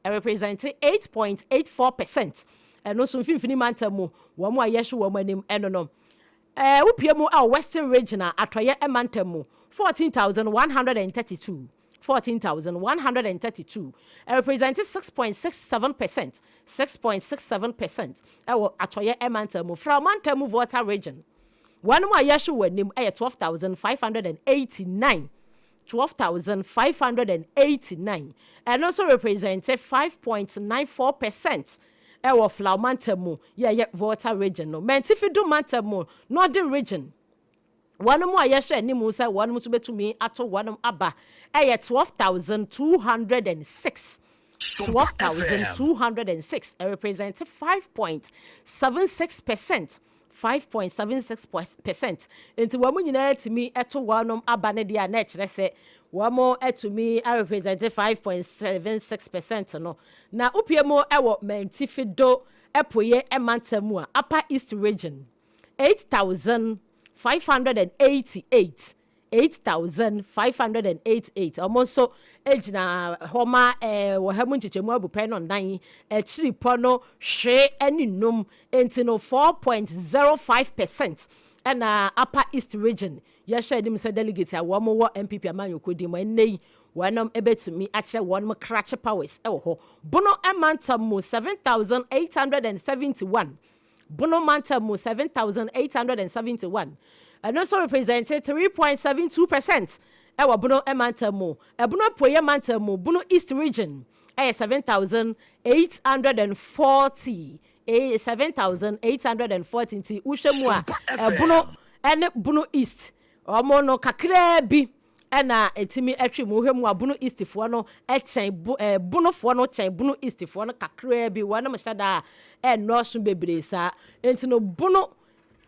Ɛrepresente 8.84%. Ɛno nso Mfimfini Mantam mu, wɔn a yɛhwɛ wɔn anim ɛno no. Wopue mu wɔ Western Region a, Atɔeɛ Mantam mu, 14,132, 14,132, ɛrepresente 6.67%, 6.67% ɛwɔ Atɔeɛ Mantam mu. Frao Mantam mu, Volta Region, wɔn a yɛhwɛ wɔn anim yɛ 12,589, 12,589, ɛno nso represente 5.94% ɛwɔ Flao Mantam mu, yɛyɛ Volta Region no. Mantifi Do Mantam mu, Northern Region, wɔn mu a yɛhwɛ anim sɛ wɔn nso bɛtumi ato wɔn aba ɛyɛ 12,206, 12,206, ɛrepresente 5.76%, 5.76%. Nti wɔn nyinaa tumi to wɔn aba no deɛ a, na ɛkyerɛ sɛ wɔn atumi arepresente 5.76% no. Na wopie mu wɔ Mantifi Do Apueɛ Mantam mu a, Upper East Region, 8,588, 8,588, wɔn nso gyina hɔ ma wɔ ha mu nkyekyɛmu abupɛ no nnan akyiri pɔ no hwee ne num. Nti no 4.05% ɛna Upper East Region yɛhwɛ anim sɛ delegate a wɔn wɔ NPP amanyɔkuo din mu ɛnnɛ yi wɔnom bɛtumi akyerɛ wɔn krakye powers wɔ hɔ. Bono Mantam mu, 7,871, Bono Mantam mu 7,871, ɛno nso represente 3.72% ɛwɔ Bono Mantam mu. Ɛbono Apueɛ Mantam mu, Bono East Region, ɛyɛ 7,840, 7,840. Nti wohwɛ mu a, ɛbono ɛne Bono East ɔmo no kakraa bi ɛna ɛtumi atwi mu. Wohwɛ mu a, Bono Eastfoɔ no ɛkyɛn bo Bonofoɔ no, kyɛn Bono Eastfoɔ no kakraa bi. Wɔnom hyɛ da a ɛnnɔɔso bebree saa. Nti no Bono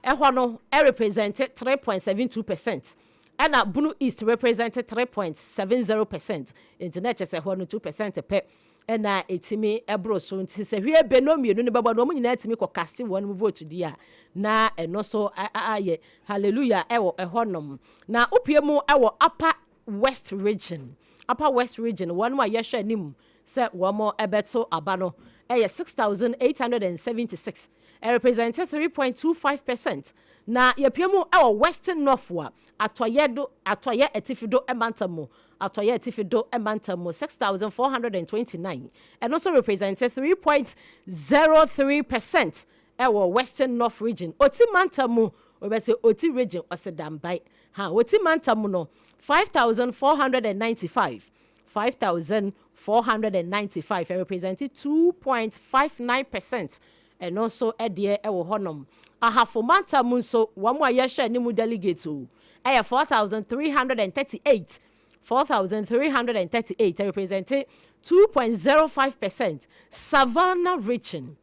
ɛhɔ no ɛrepresente 3.72%, ɛna Bono East represente 3.70%. Nti na ɛkyɛ sɛ hɔ no 2% pɛ ɛna ɛtumi ɛboro so. Nti sɛ hwie be no mmienu no bɛbɔ no, wɔn nyinaa tumi kɔ cast wɔn mu vote di a, na ɛno so ayɛ hallelujah ɛwɔ ɛhɔnom. Na wopie mu ɛwɔ Upper West Region, Upper West Region, wɔn a yɛhwɛ anim sɛ wɔn ɛbɛto aba no ɛyɛ 6,876, ɛrepresente 3.25%. Na yɛpie mu ɛwɔ Western North a, Atɔyɛ do, Atɔyɛ Atifi Do ɛmantam mu, Atɔyɛ Atifi Do ɛmantam mu, 6,429, ɛno nso represente 3.03% ɛwɔ Western North Region. Oti Mantam mu, wɔbɛsɛ Oti Region, ɔsɛ dambae ha, Oti Mantam mu no 5,495, 5,495, ɛrepresente 2.59%. Ɛno nso ɛdeɛ ɛwɔ hɔnom. Ahafo Mantam mu nso, wɔn a yɛhwɛ anim delegate o ɛyɛ 4,338, 4,338, representing 2.05%. Savannah Region,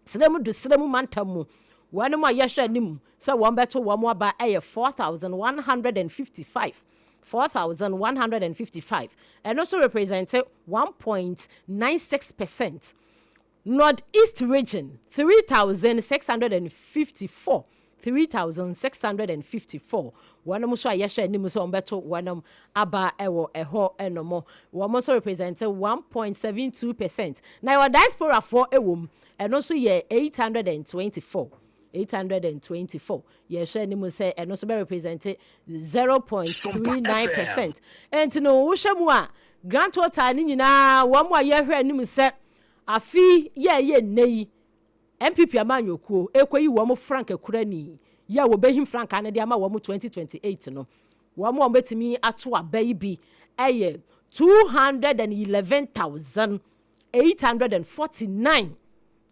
Serem do Serem Mantam mu, wɔn a yɛhwɛ anim sɛ wɔn bɛto wɔn aba ɛyɛ 4,155, 4,155, ɛno nso represent 1.96%. North East Region, 3,654, 3,654, wɔn nso a yɛhwɛ anim sɛ wɔn bɛto wɔn aba ɛwɔ ɛhɔ ɛnom, wɔn nso represent 1.72%. Na yɛwɔ diasporafoɔ ɛwɔ mu, ɛno nso yɛ 824, 824. Yɛhwɛ anim sɛ ɛno nso bɛ represent 0.39%. Nti no wohwɛ mu a, grand total ne nyinaa, wɔn a yɛhwɛ anim sɛ afi yɛɛyɛ nne yi NPP amanyɔkuo ekɔyi wɔn frankaa kurani yɛ a wɔbɛhim frankaa no de ama wɔn 2028 no, wɔn a wɔbɛtumi ato aba yi bi ɛyɛ 211,849,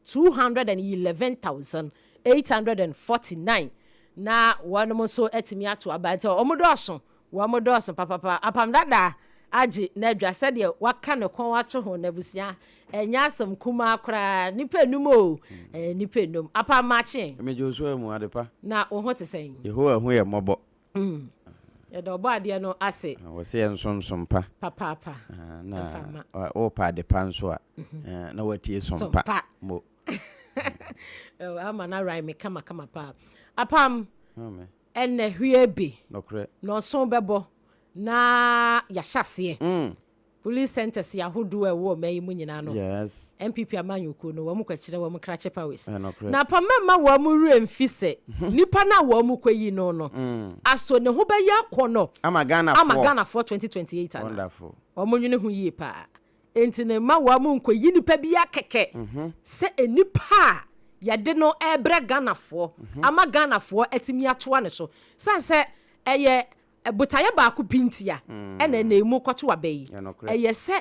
211,849, na wɔn nso atumi ato aba. Nti wɔn dɔɔso, wɔn dɔɔso papapa. Apam Dada agye n'adwa sɛdeɛ waka ne kɔn ato ho. N'abusua ɛnyɛ asɛm kumaa koraa, nipa enum o, ɛyɛ nipa enum. Apam, maakye. Megye wo so mu adepa. Na wo ho te sɛn? Yehowa hu yɛ mmɔbɔ. Yɛda ɔbɔ adeɛ no ase. Wɔ sɛ yɛ nsomsom pa. Papaapa. Na wopɛ ade pa nso a, na watie som pa mo. Ama no arae me kamakama paa. Apam, ɛnɛ hwie bi nokorɛ na ɔso bɛbɔ na yɛahyɛ aseɛ. Police centres ahodoɔ a ɛwɔ ɔman yi mu nyinaa no, Yes. NPP amanyɔkuo no, wɔn kɔkyerɛ wɔn krakye powers. Ɛnokorɛ. Na pa mɛmma wɔn werɛ mfi sɛ nipa no a wɔn kɔyi no no, aso ne ho bɛyɛ akɔnɔ Ama Ghanafoɔ. ama Ghanafoɔ 2028 anaa? Wonderful. Wɔn nwene ho yie paa. Enti no mma wɔn nkɔyi nipa biara kɛkɛ sɛ nipa a yɛde no ɛrebrɛ Ghanafoɔ ama Ghanafoɔ atumi atoa ne so. Sane sɛ ɛyɛ botaeɛ baako bi ntia ɛna ɛna emu kɔto aba yi. Ɛyɛ sɛ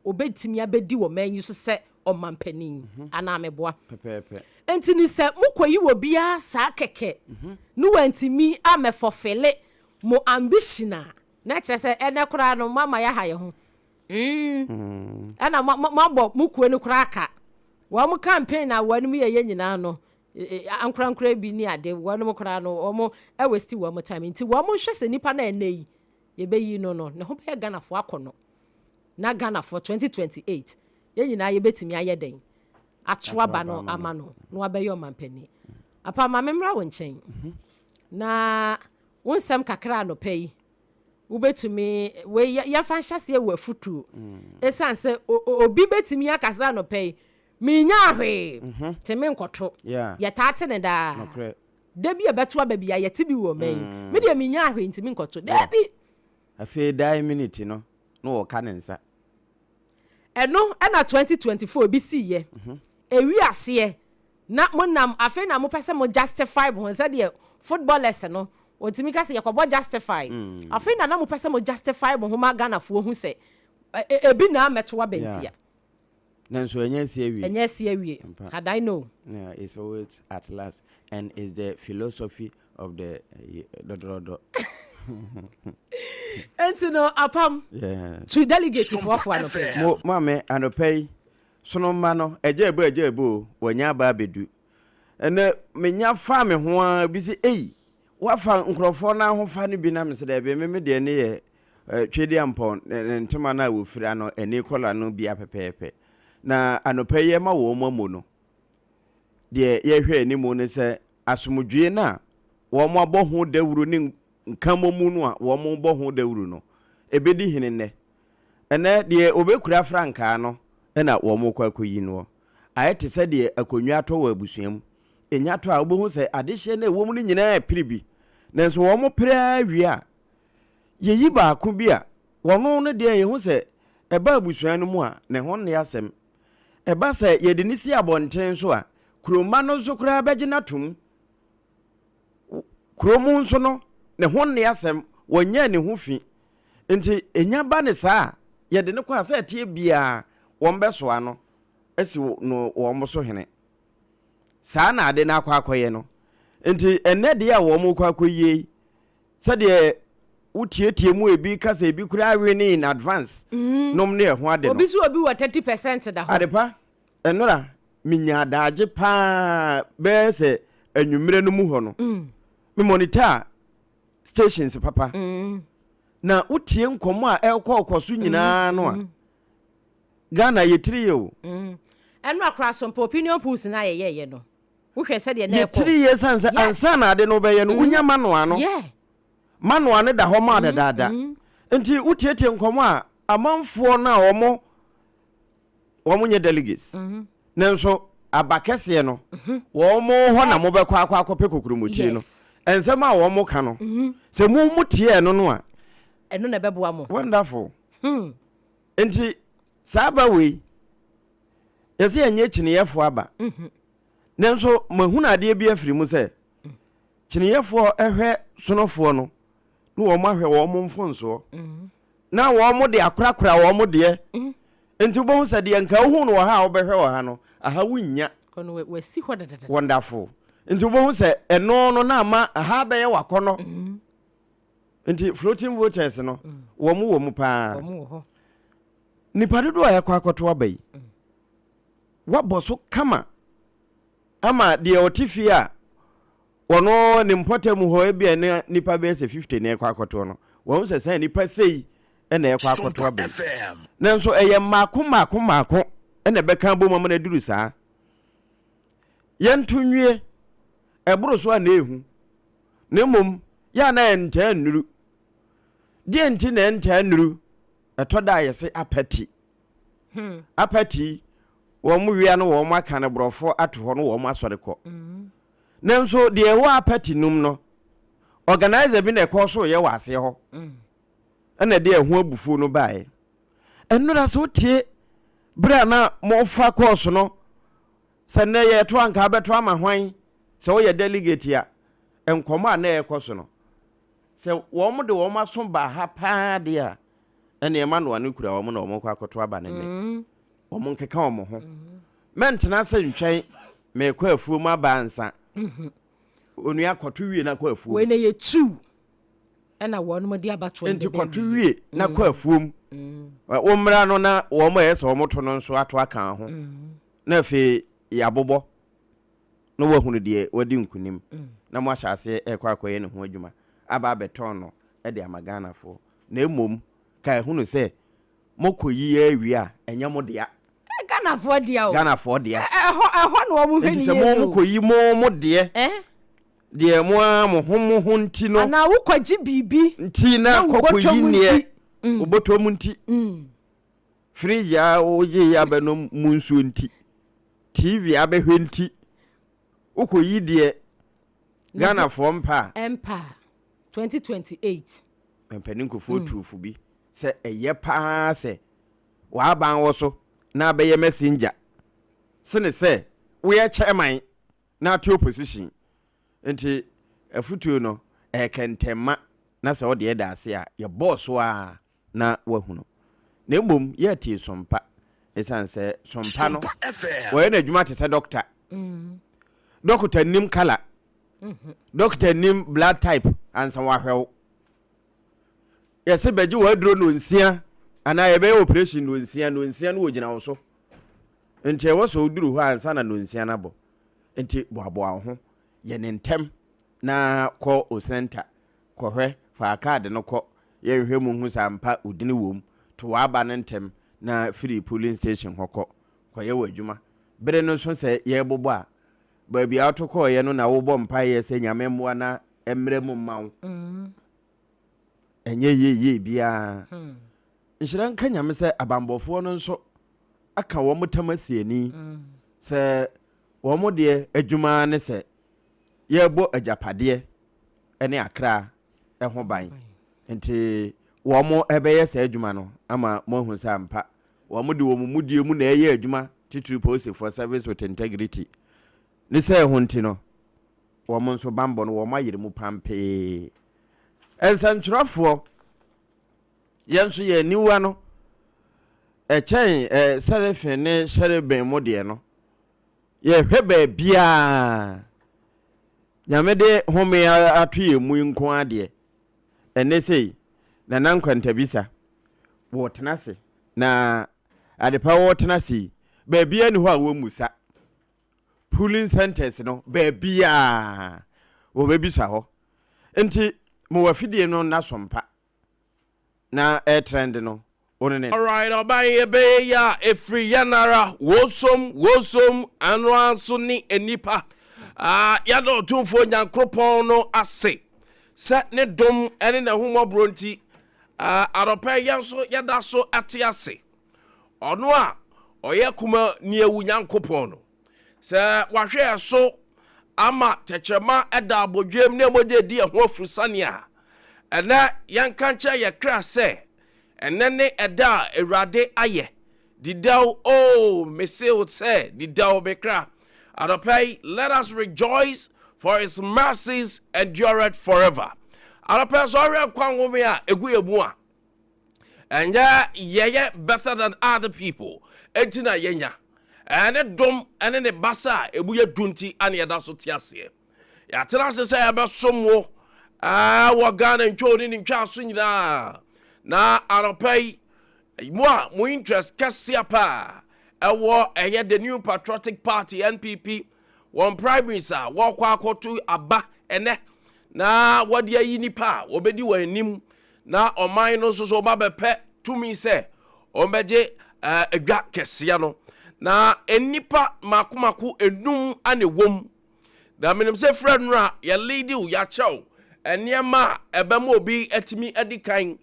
obɛtumi abɛdi wɔ man yi so sɛ ɔmampanin anaa meboa. Pɛpɛɛpɛ. Nti ni sɛ mokɔyi wɔ biara saa kɛkɛ ne wantumi amɛfulfill mo ambition a, na kyerɛ sɛ ɛnɛ koraa no moama yɛaha yɛ ho. Ɛna moabɔ mo kuo no koraa ka. Wɔn mo campaign a wɔn mu yɛyɛ nyinaa no, ankorankora bi ne ade, wɔn mo koraa no, wɔn ɛwaste wɔn time. Nti wɔn nhwɛ sɛ nipa no a ɛnɛ yi, yɛbɛyi no no, ne ho bɛyɛ Ghanafoɔ akɔnɔ. Na Ghanafoɔ 2028, yɛn nyinaa yɛbɛtumi ayɛ dɛn? Ato aba no ama no, na wabɛyɛ ɔmampanin. Apa, ma memmra wo nkyɛn. Na wo nsɛm kakra anɔpa yi, wobɛtumi, wei yɛmfa nhyɛseɛ wɔ afutuo. Ɛsiane sɛ obi bɛtumi akasa anɔpa yi, menya hwee, te me nkɔto. Yɛtaa te ne daa. Nokorɛ. Da bi a ɛbɛto aba bi a yɛte bi wɔ ɔman yi. Me deɛ menya hwee nti me nkɔto. Daabi. Afei die minute no, na wɔka ne nsa. Ɛno ɛna 2024 bi siiɛ. Ewi aseɛ na monam afei na mopɛ sɛ mo justify mo ho sɛdeɛ footballers no wɔtumi ka sɛ yɛkɔbɔ justify. Afei na na mopɛ sɛ mo justify mo ho ma Ghanafoɔ hu sɛ ebi na amɛto aba ntia. Nanso ɛnyɛ asi awie. Ɛnyɛ asi awie. Had I know. Yeah, it's always at last and it's the philosophy of the dɔdɔdɔ. Enti no apam. To delegate foɔfoɔ anɔpa yi. Mo maame anɔpa yi sono mma no ɛgya ebo ɛgya ebo o wɔnya aba abɛdu. Ɛnɛ menya fa me ho ara bi sɛ ei wafa nkurɔfoɔ no ahofa no bi na mesɛ daabi me me deɛ ne yɛ Twedeampɔn ne ntoma no a wɔfira no ani kɔla no bia pɛpɛɛpɛ. Na anɔpa yi ɛma wɔn amu no deɛ yɛhwɛ anim ne sɛ asomdwoeɛ no a wɔn abɔ ho dawuro ne nkamomu no a wɔn bɔ ho dawuro no ɛbɛdi hene nnɛ. Ɛnɛ deɛ wɔbɛkura frankaa no na wɔn kɔ akɔyi noɔ. Ayɛ te sɛ deɛ akonnwa atɔ wɔ abusua mu. Ɛnya tɔ a wobɛhu sɛ adehyeɛ no a ɛwɔ mu no nyinaa repere bi. Nanso wɔn pere ara wie a, yɛyi baako bi a wɔno no deɛ yɛhu sɛ ɛba abusua no mu a ne ho nne asɛm. Ɛba sɛ yɛde no si abɔnten nso a, kuromma no nso koraa bɛgye no atom. Kurom nso no, ne ho nne asɛm, wɔnyɛɛ ne ho fi. Nti ɛnya ba ne saa a, yɛde no kɔ a sɛ ɛteɛ biara wɔbɛsoa no asi no wɔn so hene. Saa na ade no akɔ akɔyɛ no. Nti ɛnnɛ deɛ a wɔrekɔ akɔyie yi, sɛdeɛ wotietie mu ebi ka sɛ ebi koraa win in advance nom ne ɛho ade no. Obi so obi wɔ 30% da hɔ. Adepa, ɛnora menya adagye paa bɛyɛ sɛ anwummerɛ no mu hɔ no. Me monitor stations papa. Na wotie nkɔmmɔ a ɛrekɔ so nyinaa no a, Ghana yɛtiri yɛ o. Ɛno akora so mpo opinion polls na yɛyɛyɛ no. Wohwɛ sɛdeɛ na ɛkɔ. Yɛtiri yɛ san sɛ ansa na ade no bɛyɛ no wonya manoa no. Manoa no da hɔ ma dadaada. Nti wotietie nkɔmmɔ a amanfoɔ no a wɔn wɔn nyɛ delegates. Nanso aba kɛseɛ no wɔn hɔ na mobɛkɔ akɔ akɔpɛ kokuromotire no. Nsɛm a wɔn ka no sɛ mo mo tie ɛno no a. Ɛno na ɛbɛboa mo. Wonderful. Nti saa aba wei yɛsɛ yɛnyɛ kyiniyɛfoɔ aba. Nanso mahunu adeɛ bi afiri mu sɛ kyiniyɛfoɔ hwɛ sonofoɔ no na wɔn ahwɛ wɔn mfonsoɔ na wɔn de akorakora wɔn deɛ. Nti wobɛhu sɛ deɛ nka wohu no wɔ ha a wobɛhwɛ wɔ ha no, aha wonnya. Wasi hɔ dadadada. Wonderful. Nti wobɛhu sɛ ɛno no na ama aha bɛyɛ wakɔnɔ. Nti floating voters no wɔn wɔ mu paa. Nipa dodoɔ a yɛkɔ akɔto aba yi, wabɔ so kama ama deɛ ɔte fie a wɔno ne mpɔtam hɔ ebia ne nipa bɛyɛ sɛ 50 na ɛkɔ akɔtoɔ no, wɔn sɛ sɛ nipa sei na ɛkɔ akɔto aba yi. Nanso ɛyɛ mmaako mmaako mmaako na ɛbɛka abom ama no aduru saa. Yɛnto nwie, ɛboro so a na ehu. Na mmom, yɛ a na ɛntaa nnuru. Deɛ nti na ɛntaa nnuru? Ɛtɔ da a yɛse apathy. Apathy, wɔn wia no wɔn aka no borɔfo ato hɔ no wɔn asɔre kɔ. Nanso deɛ ɛwɔ apathy nom no, organizer bi na ɛkɔ so yɛ wɔ aseɛ hɔ. Ɛna ɛde ɛho abufuo no baeɛ. Ɛnora sɛ wotie berɛ a na mofa kɔɔso no, sɛ nnɛ yɛto anka abɛto ama hwan, sɛ woyɛ delegate a, nkɔmmɔ a na ɛrekɔ so no, sɛ wɔn de wɔn aso baa ha paa deɛ a, ɛnneɛ manoa no kura wɔn na wɔn kɔ akɔto aba no nnɛ. Wɔn nkeka wɔn ho. Mɛntena ase ntwɛn merekɔ afuom aba ansa. Onua kɔto wie na kɔ afuom. Wei na yɛ tu ɛna wɔn de abatoɔ no Nti bɛbɛ kɔto wie. wie na kɔ afuom. Wo mmra no na wɔn a ɛyɛ sɛ wɔn to no nso ato aka ho. Na afei yɛabobɔ na wɔahunu deɛ wadi nkunim na moahyɛ aseɛ ɛrekɔ akɔyɛ ne ho adwuma aba abɛtɔn no de ama Ghanafoɔ. Na mmom ka ɛhunu sɛ mokɔ yi awie a ɛnyɛ mo dea. Ghanafoɔ dea o. Ghanafoɔ dea. Ɛhɔ ɛhɔ na wɔn hwɛ Nti ne sɛ yie mo no. mokɔ yi mo mo deɛ deɛ mo ara mo ho mo ho nti no. Anaa wokɔgye biribi. Nti na Na wo kɔkɔ bɔtɔ yi mu neɛ nti. wo bɔtɔ mu nti. Fridge a wogye yi abɛnom mu nsuo nti. TV abɛhwɛ nti. Wokɔ yi deɛ Ghanafoɔ mpa a. Mpa a. 2028. Mpanin nkurɔfoɔ tuufo bi sɛ ɛyɛ paa sɛ w'aban wɔ so na abɛyɛ messenger sene sɛ woyɛ chairman na ate opposition. Nti afutuo no ɛyɛ kɛntɛnma na sɛ wode ɛda ase a yɛbɔɔ so ara na woahunu. Na mmom yɛtee sompa ɛsiane sɛ sompa no wɔyɛ no adwuma te sɛ dɔkta. Dɔkta nim kala, dɔkta nim blood type ansa wahwɛ wo. Yɛse bɛgye w'aduro nonsia anaa yɛbɛyɛ operation nonsia, nonsia no wɔgyina wo so. Nti ɛwɔ sɛ woduru hɔ ansa na nonsia no abɔ. Nti boaboa wo ho, yɛ ne ntɛm na kɔ o center kɔhwɛ, fa kaade no kɔ, yɛnhwɛ mu nhu sɛ ampa wo dini wom, to w'aba no ntɛm na firi polling station hɔ kɔ, kɔyɛ w'adwuma. Bere no so sɛ yɛrebobɔ a, baabi a woto kɔeɛ no na wobɔ mpaeɛ sɛ Nyame mmoa na ɛmmra mu mma wo. Ɛnyɛ yie yie biara. Nhyira nka Nyame sɛ abanbɔfoɔ no nso aka wɔn tam asi ani sɛ wɔn deɛ adwuma ara ne sɛ yɛrebɔ agyapadeɛ ne akra ho ban. Nti wɔn bɛyɛ saa adwuma no ama moahu sɛ ampa wɔn de wɔn mudie mu na ɛyɛ adwuma, titiriw polisifoɔ, service with integrity. Ne sɛ ɛho nti no, wɔn nso bammɔ no wɔn ayere mu pampee. Nsɛntwerɛfoɔ, yɛn nso yɛn aniwa no ɛkyɛn eh, sɛrefin ne hyɛreben mo deɛ no. Yɛhwɛ baabiara, Nyame de home ato yɛn mu yi nko ara deɛ, ɛnnɛ sei, Nana Nkwantabisa, wɔtena ase, na adepa wɔtena ase yi, baabiara nni hɔ a wɔmmusa. Polling centers no, baabiara wɔbɛbisa hɔ. Nti, mowɔ afidie no nna so mpa. na ɛretrend no, wo ne ne. Alright ɔban yɛbɛyɛ yi a ɛfiri yɛn ara wosom wosom ano ara nso ne nnipa ah, yɛda Ɔtumfoɔ Nyankoropɔn no ase sɛ ne dom ne n'ahummɔborɔ nti ah, anɔpa yi yɛn nso yɛda so te ase. Ɔno a ɔyɛ kuma niawu Nyankopɔn no, Sɛ wahwɛ yɛn so ama tɛkyerɛma da abodweam ne mogya di ɛho afurusane a, ɛnnɛ yɛnka nkyerɛ yɛn kra sɛ, Ɛnnɛ ne ɛda a Awurade ayɛ. Di dɛw, O mese wo sɛ, di dɛw, me kra. Anɔpa yi, let us rejoice for his mercies endureth forever. Anɔpa yi, sɛ ɔhwɛ nkwa nwome a egu yɛn mu a, ɛnyɛ yɛyɛ better than other people enti na yɛnya ɛne dom ɛne ne basa a emu yɛ du nti ane yɛda so te aseɛ. Yɛatena ase sɛ yɛbɛsom wo wɔ Ghana ntwoo ne ne ntwaa so nyinaa, na anɔpa yi mo a mo interest kɛseɛ paa ɛwɔ ɛyɛ the New Patriotic Party, NPP, wɔn primaries a wɔkɔ akɔto aba ɛnɛ na wɔde ayi nipa a wɔbɛdi wɔn anim na ɔman no nso so wɔba bɛpɛ tumi sɛ wɔbɛgye adwa kɛseɛ no. Na nnipa mako mako enum ana ɛwɔ mu. Na menim sɛ frɛ no a yɛleadi wo, yɛakyɛ wo nneɛma a ɛbɛma obi atumi adi kan.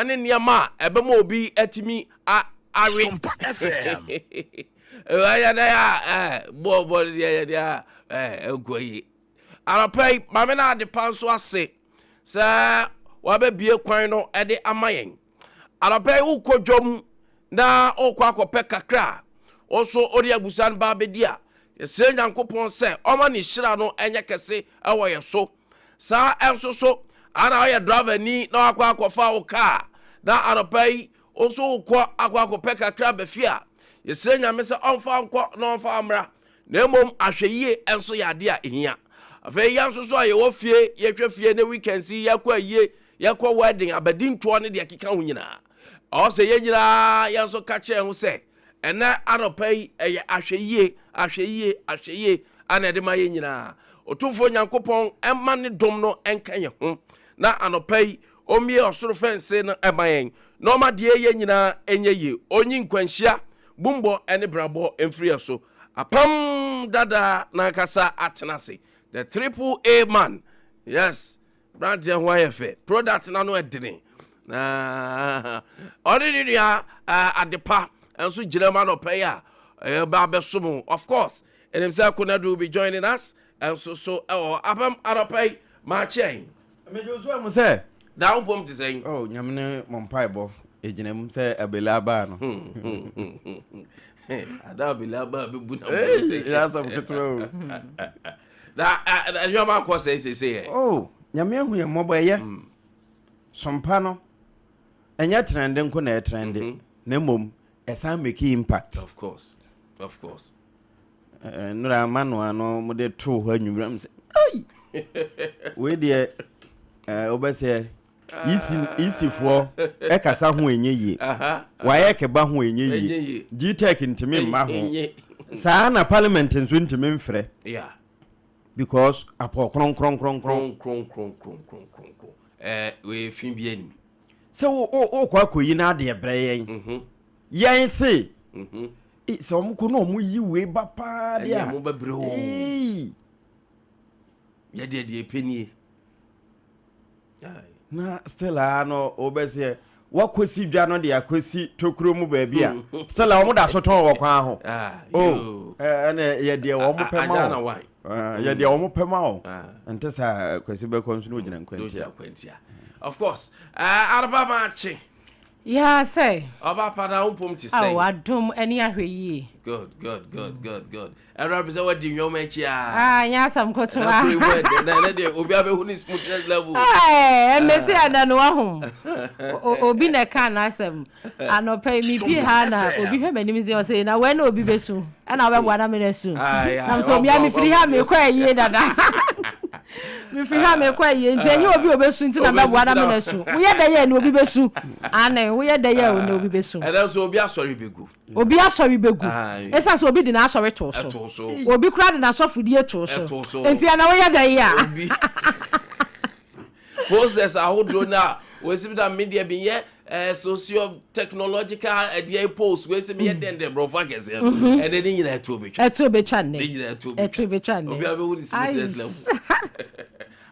ne nneɛma a ɛbɛma obi atumi a awe. Sompa FM. Ɛyɛ dɛ a ɛɛ bɔɔl bɔɔl deɛ yɛ deɛ a ɛɛ ɛnkɔ yie. Anɔpa yi maame no adepa nso ase sɛ wabɛbie kwan no de ama yɛn. Anɔpa yi wokɔ dwam na wokɔ akɔpɛ kakra a, wo nso wode abusua no ba abɛdi a, yɛsrɛ Nyankopɔn sɛ ɔma ne hyira no nyɛ kɛse wɔ yɛn so. Saa nso so ana woyɛ driver ni na wakɔ akɔfa wo kaa na anɔpa yi wo nso wokɔ akɔ akɔpɛ kakra ba fie a, yɛsrɛ Nyame sɛ ɔmfa nkɔ na ɔmfa mmra. Na mmom ahwɛyie nso yɛ adeɛ a ɛhia. Afei yɛn nso so a yɛwɔ fie, yɛhwɛ fie ne weekends yi yɛkɔ ayie, yɛkɔ wedding, abadintoɔ ne deɛ ɛkeka ho nyinaa. Ɛwɔ sɛ yɛn nyinaa yɛn nso ka kyerɛ ho sɛ ɛnɛ anɔpa yi ɛyɛ ahwɛyie, ahwɛyie, ahwɛyie ana ɛde ma yɛn nyinaa. Otumfoɔ Nyankopɔn ɛma ne dom no ɛnka yɛn ho na anɔpa yi ɔmmie ɔsoro fɛnse no ɛma yɛn na ɔma deɛ yɛ nyinaa ɛnyɛ yie. Ɔnyi nkwanhyia, bumbɔ ne brabɔ mfiri yɛn so. Apam dada n'ankasa atena ase. The triple A man. Yes. Branteɛ ho ayɛ fɛ. Product n'ano ɛdene. Na ɔne ne nua adepa nso gyina mu anɔpa yi a ɛba abɛsom. Of course, ɛnim sɛ Konadu will be joining us nso so ɛwɔ apam anɔpa yi maakyɛn. Megye wo so amu sɛ. Da wo mpom te sɛn? Oh, Nyame ne mo mpaebɔ egyina mu sɛ abele abaa no. Ada abele abaa bɛbu na mo. Yɛ asɛm ketewa o. Na nneɛma akɔ sɛn sese yɛ? Oh, Nyame ahu yɛn mmɔbɔ ɛyɛ. Sompa no, ɛnyɛ trende nko na ɛtrende, na mmom ɛsan make impact. Of course, of course. Nnora manoa no mo de too hɔ anwummerɛ m sɛ ai wei deɛ wobɛsɛ isifoɔ ɛkasa ho ɛnyɛ yie wayɛ keba ho ɛnyɛ yie gtech ntumi mma ho saa na parliament nso ntumi mfrɛ because apɔ kronkronkronkron fi bi anim sɛ wokɔ akɔyi no adeɛ brɛ yɛn yɛn se Ei, sɛ wɔn kɔ na wɔn yi wei ba paa deɛ a. Ɛnna wɔn bɛbrɛ o. Ei. Yɛ deɛ deɛ pɛ nie. Na still a no wɔbɛsɛ wakɔsi dwa no de akɔsi tokuro mu baabi a still a wɔn da so tɔn wɔ kwan ho. Ah, oh, ɛnna yɛ deɛ wɔn pɛ ma wɔn. Yɛ deɛ wɔn pɛ ma wɔn. Nte saa Kwasi bɛkɔ nso na ogyina nkwantia. Of course, araba maa kye. Yaa sɛ. Ɔba pa na wo mpom te sɛn? Ao adom ɛne ahwɛyie. Good good good good good. Ɛnura bi sɛ wadi nnwom akyi a. Ah nyɛ asɛm kotoa. Na kuro mu ɛdɛ na ɛnɛ deɛ obi abɛhu ne smoothness level. Ɛɛ ɛmɛsi ɛnɛ no wahu. Obi na ɛka n'asɛm. Anɔpa yi mi pie ha na obi hwɛ m'anim sɛ ɔsɛ na wɛn na obi bɛsu ɛna wobɛboa na mena su. Na sɛ obi a mefiri ha mekɔ ayie dada. Mefiri ha mekɔ ayie nti ɛnyɛ obi obesu nti na mɛboa na mena su. Woyɛ dɛ yɛ na obi bɛsu. Ane woyɛ dɛ yɛ na obi bɛsu. Ɛnɛ nso obi asɔre bɛgu. Obi asɔre bɛgu. Ɛsiane sɛ obi de n'asɔre too so. Obi koraa de n'asɔfodie too so. Nti ɛnɛ woyɛ dɛ yɛ a. Obi posters ahodoɔ no a wɔsi bi da me deɛ meyɛ eh, socio technological ɛdeɛ eh, post wɔsi meyɛ dɛn dɛn borɔfo akɛseɛ no mhm. ɛnɛ ne nyinaa ɛtuo bɛtwa ɛtuo bɛtwa nnɛ ne nyinaa ɛtuo bɛtwa nnɛ obi abɛhu ne smoothest level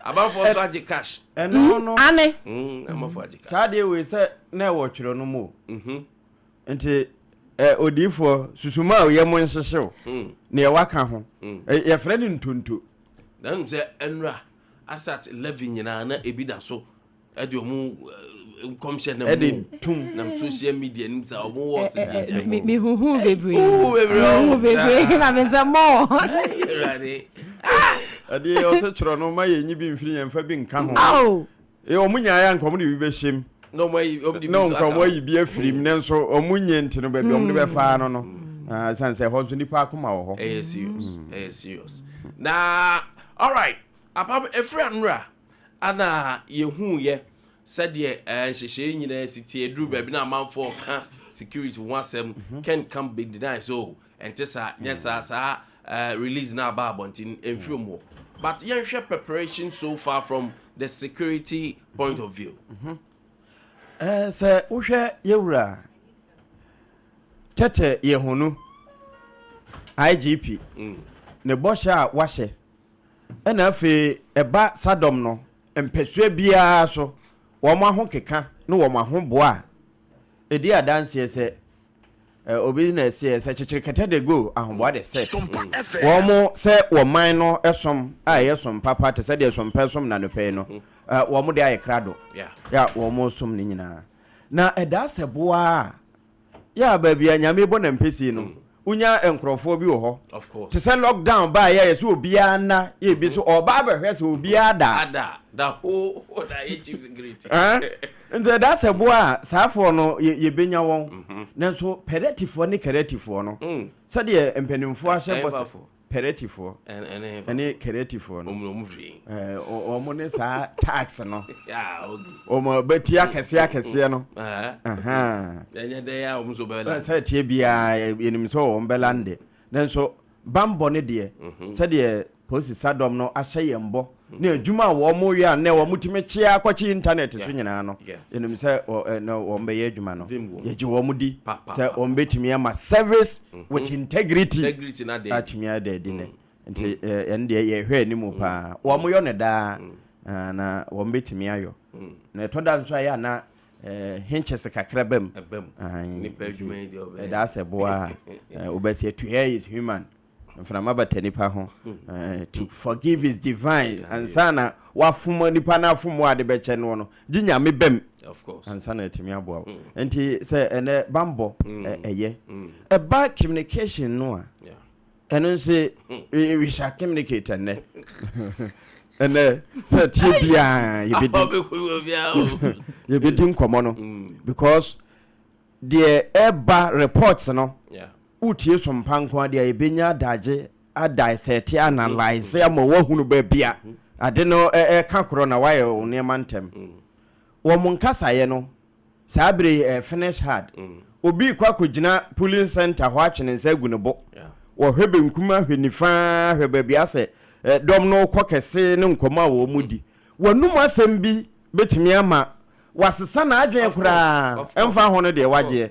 amanfoɔ nso agye cash ɛno no ane mm, amanfoɔ agye cash saa deɛ wei sɛ na ɛwɔ twerɛ no mu o mhm. nti ɛ odiifoɔ susuma a yɛ mo nhyehyew mm. nea waka ho mm. yɛfrɛ no ntonto na sɛ ɛnura Asat levy nyinaa na ebi da so ɛde ɔmo nkɔmhyɛ nam mu tum nam social media nim sa ɔmo wɔ ɔsi gyinagyina mu. Mi huhu bebree. Huhu bebree ɔmo. Huhu bebree na mi sɛ mɔ. Ɛwurade. Ɛdeɛ ɔsɛ twerɛ no ma yɛnyi bi mfiri yɛn fa bi nka ho. Ɔmo nyaeɛ anka ɔmo de bi bɛhyɛ mu. Na ɔmo ayi ɔmo de bi na nso nka aka ɔmo ho. ayi bi afiri mu nanso ɔmo nyɛ nti no baabi ɔmo de bɛfa no no ɛsiane sɛ ɛhɔ nso nipa akoma wɔ hɔ. Ɛyɛ serious ɛyɛ serious na alright apam efiri anura ana yehu yɛ sɛdeɛ ɛɛ nhyehyɛe nyinaa si tie eduru baabi na amanfoɔ ka security ho asɛm can come be denied so ɛnte saa nyɛ saa saa ɛɛ release na aba abɔnten mfiri mu hɔ but yɛnhwɛ preparation so far from the security point of view. Ɛɛ sɛ wohwɛ yɛwura Tɛtɛ Yehonu IGP ne bɔhyɛ a wahyɛ ɛna afei ɛba Sadɔm no mpɛsoa biara so. Wɔn ahokeka ne wɔn ahoboa a ɛdi adanseɛ sɛ obi na ɛseɛ sɛ kyekyere kɛtɛ de go ahoboa de set. Wɔn sɛ wɔn man no som a ɛyɛ som papa te sɛ deɛ som pɛ som na nopɛ yi no, wɔn de ayɛ krado a wɔn som no nyinaa. Na ɛdaa sɛ boa a Yɛ a baabi a Nyame bɔ n'ampesi no, wonya nkorɔfoɔ bi wɔ hɔ. Te sɛ lockdown baeɛ a yɛsɛ obiara nna, yɛ ebi so ɔɔba abɛhwɛ sɛ obiara da a. Ada, da hoo da yɛ chief security. Nti ɛda sɛ boa a saafoɔ no yɛbɛnya wɔn. Nanso Pɛrɛtifoɔ ne Keretifoɔ no, sɛdeɛ mpanimfoɔ ahyɛ bɔ sɛ. Peretifoɔ ne Keretifoɔ no, wɔn ne saa tax no, wɔn bɛti akɛseɛ akɛseɛ no. Sɛ tie biara yɛnim sɛ wɔn bɛlande, nanso bambɔ no deɛ sɛdeɛ polisi sadɔm no ahyɛ yɛn bɔ ne adwuma a wɔn yɛ a nnɛ wɔn tumi kyea akɔkye internet so nyinaa no, yɛnim sɛ wɔn bɛyɛ adwuma no. Yɛgye wɔn di sɛ wɔn bɛtumi ama service with integrity atumi ada adi nnɛ. Nti ɛno deɛ yɛhwɛ anim paa. Wɔn yɔ no daa na wɔn bɛtumi ayɔ. Na ɛtɔ da nso a yɛ a na hinches kakra ba mu. Ɛda sɛ boa a wobɛsɛ to err is human. Mframa bata nipa ho. To forgive is divine. Ansa na wafom nipa no afom wo ade bɛkyɛ noɔ no, gye Nyame bam ansa na atumi aboa wo. Nti sɛ ɛnɛ bambɔ ɛyɛ. Ɛba communication no a, ɛno nso we shall communicate ɛnɛ. Ɛnɛ sɛ tie biara yɛbɛdi nkɔmmɔ no because Deɛ ɛba reports no wotie so mpa nko ara deɛ a yɛbɛnya adagye a dissect analyse ama woahunu baabi a ade no ɛka korɔ na woayɛ wo nneɛma ntɛm. Wɔn nkasaeɛ no saa berɛ yi ɛyɛ finish hard. Obi rekɔ akɔgyina polling centre hɔ atwe ne nsa agu ne bo. Wɔhwɛ benkum ahwɛ nifa ahwɛ baabi asɛ dɔm no rekɔ kɛse ne nkɔmmɔ a wɔn di. W'anum asɛm bi bɛtumi ama Wasesa n'adwene koraa ɛmfa ho no deɛ wagyeɛ.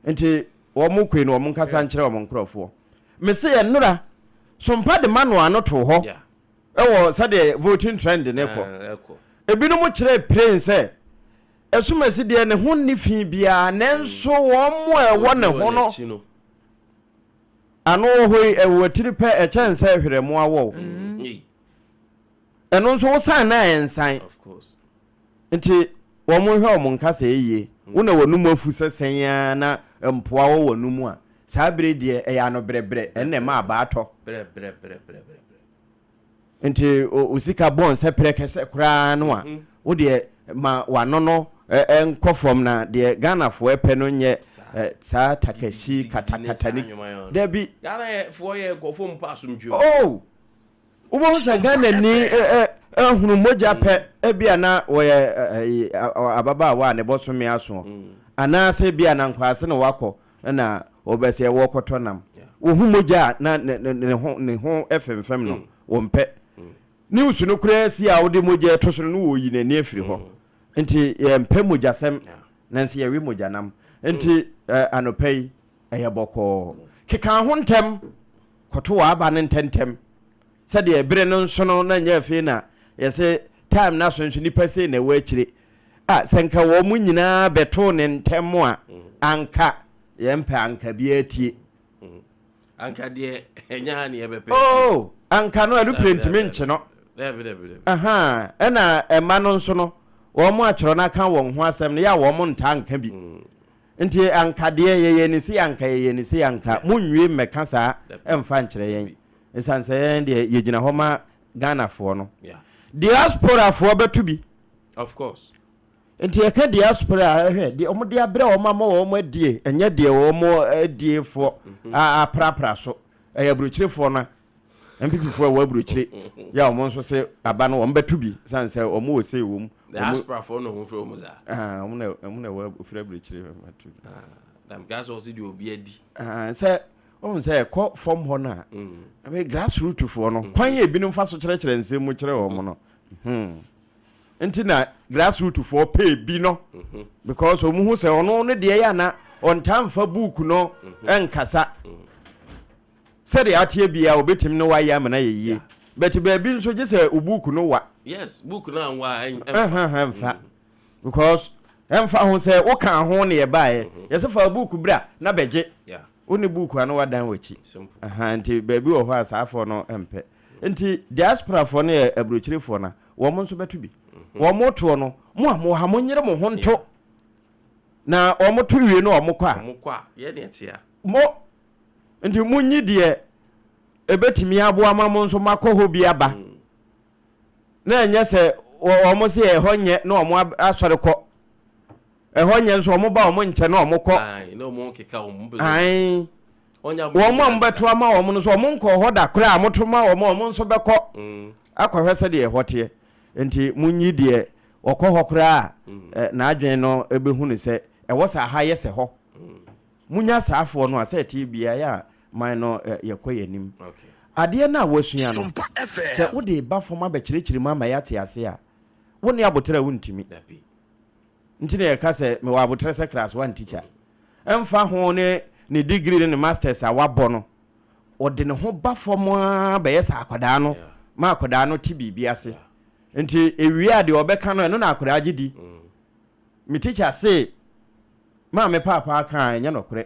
Nti wɔn koe no wɔn nkasa nkyerɛ wɔn nkorɔfoɔ. Mese yɛ nnora Sompa de manual no too hɔ wɔ sɛdeɛ voting trend no rekɔ. Ebinom kyerɛɛ pren sɛ Asumasi deɛ ne ho nni fi biara nanso wɔn a ɛwɔ ne ho no ano wɔ hɔ yi ɛwɔ atiri pɛ ɛkyɛn sɛ hwerɛmoa wɔ wo. Ɛno nso wo san na ɛnsan. Nti wɔn nhwɛ wɔn nkasɛɛ yie. Wo na w'anum afu sɛ sɛn ara na mpoa wɔ w'anum a, saa bere deɛ ɛyɛ ano brɛbrɛ, ɛno na ɛma abaa tɔ. Nti wo sika bɔn sɛ prɛkɛsɛ koraa no a, wo deɛ ma w'ano no nkɔ fam na deɛ Ghanafoɔ pɛ no nyɛ saa takashi katakata ni. Dabi. Ghanafoɔ yɛ nkurɔfoɔ mpo asomdwoeɛ. Oh! Wobɛhu sɛ Ghanani hunu mogya pɛ, ebia na wɔyɛ ababaawa a ne bɔsome asoɔ, anaasɛ ebia na nkwaase na wakɔ na wɔbɛsɛ wɔrekɔtɔ nam. Wɔhu mogya a na ne ho ne ho femfem no, wɔmpɛ. News no koraa si a wode mogya to so no na wɔyi n'ani afiri hɔ. Nti yɛmpɛ mogyasɛm, nanso yɛwe mogyanam. Nti anɔpa yi, ɛyɛ bɔkɔɔ. Keka ho ntɛm. Kɔto w'aba no ntɛntɛm sɛdeɛ bere no nsono na nyɛ afei na yɛse time no aso nso nipa sei na ɛwɔ akyire a sɛ nka wɔn nyinaa bɛtoo ne ntɛm a anka yɛmpɛ anka biara tie. Anka deɛ ɛnyɛ ha ne yɛbɛpɛ tie. Oh anka no alupre ntumi nkye no. Dabi dabi dabi. Ahaa ɛna ɛma no nso no wɔn atwerɛ no aka wɔn ho asɛm no yɛ a wɔn ntaa nka bi. Nti anka deɛ yɛyɛ no sei anka yɛyɛ no sei anka monnwie mmɛka saa mfa nkyerɛ yɛn ɛsiane sɛ yɛn deɛ yɛgyina hɔ ma Ghanafoɔ no. Diasporafoɔ bɛto bi. Of course. Nti yɛka diaspora a ɛhwɛ deɛ wɔn de abrɛ wɔn ama wɔn adie ɛnyɛ deɛ wɔn adiefoɔ aprapra so ɛyɛ aburokyerefoɔ no NPP foɔ a ɛwɔ aburokyire yɛ a wɔn nso se aba no wɔn bɛto bi san sɛ wɔn wɔ sei wɔ mu. Diaspora foɔ na wɔn fira wɔn saa. Ah, wɔn na wɔn na ɛwɔ fira aburokyire wɔn bɛto bi. Ah, na meka sɛ ɔsi deɛ obi adi. Ah, sɛ wɔn sɛ ɛkɔ fam hɔ no a, ɛbɛ grass root foɔ no kwan yɛ ebinom fa so kyerɛkyerɛ nsɛm mu kyerɛ wɔn no. Hmm. Nti na grass root foɔ pɛ bi no because wɔn hu sɛ ɔno ne deɛ yɛ ana ɔntaa nfa book no nkasa. Sɛdeɛ ateɛ biaa obetumi ne wo ayɛ ama no ayɛ yie but baabi nso gye sɛ wo book no wa. Yes, book no anwa a ɛmfa. Ɛmfa. Because ɛmfa ho sɛ wokaa ho ne yɛbaeɛ, yɛsɛ fa buuku bra na bɛgye. Wo ne buuku a na wadan w'akyi. Aha, nti baabi wɔ hɔ a saafoɔ no mpɛ. Nti diasporafoɔ no yɛ aburokyirefoɔ no a, wɔn nso bɛto bi. Wɔn toɔ no, mo a mowɔ ha monyere mo ho nto. Na wɔn to wie no wɔn kɔ a. Wɔn kɔ a, yɛ deɛ tea. Mo, nti monyi deɛ ɛbɛtumi aboa ma mo nso moakɔ hɔ bi aba. Na ɛnyɛ sɛ wɔn se ɛhɔ nyɛ na wɔn asɔre kɔ. Ɛhɔ nyɛ nso wɔn ba wɔn nkyɛ na wɔn kɔ. Ae, na wɔn keka wɔn bɛ. Ae. Wɔn a wɔbɛto ama wɔn no nso wɔn nkɔɔ hɔ da koraa a moto ma wɔn a wɔn nso bɛkɔ mm. akɔhwɛ sɛdeɛ ɛhɔ teɛ. Nti monyi deɛ ɔkɔ hɔ koraa a mm. n'adwene no bɛhu no sɛ ɛwɔ sɛ aha yɛ sɛ hɔ. Mm. Monya saafoɔ no a sɛ ɛteɛ biara yɛ a man no yɛkɔ yɛn anim. Adeɛ no a woasua no, sɛ wode reba fam abɛkyerɛkyerɛ mu ama yɛate ase a, wo ne aboterɛ a wontumi. Nti na yɛka sɛ mewɔ aboterɛ sɛ class one teacher. Ɛmfa ho ne ne degree ne ne masters a wabɔ no, ɔde ne ho ba fam ara bɛyɛ sɛ akwadaa no ma akwadaa no te biribi ase. Nti ewie a deɛ ɔbɛka no ɛno na akwadaa gye di. Me teacher se maame paapaa ka a ɛnyɛ nɔkorɛ.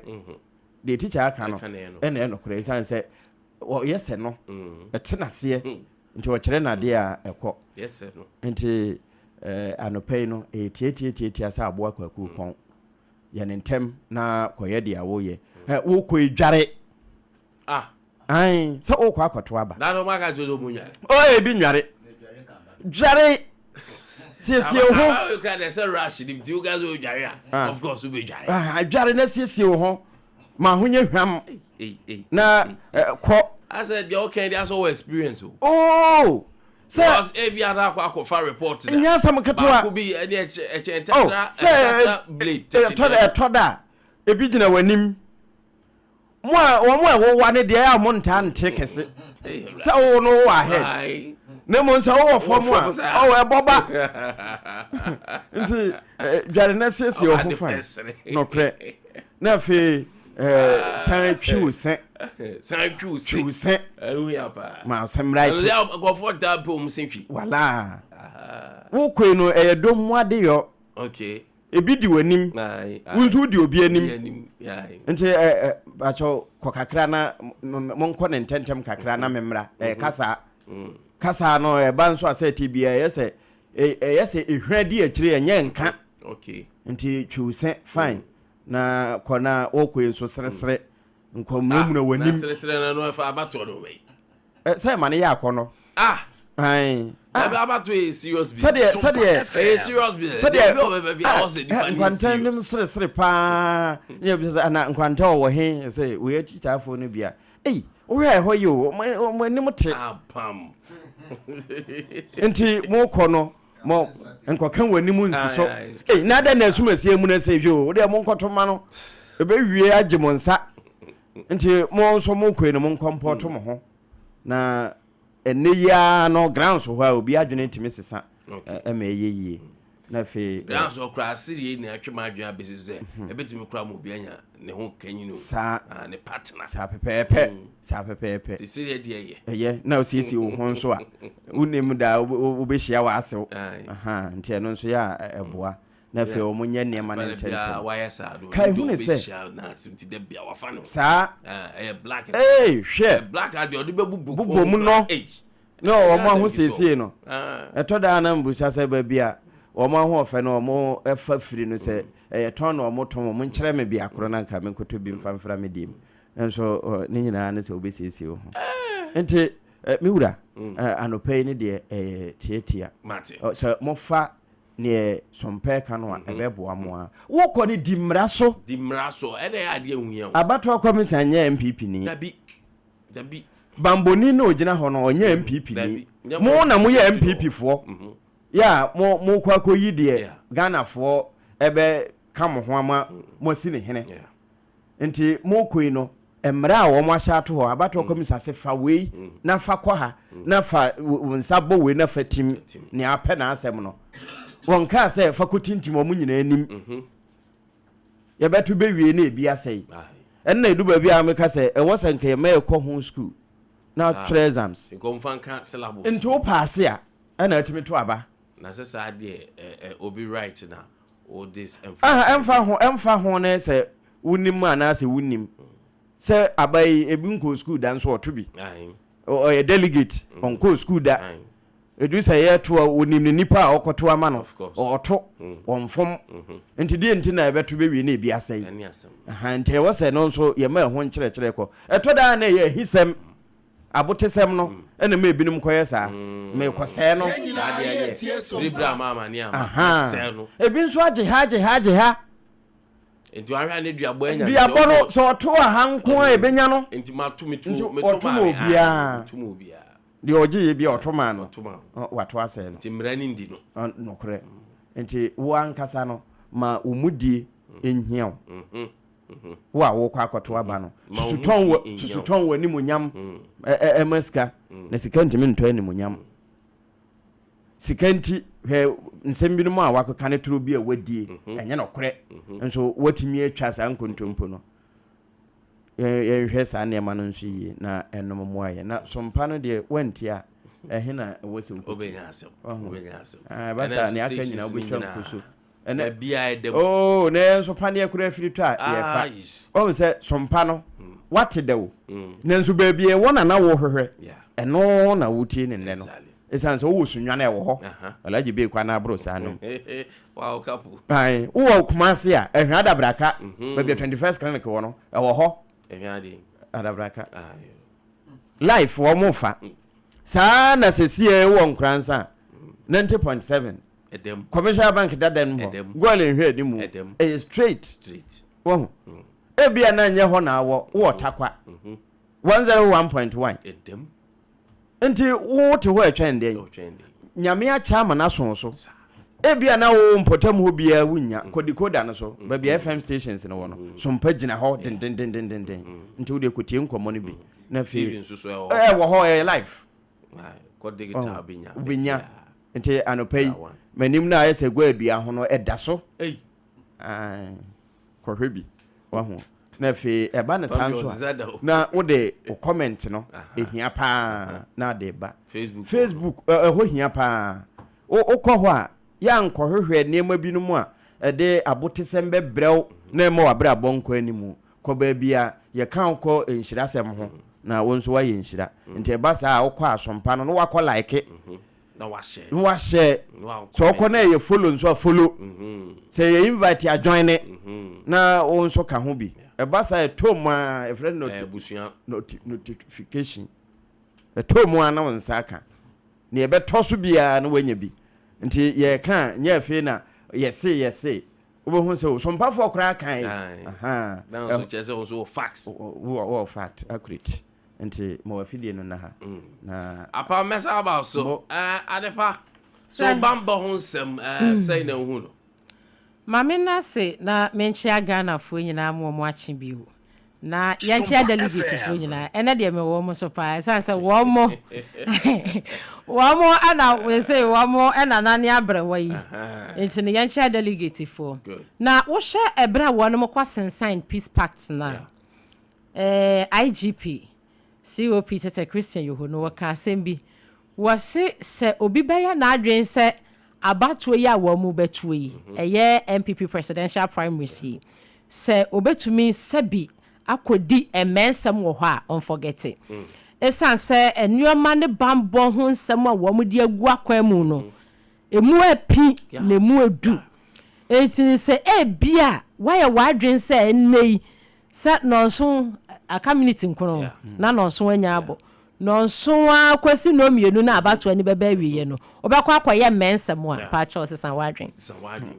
Deɛ teacher aka no ɛna ɛyɛ nɔkorɛ ɛsiane sɛ ɔyɛ sɛ no ɛte n'aseɛ nti ɔkyerɛ no adeɛ a ɛkɔ. Nti anɔpa yi no ɛyɛ tiatiatiatia sɛ aboa kwaku kɔn. Yɛ no ntɛm na kɔyɛ deɛ woyɛ. Wokɔ yi dware. Ah. Ae, sɛ wokɔ akɔto aba. Na ɔmo aka kyerɛ sɛ ɔmo nware. Oh, ebi nware. Dware. Siesie wo ho. Aba kura deɛ sɛ rush nim ti woka sɛ odware a, ah. of course wobɛdware. Ah, dware na siesie wo ho. Ma ho nyɛ hwam. Na eh, kɔ. Asɛ deɛ ɔka deɛ asɛ ɔwɔ experience o. Oh. Sɛ because ebi ada akɔ akɔfa report da. Nyɛ asɛm ketewa. Baako bi ɛne ɛkyɛ ɛkyɛ tɛtira ɛtɛtira blade tɛtira. Ɛtɔ da ebi gyina w'anim. Mo a wɔn a ɛwowa no deɛ a mo ntaa nte kɛse sɛ wo no wowɔ ahead na mmom sɛ wowɔ fam a ɔwɔ ɛbɔ ba nti eh, dware na siesie wo ho fine nɔkorɛ na afei eh, san twi wo sɛ san twi wo sɛ twi wo sɛ ma sɛ mmra ti nkɔfoɔ taa pɛ wɔn sɛ twi wala wokɔe no ɛyɛ dɔm mu adeyɔ okay Ebi di w'anim, wo nso wodi obi anim. Nti ɛ ɛ pakyɛw kɔ kakra na monkɔ ne ntɛntɛm kakra na memmra. Ɛyɛ kasa. Kasa no ɛba nso a sɛ ɛte biara ɛyɛ sɛ ɛyɛ sɛ ehwa di akyire ɛnyɛ nka. Nti twi wo se fine na kɔ na wɔkɔ yi nso seresere nkɔ munamuna w'anim. Na seresere no no ɛfa abatoɔ no bɛyi. Sɛ ɛma no yɛ akɔnnɔ. Ah! Ae. Ah. Dabi abato yɛ serious business. Sɛdeɛ sɛdeɛ. Ɛyɛ serious business. Sɛdeɛ Obi a ɔbɛba bi a ɔsɛ nipa ni serious. Nkwantɛn nim seresere paa. Ne yɛ bisa sɛ ana nkwantɛn ɔwɔ he sɛ wei akyitaafoɔ no bi a. Ei wohwɛ ɛhɔ yi o wɔn anim te. Apam. Nti mo kɔ no mo nkɔka wɔn anim nsi so. Ei na adɛn na asumasie mu no sɛ hwɛ o wodeɛ mo nkɔto ma no. Ɛbɛwie agye mo nsa. Nti mo nso mo kɔe no mo nkɔmpɔto mo ho na ɛnɛ yi ara no grounds hɔ a obi adwene ntumi sesa ɛma ɛyɛ yie na afei grounds hɔ koraa serie na atwe ma adwene abɛsi so sɛ mhm. ɛbɛtumi koraa ma obi anya ne ho kanyin o saa ah, ne partner saa pɛpɛɛpɛ mm. saa pɛpɛɛpɛ te serie deɛ yɛ ɛyɛ na osiesie wo ho nso a wonim da wobɛhyia w'asew nti ɛno nso yɛ a ɛboa na afei wɔn nyɛ nneɛma no ntɛntɛm. Kae hu ne sɛ. Saa. Ee hwɛ. Bobɔ mu no ne wɔn ahosiesie no. Ɛtɔ da a na mbusa sɛ baabi a wɔn ahoɔfɛ no wɔn fa firi no sɛ ɛyɛ tɔn na wɔn tɔn wɔn nkyerɛ me bea koro na nka menkɔtɔ bi mfa mfra me deɛ mu. Nso ne nyinaa ne sɛ wobɛsiesie wo ho. Nti me wura anɔpa yi ne deɛ ɛyɛ tiatia. Sɛ mofa Neɛ Sompɛ ka no a, ɛbɛboa mo ara. Wokɔ no, di mmara so. Di mmara so, ɛna ɛyɛ adeɛ ɛho hia o. Abatoɔ kɔmisa nyɛ NPP ni. Dabi, dabi. Bamboni no a ɔgyina hɔ no, ɔnyɛ NPP ni. Mo na moyɛ NPP foɔ. Yɛ a mo mokɔ akɔyi deɛ Ghanafoɔ ɛbɛka mo ho ama moasi no hene. Nti mokɔ yi no, mmara a wɔn ahyɛ ato hɔ, abatoɔ kɔmisa se fa wei na fa kɔ ha, na fa wo nsa bɔ wei na fa tim nea apɛ n'asɛm no. Wɔnkaa sɛ fa kɔtintim wɔn nyinaa anim. Mhm. Yɛbɛto bɛwie na ebi asɛe. Ɛno na ɛdu baabi a meka sɛ ɛwɔ sɛ nka yɛma yɛkɔ ho sukuu na ah. twerɛ exams. Nti wo paase a ɛna atumi to aba. Na sɛ saa deɛ ɛ ɛ obi right na o disenfranchise. Aha, ɛmfa ho, ɛmfa ho ne sɛ wonim anaasɛ wonnim. Sɛ aba yi, ebi nkɔɔ sukuu da nso ɔto bi. Ɔyɛ delegate, ɔnkɔɔ sukuu da. Ɛduru sɛ yɛto a, ɔnim ne nipa a ɔkɔto ama no. Ɔto, ɔmfom. Nti deɛ nti na ɛbɛto bɛwie na ebi asɛe. Aha, nti ɛwɔ sɛ no nso yɛma ɛho nkyerɛkyerɛ kɔ. Ɛtɔ da a na ɛyɛ ahisɛm, abotesɛm no ɛna ma ebinom kɔyɛ saa. Mekɔsɛe no. Aha. Ebi nso agye ha, agye ha, agye ha. Nti wahwɛ a ne duabɔ anya Duabɔ no sɛ ɔto aha nko a ɛbɛnya no. Nti mato me to Nti meto ɔto maa ma me obiara. meto ma obiara. Deɛ ɔgye yɛ bi a ɔto maa no. Ɔto maa no. Wato asɛe no. Nti mmara no ndi no. Nokorɛ. Nti wo ankasa no ma wo mudie nhia wo. Wo a wokɔ akɔto aba no Ma wo susu tɔn mudie wɔ nhia susu wo. tɔn w'animuonyam ɛma sika. Na sika ntumi ntɔ animuonyam. Sika nti, hwɛ nsɛm binom a wakeka ne toro bi a wadie, ɛnyɛ nokorɛ, nso watumi atwa saa nkontompo no. Yɛnhwɛ saa nneɛma no nso yie na ɛnom mmoa yɛn. Na sompa no deɛ wantie a, ɛhe na ɛwɔ sɛ wokɔtie? Wobɛnya asɛm. Wahu? Wobɛnya asɛm. Ah, ɛba Ɛnɛ saa nso nea aka nyinaa stations no wobɛtwa nyinaa, nko so. Ɛnɛ, baabiara ɛda mu. Oh, na yɛn nso paneɛ koraa firi tɔ a, yɛfa. Ah, yes. Wahu sɛ sompa no, wate da o. Nanso baabi a ɛwɔ na na wohwehwɛ, ɛno na wotie ne nnɛ no. Esiane sɛ wowɔ Sunyani a ɛwɔ hɔ, Alhaji Bey kwan no aboro saa no mu. Ae, wowɔ Kumasi a, Ahwea Adabraka, baabi a 21st Clinic wɔ no, ɛwɔ hɔ. Adabraka. Life wɔn fa. Saa na sɛsie wowɔ Nkoransa a, 90.7. Commercial Bank dada no mu hɔ. Goil nhwɛ anim. Ɛyɛ straight. Wahu. Ebia na nyɛ hɔ na awɔ, wowɔ Tarkwa. 101.1. Nti wo te hɔ ɛtwɛn dɛn? Nyame akyɛ ama no aso wo so. Ebia na wo mpɔtam hɔ biara wunnya. Kɔ decoder no so, baabi a FM stations no wɔ no, sompa gyina hɔ dendendendenden. Nti wo deɛ kɔtie nkɔmmɔ no bi. Na afei, TV nso so ɛwɔ hɔ. Ɛwɔ hɔ, ɛyɛ live. Kɔ digital bɛnya. Wobɛnya. Nti anɔpa yi, m'anim no a ayɛ sɛ gua dua ho no, ɛda so. Ei. Ae, kɔhwɛ bi. Wahu. Na afei ɛba no saa nso a, na wode wo comment no, ɛhia paa na ade ba. Facebook. Facebook, ɛhɔ hia paa. Wokɔ hɔ a, yɛ a nkɔhwehwɛ nneɛma binom a ɛde abotesɛm bɛbrɛ wo na ɛmma w'abrabɔ nkɔ anim. Kɔ baabi a yɛka wo kɔ nhyirasɛm ho na wo nso woayɛ nhyira. Nti ɛba saa a, wokɔ asompa no na woakɔ like. Na wahyɛ. Na wahyɛ. Sɛ ɔkɔ na ɛyɛ follow nso a follow. Sɛ ɛyɛ invite a join ne. Na wo nso ka ho bi. Ɛba saa ɛtɔ mu a ɛfrɛ no notification. Ɛtɔ mu a na wo nsa aka. Nea ɛbɛtɔ so biara na woanya bi. Nti yɛka a nyɛ afei na yɛse yɛse. Wobɛhu sɛ sompafoɔ koraa kae. Na nso kyerɛ sɛ wo nso wɔ facts. Wɔ fact accurate. Nti ma w'afidie no nna ha na. Apa mɛsan aba wo so. Ɛɛ Adepa, so bammɔ ho nsɛm ɛɛ sɛn na wohu no? Ma me nna ase na menkyea Ghanafoɔ nyinaa ma wɔn akye bio. Na yɛnkyea Sompa delegatefoɔ FM. nyinaa. Ɛnɛ deɛ mewɔ wɔn so paa ɛsiane sɛ wɔn wɔn ɛna wɔse wɔn ɛna nane abrɛwa yi. Nti no yɛnkyea delegatefoɔ. Good. Na wohwɛ ɛberɛ a wɔn kɔ sensan peace pact no a, Yeah. Eh, IGP, COP Tete Christian Yohono, wɔka asɛm bi. Wɔse sɛ obi bɛyɛ n'adwene sɛ abatoɔ yi a wɔn bɛtoɔ yi, ɛyɛ NPP presidential primaries yi, sɛ obɛtumi sɛbi akɔdi mmɛnsɛm wɔ hɔ a, ɔnfɔgɛte. Ɛsiane sɛ nneɛma ne banbɔ ho nsɛm a wɔn de agu akwan mu no, Emu api na emu adu. Enti sɛ ebia woayɛ w'adwene sɛ ɛnnɛ yi sɛ nnɔnson aka miniti nkron na nnɔnson anya abɔ, nnɔnson ara kɔsi nnɔnmienu na abatoɔ no bɛba awieeɛ no, wobɛkɔ akɔyɛ mmɛnsɛm a, mpakyɛw sesa w'adwene.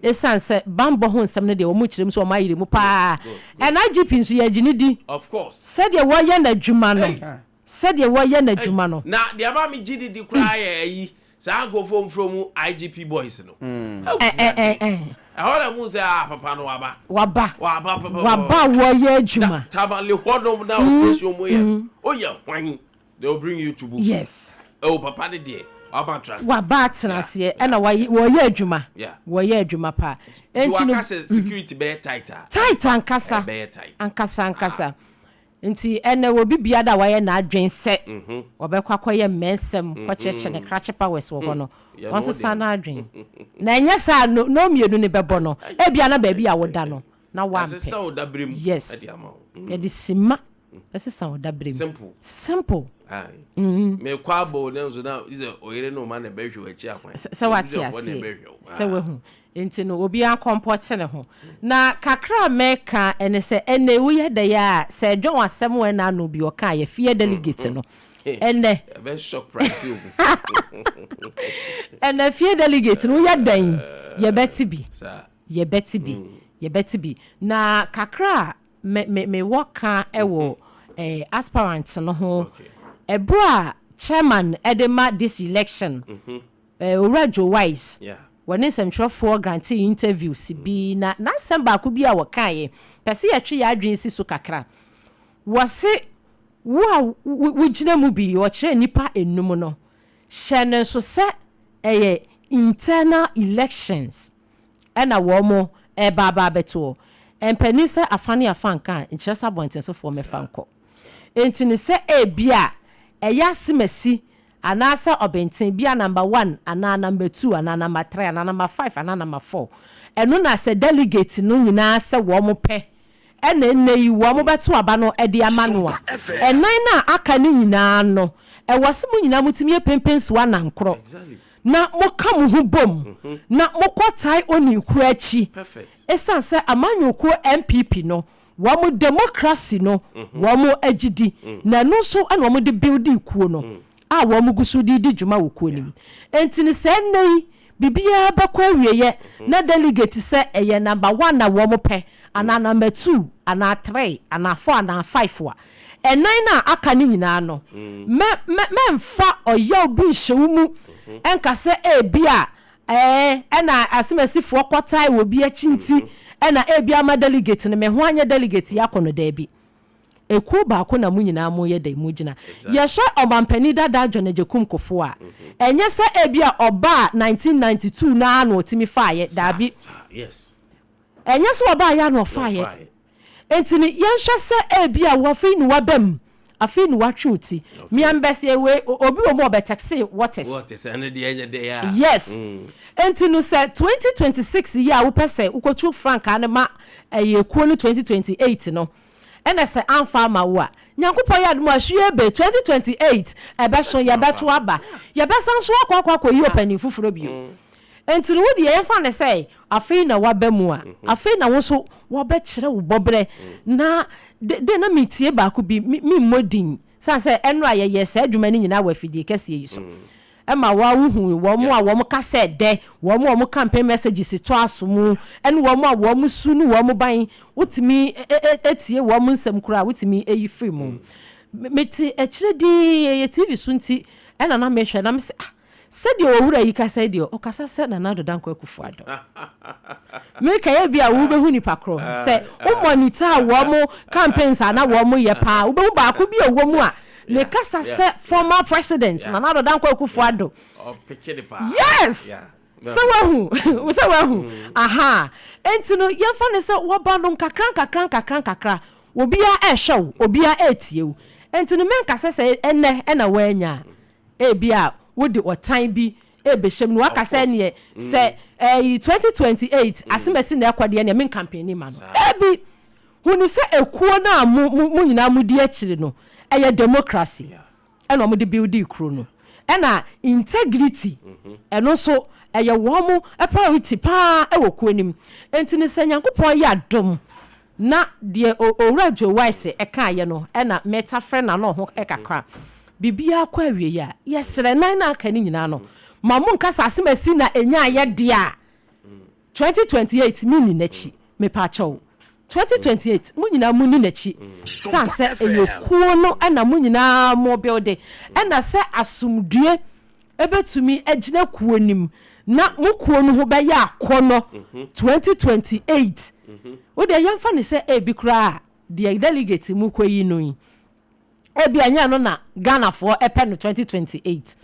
Esiane sɛ bammɔ ho nsɛm no deɛ wɔkyerɛ mu sɛ wɔayere mu paa. And IGP nso yɛgye no di sɛdeɛ wɔyɛ n'adwuma no. Sɛdeɛ wɔyɛ n'adwuma no. Na deɛ ɛma me gye di di koraa yɛ ayi saa nkurɔfoɔ mfrɛ mu IGP boys no. Awurade. Ɛhɔ na mu sɛ ah papa no waba. Waba. Waba papa. Waba a wɔyɛ adwuma. Tamale hɔnom na operation mu yɛ. Oyɛ hwan? They will bring you to book. Yes. Oh papa ne deɛ waba trust. Waba atena aseɛ ɛna wɔyɛ adwuma. Wɔyɛ adwuma paa. Nti waka sɛ security bɛyɛ tight a. Tight ankasa. Ɛbɛyɛ tight. Ankasa ankasa. Nti ɛnɛ wɔ bibia da wayɛ n'adwen sɛ ɔbɛkɔ akɔyɛ mmɛnsɛm kɔkyerɛkyerɛ ne krakye powers wɔ hɔ no, wɔnsesa n'adwen. Na ɛnyɛ saa no na mmienu ne bɛbɔ no, ebia na baabi a woda no na wampɛ. Ɛsesa wo dabere mu. Yes. Ɛde ama wo. Yɛde sima ɛsesa wo dabere mu. Simple. Simple. Mekɔ abɔ ne nso na sɛ ɔyere ne ɔma na ɛbɛhwɛ w'akyi akwan. Sɛ wate aseɛ, sɛ wahu. Nti no obiara kɔmpɔte ne ho. Na kakra a mɛka ɛne sɛ, ɛnɛ woyɛ dɛ yɛ a, sɛ ɛdwɔn asɛm wɔ ɛna ano bi ɔka yɛ fie delegate no ɛnɛ. Ɛbɛ shock price o. Ɛnɛ fie delegate no, woyɛ dɛn, yɛbɛte bi, yɛbɛte bi, yɛbɛte bi. Na kakra a me me mewɔ ka ɛwɔ aspirant no ho, ɛberɛ a chairman ɛde ma this election, Owura Joe Wise, wɔne nsɛmtwerɛfoɔ grante interviews bi, na n'asɛm baako bi a wɔkaeɛ pɛ sɛ yɛtwe yɛ adwene si so kakra. Wɔse wo a wogyina mu bi, ɔkyerɛ nnipa enum no, hyɛ no nso sɛ ɛyɛ internal elections ɛna wɔn mo ɛba aba abɛtoɔ. Mpanin sɛ afa ne afa nka a, nkyerɛ sɛ abɔntensofoɔ mɛfa nkɔ. Nti ne sɛ ebi a ɛyɛ asemasi anaasɛ ɔbɛnten bi a number 1 anaa number 2 anaa number 3 anaa number 5 anaa number 4, ɛno na sɛ delegate no nyinaa sɛ wɔn pɛ, ɛna ɛnɛ yi wɔn bɛto aba no ɛde ama no a, ɛnan no a aka no nyinaa no, ɛwɔ sɛ mo nyinaa motumi yɛ pempensoa nankorɔ na moka mo ho bom na mokɔ tae oni kuro akyi. Ɛsiane sɛ amanyɔkuo NPP no, wɔn democracy no wɔn agyidi, na ɛno nso ɛna wɔn de build kuo no a wɔn gu so de di dwuma wɔ kuo no mu. Nti ne sɛ ɛnɛ yi biribiara bɛkɔ awieɛ na delegate sɛ ɛyɛ number 1 na wɔn pɛ anaa number 2 anaa 3 anaa 4 anaa 5 a, ɛnan na aka ne nyinaa no, mɛ mɛ mɛmfa ɔyaw bi nhyɛ wo mu ɛnka sɛ ebi a ɛna asemasifoɔ kɔtae wɔ bi akyi nti ɛna ebi ama delegate no, mɛ ho anyɛ delegate yɛ akɔ no. Daabi, ekuo baako na mo nyinaa mo yɛ dɛ mo gyina. Yɛhwɛ ɔmampanin dada John Agyekum Kufuor a, ɛnyɛ sɛ ebi a ɔbaa 1992 naa na ɔtumi faayɛ. Daabi, ɛnyɛ sɛ ɔbaa yɛ na ɔfaayɛ. Nti ni yɛnhwɛ sɛ ebi a wɔafei ne waba mu, afei ne watwe wo ti miambɛsɛ wei obi wɔ mu ɔbɛtest waters. Yes, nti no sɛ 2026 yi a wopɛ sɛ wokɔtu frankaa no ma ɛyɛ kuo no 2028 no, ɛna sɛ amfa ama wo a, Nyankopɔn yɛ adom a, hwie be 2028 ɛbɛso, yɛbɛto aba, yɛbɛsan so akɔ akɔyi ɔpanin foforɔ bio. Nti no wodeɛ, yɛmfa ne sɛ afei na waba mu a, afei na wo nso wɔbɛkyerɛ wo bɔberɛ. Na de na metie baako bi, memmɔ din san sɛ ɛno a yɛyɛ saa adwuma no nyinaa wɔ afidie kɛseɛ yi so, ɛma wa wohu wɔn a wɔn kasa ɛdɛ, wɔn a wɔn campaign messages to aso mu, ɛne wɔn a wɔn su ne wɔn ban, wotumi etie wɔn nsɛm koraa, wotumi eyi firi mu. Mete akyire dii, ɛyɛ TV so nti ɛna na mehwɛ na mesɛ, ah, sɛdeɛ owura yi kasa yi deɛ, ɔkasa sɛ Nana Addo Dankwa Akufo-Addo. Meka yɛ bi a wobɛhu nipa korɔ sɛ wo monitor a wɔn campaigns a na wɔn yɛ paa, wobɛhu baako bi a ɔwɔ mu a ne kasa sɛ former president Nana Addo Dankwa Akufo-Addo. Yes, sɛ wahu aha. Nti no yɛmfa ne sɛ wɔba no nkakra nkakra nkakra nkakra, obiara ɛrehwɛ wo, obiara ɛretie wo. Nti no mɛnka sɛ ɛnɛ ɛna wɔanya a, ebi a wode ɔtan bi ebehyɛ mu na waka sɛ neɛ sɛ ɛyi 2028 asemasi na ɛkɔ deɛ, neɛ men campaign ma no. Ebi huni sɛ ekuo no a mo nyinaa mo di akyire no, ɛyɛ democracy ɛna wɔn de build kuro no, ɛna integrity, ɛno nso ɛyɛ wɔn mo priority paa ɛwɔ kuo nim. Nti ne sɛ Nyankopɔn yɛ adom na deɛ Owura Joe Wise ɛkaayɛ no, ɛna mɛta frɛ n'ano ho ɛkakra, biribiara kɔ awie a, yɛsrɛ nan na aka ne nyinaa no ma mo nkasa asɛm na enya ayɛ deɛ a 2028 mi ni n'akyi. Mepaakyɛw, 2028 mo nyinaa mo ni n'akyi, san sɛ ɛyɛ kuo no ɛna mo nyinaa mo build, ɛna sɛ asomdue ebetumi agyina kuo nim na mo kuo no ho bɛyɛ akɔnɔ 2028. O deɛ, yɛmfa ne sɛ ebi koraa deɛ delegate mu kɔ yi no yi, ebi anya no na Ghanafoɔ ɛpɛ no 2028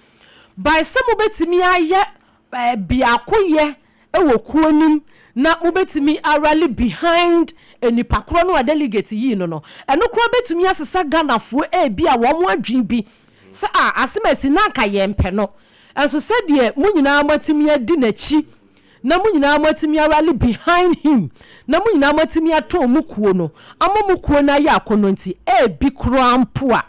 by sɛ mobɛtumi ayɛ biako yɛ. wɔ kuo no mu na mobɛtumi arally behind nipa korɔ no a delegate yii no no, ɛno koraa bɛtumi asesa Ghanafoɔ ebi a wɔn adwene bi sɛ a asɛm asi na anka yɛmpɛ no. Nso sɛdeɛ mo nyinaa moatumi adi n'akyi na mo nyinaa moatumi arally behind him na mo nyinaa moatumi atɔn mo kuo no ama mo kuo no ayɛ akɔnnɔ nti, ebi koraa mpo a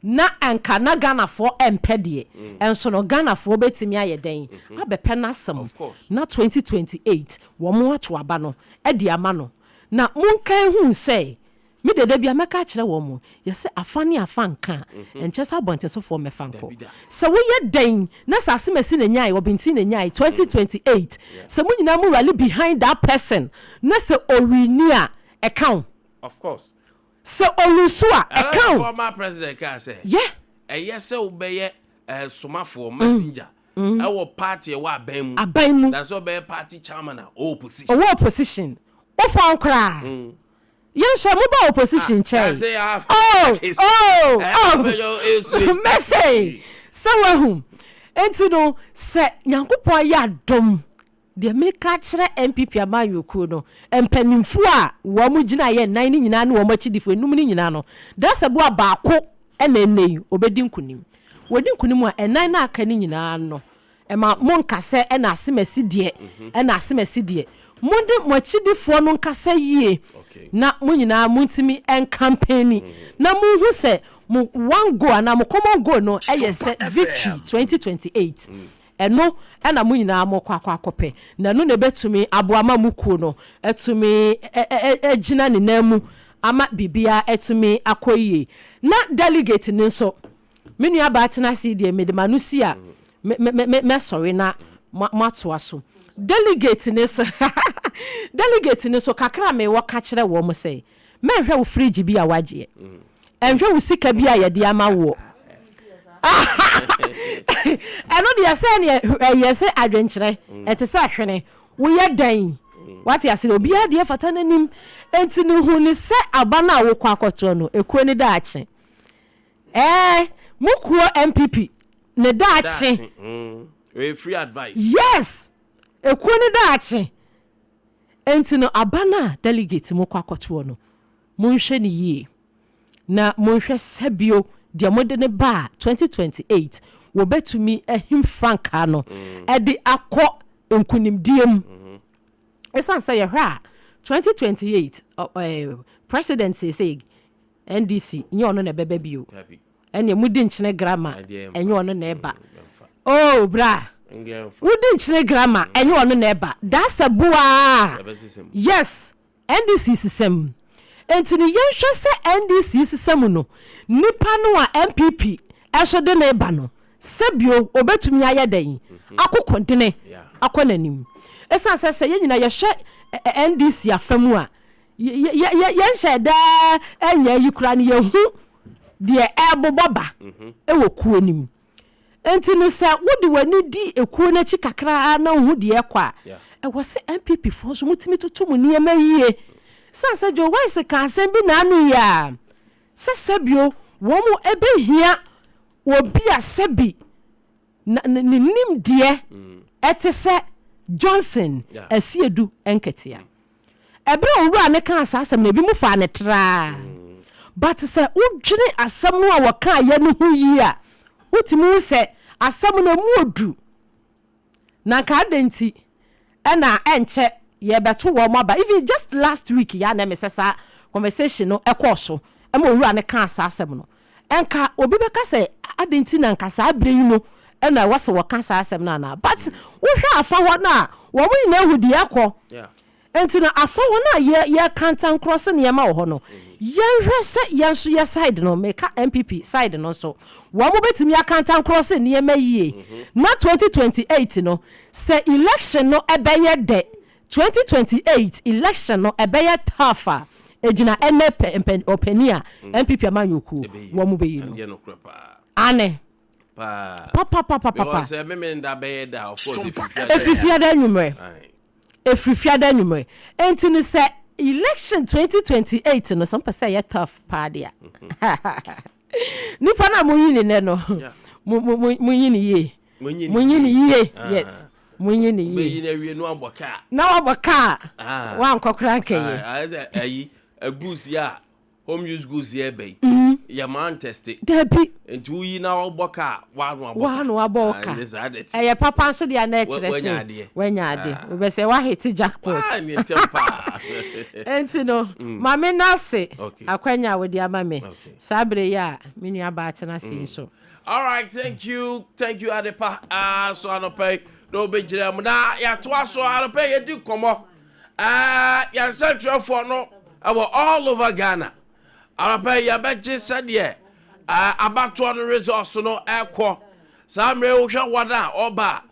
na anka na Ghanafoɔ mpɛ deɛ, nso no Ghanafoɔ bɛtumi ayɛ dɛn abɛpɛ n'asɛm na 2028 wɔn ato aba no de ama no. Na monkae hu sɛ, me deɛ da biara mɛka akyerɛ wɔn, yɛsɛ afa ne afa nka a, ɛnkyɛ sɛ abɔntensofoɔ mmɛfa nkɔ. Sɛ woyɛ dɛn na sɛ Asemasi na nyae, Ɔbenten na nyae, 2028 sɛ mo nyinaa mo rally behind that person na sɛ ɔwini a, ɛka wo. Of course. Sɛ ɔlusu a, ɛka wo. Former president kaa sɛ, ɛyɛ sɛ wobɛyɛ somafoɔ, messenger, ɛwɔ party ɛwɔ aban mu. Aban mu. Na sɛ ɔbɛyɛ party chairman a ɔwɔ opposition. Ɔwɔ opposition. Wofa koraa. Yɛnhyɛ mo ba opposition kyɛn. Oh, oh, oh. Mɛsɛ sɛ wahu. Enti no, sɛ Nyankopɔn ayɛ adom, deɛ meka kyerɛ NPP amanyɔkuo no, mpanimfoɔ a wɔn gyina yɛ nnan no nyinaa ne wɔn akyidifoɔ enum no nyinaa no, Dasɛboa baako ɛna ɛnɛ yi obɛdi nkunim. Wɔdi nkunim a, ɛnan no aka no nyinaa no, ɛma mo nkasɛ ɛna asemasi deɛ, ɛna asemasi deɛ. Mo de mo akyidifoɔ no nkasa yie na mo nyinaa mo ntumi ncampaign na mo hu sɛ mo one goal anaa mo common goal no ɛyɛ sɛ victory 2028. Ɛno ɛna mo nyinaa mo kɔ akɔ akɔpɛ, na ɛno na ɛbɛtumi aboa ma mo kuo no ɛtumi ɛgyina ne nan mu ama biribiara ɛtumi akɔ yie. Na delegate no nso, me nua baa tena ase deɛ, mede ma no si a mɛsɔre na moatoa so. Delegate ne so kakra a mewɔ ka kyerɛ wɔn sɛ, mɛnhwɛ wo fridge bi a wagyeɛ, ɛnhwɛ wo sika bi a yɛde ama woɔ. Ɛno deɛ, sɛ neɛ ɛyɛ sɛ adwenkyerɛ ɛte sɛ hwene woyɛ dɛn, wate ase, obiara deɛ fata n'anim. Nti ne hu ne sɛ aba no a wokɔ akɔtoɔ no, ekuo ne daakye, mo kuo NPP ne daakye. Free advice. Yes, ekuo ne daakye. Nti no, aba no a delegate mo kɔ akɔtoɔ no, monhwɛ ne yie na monhwɛ sɛbio deɛ mode ne ba a 2028 wɔbɛtumi ahim frankaa no ɛde akɔ nkonimdie mu. Ɛsiane sɛ yɛhwɛ a, 2028 president sɛ NDC nyɛ ɔno na ɛbɛba bio. Ɛnea mudi nkyene grama, ɛnyɛ ɔno na ɛba. Oh bra, wodi nkyene grama, ɛnyɛ ɔno na ɛba. Daasa buaa, yes, NDC sisɛm. Nti no, yɛnhwɛ sɛ NDC sisɛm no, nipa no a NPP ɛso de ne ba no, sɛbio obetumi ayɛ dɛn akoko dene akɔ n'anim. Ɛsiane sɛ yɛn nyinaa yɛhwɛ NDC afa mu a, yɛnhyɛ daa ɛnyɛ yi kura no, yɛhu deɛ ɛbobɔ ba ɛwɔ kuo no mu. Nti no, sɛ wode w'ani di ekuo n'akyi kakra na wohu deɛ ɛkɔ a, ɛwɔ sɛ NPP foɔ nso motumi toto mu nneɛma yie. San sɛ Joe Wise ka asɛm bi n'ano yie a, sɛ sɛbio wɔn mo ɛbɛhia obi a sɛbi na ne nimdeɛ ɛte sɛ Johnson Asiedu Nketea. Ɛberɛ a owura ne kaa saa asɛm no, ebi mu faa ne traa, but sɛ wodwene asɛm no a wɔkaa yɛ no ho yie a, wotumi hu sɛ asɛm no emu odu. Na nka adɛn nti ɛna ɛnkyɛ yɛbɛto wɔn aba? Even just last week yɛ a na ɛmɛ sɛ saa conversation no ɛkɔɔ so ɛma owura ne kaa saa asɛm no, ɛnka obi bɛka sɛ adɛn nti na nka saa abere yi no ɛna ɛwɔ sɛ wɔka saa asɛm no anaa? But wohwɛ afa hɔ no a, wɔn nyinaa hu deɛ ɛkɔ. Nti no, afa hɔ no a yɛka ntankorɔ sɛ nneɛma wɔ hɔ no, yɛnhwɛ sɛ yɛn nso yɛ side no, meka NPP side no nso, wɔn mo bɛtumi aka ntankorɔ sɛ nneɛma yie na 2028 no, sɛ election no ɛbɛyɛ dɛ, 2028 election no ɛbɛyɛ tough a, egyina ɛnɛ pɛ mpɛ ɔpanin a NPP amanyɔkuo wɔn mo bɛyi no ane papapapapa. Efifiada anwummerɛ, efirifiada anwummerɛ. Nti no, sɛ election 2028 no, sɛ mpɛ sɛ ɛyɛ tough paa deɛ, nipa no a moyi ne nɛ no, mo mo mo yi ne yie, mo yi ne yie, yes. Monyi no yie. Wobɛyi no awie na wabɔ kaa. Na wabɔ kaa. Ah. Wankɔ koraa nkɛyɛ. Ayɛ sɛ ayi goods yi a home use goods yɛ bɛyi. Yɛ maa ntɛste. Dabi. Nti woyi na wabɔ kaa wano abɔ kaa. Wano abɔ wo ka. Ɛyɛ papa nso deɛ na ɛkyerɛ sɛ wanya ade. Wobɛ sɛ wahete jackpot. Waa ne ntɛm paa. Nti no ma me no ase akwanya a wode ama me saa bere yi a me nua baa tena ase yi so. All right, thank you, thank you, Adepa. So anɔpa yi na obɛgyina mu na yɛatoa so. Anɔpa yi yɛdi nkɔmmɔ yɛn nsɛntwerɛfoɔ no ɛwɔ all over Ghana. Anɔpa yi yɛbɛgye sɛdeɛ abatoɔ no results no ɛkɔ saa mmerɛ. Wohwɛ wɔn a ɔba a,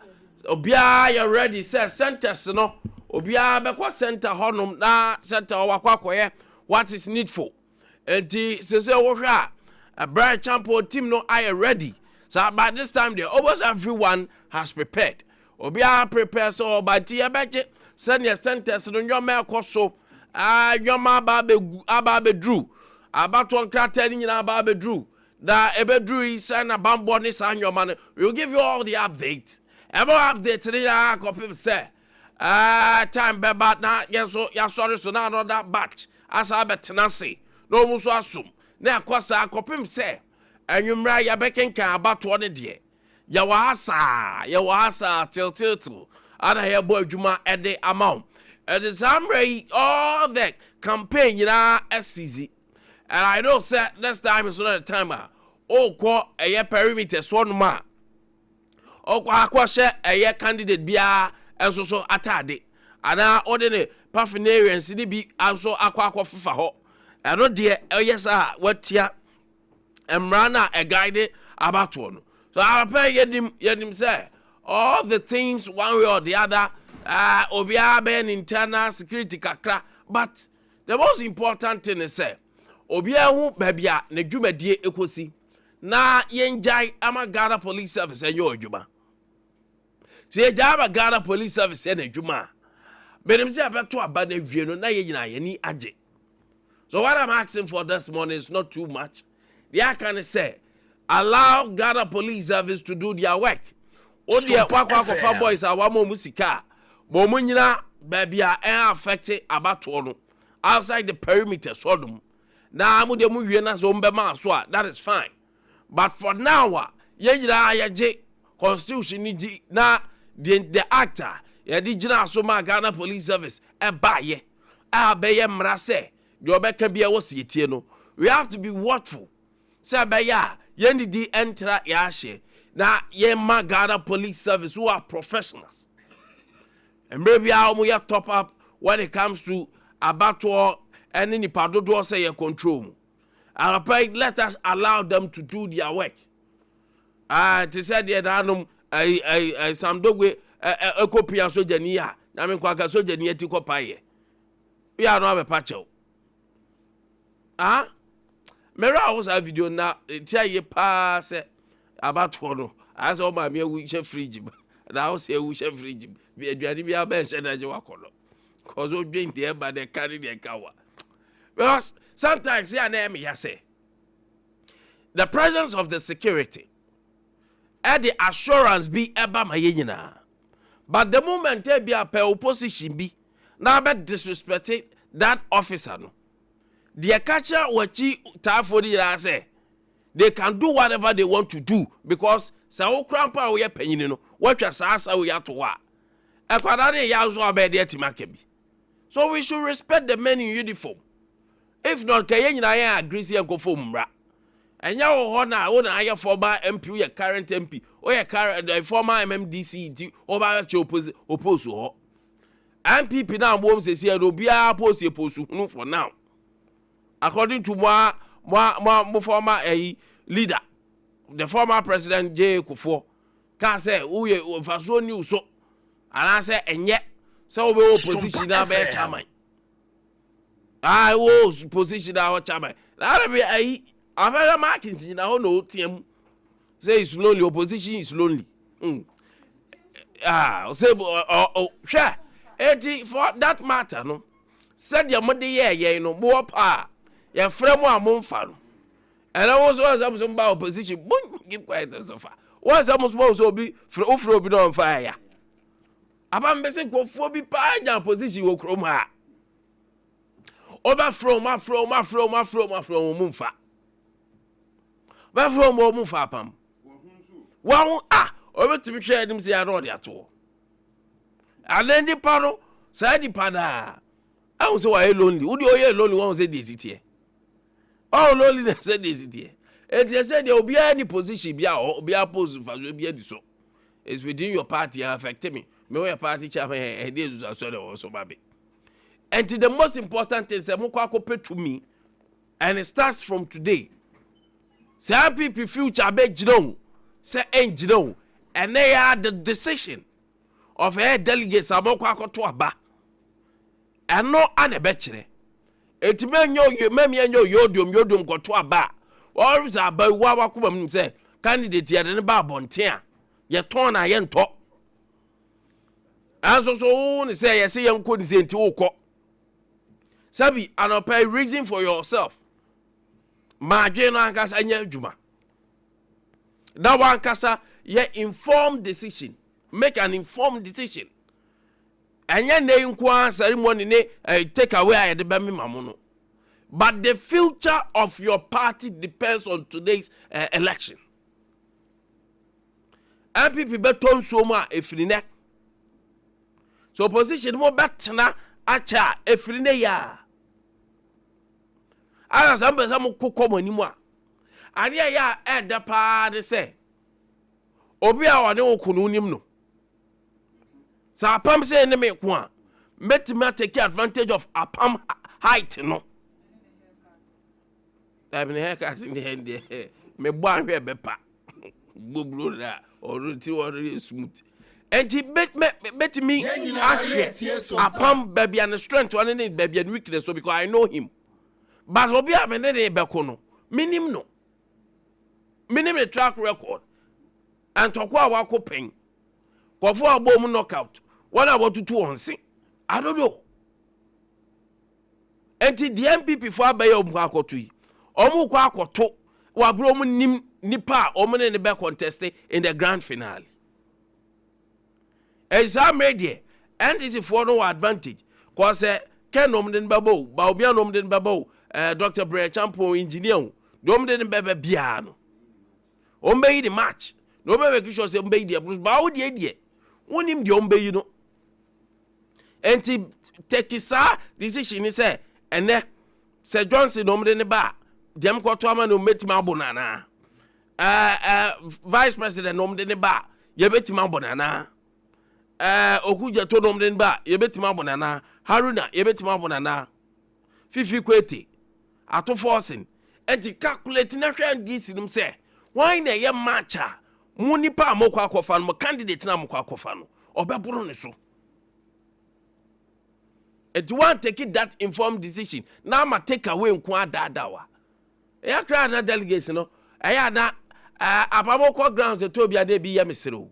obiara yɛ ready sɛ centers no, obiara bɛkɔ center hɔnom na center hɔ wakɔ akɔyɛ what is needful. Nti sese wohwɛ a, Brian Champo team no ayɛ ready. So by this time there, almost everyone has prepared. Obiara prepare sɛ ɔba. Nti yɛbɛgye sɛdeɛ centers no nneɛma ɛkɔ so, nneɛma aba abɛgu, aba abɛduru, abatoɔ nkrataa no nyinaa aba abɛduru na ɛbɛduru yi sɛ na bambɔ ne saa nneɛma no. We will give you all the update. Ɛbɛ update ne nyinaa kɔpem sɛ time bɛba na yɛn nso yɛasɔre so na another batch asa abɛtena ase na wɔn nso asom na ɛkɔ saa kɔpem sɛ anwummerɛ a yɛbɛkenkan abatoɔ no deɛ. Yɛwɔ ha saa, yɛwɔ ha saa tiltiltil ana yɛbɔ adwuma ɛde ama wo. Ɛde saa mmerɛ yi, all the campaign nyinaa asizi, and I know sɛ next time is not the time a ɔrekɔ ɛyɛ perimeter soɔ nom a ɔkɔ akɔhyɛ ɛyɛ candidate biara nso so ataade anaa ɔde ne paraphernalia ne bi nso akɔ akɔfefa hɔ. Ɛno deɛ, ɛyɛ saa a, watia mmara no a ɛguide abatoɔ no so. Arapɛ yɛnim sɛ all the things, one way or the other, obiara bɛyɛ ne internal security kakra, but the most important thing is sɛ obiara hu baabi a ne dwumadie ekosi na yɛngyae ama Ghana Police Service ɛnyɛ adwuma. Sɛ yɛgyae ama Ghana Police Service yɛ n'adwuma a, menim sɛ yɛbɛto aba no awie no na yɛn nyinaa yɛni agye. So what I'm asking for this morning is not too much. Deɛ aka ne sɛ allow Ghana Police Service to do their work. O deɛ, wakɔ akɔfa boys a wama ɔmo sika a, ma ɔmo nyina baabi a ɛn affect abatoɔ no outside the perimeter sɔdom na mo deɛ mo wie na sɛ ɔmo bɛma so a, that is fine. But for now a yɛn nyinaa yɛgye constitution ni di na the act a yɛde gyina so ma Ghana Police Service ɛbaayɛ a bɛyɛ mmara sɛ deɛ ɔbɛka bi a ɛwɔ sietie no, we have to be watchful sɛ ɛbɛyɛ a yɛn didi ntra yɛahyɛ na yɛma Ghana Police Service, who are professionals, mmerɛ biara wɔn yɛ top up when it comes to abatoɔ ɛne nipa dodoɔ sɛ yɛ control mu. Anapa yi, let us allow them to do their work. Ah, te sɛ deɛ nanom ɛyi ɛyi ɛyi Sam Dogbe ɛ ɛ ɛkɔ pia sogyani a nyame nkɔ aka sogyani ati kɔ pa yɛ wia no abɛpa kyɛw. Ah, mɛrɛ a wo saa video na tia yie paa sɛ abatoɔ no ayɛ sɛ ɔmaame awu hyɛ fridge mu na awo sɛ awu hyɛ fridge mu bi aduane bi abɛn hyɛ na gye wakɔ no cause odwen deɛ ɛba deɛ ɛka ne deɛ ɛka wa, because sometimes yɛ a na ɛyɛ me ya sɛ the presence of the security ɛde assurance bi ɛba ma yɛ nyinaa, but the moment ebi apɛ opposition bi na abɛ disrespect that officer no deɛ, ka kyerɛ wɔakyi taafoɔ no nyinaa sɛ they can do whatever they want to do, because sɛ wokora mpo a woyɛ panyini no, woatwa saa asa wei ato hɔ a, ɛkwadaa no yɛ nso a bɛyɛ de atumi aka bi. So we should respect the men in uniform. If not, ka yɛn nyinaa yɛn agree sɛ yɛnkɔ mmra. Ɛnyɛ wɔ hɔ na wo na ayɛ former MP, woyɛ current MP, woyɛ current former MMDC, nti wɔba bɛkyɛ oppose hɔ. NPP na wɔn sɛsi ɛno, obiara post yɛ post hunu for now, according to mo former ɛyi leader, the former President J Kufuor, kaa sɛ woyɛ nfasuo ni so anaasɛ ɛnyɛ sɛ wobɛwɔ opposition na bɛyɛ chairman. Ah, wo position na wɔ chairman na ara bi ayi Afenyo Markins gyina hɔ na ɔteɛ mu sɛ is lonely, opposition is lonely. Ah, sɛ ɔ hwɛ, eti for that matter no, sɛdeɛ mode yɛɛ yɛn no, mowɔ pa a yɛfrɛ mo a momfa no. Ɛnɛ wo nso wɔn sɛ mo so ba opposition, mo keep quiet. So far wɔn sɛ mo so mo sɛ obi frɛ, wofrɛ obi na ɔmfa ɛya. Aba mpɛ sɛ nkurɔfoɔ bi paa nya position wɔ kurom ha. Wobɛfrɛ wɔn afrɛ wɔn afrɛ wɔn afrɛ wɔn afrɛ wɔn mu mfa. Bɛfrɛ wɔn wɔn mfa apam. Wɔn a wɔbɛtumi hwɛ anim sɛ yɛn ɔde atoɔ. Ana nipa no saa nipa naa ahu sɛ wɔayɛ lonely. Wode ɔyɛ lonely wɔn sɛ deɛ esi teɛ. Ɔwɔ lonely na sɛ deɛ esi teɛ. Eti ɛsɛ deɛ obiara ni position bi a obiara post nfasoɔ bi adi so. It's within your party affect me. Me wɔyɛ party chairman ɛde esusuasoɔ na ɛwɔ so ba bi. Ɛnti the most important thing sɛ mokɔ akɔpɛ tumi and it starts from today. Sɛ NPP future bɛgyina o sɛ ɛngyina o ɛnɛ yɛ the decision of ɛyɛ delegates a mokɔ akɔto aba ɛno ana ɛbɛkyerɛ. Eti mɛnyɛ oyo mɛmi ɛnyɛ oyodiom yodiom kɔto aba a wɔn sɛ aba yi wa wakoma mu sɛ candidate yɛde ne ba abɔnten a yɛtɔn na yɛntɔ. Ɛnso so wo ne sɛ yɛsɛ yɛnkɔ ne sɛ nti wokɔ. Sɛbi anɔpa reason for yourself. Ma adwene no ankasa nyɛ adwuma. Na wankasa yɛ informed decision. Make an informed decision. Ɛnyɛ nne yi nko ara ceremony ne eh, take away a yɛde bɛmema mo no. But the future of your party depends on today's election. NPP bɛtɔ nsuo mu a ɛfiri nɛ. So opposition mo bɛtena akyɛ a ɛfiri nɛ yi a. Ana sɛ mpɛ sɛ mo kokɔ mo anim a, adeɛ a ɛyɛ a ɛɛdɛ paa ne sɛ obi a ɔne wo ko no wonim no. Sɛ apam sɛ ne me ko a, mɛtumi atake advantage of apam height no. Dabi ne haircut deɛ deɛ mebɔ ahwɛ bɛpa boburo na ɔno ti ɔno yɛ smooth. Nti bɛtumi ahwɛ apam baabi a ne strength ɔne ne baabi a ne weakness so because I know him. But obi a me ne ne bɛko no, menim no. Menim ne track record. Ntɔkwa a wako pɛn. Nkurɔfoɔ a wɔbɔ wɔn knockout. Wɔn a wɔtutu wɔn se. I don't know. Nti deɛ NPP foɔ abɛyɛ wɔn kɔ akɔto yi, wɔn kɔ akɔto wɔ abere wɔn nim nipa a wɔn ne ne bɛ contest in the grand finale. Ɛyi saa mmerɛ deɛ NDC foɔ no wɔ advantage kɔ sɛ Ken na wɔn de no bɛbɔ o, Bawumia na wɔn de no bɛbɔ o, ɛɛ Dr. Brɛ Champon engineer o, deɛ wɔn de no bɛbɛ biara no, wɔn bɛyi ne match na wɔn bɛ make sure sɛ wɔn bɛyi deɛ baawo deɛ deɛ wɔn nim deɛ wɔn bɛyi no. Nti take saa decision ni sɛ ɛnɛ sɛ Johnson na wɔde ne ba a deɛ mkɔto ama no mɛtumi abo no anaa ɛɛ ɛɛ vice president na wɔde ne ba a yɛbɛtumi abɔ no anaa ɛɛ Okudzeto na wɔde ne ba a yɛbɛtumi abɔ no anaa Haruna yɛbɛtumi abɔ no anaa Fifi Kwete Ato Forson nti calculate na hwɛ NDC nom sɛ wɔn na ɛyɛ match a mo nipa a mokɔ akɔfa no mo candidate na mokɔ akɔfa no ɔbɛboro ne so. Nti wan take that informed decision na ama take away nko adaadaa wa. Ɛyɛ kra na delegates no ɛyɛ ana apamo kɔ grounds ɛtɔ obi ade bi yɛ mesere o.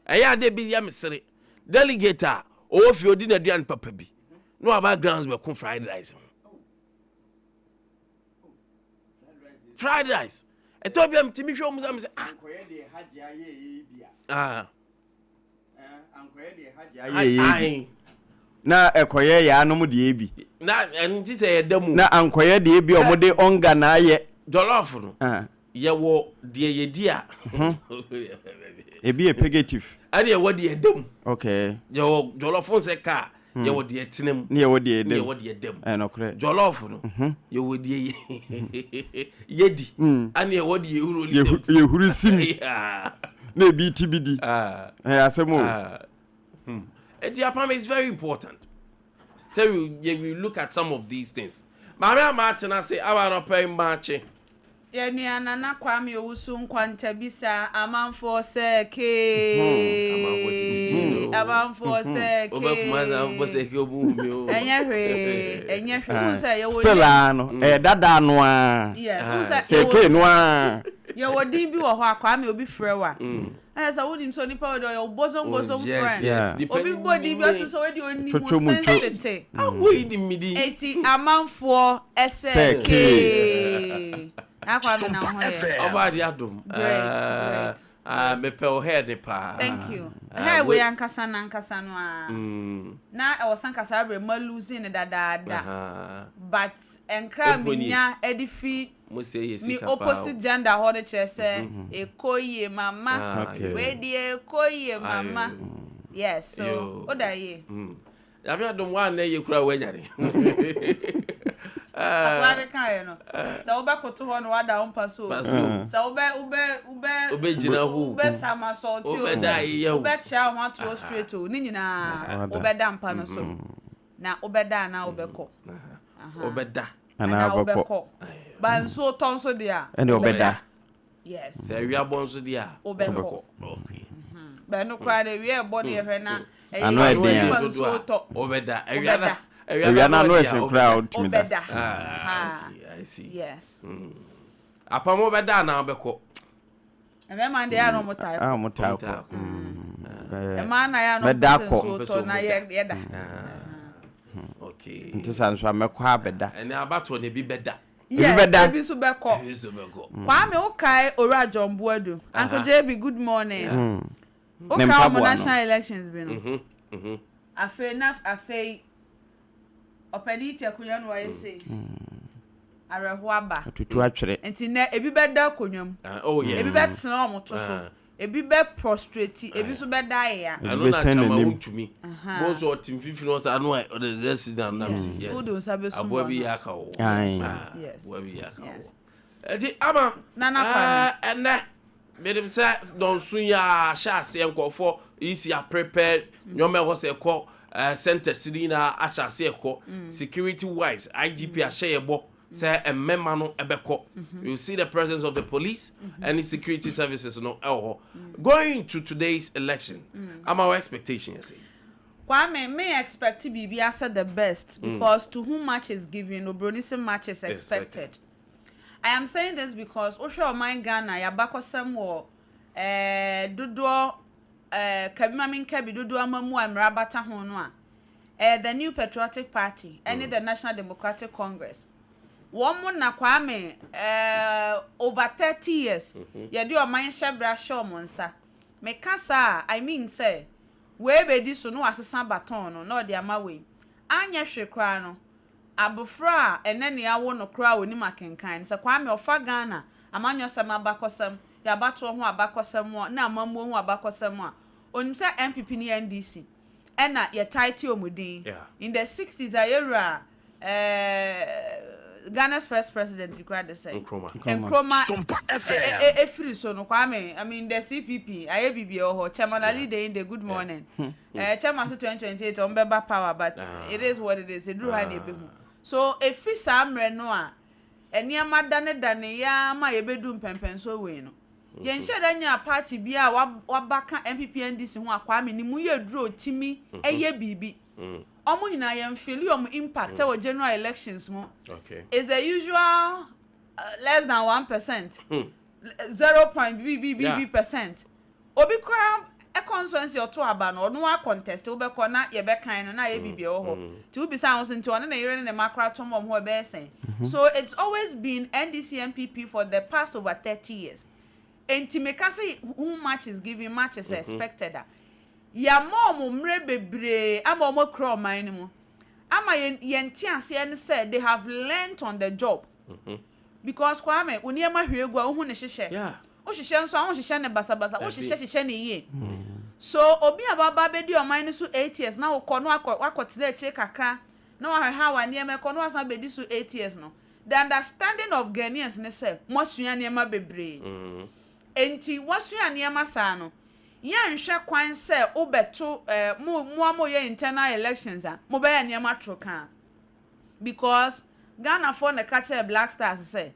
Ɛyɛ ade bi yɛ mesere. Delegate a ɔwɔ fie odi n'aduane papa bi na waba grounds bɛko fried rice ho. Fried rice. Ɛtɔ bi a metumi hwɛ wɔn sɛ mesɛ ah. Ah. Na ɛkɔyɛ yaanom deɛ bi. Na ɛno ti sɛ yɛda mu. Na ankɔyɛ deɛ bi a wɔde ɔnga na ayɛ. Jollof no. Ah. Yɛwɔ deɛ yɛdi a. Mhm. Ebi yɛ pegative. Ɛne ɛwɔ deɛ ɛda mu. Okay. Yɛwɔ jollof sɛ kaa. Hmm. Yɛwɔ deɛ ɛtena mu. Ne yɛwɔ deɛ ɛda mu. Ne yɛwɔ deɛ ɛda mu. Ɛnɔkorɛ. Jollof no. Mhm. Yɛwɔ deɛ yɛdi. Hmm. Ɛne yɛwɔ deɛ yɛhuru ne dam. Yɛhuru sim. Na ebi ti bi di. Ah. Ɛyɛ asɛm o. Ah. Hmm. Eti apam is very important. So we look at some of these things. Maame ama atena ase awa anɔpɛ mmaakye. Yɛn nua Nana Kwame Owusu Nkwanta bisa amanfoɔ sɛ kee. Amanfoɔ sɛ kee. Ɛnyɛ hwee, ɛnyɛ hwee. Wohu sɛ yɛwɔ Still a no, ɛyɛ dada no ara. Yes, wohu sɛ Sɛ kee no ara. Yɛwɔ din bi wɔ hɔ a Kwame obi frɛ wo a. Ɛyɛ sɛ wonim sɛ onipa wei deɛ ɔyɛ wo bosom bosom Oh, yes, friend. yes. Yeah. Obi bɔ din bi ɔsim sɛ wei deɛ onim wo Twotwo mu two. sense tete. Awo yi di mi di. Eti amanfoɔ ɛsɛ Sɛ kee. Na Kwame na Sompa ho yɛ. FM. Ɔba adi adum. Great, great. Ah, mepɛ wo hair ne paa. Thank you. Ah, Hair wei ankasa na ankasa no a. Na ɛwɔ sɛ ankasa abrɛ ma losing ne dadaada. But nkra Mpo nie. menya ɛde fi Mo sɛ yɛ me sika paa o. opposite gender hɔ no kyerɛ sɛ ɛkɔ yie mama. Ah, Wei deɛ ɛkɔ yie mama. Ayo. Yes, so Yo. woda yie. Nyame adom wa na yɛ kura wanyare. Akora ne kaeɛ no. Sɛ wobɛkoto hɔ no wada wo mpa so o. Pa so. Sɛ wobɛ wobɛ wobɛ Wobɛgyina hɔ o. wobɛ somersault o. Wobɛda ayeyɛ o. Wobɛkyea wo ho ato hɔ straight o. Ne nyinaa Wada. wobɛda mpa no so. Na wobɛda anaa wobɛkɔ. Wobɛda. Anaa wobɛkɔ. Wobɛkɔ. Ba nsuo tɔ nso deɛ a. Ɛne ɔbɛda. Yes. Sɛ awia bɔ nso deɛ a. Wobɛkɔ. Okay. Bɛno koraa de awia ɛbɔ deɛ hwɛ na ɛyɛ Ano ɛden a. ma nsuo tɔ. Wobɛda. Awia na Wobɛda. Awia no ano deɛ a, ɛhye koraa a wotumi da. Wobɛda. Ah, okay, I see. Yes. Apam wobɛda anaa wobɛkɔ? Mmarima deɛ a na ɔmo taa A kɔ. ɔmo taa Ɔmo taa kɔ. kɔ. Mmaa na yɛ a na ɔmo Mɛda pɛ sɛ akɔ. nsuo Ɔmo pɛ sɛ tɔ na ɔmo da. yɛ yɛda. Okay. Nti sa nso a mɛkɔ abɛda. Ɛne abatoɔ na ebi bɛda. Yes, bɛda. ebi nso bɛkɔ. Ebi nso bɛkɔ. Kwame, wokae Owura John Boadu. Uncle JB, good morning. Ne Wokae ɔmo mpaboa no. national elections bi no. Afei na afei ɔpanin ti akonnwa no wayɛ sei. Awerɛho aba. Tutu atwere. Nti nɛ ebi bɛda akonnwa mu. Ah, oh yes. Ebi bɛtena ɔmo to so. Ebi bɛ prostrate, ebi nso bɛda ayea. Ɛno na Ebi bɛsɛn kyama n'anim. wontumi. Bo nso ɔte mfimfini hɔ saa no a ɔde sɛ si na nam si. Yes. Wode wo nsa bɛsum Aboa bi hɔ no. yɛ aka wo. Aye. Ah, Yes. Aboa bi yɛ aka wo. Yes. Ɛti ama. Nana Kwame. Ɛnɛ menim sɛ dɔnso yi a ahyɛ aseɛ nkɔfoɔ esi a prepare nneɛma ɛwɔ sɛ ɛkɔ centers ni nyinaa ahyɛ aseɛ ɛkɔ. Security wise, IGP ahyɛ yɛ bɔ sɛ mmɛma no ɛbɛkɔ. You see the presence of the police and security services no ɛwɔ hɔ. Going to today's election, ama our expectation yɛ sɛ. Kwame, me expect biribi asɛ the best because to whom much is given, obroni sɛ much is expected. Expected. I am saying this because wohwɛ ɔman Ghana yɛabakɔsɛm wɔ dodoɔ kabi ma menka bi dodoɔ ama mu a mmara bata ho no a the New Patriotic Party ɛne the National Democratic Congress, wɔn mo na Kwame over 30 years yɛde ɔman hyɛbrɛ ahyɛ wɔn nsa. Meka saa a, I mean sɛ wei bɛdi so na wasesa baton no na ɔde ama wei. Anyɛ hwee koraa no, abofra a ɛnɛ ne awo no koraa a onim akenkan no sɛ Kwame ɔfa Ghana amanyɔsɛm abakɔsɛm, yɛabatoɔ ho abakɔsɛm a na amammuo ho abakɔsɛm a onim sɛ NPP ne NDC ɛna yɛtae te ɔmo din. In the 60s a yɛwura Ghana's first president koraa de sɛ Nkrumah. Nkrumah Sompa FM. Efiri so no, Kwame, I mean the CPP ayɛ bibi ɛwɔ hɔ. Chairman Ali Dende, good morning. Chairman so 2028 ɔmo bɛba power, but it is what it is. Eduru ha na ebehu so efi saa mmerɛ no a nneɛma danedane ya ama yɛbɛdu mpɛmpɛnso wei no, yɛnhyɛ da nya party bi a waba ka NPP NDC ho a Kwame ne mu yɛ duro timi ɛyɛ biribi. Ɔmo nyinaa yɛn feel ɔmo impact ɛwɔ general elections mu. Is the usual less than 1%, zero point b b b b percent. Obi koraa constituency ɔto aba no, ɔno wa contest, wobɛkɔ na yɛbɛkan no na yɛ biribi ɛwɔ hɔ nti wobisa ho so nti ɔne ne yere ne ne mma koraa tɔm wɔn ho ɛbɛyɛ sɛn. So it's always been NDC NPP for the past over 30 years. Nti meka sɛ who much is given, much is expected. A yàmɔ ɔmo mmerɛ bebree ama ɔmo akura ɔman no mu ama yɛn yɛn te aseɛ ne sɛ they have learnt on the job because Kwame, wo nneɛma hwie gu a wohu ne hyehyɛ. Wohyehyɛ nso a wohyehyɛ ne basabasa. Dabi. Wohyehyɛ hyehyɛ ne yie so obi a waba abɛdi ɔman no so 8 years na wokɔ na wakɔ wakɔtena akyire kakra na wahwɛ how a nneɛma ɛkɔ na wasan bɛdi so 8 years no, the understanding of Ghanaians ne sɛ moasua nneɛma bebree. Nti wasua nneɛma saa no, yɛnhwɛ kwan sɛ wobɛto mo a moyɛ internal elections a mobɛyɛ nneɛma toro kaa because Ghanafoɔ na ɛka kyerɛ Black Stars sɛ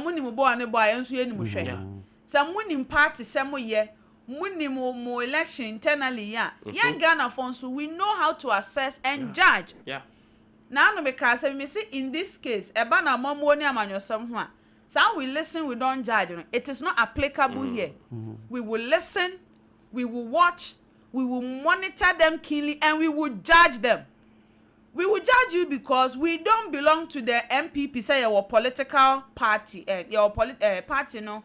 monim bɔɔl ne bɔɔl a yɛn nso yɛnim hwɛ sɛ monim party sɛ moyɛ monim mo election internally yi a, yɛn Ghanafoɔ nso we know how to assess and judge. Na ano meka sɛ me si in this case ɛba na amammuo ne amanyɔsɛm ho a, saa we listen, we don't judge no, it is not applicable here. We will listen, we will watch, we will monitor them keenly and we will judge them. We will judge you because we don't belong to the NPP sɛ yɛwɔ political party yɛwɔ party no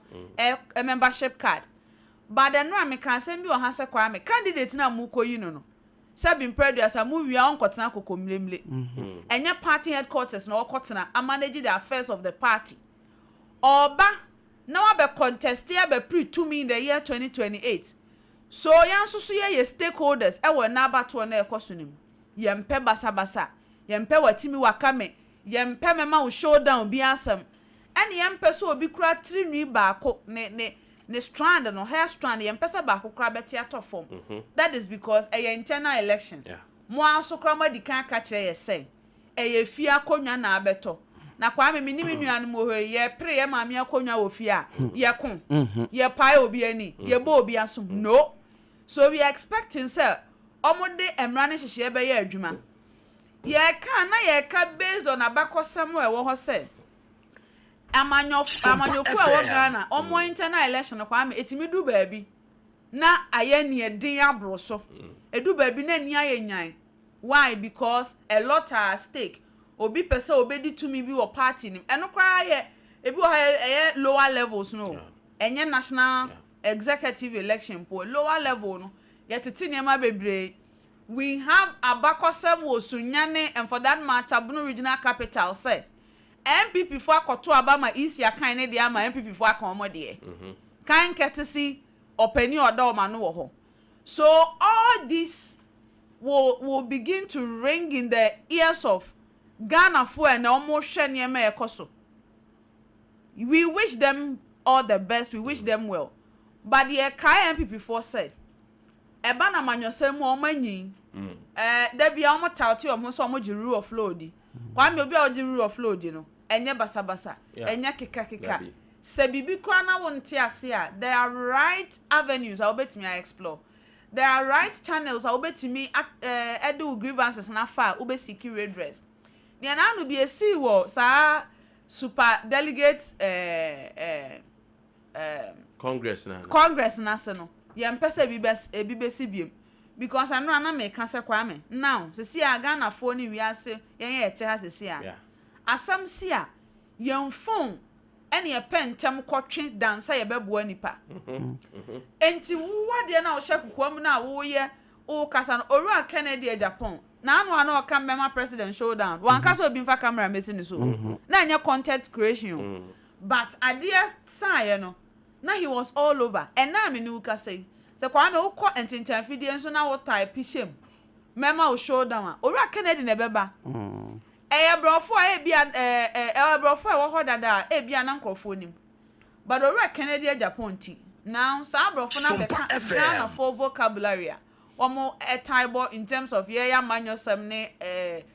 membership card. But ɛno a meka asɛm bi wɔ ha sɛ Kwame, candidate no a mokɔyi no, sɛbi mpɛ 30 mu wie a ɔnkɔtena koko mmeremle. Ɛnyɛ party headquarters na ɔkɔtena a manage the affairs of the party. Ɔba na wabɛ contest, abɛpere tumi in the year 2028. So yɛn nso so yɛyɛ stakeholders ɛwɔ n'abatoɔ na ɛkɔ so no mu. Yɛmpɛ basabasa, yɛmpɛ watimi wakame, yɛmpɛ mɛma wo showdown bi asɛm, ɛne yɛmpɛ sɛ obi kura tirinwi baako ne strand no, hair strand, yɛmpɛ sɛ baako kura bɛte atɔ fam. That is because ɛyɛ internal election. Mo aso kora mo adi kan aka kyerɛ yɛ sɛ ɛyɛ fie akonnwa na abɛtɔ na Kwame, mi ni mi nuanom wɔ hɔ yi, yɛpere yɛ maame akonnwa wɔ fie a, yɛko, yɛpae obi ani, yɛbɔ obi asom no. So we are expecting sɛ ɔmo de mmara ne nhyehyɛeɛ bɛyɛ adwuma. Yɛka na yɛka based on abakɔsɛm a ɛwɔ hɔ sɛ amanyɔkuo a ɛwɔ Ghana, ɔmo internal election no, Kwame, etimi du baabi na ayɛ nea aboro so, edu baabi na ani ayɛ nyan. Why? Because a lot are at stake. Obi pɛ sɛ obedi tumi bi wɔ party nim. Ɛno koraa yɛ ebi wɔ ha, ɛyɛ lower levels no, ɛnyɛ national executive election po. Lower level no, yɛtete nneɛma bebree. We have abakɔsɛm wɔ Sunyane and, for that matter, Bono Regional Capital sɛ NPP fo akɔto aba ma EC akan ne deɛ ama NPP fo aka wɔn deɛ kan kɛte si ɔpanin a ɔda wɔn ano wɔ hɔ. So all this will begin to ring in the ears of Ghana fo ɛna wɔn hwɛ nneɛma a ɛkɔ so. We wish them all the best, we wish them well, but deɛ kae NPP fo sɛ ɛba na amanyɔsɛm mu a wɔn anyin dabi a wɔn tout wɔn ho sɛ wɔn gye rule of law di. Kwame, obi a ɔgye rule of law di no, ɛnyɛ basabasa, ɛnyɛ kekakeka. Dabi. Sɛ biribi koraa na wɔnte ase a, there are right avenues a wobɛtumi a explore, there are right channels a wobɛtumi ɛde wo grievances n'afa a wobɛ seek redress. Nea n'ano bi esi wɔ saa super delegate ɛɛ ɛɛ ɛɛ Congress na. Congress n'ase no, yɛn mpɛ sɛ ebi bɛsi biem, because ɛno a na meka sɛ, Kwame, now sisi a Ghanafoɔ ne wiase yɛn yɛ ɛte ha sisi a asɛm si a, yɛn phone ɛne yɛpɛ ntɛm kɔtwe dansa yɛbɛboa nipa. Nti wadeɛ no a wohyɛ kokoa mu no a woyɛ wokasa no, Owura Kennedy Agyapong n'ano a na ɔka mmɛma president showdown, wanka sɛ obi mfa camera mɛsi ne so na ɛnyɛ content creation o, but adeɛ saeɛ no na he was all over. Ɛna mi ne wo kasa yi sɛ, Kwame, wokɔ ntentanfidie nso na wo type hyɛm mɛma wo showdown a, Owura Kennedy na ɛbɛba. Ɛyɛ borɔfo a ebia ɛɛ ɛɛ ɛyɛ borɔfo a ɛwɔ hɔ dada a ebia na nkurɔfoɔ nim, but Owura Kennedy Agyapong ti now saa borɔfo no abɛka Ghanafoɔ vocabulary a wɔn ɛtae bɔ in terms of yɛyɛ amanyɔsɛm ne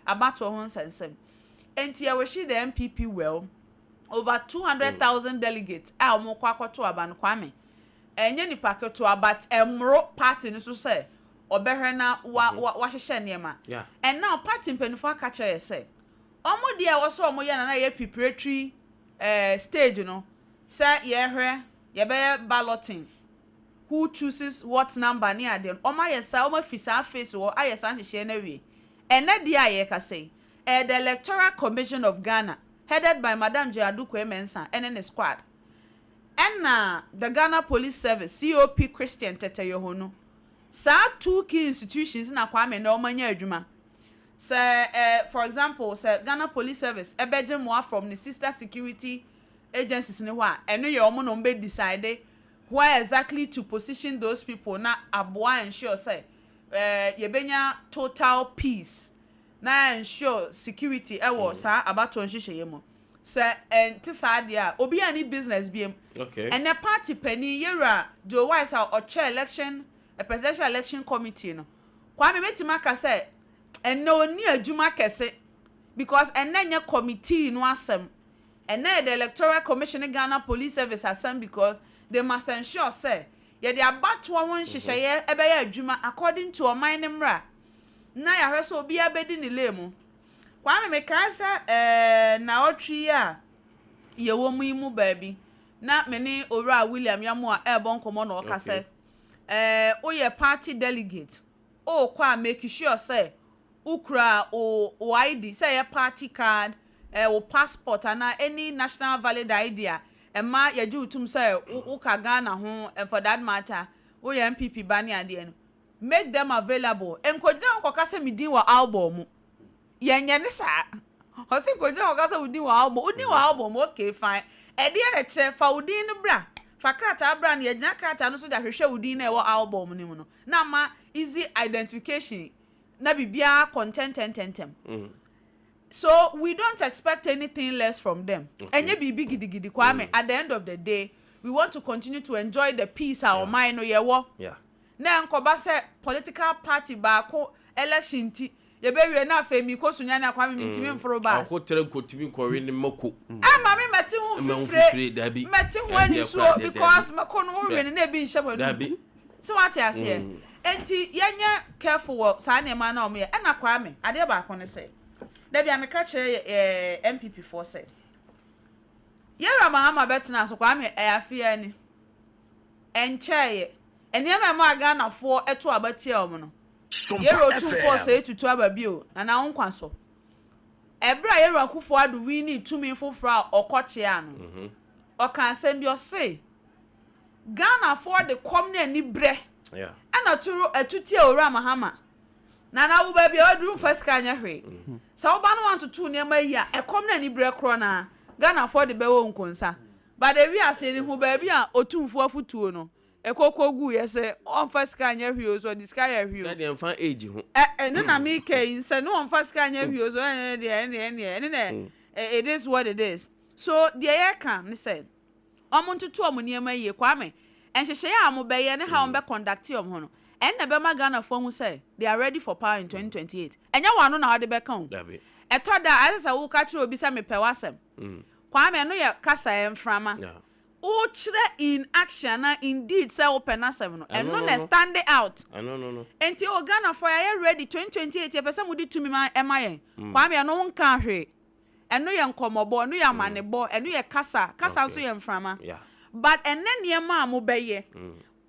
abatoɔ ho nsɛnsɛm. Nti yɛwɔhyi the NPP well over 200,000 delegates a wɔn kɔ akɔto aba no. Kwame, ɛnyɛ nipa ketewa, but ɛmoro party no so sɛ ɔbɛhwɛ na wa wa wahyehyɛ nneɛma. And now party mpanyinfoɔ aka kyerɛ yɛ sɛ wɔn deɛ ɛwɔ sɛ wɔn yɛ na yɛ preparatory stage no sɛ yɛhwɛ yɛbɛyɛ balloting, who chooses what number ne adeɛ no. Wɔn ayɛ saa, wɔn afi saa phase wɔ ayɛ saa nhyehyɛ no awie. Ɛnɛ deɛ a yɛkasa yi, ɛyɛ the Electoral Commission of Ghana, headed by Madam Jean Adukwei Mensah ɛne ne squad, ɛna the Ghana Police Service, COP Christian Tetteh Yohuno. Saa two key institutions na, Kwame, na wɔn anya adwuma sɛ for example, sɛ Ghana Police Service ɛbɛgye mmoa from ne sister security agencies ne hɔ a, ɛno yɛ wɔn na wɔn bɛ decide where exactly to position those people na aboa ensure sɛ yɛbɛnya total peace na ensure security ɛwɔ saa abatoɔ nhyehyɛeɛ mu. Sɛ ɛnte saa deɛ a, obi a ne business biem. Ɛnɛ party panin, yɛwura Joe Wise a ɔkyɛ election Presidential Election Committee no, Kwame, bɛtumi aka sɛ ɛnɛ oni adwuma kɛse, because ɛnɛ nyɛ committee no asɛm, ɛnɛ yɛ the Electoral Commission ne Ghana Police Service asɛm, because they must ensure sɛ yɛde abatoɔ ho nhyehyɛeɛ ɛbɛyɛ adwuma according to ɔman ne mmra na yɛahwɛ sɛ obiara bɛdi ne lane mu. Kwame, mekae sɛ naawɔtwe yi a yɛwɔ mu yi mu baabi na me ne Owura William Yamoa ɛrebɔ nkɔmmɔ na ɔka sɛ woyɛ party delegate, ɔrekɔ a, make sure sɛ wokura wo ID, sɛ ɛyɛ party card, wo passport anaa any national valid ID a ɛma yɛgye wo tom sɛ woka Ghana ho and for that matter woyɛ NPP ba ne adeɛ no, make them available. Nkɔgyina hɔ nkɔka sɛ me din wɔ album mu. Yɛnyɛ ne saa. Ɔse nkɔgyina hɔ nkɔka sɛ wo din wɔ album. Wo din wɔ album mu, okay fine. Ɛdeɛn na ɛkyerɛ? Fa wo din no bra. Fa krataa bra na yɛgyina krataa no so de ahwehwɛ wo din no a ɛwɔ album no mu no na ama easy identification na biribiara akɔ ntɛntɛntɛntɛm. So we don't expect anything less from them. Ɛnyɛ biribi gidigidi Kwame, at the end of the day we want to continue to enjoy the peace a ɔman no yɛwɔ. Na ɛnkɔba sɛ political party baako election nti yɛbɛwie na afei mekɔ Sunyani a Kwame mentumi mforo bus. Ɔko nkɔtumi nkɔwe ne mako. Ɛma me mɛte ho mfifire, mɛte ho anisuo because mako no wowe no na ebi nhyɛ w'anum. So wate aseɛ? Enti yɛnyɛ careful wɔ saa nneɛma no a wɔyɛ. Ɛna Kwame, adeɛ baako ne sɛ, da bi a meka kyerɛ yɛ NPP foɔ sɛ, Yɛwura Mahama bɛtena so, Kwame, ɛyɛ afe ara ni. Ɛnkyɛeɛ. Nneɛma a ɛmaa Ghanafoɔ to aba tia wɔn no, Yɛwura Otumfoɔ Osei Tutu aba bio, Nana wo nkwa so. Ɛberɛ a Yɛwura Akufo Addo winii tumi foforɔ a ɔkɔkyeaa no, ɔkaa asɛm bi, ɔse, Ghanafoɔ de kɔm ne anibrɛ ɛna toro atu tia Owura Mahama. Nana wo baabi a waduru mfa sika nyɛ hwee. Sɛ woba na wantoto wo nneɛma yie a, ɛkɔm ne anibrɛ korɔ no ara Ghanafoɔ de bɛwɔ wo nkonsa. But ewiase no hu baabi a Otumfoɔ afutuo no ɛkɔ kɔ guiɛ sɛ ɔmfa sika nyɛ hwee o, sɛ ɔde sika yɛ hwee o. Sika deɛ mfa age ho. Ɛ ɛno na meka yi, sɛ ne ɔmfa sika nyɛ hwee o, sɛ ɔyɛ deɛ ɛneɛ ɛneɛ ɛne na it is what it is. So deɛ yɛka ne sɛ. Wɔn ntoto wɔn nneɛma yie. Kwame, nhyehyɛeɛ a wɔn bɛyɛ ne how wɔn bɛ conduct wɔn ho no, ɛno na ɛbɛma Ghanafoɔ ahu sɛ they are ready for power in 2028. Ɛnyɛ wɔn ano na wɔde bɛka o. Dabi. Ɛtɔ da a, ɛsɛ sɛ woka kyerɛ obi sɛ mepɛ w'asɛm. Kwame, ɛno yɛ kasa, ɛyɛ mframa. Yeah. Wokyerɛ in action anaa in deed sɛ wopɛ n'asɛm no, Ɛno ɛno no na no. stand out. Ɛno no no. Enti o Ghanafoɔ yɛayɛ ready, 2028 yɛpɛ sɛ mode tumi ma ɛma yɛn. Kwame, ɛno wonkaa hwee. Ɛno yɛ nkɔmmɔbɔ, ɛno yɛ amanebɔ, ɛno yɛ kasa, kasa nso yɛ mframa. But ɛnnɛ nneɛma a mobɛyɛ,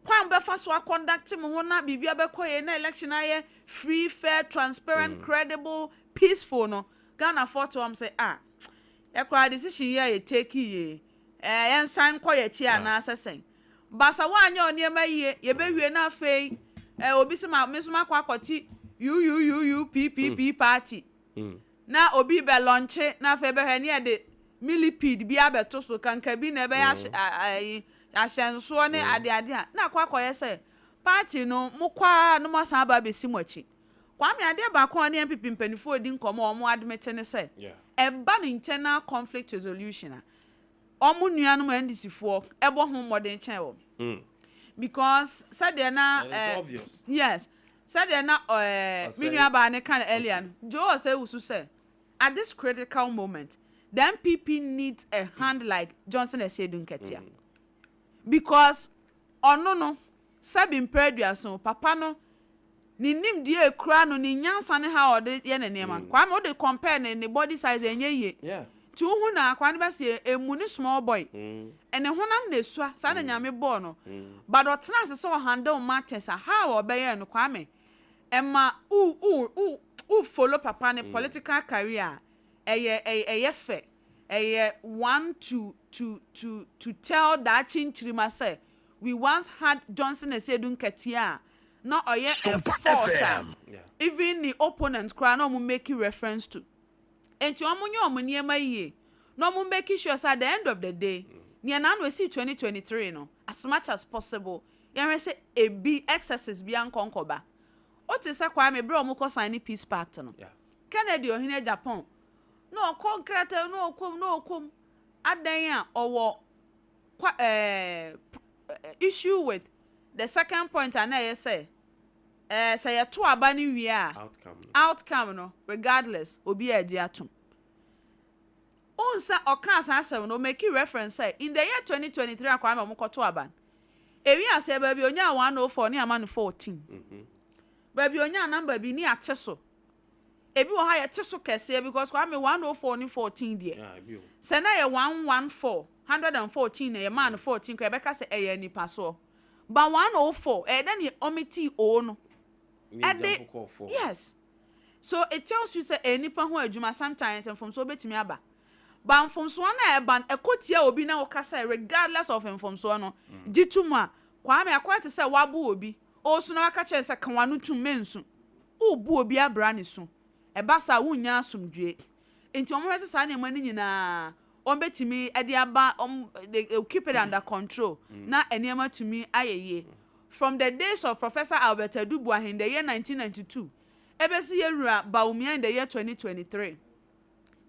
kwan a mobɛfa so akɔndakte mo ho na biribi abɛkɔ yie na election ayɛ free, fair, transparent, credible, peaceful no, Ghanafoɔ te hɔ wɔn sɛ ah, yɛ koraa decision yi a yɛ take yi, eh, yɛnsan nkɔ yɛn akyi anaasɛ sɛn. But sɛ woanyɛ wo nneɛma yie, yɛbɛwie na afei eh, obi sɛ ma, me nso makɔ akɔte UUUUPPP party. Na obi rebɛ lɔnkye na afei bɛhwɛ ne yɛde millipede bi abɛto so, kankabi na ɛbɛyɛ ahy ayi ahyɛnsoɔ ne adeade a, na akɔ akɔyɛ sɛ party no mokɔ ara na moasan aba abɛsi mo akyi. Kwame, adeɛ baako a ɔne NPP mpanimfoɔ redi nkɔmmɔ a wɔn admit ne sɛ, ɛba no internal conflict resolution a, wɔn nuanom NDC foɔ bɔ ho mmɔden kyɛn wɔn. Because sɛdeɛ na And it's obvious. yes, sɛdeɛ na ɛɛ me Ɔsɛe. nua baa no ka no earlier no, Joe Osei Wusu sɛ, at this critical moment, the NPP needs a hand like Johnson Asiedu Nketia. Because ɔno no, sɛbi mpere aduasa o, papa no, ne nimdeɛ a ekura no, ne nyansa ne how a ɔde yɛ ne nneɛma no, Kwame wode compare ne ne body size a ɛnyɛ yie. Nti wohu no a, akwadaa no bɛse emu ne small boy. Ne honam na esua, saa na Nyame bɔɔ no. But ɔtena ase sɛ ɔhandle matters a, how a ɔbɛyɛɛ no, Kwame, ɛma wo wo wo wo follow papa no political career a, ɛyɛ ɛyɛ ɛyɛ fɛ. Ɛyɛ one to to to to tell daakye nkyirimma sɛ we once had Johnson Asiedu Nketia a na ɔyɛ a force a even ne opponent koraa na wɔn make reference to. Enti wɔn nyɛ wɔn nneɛma yie na wɔn make sure sɛ at the end of the day nea n'ano esii 2023 no as much as possible yɛnhwɛ sɛ ebi excesses bi ankɔ nkɔba. Wote sɛ Kwame bere a wɔkɔ sign ne peace pact no Kennedy ɔhene Japan na ɔkɔ nkrataa mu na ɔkɔ mu na ɔkɔ mu adɛn a ɔwɔ kwa ɛɛ issue with the second point a na ɛyɛ sɛ ɛɛ sɛ yɛto aba no wie a outcome no regardless obi a ɛgye atom. Wohu sɛ ɔkaa saa asɛm no ɔmaki reference sɛ in the year 2023 a Kwame ɔmo kɔto aba no ewi aseɛ baabi onyaa 104 ne ama no 14 baabi onyaa number bi ne ate so. Ebi wɔ hɔ a yɛte so kɛseɛ because Kwame 104 ne 14 deɛ sɛ na yɛ 114, 114 na yɛmaa no 14 koraa yɛbɛka sɛ ɛyɛ anipasoɔ but 104 ɛyɛ dɛn na ɔmetii O no ɛde yes so it tells you sɛ ɛyɛ nipa ho adwuma sometimes mfomsoɔ bɛtumi aba. But mfomsoɔ no a ɛba no, ɛkɔ tia obi na woka sɛ regardless of mfomsoɔ no, gye to mu a, Kwame, akɔyɛ te sɛ woabo obi, ɔresu na waka kyerɛ no sɛ ka w'ano tom, mensu. Worebu obi abra ne su. Ɛba saa a, wonnya asomdwoe. Nti wɔhwɛ sɛ saa nneɛma no nyinaa wɔbɛtumi de aba, wɔn, they will keep it under control na nneɛma atumi ayɛ yie. From the days of Professor Albert Adu Boahen in the year 1992 ɛbɛsi yɛn wura Bawumia in the year 2023,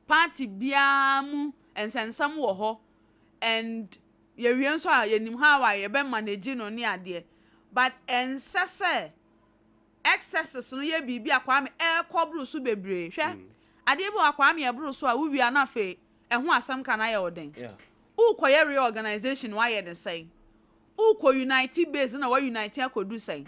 party biara mu nsɛnsɛm wɔ hɔ and yɛwie nso a yɛnim how a yɛbɛ manage no ne adeɛ, but ɛnsɛ sɛ excesses no yɛ biribi a Kwame ɛrekɔ boro so bebree. Hwɛ, adeɛ bi wɔ hɔ a Kwame ɛboro so a wowie a na afei ɛho asɛm ka no ayɛ wo den. Worekɔyɛ reorganization woayɛ no sɛn? Worekɔ unite base na woa unite akɔdu sɛn?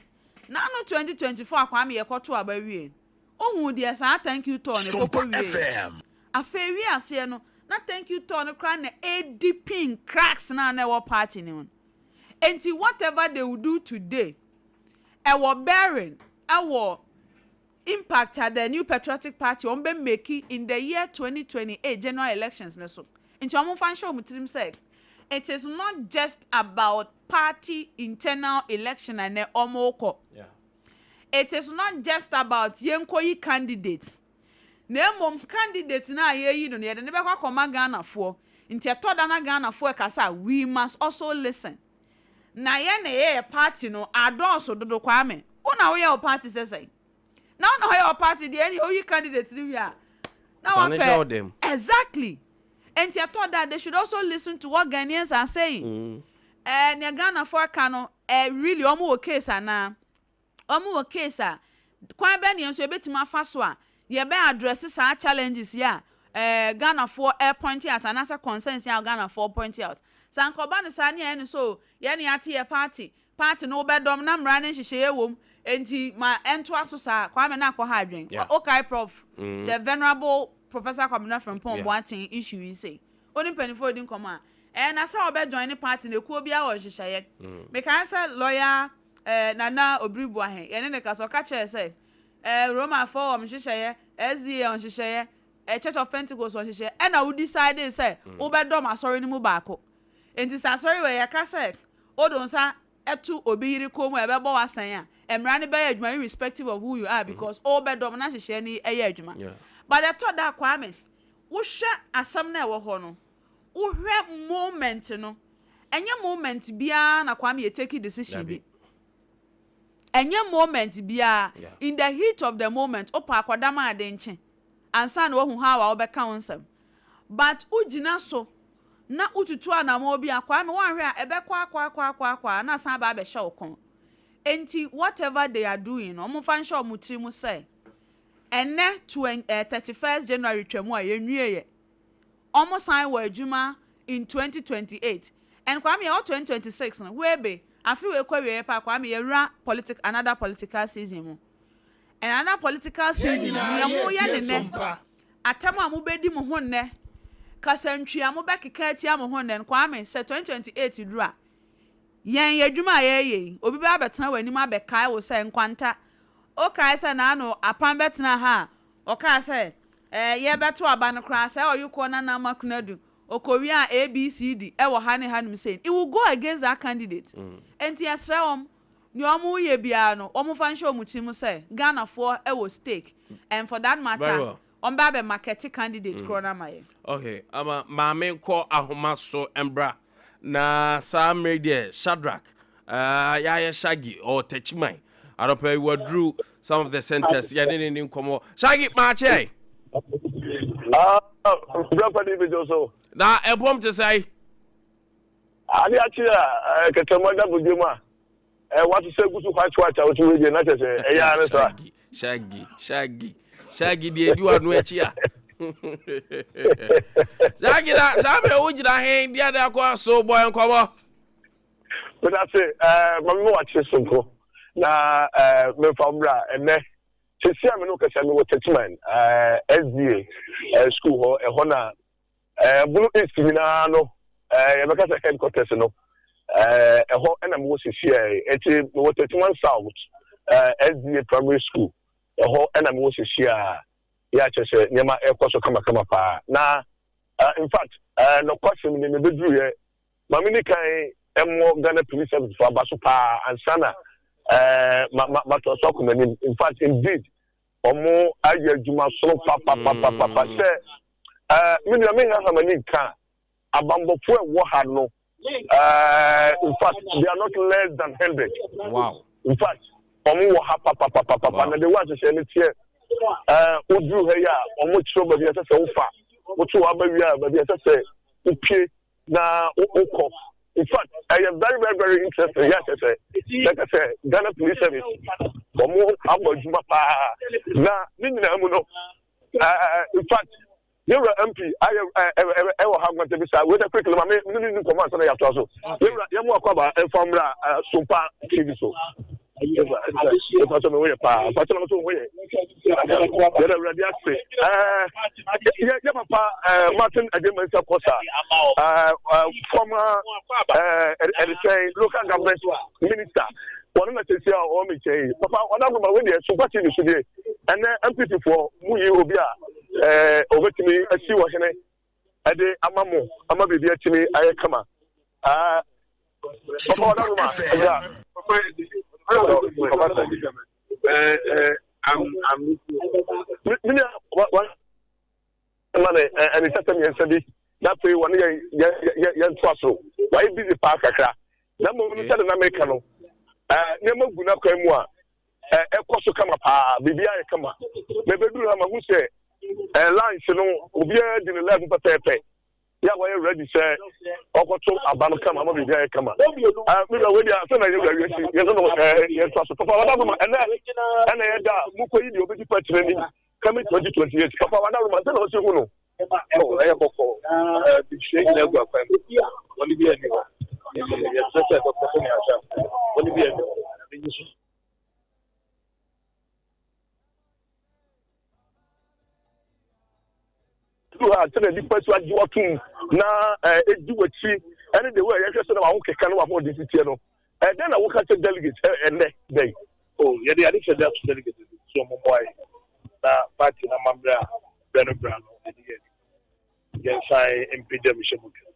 N'ano 2024 a Kwame yɛkɔto aba wie no, wohuu deɛ saa thank you tour no ɛkɔkɔ wie. Afei wie aseɛ no, na thank you tour no koraa na ɛdeepen cracks no a na ɛwɔ party no mu no. Enti whatever they will do today, ɛwɔ bearing ɛwɔ impact a the New Patriotic Party wɔn bɛ make in the year 2028 general elections ne so. Nti wɔn mfa nhyɛ wɔn tirim sɛ it is not just about party internal election a ɛnɛ wɔn rekɔ. It is not just about yɛnkɔyi candidate. Na mmom candidate no a yɛyi no no, yɛde ne bɛkɔ akɔma Ghanafoɔ. Nti ɛtɔ da na Ghanafoɔ ɛkasa a, we must also listen. Na yɛn na yɛyɛ party no adɔɔso dodo. Kwame, wo na woyɛ wo party sɛ sɛn? Na wo na woyɛ wo party deɛ, ɛne oyi candidate no wie a na wapɛ exactly. Nti ɛtɔ da, they should also listen to what Ghanaians are saying. Nea Ghanafoɔ aka no, really wɔn wɔ case anaa? Wɔn wɔ case a, kwan bɛn ne yɛn nso yɛbɛtumi afa so a yɛbɛ address saa challenges yi a Ghanafoɔ point out anaasɛ concerns yi a Ghanafoɔ point out? Sɛ anka ɔba no saa ne yɛn no so yɛn ne yɛate yɛ party no wobɛdɔm na mmara ne nhyehyɛeɛ wɔ mu, nti ma ɛntoa so saa, Kwame, na akɔ ha adwen. Okay, Prof, the Venerable Professor Kwabena Frimpong Boateng issue yi sei, oni mpanimfoɔ di nkɔmɔ a na sɛ ɔbɛ join ne party na ekuo biara wɔ nhyehyɛeɛ. Mekae sɛ lawyer Nana Obiri Boahen, yɛne ne kasa, ɔka kyerɛ sɛ Romafoɔ wɔ nhyehyɛeɛ, SDA wɔ nhyehyɛeɛ, Church of Pentecost wɔ nhyehyɛeɛ, ɛna wo decide sɛ wobɛdɔm asɔre no mu baako. Nti sɛ asɔre wɔ yɛka sɛ wode nsa ɛto obi yere kɔn mu a ɛbɛbɔ w'asɛn a, mmara no bɛyɛ adwuma irrespective of who you are because wobɛdɔm na nhyehyɛeɛ no ɛyɛ adwuma. But ɛtɔ da, Kwame, wohwɛ asɛm no a ɛwɔ hɔ no, wohwɛ moment no, ɛnyɛ moment biara na Kwame yɛ take decision bi. Ɛnyɛ moment biara. In the heat of the moment, wopɛ akɔdam a ade nkye ansa na wahu how a wobɛka wo nsɛm, but wogyina so na wotutu anammɔn bi a, Kwame, woanhwɛ a ɛbɛkɔ akɔ akɔ akɔ akɔ a na asan aba abɛhyɛ wo kɔn. Enti whatever they are doing no, wɔmfa nhyɛ wɔn tiri mu sɛ ɛnɛ 31st January twam a yɛnwie yɛ, wɔn san wɔ adwuma in 2028. And Kwame, yɛwɔ 2026 no webe afe wei kɔ awieɛ pa, Kwame, yɛwura another political season mu, and another political season nea mo yɛ ne nnɛ, atɛm a mobɛdi mo ho nnɛ, kasantwi a mobɛkeka atia mo ho nnɛ no, Kwame, sɛ 2028 duru a, yɛn yɛ adwuma a yɛyɛ yi, obi bɛ abɛtena w'anim abɛkae wo sɛ nkwanta okae sɛ n'ano apan bɛtena ha a ɔkaa sɛ yɛbɛto aba no koraa sɛ ɔyokɔ Nana Makunadu okowie a ABCD ɛwɔ ha ne hanom sei, it will go against that candidate. Nti yɛsrɛ wɔn, nea wɔn yɛ biara no, wɔn fa nhyɛ wɔn tirim sɛ Ghanafoɔ ɛwɔ stake, and for that matter wɔn bɛ abɛ market candidate korɔ no ama yɛ. Okay, ama maame nkɔ ahoma so mbra na saa mmere deɛ Shadrack, yɛayɛ Shaggy ɔwɔ Techiman anɔpa yi waduru some of the centers, yɛne ne ne nkɔmmɔ. Shaggy, maakye. Brɛfa de bi so. Na ɛbɔm te sɛe? Ade akye a kɛtɛmɔ da bodie mu a wasesɛ gu so white white a wotu wei na kyerɛ sɛ ɛyɛ ara ne saa. Shaggy, Shaggy, Shaggy deɛ edi wano akyi a. Shaggy, na saa mmerɛ wogyina he deɛ de akɔ so bɔ nkɔmmɔ? Meda se mame ma wakye sonko na memfa mmra ɛnɛ sɛsi a me no kasa mewɔ Techiman SDA school hɔ. Ɛhɔ na Bono East nyinaa no yɛbɛka sɛ headquarters no ɛhɔ ɛna mewɔ sɛsi a. Ɛnti mewɔ Techiman South SDA Primary School, ɛhɔ ɛna mewɔ sɛsi a yɛ akyerɛ sɛ nneɛma ɛkɔ so kamakama paa na In fact, nɔkwasɛm ni, mebeduruiɛ, ma menni kan mmɔ Ghana Police Service fo aba so paa ansa na ma ma matoa so akɔ m'anim. In fact, indeed, wɔn ayɛ adwuma sono papapapapa sɛ me nua menhaha m'ani nka a, Abanbɔfoɔ a ɛwɔ ha no eh, in fact they are not less than hundred. Wow. In fact, wɔn wɔ ha papapapapa Wow. na de wɔ ahyehyɛ no teɛ eh, woduru ha yi a wɔn kyerɛ baabi a ɛsɛ sɛ wofa woto w'aba wie a baabi a ɛsɛ sɛ wopie na wokɔ. In fact, ɛyɛ very very very interesting yɛ akyɛ sɛ bɛka sɛ Ghana Police Service wɔn abɔ adwuma paa na ne nyinaa mu no eh, in fact Yɛwura MP ayɛ ɛwɔ ha nkwanta bi saa wei dɛ quickly ma me ne ne nkɔmɔ ansa na yɛatoa so. Yɛwura yɛn mu akɔ aba ɛmfa mmra Sompa TV so. Ɛfa sɛ me ho yɛ paa fa sɛ na so ho yɛ. Yɛda Awurade ase. Yɛ yɛ papa Martin Ademansa Kosa former ɛdesɛn local government minister wɔn na sɛsi a ɔwɔ me nkyɛn yi. Papa ɔda agoma wei deɛ Sompa TV so deɛ ɛnɛ MPP foɔ mu yi obi a ɛɛ obetumi asi wɔ hene ɛde ama mo ama biribi atumi ayɛ kama ɛɛ papa ɔda no ma ɛgya mene wa wa ma ne ɛne sɛsɛ mmiɛnsa bi na afei wɔne yɛn yɛn yɛn ntoa so wayɛ busy paa kakra na mmom no sɛde na meka no ɛɛ nneɛma gu n'akwan mu a ɛkɔ so kama paa, biribiara yɛ kama. Mebɛduru ha mahu sɛ lines no obiara di ne line mu pɛpɛɛpɛ yɛ a wɔyɛ ready sɛ ɔkɔto aba no kama ama biribiara yɛ kama. Me wura wei deɛ asɛ na yɛwura wiase yɛn no yɛntoa so. Papa wada roma ɛnɛ ɛna yɛda a mokɔyi deɛ ɔbɛdi party no anim coming 2028. Papa wada roma sɛ na ɔsi hu no. Oh, ɛyɛ bɔkɔɔ. Bibisua nyinaa gu akwan mu. Bɔne biara nni hɔ. Yɛsrɛ sɛ ɛbɛkɔ sɛnea ahyɛ ase no. Bɔne biara nni hɔ. Nyame nyi so. Du ha sɛdeɛ nnipa so agye watom na ɛdi w'akyi ɛne de wo a yɛhwɛ sɛ na w'ahokeka ne w'ahoɔden si teɛ no ɛdɛn na woka sɛ delegate ɛnnɛ dɛn? Oh, yɛde ade hyɛde ato delegate no so wɔn mmoa yɛn na party no amammerɛ a berɛ no berɛ ano yɛde yɛ adwuma. Yɛnsan mpagya mu hyɛ mu dwom.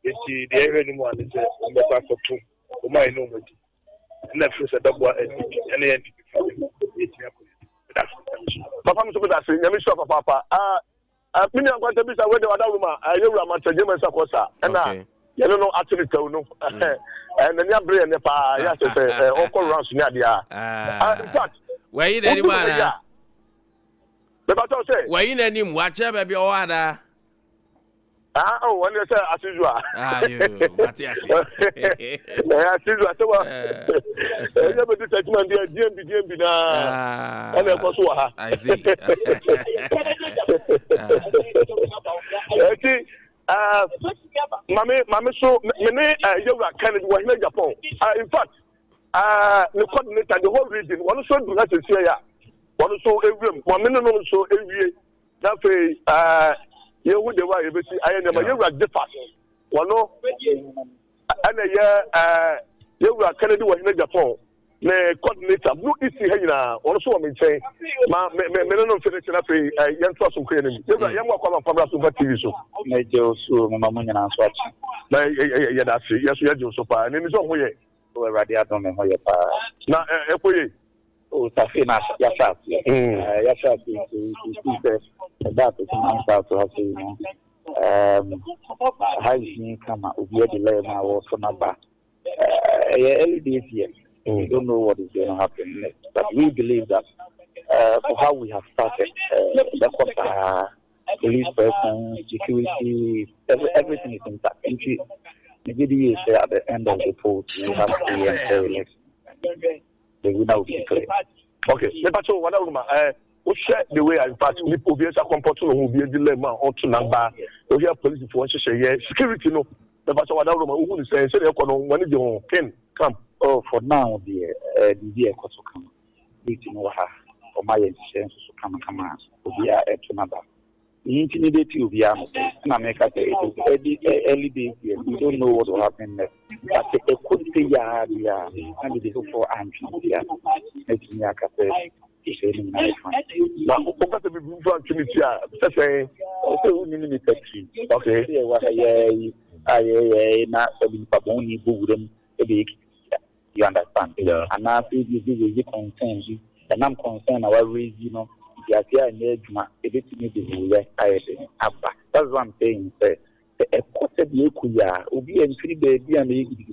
Enti deɛ yɛhwɛ no mu a ne sɛ wɔbɛkɔ akɔto wɔn a yɛne wɔn adi. Ɛna ɛfiri sɛ ɛbɛboa NPP ɛne NPP fo no yɛtumi akɔ yɛn anim. Meda ase, Nyame nhyira wo. Papa me nso meda ase, Nyame nhyira wo papaapa. Ah, ah, me nua Nkwanta bisa wei de wada room a, ah, yɛwura Mankyɛ Gyama Nsa kɔ sa, ɛna Okay. yɛne no ate ne tɛw no. Eh, n'ani abere yɛn nɛ paa, yɛ asɛ sɛ eh, ɔkɔ rounds ne adeɛ a. Ah, in fact, Wayi n'anim wodu ha yi anaa? a, mebata wo sɛ, Wayi n'anim, wakyerɛ baabi a ɔwɔ anaa? Ah, oh, wɔn sɛ asizua. Ah, yo, mate ase. Ɛyɛ asizua sɛ wa. Ɛyɛ bɛ di sɛtima ndi DMB DMB na. Ɛna ɛkɔ so wɔ ha. I see. Ɛti maame maame so me ne yɛwura Kennedy wɔ hene Japan. In fact, ne coordinator the whole region wɔn nso duru ha sɛsia ya. Wɔn nso ewuram maame ne no nso ewie. Na afei yɛhu de wa yɛbɛsi ayɛ nneɛma. Yɛwura Jephas, wɔno ɛna yɛ yɛwura Kennedy wɔ hene Japan ne coordinator no isi ha nyinaa, wɔno nso wɔ me nkyɛn ma me me me ne no mfe ne kyɛn. Afei yɛntoa so nkɔ yɛn anim. Yɛwura yɛn mu akɔ ama mpamra so mfa TV so. Mɛgye wo so, mema mo nyinaa nso akye. Na yɛda ase, yɛ so yɛgye wo so paa. Ɛne sɛ ɔho yɛ. O Awurade adom me ho yɛ paa. Na ɛkɔ yie. O safe na yɛahyɛ aseɛ. Mm. Yɛahyɛ aseɛ nti nti sɛ ɛda Akwasi South ha sei no ha yi kama obi adi lɛɛ mu a wɔreto n'aba. Ɛyɛ early days yet. We don't know what is going to happen next, but we believe that for how we have started, bɛkɔ saa police presence, security, everything is intact. Nti megye di yie sɛ at the end of the polls we have free and fair election. The winner will be declared. Okay, mepa kyɛw wada roma eh wohwɛ the way in fact nipa obi nsa kɔmpɔto ne ho obi adi lɛm a ɔto n'aba wohwɛ polisifoɔ nhyehyɛeɛ security no mepa kyɛw wada roma wohu ne sɛn sɛdeɛ ɛkɔ no wɔn gye ho ken camp. Oh, for now deɛ eh, biribi a ɛkɔ so kama. Security no wɔ ha, wɔn ayɛ nhyehyɛeɛ nso so kamakama a obiara ɛto n'aba. Iyi ntsi mibetsie obiara no pɛn. Nna meka sɛ, It is early, early days yet, we don't know what will happen next. But sɛ ɛkɔ sei ara deɛ a, na biribi foforɔ antwe ne ti a, mɛtumi aka sɛ nhyehyɛe no nyinaa yɛ fine. Na woka sɛ biribi foforɔ antwe ne ti a, sɛ sɛn? Ɔsɛ wonni ne nipa tirim. Okay. Sɛ yɛwɔ ha yɛɛ yi a yɛyɛ na sɛbi nipa bɔn ni bɔ wura mu ɛbɛyɛ kitikiti a. You understand? Yeah. Anaasɛ ebi obi raise concern bi, ɛnam concern na wa raise no, nteaseɛ anyɛ adwuma, ebetumi de hooyɛ ayɛ den aba. That's what I'm saying sɛ, sɛ ɛkɔ sɛdeɛ ɛkɔ yi a, obi amfiri baabi a mɛyɛ gidigidi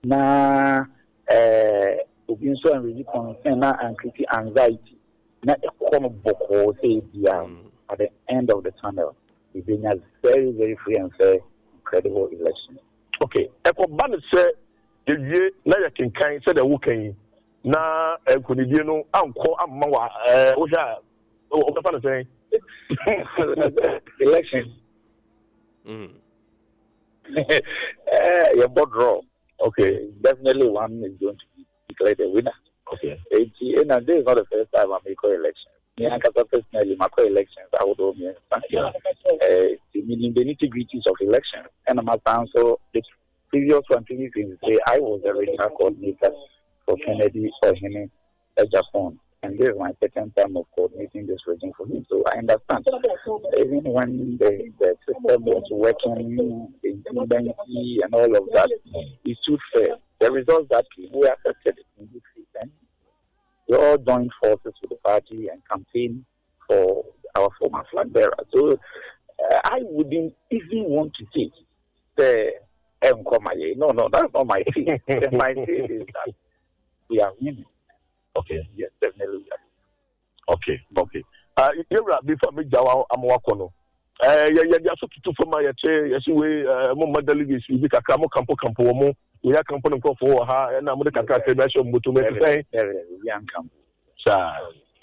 na eh, obi nso an raise concern na an create anxiety na ɛkɔ no bɔkɔɔ sɛ ebia at the end of the tunnel, yɛbɛnya very very free and fair credible election. Okay, ɛkɔba no sɛ yɛwie na yɛkenkan sɛdeɛ woka yi na nkonidie no ankɔ amma wa ɛɛ wohwɛ a wobɛfa no sɛn? Election. Yɛbɔ draw. Okay. Definitely one is going to be declared the winner. Okay. Eti ɛna this is not the first time I'm making election. Me ankasa personally makɔ elections ahodoɔ mmiɛnsa. Yeah. Ti menim the nitty gritties of elections. Ɛna masan so the previous one 2023 I was the regional coordinator for Kennedy Ohene Agyapong, and this is my second time of coordinating this region for him. So I understand. Even when the system was working, the incumbency and all of that, it stood fair. The results that came, we accepted it in good faith. And we all joined forces with the party and campaigned for our former flag bearer. So I wouldn't even want to say the Nkomaye. No, no, that's not my faith. My faith is that we are winning. Okay. Yes, definitely we are winning. Okay, okay. Yɛwura, before me gya wa ama wakɔ no, yɛ yɛde aso tutu fam a yɛte yɛsi wei mo mma delegates bi kakra mo kampo kampo wɔ mo wei akampo ne nkurɔfoɔ wɔ ha ɛna mo de kakra kakra bi ahyɛ wɔn bɔtɔ mu ɛte sɛn? Obi ankampo. Saa.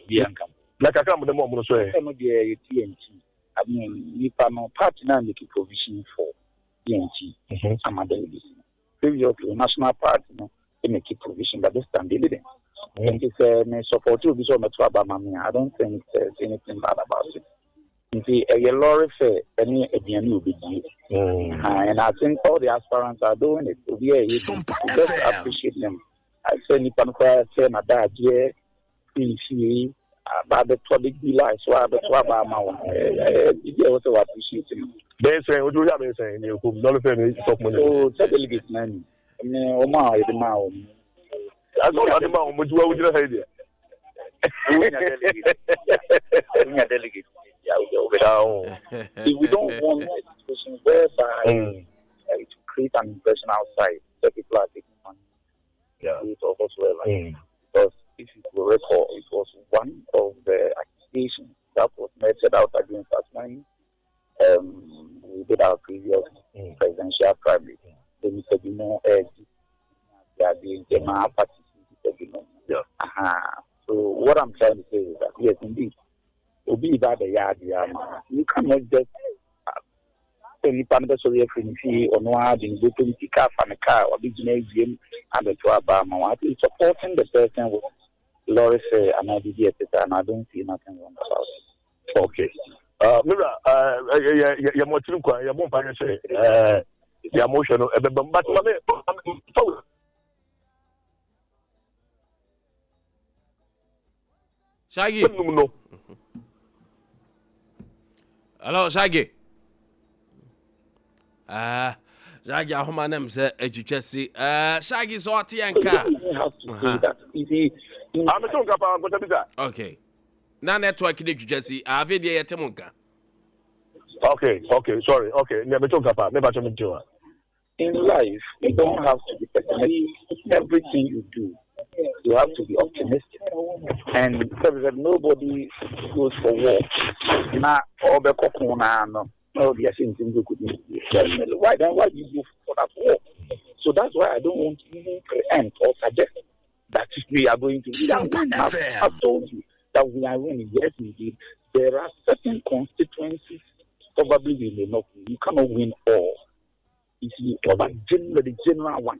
Obi ankampo. Na kakra mo de ma wɔn no so ɛ? Ɛno deɛ yɛ TNT. I mean, nipa no party na make provision for TNT ama delegates. Previously, national party no make provision, but this time they didn't. Nti sɛ me support obi sɛ ɔmɛto aba ma me a, I don't think there's anything bad about it. Nti ɛyɛ lorry fare ɛne aduane obedie. And I think all the aspirants are doing it. Obi a ɛyɛ bi, we just appreciate them. Sɛ nipa no koraa sɛ n'adagyeɛ firi fie aba abɛtɔ de bi line so abɛto aba ama wɔn. Ɛyɛ biribi a ɛwɔ sɛ wɔ appreciate no. Bɛyɛ sɛn o de bɛyɛ sɛn ne ekom lorry fare ne top money. So sɛ delegate na ni ne wɔn a yɛde maa wɔn. Asɛ wɔn ade maa wɔn nti wɔn gyina ha yi deɛ. Wonya delegate. Wonya delegate. If we don't want a situation whereby it will create an impression outside that people are taking money, or whatsoever. Because if you could recall, it was one of the accusations that was meted out against us when we did our previous presidential primary. The Mr. Bimo, the party, Mr. Bimo. So what I'm trying to say is that yes, indeed, Obi ba the yard, you cannot just sɛ nipa no bɛsɔre afiri ne fie ɔno ara de ne bɔtɔ mu sika afa ne kaa wabɛgyina awiem abɛto aba ama wɔn. At least supporting the person with lorry fare anaa biribi a ɛte saa no, I don't see nothing wrong about it. Okay. Mira, yɛ mɔ tiri nkwa, yɛ bɔ mpa yɛ sɛ, deɛ mo hwɛ no ɛbɛba mu. But mame, fa wo. Shaggy. Num no. Hello, Shaggy. Ah, Shaggy ahoma nam sɛ atwitwa si. Ah, Shaggy so ɔte yɛn ka. Ah, me nka paa nkɔta bisa. Okay. Na network de twitwa si. Ah, afei deɛ yɛte mo nka. Okay, okay, sorry. Okay, ne me nka paa. Me ba me ntewa. In life, you don't have to be pessimistic. Everything you do, you have to be optimistic. And that nobody goes for war. Na no. Why then? Why do you go for that war? So that's why I don't want to even preempt or suggest that we are going to win. I've told you that we are winning. Yes, indeed. There are certain constituencies probably we may not win. You cannot win all. You see, but generally, the general one,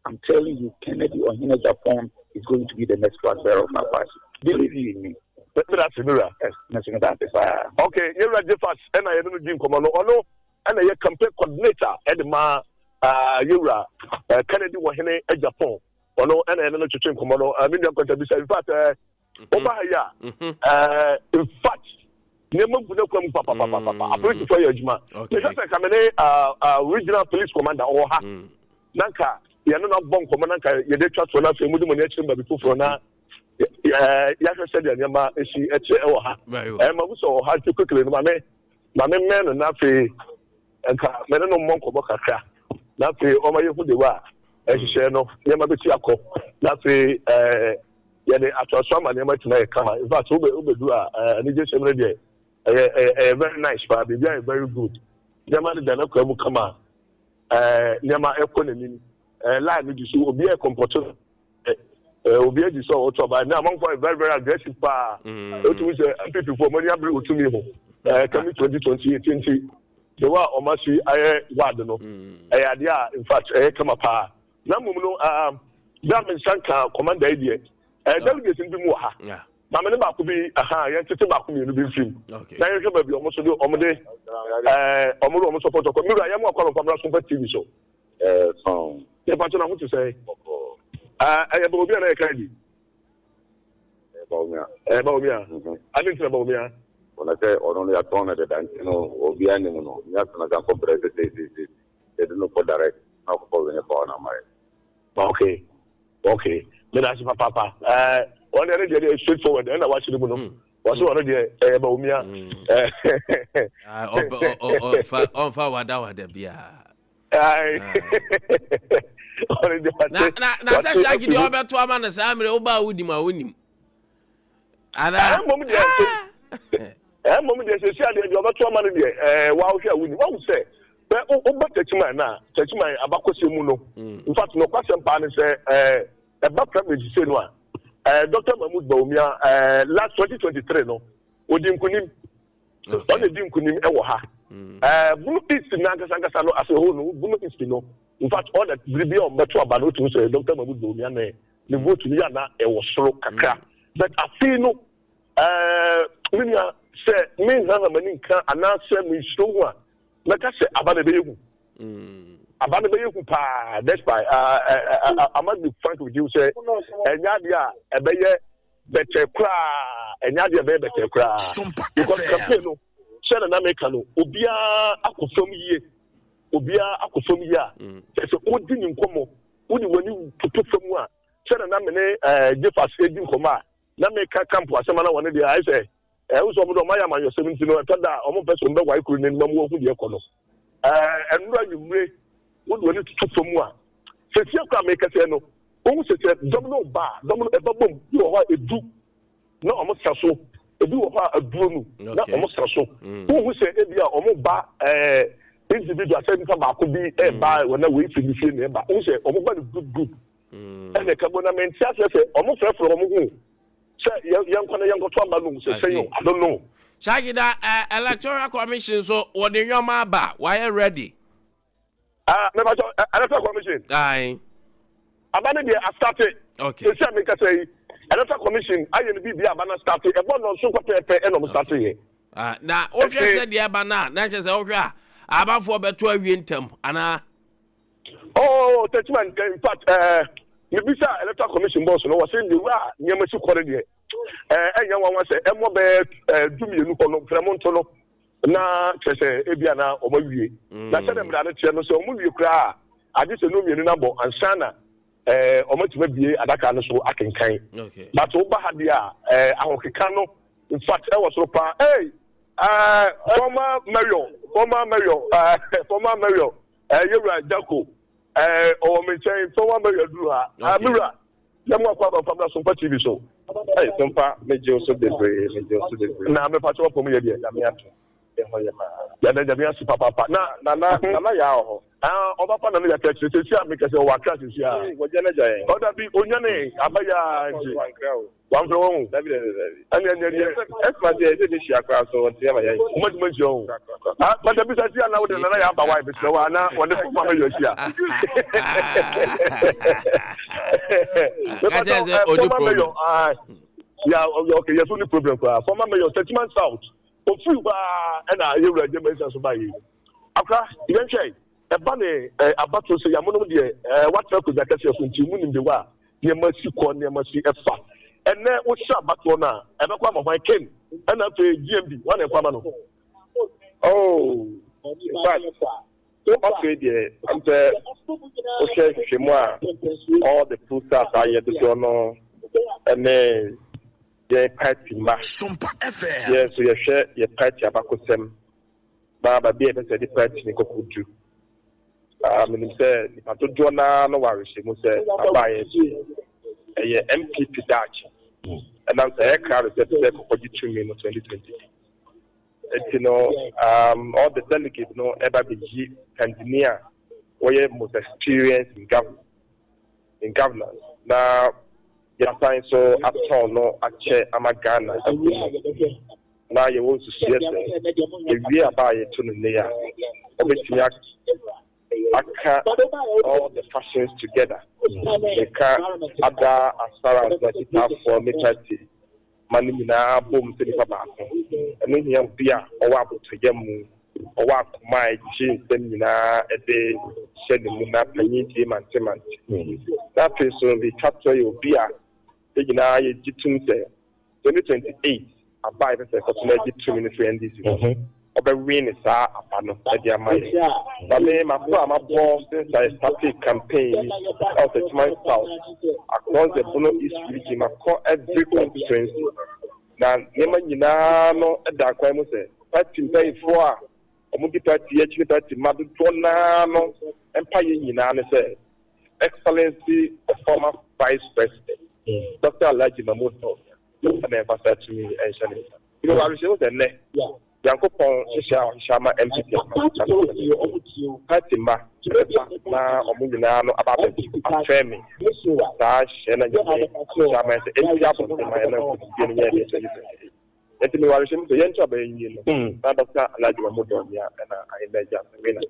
I'm telling you, Kennedy Ohene Agyapong is going to be the next flag bearer of our party. Believe you in me. That's Mira. Yes, that's it. Okay, Yera Jefas, and I don't know Komono, no, and a campaign coordinator, and ma Yera Kennedy Ohene Agyapong, or no, and I don't know Komono, I mean, in fact, over here, in fact, Nneɛma gu n'akwan mu papapapapa. Apolisifoɔ yɛ adwuma. Mehwɛ sɛ nka me ne regional police commander ɔwɔ ha na nka yɛne no abɔ nkɔmmɔ na nka yɛde atwa toɔ na afei mode mo ani akyerɛ baabi foforɔ na yɛahwɛ sɛdeɛ nneɛma si ɛteɛ ɛwɔ ha. Mahu sɛ ɔwɔ ha nti quickly no ma me ma me mmɛn no na afei nka me ne no mmɔ nkɔmmɔ kakra na afei ɔma yɛhu de wa a nhyehyɛɛ no nneɛma bɛsi akɔ na afei Yɛde atoaso ama nneɛma atumi ayɛ kama. In fact, wobɛ wobɛdu a, eh, anigyesɛm no deɛ, ɛyɛ ɛyɛ ɛyɛ very nice paa. Biribi ayɛ very good. Nneɛma no da n'akwan mu kama. Eh, nneɛma ɛkɔ n'anim. Eh, line no di so, obi a ɛkɔmpɔto eh, eh, obi adi sɛ ɔtɔ aba. Na amanfoɔ ayɛ very very aggressive paa. Wotumi sɛ NPP foɔ, wɔn ani abere wɔ tumi ho. Eh, kami 2028 nti, the way a wɔn asi ayɛ ward no, ɛyɛ adeɛ a in fact ɛyɛ kama paa. Na mmom no, ah, bere a me nsa nka kɔmanda yi deɛ, eh, delegates no bi mu wɔ ha. Ma me ne baako bi, aha, yɛntete baako mmienu bi mfiri mu. Na yɛnhwɛ baabi a wɔn nso de wɔn de, eh, wɔn de wɔn support kɔ. Me wura, yɛn mu akɔ abɛnkwa mmra Sompa TV so. Eh, sɔn. Yɛpa kyɛ na ho te sɛ. Ah, ɛyɛ bɛ obi a na yɛka di. Bawumia. Ɛyɛ Bawumia. Adi nti na Bawumia. Wɔn sɛ ɔno no yɛatɔn no deda nti no obiara nim no. Nyɛ asɛm sɛ nkɔbrɛ sɛ sɛ sɛ sɛ. Yɛde no kɔ direct na ɔkɔkɔ wene power no ama yɛn. Okay okay meda ase papaapa ɛɛ wɔn deɛ ne deɛ deɛ straight forward ɛna wakyerɛ mu no wɔsi wɔn deɛ ɛyɛ Bawumia. Ɔnfa wada wada biara. Na na na sɛ Shaggy deɛ ɔbɛto ama no saa mmerɛ wobaa wodim a wonim. Ana. Mmom deɛ mmom deɛ sɛsi adeɛ deɛ ɔbɛto ama no deɛ ɛɛ wahwɛ a wonim wahu sɛ sɛ woba Techiman na Techiman abakɔsɛm mu no mm. in fact nokwasɛm paa ne sɛ ɛɛ ɛba primary sise no a ɛɛ Dr. Mahmood Bawumia ɛɛ last 2023 no odi nkunim ɔna di nkunim ɛwɔ ha mm. ɛɛ Bunu East n'ankasa ankasa no as a whole no Bunu East no in fact ɔna biribi a ɔbɛto aba no otumi sɛ Dr. Mahmood Bawumia na ne vote no yɛ ana ɛwɔ soro kakra mm. but afei no ɛɛ me nua sɛ me nhanha m'ani nka anaasɛ me nsuro ho a mɛka sɛ aba no ɛbɛyɛ hu mm. aba no bɛyɛ hu paa despite uh, uh, uh, I must be frank with you sɛ ɛnyɛ adeɛ a ɛbɛyɛ bɛtɛ koraa ɛnyɛ adeɛ a ɛbɛyɛ bɛtɛ koraa because campaign no sɛ na na meka no obiara akɔ fam yie obiara akɔ fam yie a mm. kyɛ sɛ wodi ne nkɔmmɔ wode w'ani toto fam a sɛ na na me ne Jefas redi nkɔmmɔ a na meka kampo asɛm a na wɔne deɛ ayɛ sɛ ɛho sɛ wɔn de wɔn ayɛ amanyɔsɛm nti no ɛtɔ da a wɔn mpɛ sɛ wɔn bɛwae kuro no anim ama wɔahu deɛ ɛkɔ no ɛnora anwummere wode w'ani toto fam a sɛsi akora meka sɛ no wohu sɛ sɛ dɔm no ba a dɔm no ɛba bom bi wɔ hɔ a ɛdu na wɔn sa so ebi wɔ hɔ a aduro no na wɔn sa so mm. wohu sɛ ebi a wɔn ba ɛɛ individual sɛ nipa baako bi ɛɛba mm. wɔn na wei fi ne fie na ɛba wohu sɛ wɔn ba no group group mm. ɛna ɛka bɔ na mɛ nti aseɛ sɛ wɔn frɛfrɛ wɔn ho sɛ yɛn yɛn kɔ na yɛn kɔtɔ aba no sɛ sɛn o I don't know. Shagida, uh, Electoral Commission so wɔde nneɛma aba wɔayɛ ready. Ah, me pacho, eh, Electoral Commission. Aye. Aba ne deɛ asate. Okay. Sisi a meka sɛ yi, Electoral Commission ayɛ ne biribi aba na starte. Ɛbɔ nnɔnso pɛpɛɛpɛ ɛna ɔmo starte yɛ. Ah, na wohwɛ sɛ deɛ ɛba no a, na kyerɛ sɛ wohwɛ a, abafoɔ bɛto awie ntɛm anaa? Oh, Techiman, eh, in fact, eh, mebisa Electoral Commission boss no, wɔse the way a nneɛma si kɔ no deɛ, eh, ɛnyɛ nwanwa sɛ ɛmmɔ bɛyɛ eh, dumienu hɔ no, mfrɛmo nto no. na kyerɛ sɛ ebia na wɔn awie na sɛdeɛ mmara no teɛ no sɛ wɔn wie koraa a agye sɛ nnɔn mmienu no abɔ ansa na ɛɛ wɔn atumi abie adaka no so akenkan but woba ha deɛ a ɛɛ ahokeka no in fact ɛwɔ soro paa ee ɛɛ former mayor former mayor ɛɛ former mayor ɛɛ yewura jako ɛɛ ɔwɔ mi nkyɛn former mayor duru ha ɛɛ mi wura. Yɛ mo akɔ aba mfa mmra Sompa TV so. Hey Sompa me gye wo so bebree me gye wo so bebree. Na me pakyɛ wapɔ mu yɛ deɛ. Nyame ato yɛ ho yɛ maa. Yɛda Nyame ase papaapa na. Nana Nana yaa wɔ hɔ. Ah ɔba pa Nana yɛ kɛkyerɛ sɛsi a me kɛsɛ ɔwɔ Accra sɛsi a. Ee wɔgya no agya yɛn. Ɔda bi onyane aba yi aa nti. Wankra o. Wamfrɛ wɔn o. Dabi dabi dabi. Ɛne ɛne ɛne. Ɛsma deɛ ɛsɛ bɛ hyia koraa so wɔn ti ama yɛn. Wɔn ti ma nhyia o. Ah bata bisa si ana wode nana yɛ aba wa ebesrɛ wa ana wɔde fɔfɔ ama yɛ ahyia. Kakyɛ sɛ ɔni problem. Ah ya okay yɛ so ni problem koraa. Former mayor Techiman South ofiri hɔ a ɛna yɛwura gyama nsa so ba yi. Akora yɛnhwɛ Ɛba ne abatoɔ sɛ yamonom deɛ woatena akonnwa kɛseɛ so nti monim de wa nneɛma si kɔ nneɛma si fa. Ɛnɛ wohyɛ abatoɔ no a ɛbɛkɔ ama hwan? Ken. Ɛna afei GMB, hwan na ɛkɔ ama no? Oh, in fact, afei deɛ, am sɛ wohwɛ nhwehwɛmu a all the posters a yɛ dodoɔ no ne yɛn party mma. Yɛn nso yɛhwɛ yɛ party abakɔsɛm na baabi a yɛpɛ sɛ yɛde party no kɔkɔdu. Ah, menim sɛ nipa dodoɔ no ara no wɔ awerɛhyɛmu sɛ aba a yɛto yi, ɛyɛ NPP daakye. Ɛnam sɛ ɛyɛ krado sɛ ɛpɛ sɛ ɛkɔkɔgye tumi no 2022. Enti no, um, all the delegates no ɛba bɛyi kandini a wɔyɛ most experienced in government, in governance, na yɛasan so atɔn no akyɛ ama Ghana ahu no. Na yɛwɔ nsusuiɛ sɛ yɛwie aba a yɛto no nnɛ yi a, wɔbɛtumi aka all the factions together, yɛka other aspirants no akyitaafoɔ ne party ma no nyinaa bom sɛ nipa baako. Ɛno hia obi a ɔwɔ abotɔyam, ɔwɔ akoma a ɛgye nsɛm nyinaa de hyɛ ne mu na panyin tie mantemante. Na afei nso deɛ ɛtwa toɔ yɛ obi a yɛn nyinaa yɛgye tom sɛ 2028 aba a yɛpɛ sɛ ɛkɔso na ɛgye tumi no firi NDC hɔ no, ɔbɛwene saa aba no de ama yɛn. Na me, m'akɔ a mabɔ since I started campaign yi ɛwɔ Techiman South, across the Bono East region, makɔ every constituency. Na nneɛma nyinaa no da kwan mu sɛ party mpanyinfoɔ a wɔdi party akyi ne party mma dodoɔ no ara no mpaeɛ nyinaa ne sɛ Excellency the former Vice President Doctor Alhaji Mahmood Bawumia na yɛmfa saa tumi yi nhyɛ ne nsa. Because awerɛhyɛmu sɛ nnɛ Nyankopɔn nhyehyɛe a ɔhyehyɛ ama NPP ama party mma bɛba na wɔn nyinaa no aba abɛ affirm saa nhyehyɛe na Nyame ahyehyɛ ama yɛn sɛ ɛnti abɔnten ma yɛn na nkonimdie no nyɛ yɛn deɛ 2028. Enti mewɔ awerɛhyɛmu sɛ yɛnto aba yi nwie no na Doctor Alhaji Mahmood Bawumia na ayɛ as a winner.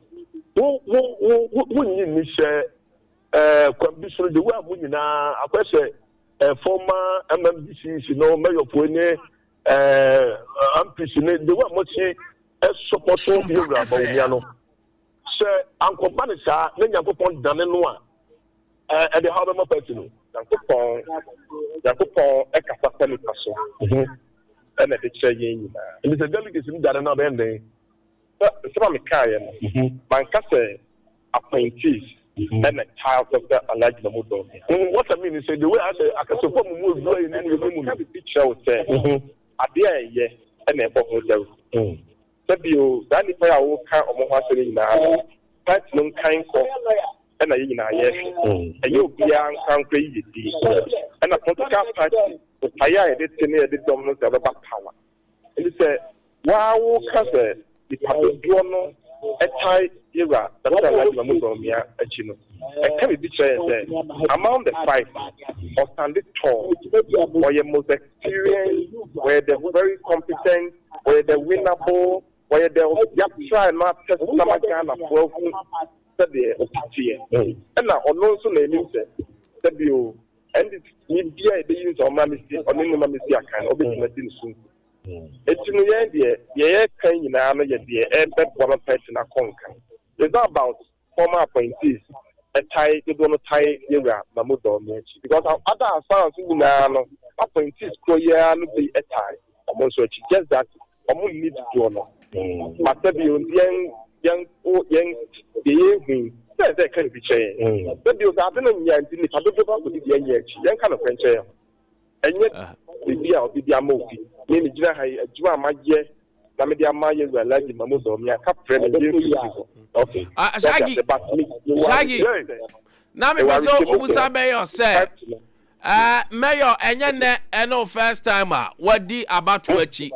Wo wo wo wo wonnye nni sɛ ɛɛ kwan bi so no the way a mo nyinaa akɔyɛ sɛ ɛɛ former MMDCs no mayorfoɔ ne ɛɛ MPs ne the way a mosi ɛsɔpɔto Yewura Bawumia no sɛ ankɔba ne saa na Nyankopɔn dane no a ɛɛ ɛde haw bɛma party no. Nyankopɔn Nyankopɔn ɛkasa fa nipa so ɛna ɛde kyerɛ yɛn nyinaa. Nti sɛ delegates no dane no a bɛyɛ ne dɛn? Sɛ nsɛm a mekaeɛ no, manka sɛ appointees ɛna ɛtaa Doctor Alhaji Mahmood Bawumia. What I mean is sɛ the way asɛ akasafo a mo mu aduru ayɛ ne mu yɛ mu no. Meka biribi kyerɛ wo sɛ adeɛ a ɛyɛ ɛna ɛbɔ ho dawuro. Sɛ bio, saa nnipa yi a woka wɔn ho asɛm yi nyinaa no, party no nkan kɔ ɛna yɛn nyinaa yɛhwɛ. Ɛnyɛ obiara nkorankora yiyedie. Ɛna political party botaeɛ a yɛde te ne yɛde dɔm no sɛ wɔbɛba power. Enti sɛ wo ara woka sɛ nnipa dodoɔ no tae Yewura Doctor Alhaji Mahmood Bawumia akyi no, ɛka biribi kyerɛ yɛn sɛ among the five no, ɔstande tall, ɔyɛ most experienced, ɔyɛ the very competent, ɔyɛ the winnable, ɔyɛ the yɛatrae no atɛst no ama Ghanafoɔ ahu sɛdeɛ ɔsi teɛ. Ɛna ɔno nso na ɛnim sɛ sɛbio Ɛnde tumi biara a ebeyi no sɛ ɔmmra mmesi ɔne no mma mmesi akan no, obetumi adi no so nkonim. Enti no, yɛn deɛ, deɛ yɛreka yi nyinaa no yɛ deɛ ɛrebɛboa ma party no akɔ nkan. It's not about former appointees ɛtae, dodoɔ no tae Yɛwura Mahmood Bawumia akyi because other aspirants no nyinaa no, appointees korɔ yi ara no bi tae wɔn nso akyi, just that wɔn nni dodoɔ no. But sɛbi o, yɛn yɛn o yɛn deɛ yɛhu yi, sɛ ɛsɛ ɛka biribi kyerɛ yɛn. Sɛbi o, sɛ ade no nyɛ nti nipa dodoɔ ba kɔdi deɛ ɛnyɛ akyi. Yɛnka nokorɛ nkyerɛ yɛn ho. Ɛnyɛ biribi a obi de ama obi. Me megyina ha yi, adwuma a mayɛ na mede ama yɛn wura Alhaji Mahmood Bawumia, ka frɛ me, yɛmfiri obi hɔ. Okay. Ah, Sɛ ɔte Shaggy, ase, but me, mewɔ Shaggy, awerɛhyɛmu sɛ, na mewɔ mepɛ sɛ awerɛhyɛmu obusa sɛ bɛyɛ sɛ party no Eh, Mayor, ɛnyɛ nnɛ ɛne wo first time a wadi abatoɔ akyi.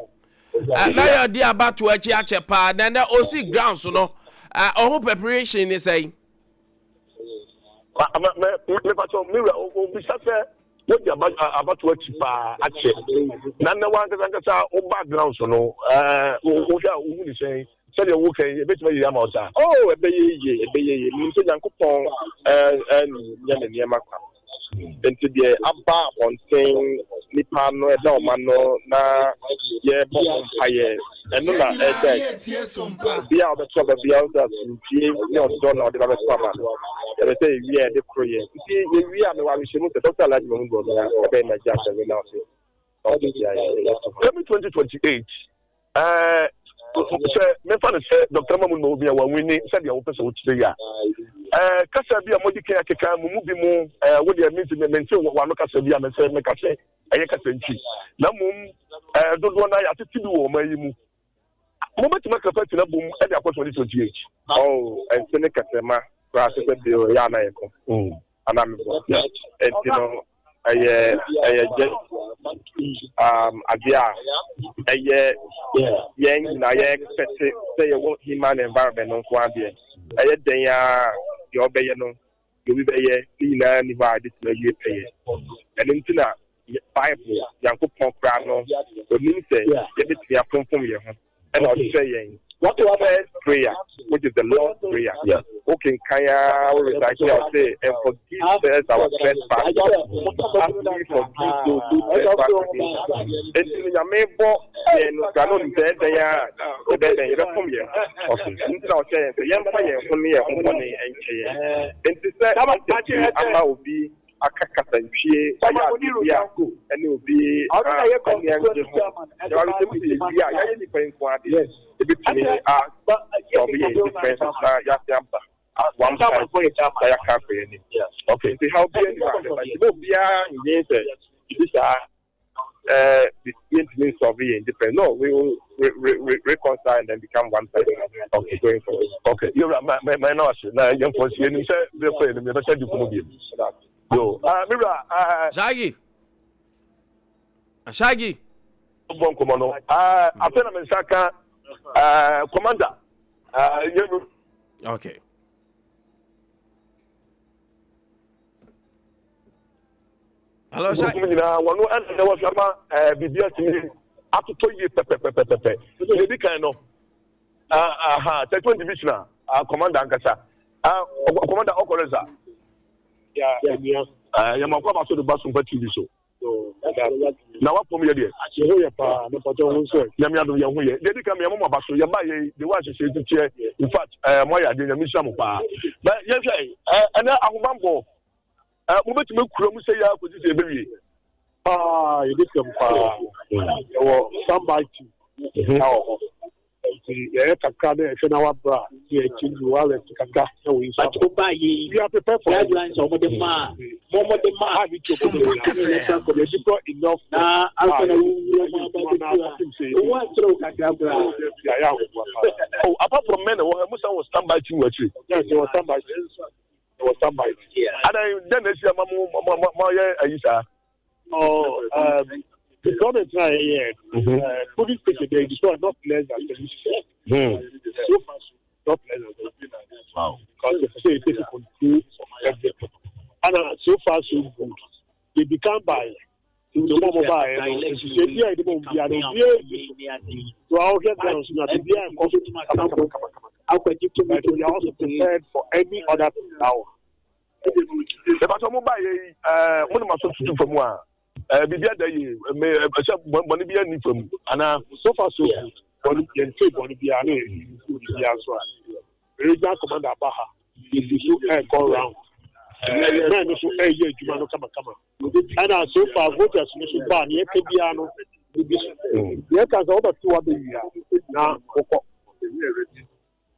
Eh, Mayor di abatoɔ akyi akyɛ paa, na ɛnɛ osi ground so no, eh, ɔho preparation ne sɛn? Mepatɔ, me wura, obisa sɛ wodi abatoɔ akyi paa akyɛ, na nnɛ wankasa ankasa woba ground so no, wohwɛ a wohu ne sɛn? Sɛdeɛ woka yi, ɛbɛtumi ayɛ yie ama wo saa? Oh, ɛbɛyɛ yie, ɛbɛyɛ yie. Menim sɛ Nyankopɔn nyɛ ne nneɛma kwa. Enti deɛ aba abɔnten, nnipa ano, ɛda wɔn ano, na yɛrebɔ ho mpaeɛ, ɛno na ɛreda adi. Obiara a ɔbɛto aba biara, ɔhu sɛ asomdwie ne ɔdɔ na ɔde ba bɛto aba no. Yɛpɛ sɛ yɛwie a yɛde koro yɛ. Nti yɛwie a, mewɔ awerɛhyɛmu sɛ Dɔkta Alhaji Mahmood Bawumia bɛyɛ Nigeria Assembly na ɔte. Ɛmi 2028 ɛɛ sɛ mefa no sɛ Dr. Mamu na obi a wɔnwini sɛdeɛ wopɛ sɛ wokyerɛ yi a ɛɛ kasa bi a mode kan akeka mo mu bi mu ɛɛ wo deɛ mente mente wano kasa bi a mesɛ meka sɛ ɛyɛ kasa ntwi na mmom ɛɛ dodoɔ no yɛatete bi wɔ ɔman yi mu mobɛtumi aka party no abom de akɔ 2028. Oh, ɛnte ne kɛtɛma koraa sɛ sɛ bio ɛyɛ ana yɛko ana mebɔ ɛnti no ɛyɛ ɛyɛ just um, adeɛ a ɛyɛ yɛn nyinaa yɛ expect sɛ yɛwɔ human environment no nko adeɛ ɛyɛ dɛn a deɛ ɔbɛyɛ no deɛ obi bɛyɛ ne nyinaa ni hɔ a ɛbɛtumi awie pɛyɛ. Ɛno nti na Bible, Nyankopɔn koraa no, onim sɛ yɛbɛtumi afomfom yɛn ho, ɛna ɔkyerɛ yɛn the first prayer, which is the Lord's Prayer. Wokenkan ara, wo recite a, ɔse, and forgive us our trespasses, as we forgive those who trespass against us. Enti no, Nyame bɔ yɛn no koraa na onim sɛ ɛyɛ dɛn ara a, yɛbɛyɛ dɛn, yɛbɛfom yɛn ho. Ɛno nti na ɔhyɛ yɛn sɛ yɛmfa yɛn ho ne yɛn ho bɔne nkyɛ yɛn. Enti sɛ wobɛtumi ama obi aka kasantwie, wayɛ ade bi a ɛne obi ani angye ho, yɛwɔ awerɛhyɛmu sɛ yɛwie a, yɛayɛ nnipa yi nko ara deɛ, yɛbɛtumi a solve yɛn differences na yɛasan aba one point na yɛaka akɔ yɛn anim. Nti haw biara nni hɔ a ɛbɛba. Nti ma obiara nnwen sɛ biribi saa eh, yɛntumi nsɔlve yɛn difference. No, we will re, re, re, reconcile and then become one person. Okay. Going forward. Okay. Yɛwura, ma, ma, ma yɛn ase na yɛn fɔ nsi yɛnim sɛ bɛkɔ yɛn nim yɛbɛsɛ di nkɔmɔ bi. Yo, ah, me wura, ah. Shaggy. Shaggy. Bɔ nkɔmɔ no. Ah, afei na me nsa ka ah, commander. Ah, yɛn. Okay. Hello, Nkurɔfo mu nyinaa wɔn ɛna na wɔhwɛ ama ɛɛ biribi atumi atotɔ yie pɛpɛpɛpɛpɛ. Deɛ edi kan no, aha, 31 division a commander ankasa, commander ɔkɔrɛza. Yɛn mako aba so de ba Sompa TV so. Na wapɔm yɛ deɛ. Yɛn ho yɛ paa, mepatɔ ho nso. Nyame adom yɛn ho yɛ. Deɛ edi kan yɛn mo aba so, yɛn ba yɛ de wa ahyehyɛ titiɛ. In fact, ɛɛ mo ayɛ adeɛ, Nyame nhyira mo paa. Na yɛhwɛ ɛnɛ ahobanbɔ. Eh, mobɛtumi akura mu sɛ yɛ akɔsi sɛ yɛbɛwie? Paa, yɛbɛkura mu paa. Yɛwɔ standby team mhm. ɛwɔ hɔ. Nti yɛyɛ kakra na yɛhwɛ na wabra a, na yɛkyɛ mu wireless kakra na wei nso aba. But yi, we are prepared for guidelines a wɔde maa, mo wɔde maa. Ah, ne tuo bɔ yɛdeploy yɛdeploy enough. Na ansa na wowura mu aba bɛdu a, wo akyerɛ wo kakra koraa. Oh, apart from men wɔ hɔ, mo san wɔ standby team wɔ akyire. Yes, yɛwɔ standby team. Ɛwɔ standby. Adan dɛn na esi ama mo mo mo mo ayɛ ayi saa? Oh, um, deployment na yɛyɛ mm-hmm. police station they destroy not less than 70. So far, so not less than 70. Wow. Because they say they take control of everything. And so far, so good. They become by nti wɔn a wɔbaeɛ no nhyehyɛe bi a yɛde ma wɔn biara no obiara nni so so a wohwɛ grounds no a biribiara nkɔ so kamakamakama but we are also prepared for any other thing now. Ɛbɛsɛ mo baeɛ yi ɛɛ mo ne ma so tutu fam a ɛɛ biribi ada yie mɛ ɛsɛ bɔnne bi ani fam anaa. So far so good bɔnne yɛn te bɔnne biara ne yɛn biara nso a regional commander aba ha yɛgu so ɛrekɔ round ɛɛ mɛn no so ɛreyɛ adwuma no kamakama. Ɛna so far voters no so ba nea ɛka biara no ebi so. Nea ɛka sɛ wobɛto wabɛwie a na wokɔ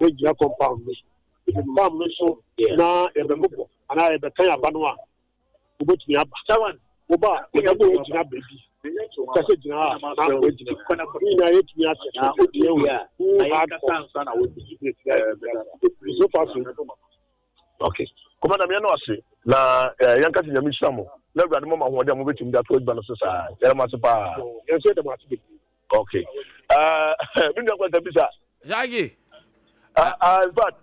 wogyina compound no so. Compound no so na yɛbɛbobɔ anaa yɛbɛkan aba no a wobɛtumi aba. Woba a yɛbɛbɔ woagyina baabi. Woka sɛ gyina ha a na woagyina. Ne nyinaa yɛtumi akyɛ so yɛhu who had so far so good. Okay. Commander, me no ase. Na eh, yɛnka sɛ Nyame nhyira mo. Na Awurade mama ahoɔden a mobɛtumi de ato adwuma no so saa. Yɛda mo ase paa. Yɛn nso yɛda mo ase bebree. Okay. Uh, me nua kwanta bisa. Zagi. In fact,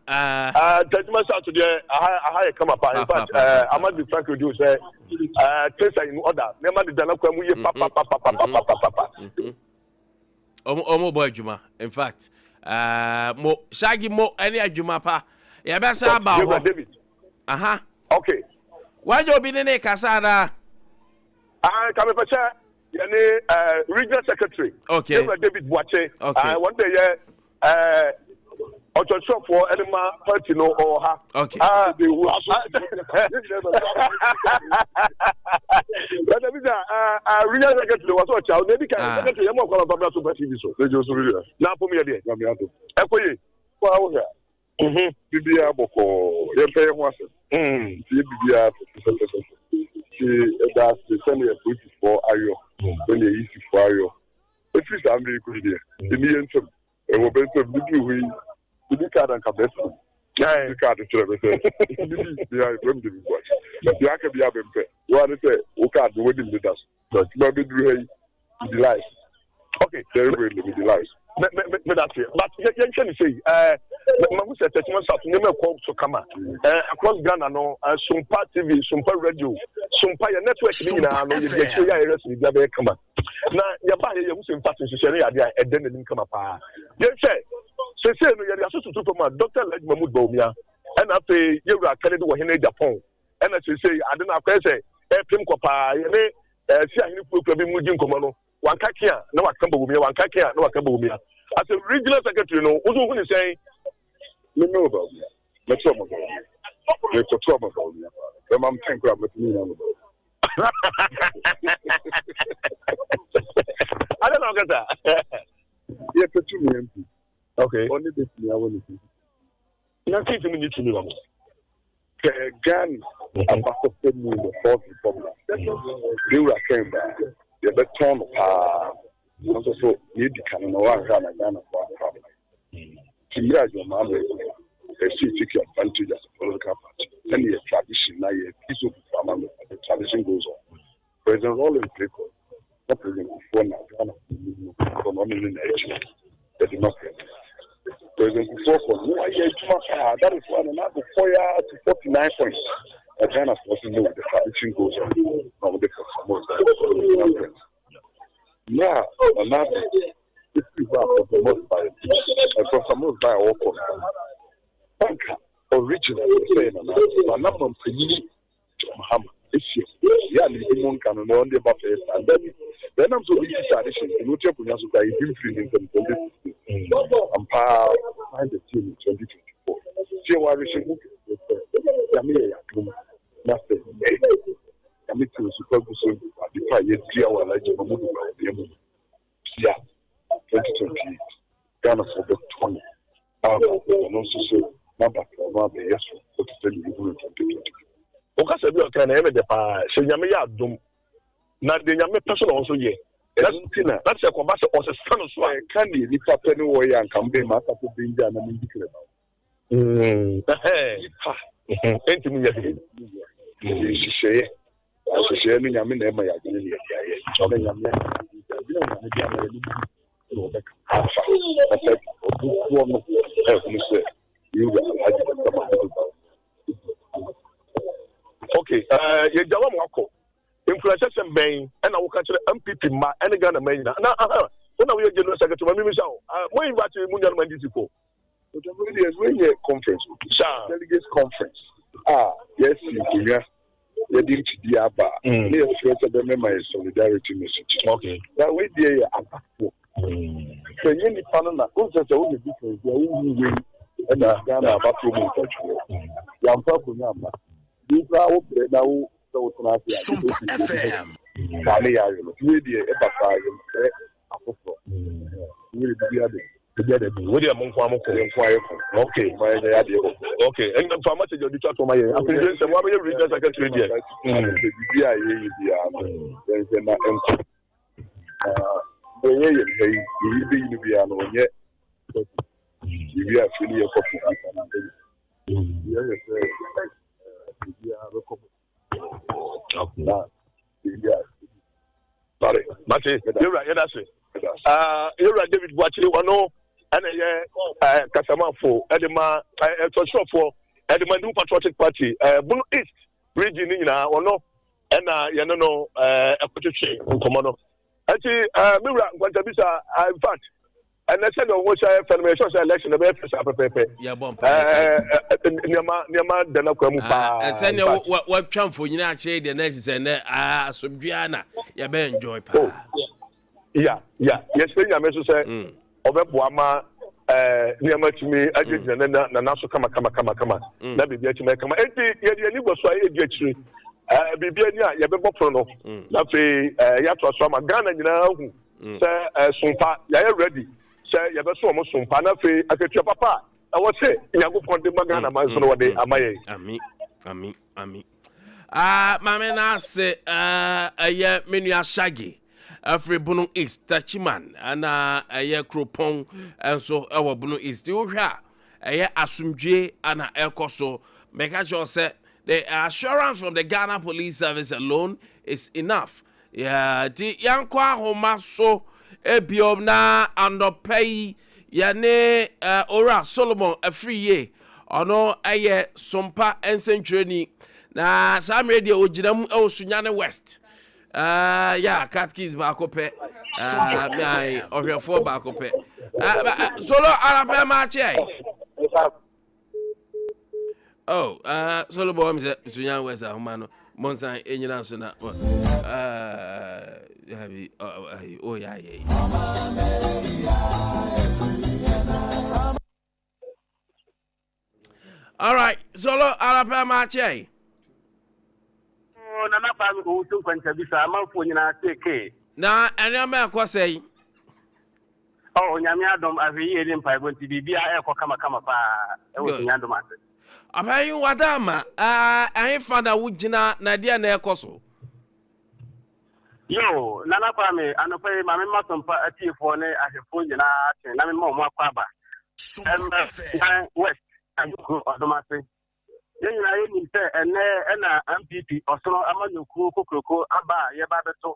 Tajuma South deɛ aha aha yɛ kama paa. In fact, Amadu Frank Radio sɛ things are in order. Nneɛma deda n'akwan mu yie papapapapapapa. Ɔmo bɔ adwuma. In fact, mo Shaggy mo ɛne adwuma pa. Yɛbɛsa aba hɔ. David. Aha. Okay. Wagye obi ne ne kasa anaa? Ah, ka mepɛ sɛ yɛne regional secretary. Okay. Yɛwura David Boakye. Okay. Wɔn de yɛ ɔkyerɛkyerɛfoɔ ɛne ma party no ɔwɔ ha. Okay. Ah, Dada bisa. President, regional secretary wɔ sɛ ɔkyɛ wo na edi kan secretary yɛ mɔ kwan ba bra Super TV so. Ɛgye so bi Na apom yɛ deɛ. Nyame adom. Ɛkɔ yie. Kɔ a wohwɛ a. Biribiara bɔkɔɔ. Yɛmpɛ yɛn ho asɛm. Nti yɛ biribiara pɛpɛpɛpɛ. Nti ɛda ase sɛdeɛ polisifoɔ ayɔ, sɛdeɛ EC-foɔ ayɔ. Ɛfiri saa mmerɛ yi kɔ yi deɛ, ɛnni yɛn nsam. Ɛwɔ bɛ nsam. Meduru hɔ yi, menni card anka mɛsene. Menni card kyerɛ me sɛ menni deɛ a yɛfrɛ me David Boakye. Deɛ aka biara mempɛ. Wo ara ne sɛ wo card no w'anim deda so. Nti mabɛduru ha yi, medi life. Okay. Deliberately, medi life. Me me me meda ase. But yɛ yɛnhwɛ ne sei. Ɛɛ mahu sɛ Techiman South nneɛma ɛkɔ so kama. Ɛɛ across Ghana no, ɛɛ Sompa TV, Sompa Radio, Sompa yɛ network ne nyinaa no yɛdi akyire yɛ a yɛhwɛ sɛ biribiara bɛyɛ kama. Na yɛbaa yɛ yɛhu sɛ in fact nhyehyɛe no yɛ adeɛ a ɛda n'anim kama paa. Yɛnhwɛ seesei no yɛde aso tutu fam a Dr. Alhaji Mahmood Bawumia ɛna afei yɛwura Kennedy Ohene Agyapong ɛna seesei ade no akɔyɛ sɛ ɛrepem kɔ paa. Yɛne ɛɛ si ahene kurakura bi mu di nkɔmmɔ no, wanka ke a na waka Bawumia, wanka ke a na waka Bawumia. As a regional secretary no, wo nso wohu ne sɛn? Me me wɔ Bawumia. Mɛto ama Bawumia. Mekɔto ama Bawumia paa. Bɛma me tɛn koraa mɛto ne nyinaa ama Bawumia. Adɛn na woka saa? Yɛpɛ tumi MP. Okay. Ɔne bɛtumi awɔ ne ho. Na nti ntumi nye tumi ma mo. Sɛ Ghana abakɔsɛm mu the fourth republic yɛwura Ken ba a yɛbɛtɔn no paa nanso so nea edi kan no wanhwɛ a na Ghana fo amfa amma yɛn. Nti mmerɛ a John Mahama awu no ɛsɛ yɛ take advantage as a political party sɛnea yɛ tradition na yɛ peace of amammerɛ the tradition goes on. President Rawlings de kɔ na President Kufuor na Ghana fo mu no kɔ na ɔne ne na akyire yɛde ma President. President Kufuor kɔ no na wayɛ adwuma paa that is why Nana Addo kɔ ya to 49 points na Ghana fo so no the tradition goes on na wɔde Professor Mills ba na president. Mmerɛ a Nana Addo efiri hɔ a Professor Mills baeɛ no, Professor Mills baeɛ a ɔkɔ no anka originally ɛsɛ yɛ Nana Addo ba na mampanyini John Mahama ehyia mu. Yɛ a ne bi mu nka no na ɔno deɛ ba first time. Dabi, bɛɛ nam sɛ obi si saa de hyɛ nti no wote akonnwa so koraa yɛdi mfiri ne nsam 2016. Ampa ara ɔsan the team in 2024. Nti yɛwɔ awerɛhyɛmu kɛseɛ sɛ Nyame yɛ yɛn adom na sɛ nnɛ Nyame te nsu pa gu so ade pa a yɛadua wɔ Alhaji Mahmudu Bawumia mu no pia 2028 Ghanafoɔ bɛtɔ no ama ɔno nso so n'abatoɔ no abɛyɛ soronko te sɛ deɛ yɛhunu no 2024. Wo kasa bi a ɔkae no ɛyɛ me dɛ paa sɛ Nyame yɛ adom na deɛ Nyame pɛ so na ɔnso yɛ Ɛno nti na. Na sɛ ɛkɔba sɛ ɔsesa no so a. Ɛka deɛ nipa pɛ ne wɔyɛ a nka me m'asafo bɛngya na mendi kra ma wo. Nipa. Ɛntumi nyɛ hwee. Ɛyɛ nhyehyɛeɛ. Nhyehyɛeɛ no Nyame na ɛma yɛ adwene ne yɛde ayɛ. Na Nyame ayɛ nti adwene a Nyame de ama yɛ no bi na wɔbɛka afa. Na sɛ ɔdodoɔ no ɛhunu sɛ Yɛwura Alhaji Dr. Mahmudu Bawumia Ok, eh, yɛgya wa ma wakɔ. Nkuranhyɛsɛm bɛn ɛna woka kyerɛ MPP mma ɛne Ghana mma nyinaa? Na aha, wo na woyɛ general secretary ma mimisa wo. Uh, mo invite mo nuanom NDC fo. Ɔdɔm deɛ wei nyɛ conference o. Saa. Delegates conference a yɛasi nkonnwa yɛde mfidie aba a ne yɛfrɛ sɛ bɛmɛma yɛ solidarity message. Okay. Na wei deɛ yɛ abatoɔ. Sɛ nyɛ nipa no na wohu sɛ sɛ woyɛ difference a wohu wei ɛna Ghana abatoɔ mu ntɔtwerɛ. Yɛamfa akonnwa amma. Bi koraa wobrɛ na wo sɛ wotena ase a Sompa FM. Saa ne yɛayɛ no. Wei deɛ ɛba saa yɛmfrɛ afoforɔ. Wei deɛ biribiara da mu. Biribiara da mu. Wei deɛ mo nko ara mo ko. Yɛn nko ara yɛ ko. Okay. Ma yɛnyɛ yɛ adeɛ bɔkɔ. Okay. Ɛnna fa message a ɔde twa to ma yɛn. Afei sɛ wɔabɛyɛ regional secretary deɛ. Biribi a yɛyɛ biara no yɛnhwɛ na ɛnkɔ. Na deɛ yɛyɛ no ha yi, deɛ yɛbɛyi no biara no ɔnyɛ yɛwie afei ne yɛkɔ pɛ nipa no ɛyɛ. Yɛyɛ sɛ biribiara bɛkɔ bɔkɔ. Na biribi a Sorry, mate. Yɛwura yɛda ase. Yɛwura David Boakye ɔno ɛna ɛyɛ kasamafo ɛde ma ɛtɔsrɔfoɔ ɛde ma New Patriotic Party Bono East region ne nyinaa ɔno ɛna yɛne no ɛkɔtwetwe nkɔmɔ no. Ɛnti me wura nkwantabisa in fact ɛnɛ sɛ deɛ ɔho hyɛ fɛ no meyɛ sure sɛ election ɛbɛyɛ fɛ saa pɛpɛɛpɛ. Yɛbɔ mpa yɛ sɛ. Nneɛma nneɛma da n'akwan mu paa. Sɛnea watwa mfonyin akyerɛ deɛ na ɛsi sɛ nɛ asomdwoeɛ na yɛbɛ enjoy paa. Oh. Ya ya yɛsrɛ Nyame so sɛ ɔbɛboa ma nneɛma tumi agyinagyina ne nana so kama kama kama kama na biribi atumi ayɛ kama. Enti yɛde yɛn ani bɔ so a yɛdi akyire. Eh, biribi ani a yɛbɛbɔ pono no mm. na afei eh, yɛatoa so ama Ghana nyinaa ahu mm. sɛ eh, sompa yɛayɛ ready sɛ yɛbɛso wɔn sompa na afei akatua papa a ɛwɔ sɛ Nyankopɔn de ma Ghana mm, man so no wɔde ama yɛn. Ami, ami, ami. Ah, maame no ase ɛyɛ me nua Shaggy afiri Bono East Tachiman ɛna ɛyɛ Kuropɔn nso ɛwɔ Bono East. Wohwɛ a ɛyɛ asomdwie ana ɛkɔ so. Mɛka kyerɛ sɛ The assurance from the Ghana Police Service alone is enough. Yeah, nti yɛnkɔ ahoma so ebiom na anɔpa yi yɛne uh, Owura Solomon Afriyie ɔno ɛyɛ Sompa nsɛntwerɛni na saa mmerɛ deɛ ɔgyina mu ɛwɔ Sunyane West. Uh, yeah, catkis baako pɛ. Uh, ɔhwɛfoɔ baako pɛ. Uh, uh, Solo arapɛ maakye ayi. Oh, uh, Solomon sɛ Sunyani West ahoma no monsan ɛnyina so na uh, oh, yeah, yeah. All right, Solo arapɛ maakye. Oh, Nana Kwame Owusu Nkwantabisa, amanfoɔ nyinaa seekee. Na nneɛma ɛkɔ sɛn? Oh, Onyame adom, ahwɛyie ne mpaebɔ nti biribiara ɛrekɔ kamakama paa ɛwɔ Good. Sunya Dom ase. Ɔpanyin wada ama, ah, ɛhefa na wogyina na ɛdeɛ na ɛkɔ so? Yo, Nana Kwame, anɔpa yi ma memma Sompa atiefoɔ ne ahwɛfoɔ nyinaa ate na memma wɔn akɔ aba. Ɛmma Sunya West Ahenkuro Ɔdom ase. Yɛn nyinaa yɛnim sɛ ɛnnɛ na NPP ɔsono amanyɔkuo kokroko aba a yɛba abɛto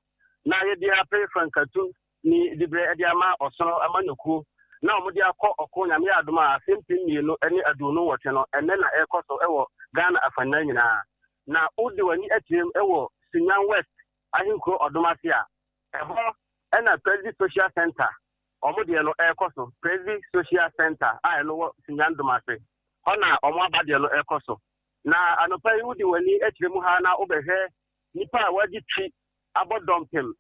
na yɛde apere frankatu ne diberɛ de ama ɔsono amanyɔkuo na wɔde akɔ ɔko Nyame yɛ adom a afe 2028 no ɛnnɛ na ɛrekɔ so wɔ Ghana afanaa nyinaa. Na wode w'ani akyerɛm wɔ Sunyani West ahenkuro Ɔdom ase a, ɛhɔ na Presby Social Centre wɔn deɛ no ɛrekɔ so, Presby Social Centre a ɛno wɔ Sunyani Domase, hɔ na wɔn aba deɛ no ɛrekɔ so. Na anɔpa yi wode w'ani kyerɛ mu ha na wobɛhwɛ nnipa a wɔagye twi abɔ dɔmpem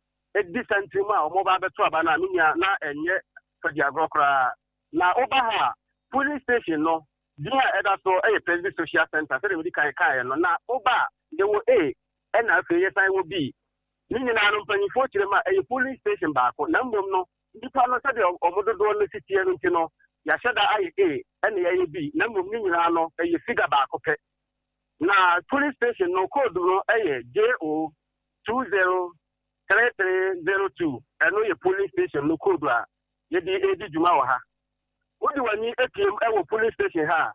di santene mu a wɔreba abɛto aba no a, me nua, na ɛnyɛ fadiagorɔ koraa. Na woba ha a, polling station no, din a ɛda soɔ yɛ Presby Social Centre, sɛdeɛ medi kan kaeɛ no. Na woba a, yɛwɔ A, ɛna afei yɛsan wɔ B. Ne nyinaa no mpanyimfoɔ kyerɛ mu a, ɛyɛ polling station baako, na mmom no, nnipa no sɛdeɛ wɔn dodoɔ no si teɛ no nti no, yɛahyɛ da ayɛ A ɛna yɛayɛ B, na mmom ne nyinaa no, ɛyɛ figure baako pɛ. Na polling station no code no yɛ JO203302, ɛno yɛ polling station no code a yɛde redi dwuma wɔ ha. Wode w'ani apiem wɔ polling station ha a,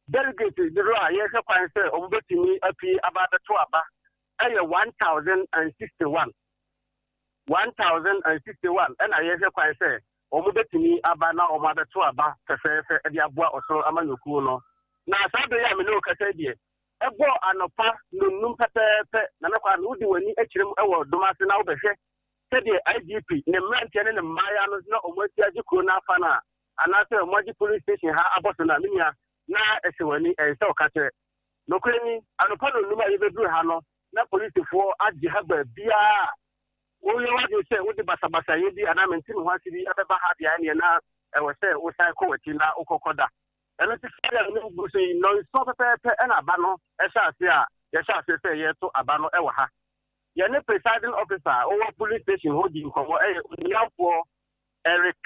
delegate dodoɔ a yɛrehwɛ kwan sɛ wɔbɛtumi apue aba abɛto aba yɛ 1,061. 1,061 na yɛrehwɛ kwan sɛ wɔbɛtumi aba na wɔabɛto aba fɛfɛɛfɛ de aboa ɔsoro amanyɔkuo no. Na saa berɛ yi a me ne wo kasa yi deɛ, ɛbɔɔ anɔpa nnɔnnum pɛpɛɛpɛ, Nana Kwame, wode w'ani kyerɛ mu wɔ dɔm ase na wobɛhwɛ sɛdeɛ IGP, ne mmeranteɛ ne ne mmaayewa no na wɔasi agye kuro no afa no a, anaasɛ wɔagye police station ha abɔ so no a, me nua, na ɛsɛ w'ani, ɛnsɛ ɔkakyerɛ. Nokorɛ ni, anɔpa nnɔnnum a yɛbɛduru ha no, na polisifoɔ agye ha baabiara a woyɛ w'adwene sɛ wode basabasayɛ bi anaa mente-me-ho-ase bi bɛba ha deɛ a, ɛnneɛ na ɛwɔ sɛ wosan kɔ w'akyi na wokɔkɔda. Ɛno nti sɛdeɛ me ne wo gu so yi, nnɔnson pɛpɛɛpɛ na aba no hyɛ aseɛ a yɛhyɛ aseɛ sɛ yɛreto aba no wɔ ha. Yɛne presiding officer a ɔwɔ police station hɔ dii nkɔmmɔ, ɛyɛ Onimuonyamfoɔ Eric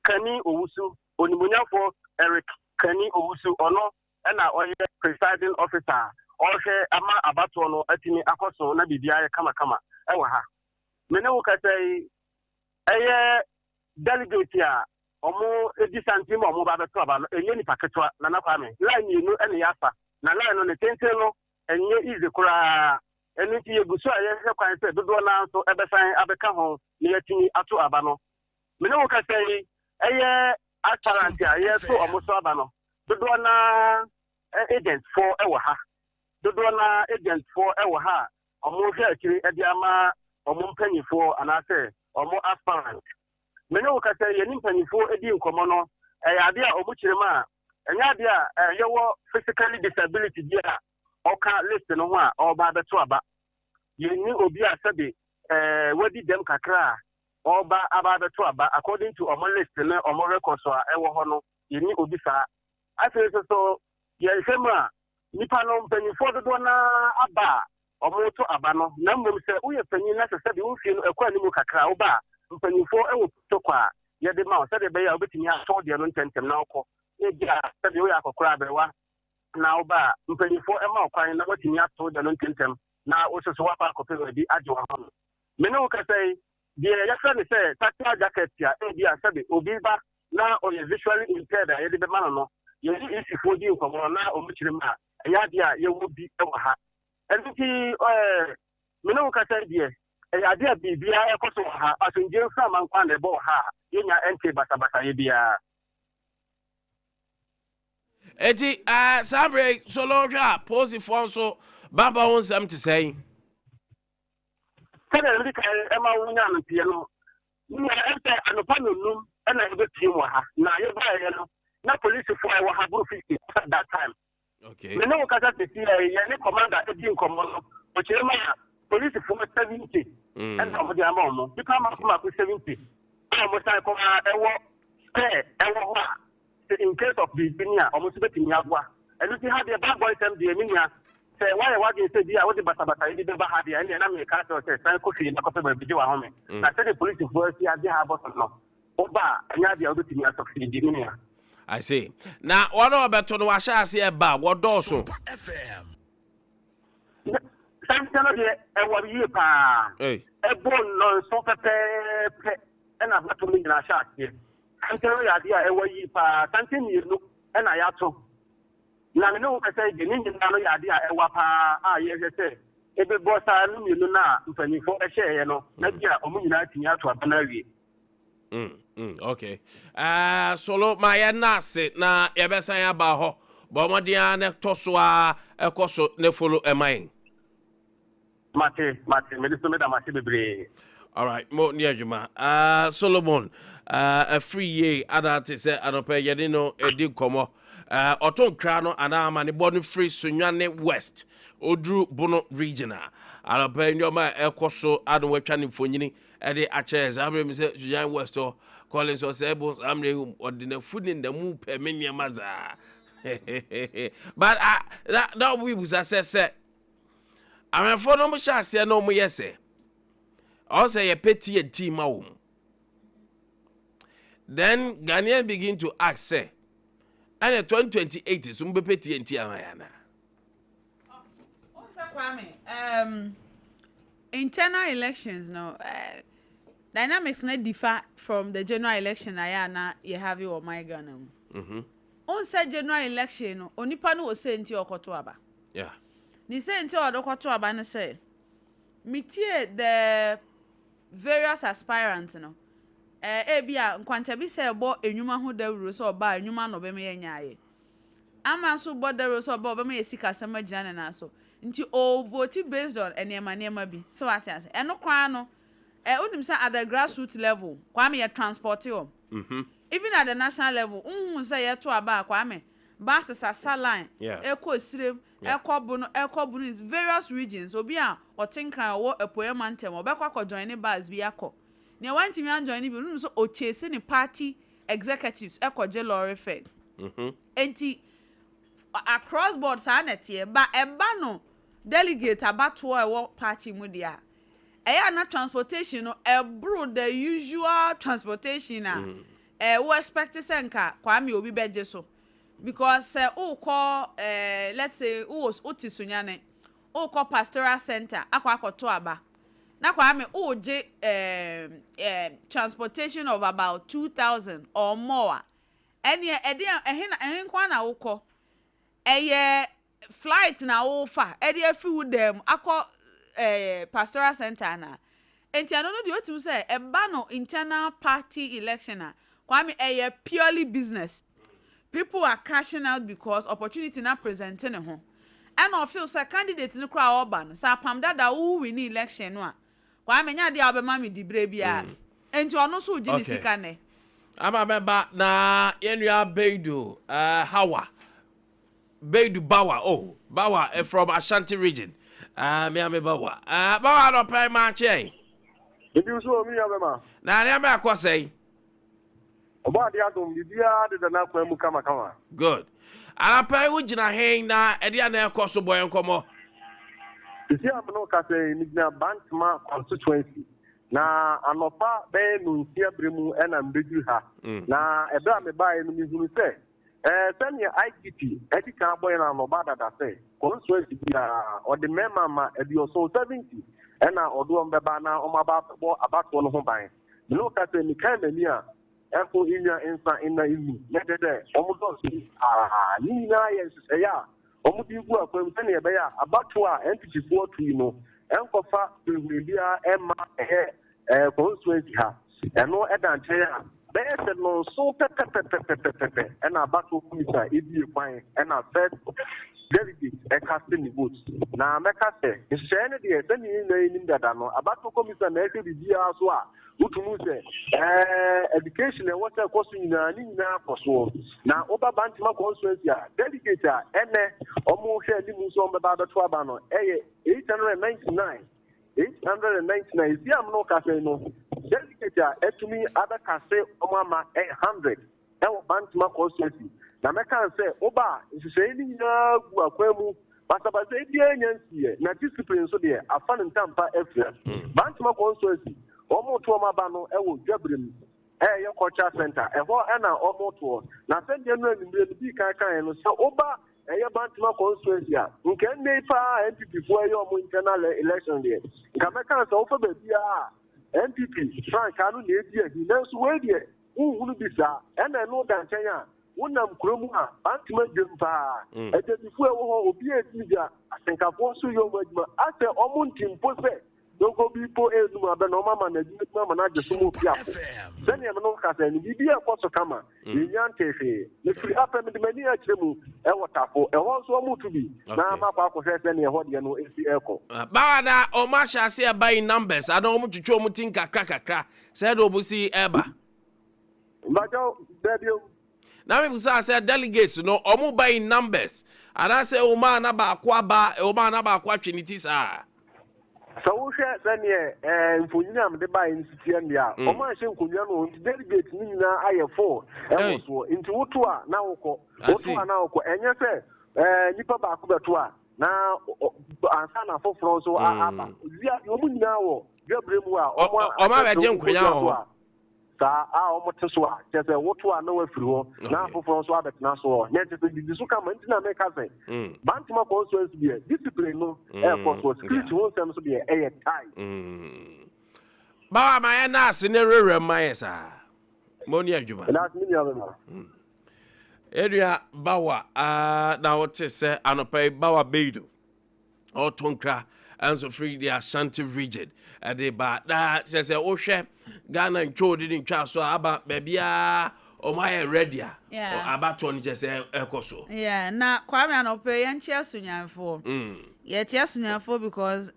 Kani Owusu, Onimuonyamfoɔ Eric Kani Owusu, ɔno na ɔyɛ presiding officer a ɔrehwɛ ama abatoɔ no atumi akɔ so na biribiara ayɛ kamakama wɔ ha. Me ne wo kasa yi, ɛyɛ delegate a wɔdi santen mu a wɔba abɛto aba no, ɛnyɛ nipa ketewa, Nana Kwame. Line mmienu na yɛafa, na line no ne tenten no ɛnyɛ easy koraa. Ɛno nti yɛgu so a yɛhwɛ kwan sɛ dodoɔ no ara nso ɛbɛsan abɛka ho na yɛatumi ato aba no. Me ne wo kasa yi, ɛyɛ aspirant a yɛreto wɔn so aba no, dodoɔ no ara agent foɔ wɔ ha. Dodoɔ no ara agent foɔ wɔ ha a wɔrehwɛ akyire de ama wɔn mpanimfoɔ anaasɛ wɔn aspirant. Me ne wo kasa yi, yɛne mpanimfoɔ di nkɔmmɔ no, ɛyɛ adeɛ a wɔkyerɛ mu a, ɛnyɛ adeɛ a yɛwɔ physically disability bi a ɔka list no ho a ɔreba abɛto aba. Yɛnni obi a sɛbe wadi dɛm kakra a ɔreba aba abɛto aba according to wɔn list ne wɔn records a ɛwɔ hɔ no, yɛnni obi saa. Afei nso so, yɛhwɛ mu a, nnipa no, mpanimfoɔ dodoɔ no ara aba a, wɔreto aba no, na mmom sɛ woyɛ panyin na sɛ sɛbe wo mfie no ɛkɔ anim kakra a, woba a, mpanyimfoɔ wɔ protocol a yɛde ma wo sɛdeɛ ɛbɛyɛ a wobɛtumi atɔ wo deɛ no ntɛmntɛm na wokɔ. Ebia sɛbe woyɛ akɔkoraa aberewa na woba a, mpanyimfoɔ ma wo kwan na woatumi ato wo deɛ no ntɛmntɛm na wo nso so woakɔ akɔpɛ baabi agye w'ahome. Me ne wo kasa yi, deɛ yɛfrɛ no sɛ tactile jacket a ebia sɛbe obi ba na ɔyɛ visually impaired a yɛde bɛma no no, yɛne EC foɔ di nkɔmmɔ no na wɔkyerɛ mu a, ɛnyɛ adeɛ a yɛwɔ bi wɔ ha. Ɛno nti ɛɛ me ne wo kasa yi deɛ, ɛyɛ adeɛ a biribiara ɛkɔ so wɔ ha. Asomdwoeɛ mframa nko ara na ɛbɔ wɔ ha a yɛnnya nte basabasayɛ biara. Eti ɛɛ saa berɛ yi, Solo hwɛ a, polisifoɔ nso bammɔ ho nsɛm te sɛn? Sɛdeɛ mede kan ma wonyaa no nteɛ no, nea ɛsɛ anɔpa nnɔnnum na yɛbɛpiem wɔ ha, na yɛbaeɛ no, na polisifoɔ a ɛwɔ ha boro 50 at that time. Okay. Me ne wo kasa sisi a yɛne commander di nkɔmmɔ no, ɔkyerɛ mu a polisifoɔ 70 ɛna wɔde ama wɔn, nipa mako mako 70 a wɔn san kɔ a ɛwɔ spare ɛwɔ hɔ a sɛ in case of biribi ni a wɔn nso bɛtumi aboa. Ɛno nti ha deɛ bammɔ nsɛm deɛ me nua, sɛ woayɛ w'adwene sɛ bi a wode basabasayɛ bi bɛba ha deɛ ɛnneɛ na meka akyerɛ wo sɛ san kɔ fie na kɔpɛ baabi gye w'ahome. Na sɛdeɛ polisifoɔ asi agye ha abɔ so no, woba a ɛnyɛ adeɛ a wobɛtumi asɔ fie di me nua. I see. Na wɔn a wɔbɛto no wɔahyɛ aseɛ ba a, wɔdɔɔso. Sankyɛ no deɛ ɛwɔ yie paa. Ɛbɔ nnɔnson pɛpɛɛpɛ ɛna abatoɔ no nyinaa hyɛ aseɛ. Santen no yɛ adeɛ a ɛwɔ yie paa. Santen mmienu na yɛato. Na me ne wo kasa yi deɛ, ne nyinaa no yɛ adeɛ a ɛwa paa a yɛhwɛ sɛ ɛbɛbɔ saa no mmienu no a mpanimfoɔ hyɛeɛ no, na bi a wɔn nyinaa atumi ato aba no awie. Okay. Solo, ma yɛnna ase na yɛbɛsan aba hɔ. Bɔ mmɔden ara na ɛtɔ so ara ɛkɔ so na follow ɛma yɛn. Mate, mate, mede so meda mo ase bebree. Alright, mo ne adwuma. Solomon, afiri yie ana te sɛ anɔpɛ yɛne no di nkɔmmɔ. Ɔto nkra no anaa amanebɔ no firi Sunyani West, oduru Bono region a. Anɔpɛ nneɛma a ɛkɔ so ano watwa ne mfonyini de akyerɛ saa mmerɛ mi sɛ Sunyani West hɔ. Collins Ɔsɛɛbo saa mmerɛ yi ɔde n'afu ne n'amu pɛ me nneɛma saa. But uh, na na ɔmo bi busa sɛ sɛ Awɛnfoɔ no wɔhyɛ aseɛ na wɔyɛ sɛ ɔwɔ sɛ yɛpɛ tea and tea ma wɔn. Then Ghanaian begin to ask sɛ ɛna 2028 so mobɛpɛ tea and tea ama yɛ anaa? Kwame, internal elections no, dynamics no differ from the general election a yɛ a na yɛ have wɔ my Ghana mu. Wohu sɛ general election no, onipa no wɔ sɛ nti a ɔkɔto aba. Yeah. Ne sɛ nti a ɔde kɔto aba ne sɛ, metie the various aspirants no, eh, ebi a Nkwantabi sɛ ɛbɔ enwuma ho dawuro sɛ ɔba a enwuma na ɔbɛma yɛanya ayɛ. Ama nso bɔ dawuro sɛ ɔba a ɔbɛma yɛ sikasɛm agyina ne nan so. Nti ɔɔvoti based on nneɛma nneɛma bi. Sɛ wate ase. Ɛno koraa no, eh, wonim sɛ at the grassroots level, Kwame yɛ transporte wɔn. Even at the national level, wonhuu sɛ yɛto aba a Kwame, buses asa line ɛkɔ Esirem, ɛkɔ Bono, ɛkɔ Bono in various regions. Obi a ɔte Nkran ɔwɔ Apueɛ mantam, ɔbɛkɔ akɔ joine bus bi akɔ. Nea wantumi anjoine bi no, wonim sɛ ɔchase ne party executives ɛkɔgye lorry fare. Enti across board saa na ɛteɛ. But ɛba no delegate abatoɔ a ɛwɔ party mu deɛ a, ɛyɛ a na transportation no ɛboro the usual transportation a eh, wo expect sɛ nka Kwame obi bɛgye so because sɛ wokɔ eh, let's say wowɔ wote Sunyani wokɔ pastoral center akɔ akɔto aba na Kwame wogye eh, eh, transportation of about 2000 or more a ɛneɛ ɛdeɛ ɛhe na ɛhe nko ara na wokɔ ɛyɛ flight na worefa de afi wo dan mu akɔ eh, pastoral center anaa? Enti ɛno no deɛ wotumi sɛ ɛba no internal party election a, Kwame ɛyɛ purely business. People are cashing out because opportunity na present ne ho. Ɛna ɔfeel sɛ candidate no koraa a ɔba no, sɛ apam dada wo winni election no a, Kwame nyɛ adeɛ a wobɛma me diberɛ biara. Enti ɔno nso regye ne sika nnɛ. Ama mɛba na yɛn nua Beidu uh, Hawa Beidu Bawa oh Bawa eh, from Ashanti region. Ah, me ame Bawa. Ah, Bawa no pɛ ma kyɛn. Ebi nso wɔ me nua bɛma. Na nneɛma ɛkɔ sɛn? Ɔbɔ ade adom biribiara deda n'akwan mu kamakama. Good. Anapa yi wogyina hen na ɛde ana ɛkɔ so bɔ yɛn nkɔmmɔ? Sisi a me ne wo kasa yi, megyina Bantama constituency, na anɔpa bɛyɛ nnɔnsia berɛ mu na mebɛduru ha. Na ɛberɛ a mebaeɛ no, mehunu sɛ ɛɛ sɛdeɛ IGP adi kan abɔ yɛn anɔba dada sɛ constituency biara ɔde mmarima ma aduɔson, 70, ɛna ɔde wɔn bɛba na wɔn aba abɛbɔ abatoɔ no ho ban. Me ne wo kasa yi, mekae m'ani a, ɛho nnwa nsa nna nnu, na kyerɛ sɛ wɔn dɔɔso yi paa. Ne nyinaa yɛ nhyehyɛeɛ a wɔde regu akwan mu sɛdeɛ ɛbɛyɛ a abatoɔ a NPP foɔ to yi no ɛnkɔfa hurihuri biara ɛmma ɛyɛ ɛɛ constituency ha. Ɛno ɛda nkyɛn a, bɛyɛ sɛ nnɔnson pɛpɛpɛpɛpɛpɛ ɛna abatoɔ kɔmisa ebie kwan ɛna first delegate ɛkase ne vote. Na mɛka sɛ nhyehyɛeɛ no deɛ sɛdeɛ yɛn nyinaa yɛnim dada no, abatoɔ kɔmisa na ɛhwɛ biribiara so a Wotu mu sɛ, ɛɛ, education a ɛwɔ sɛ ɛkɔ so nyinaa, ne nyinaa kɔ soɔ. Na woba Bantama constituency a, delegate a ɛnɛ wɔhwɛ anim sɛ wɔbɛba abɛto aba no yɛ 899. 899. Esi a me ne wo kasa yi no, delegate a atumi abɛkase wɔn ama yɛ 100 ɛwɔ Bantama constituency. Na mɛka no sɛ, woba a, nhyehyɛeɛ no nyinaa gu akwan mu. Basabasayɛ biara nnya nsiiɛ, na discipline nso deɛ, afa ne ntampa afira. Bantama constituency, wɔreto wɔn aba no wɔ Dwaberem, ɛyɛ cultural centre, ɛhɔ na wɔretoɔ. Na sɛdeɛ nnora anwummerɛ medii kan kaeɛ no, sɛ woba ɛyɛ Bantama constituency a, nka ɛnnɛ yi paa a NPP foɔ reyɛ wɔn internal election deɛ, nka mɛka no sɛ wofa baabiara a, NPP frankaa no na ɛdi ahi. Nanso wei deɛ, Wonhunu bi saa. Ɛna ɛno da nkyɛn a, wonam kuro mu a, bantama dwam paa. Adwadifoɔ a ɛwɔ hɔ, obiara redi ne dwa. Atenkafoɔ nso reyɛ wɔn adwuma. Asɛ wɔn nte mpo sɛ dogo bi mpo renum abɛ na wɔama no adwuma bi ama no agye so ma ofi apo. Sɛdeɛ me ne wo kasa yi no, biribiara rekɔ so kama. Yɛnnya ntee hwee. Mefiri ha pɛ, mede m'ani akyerɛ mu wɔ Tafo. Ɛhɔ nso wɔreto bi, na makɔ akɔhwɛ sɛdeɛ ɛhɔ deɛ no si rekɔ. Bawa na wɔn ahyɛ aseɛ ba in numbers anaa wɔn twitwi wɔn ti nkakra kakra Sɛ de ɔmo si ɛba. Mpakyɛw dɛ bio. Na me bisa sɛ delegates no ɔmo ba in numbers anaasɛ ɛwɔ a na baako aba ɛwɔ a na baako atwe ne ti saa. Sɛ wohwɛ sɛdeɛ ɛɛ mfonyin a mede baeɛ no si teɛ no deɛ a, mm. wɔn anhyɛ nkonnwa no nti delegates no nyinaa ayɛ full ɛwɔ soɔ nti woto a na wokɔ woto a na wokɔ ɛnyɛ sɛ ɛɛ nipa baako bɛto a na ansa na foforɔ nso mm. aba wia wɔn nyinaa wɔ dwabere mu a wɔn abɛgye nkonnwa wɔ hɔ saa a wɔn te so a kyerɛ sɛ woto a na wafiri hɔ na afoforɔ nso abɛtena so hɔ na kyerɛ sɛ didi so kama nti na meka sɛ mm. Bantama constituency deɛ discipline no mm. ɛɛkɔ so security ho nsɛm so deɛ ɛyɛ tight. Bawa ma yɛ naase ne werɛwerɛ ma yɛ saa mo ne adwuma. Ɛnaase me nua bɛma. Yɛnua Bawa ah, na wote sɛ anɔpa yi Bawa Beidu ɔto nkra nso firi the Ashanti region ɛde ba na kyerɛ sɛ wohwɛ Ghana ntwo de ne ntwa so a aba baabiara wɔn ayɛ ready a abatoɔ no kyerɛ sɛ ɛkɔ so. Yeah, na Kwame anɔpa yi yɛnkyea Sunyanfoɔ. Yɛkyea Sunyanfoɔ because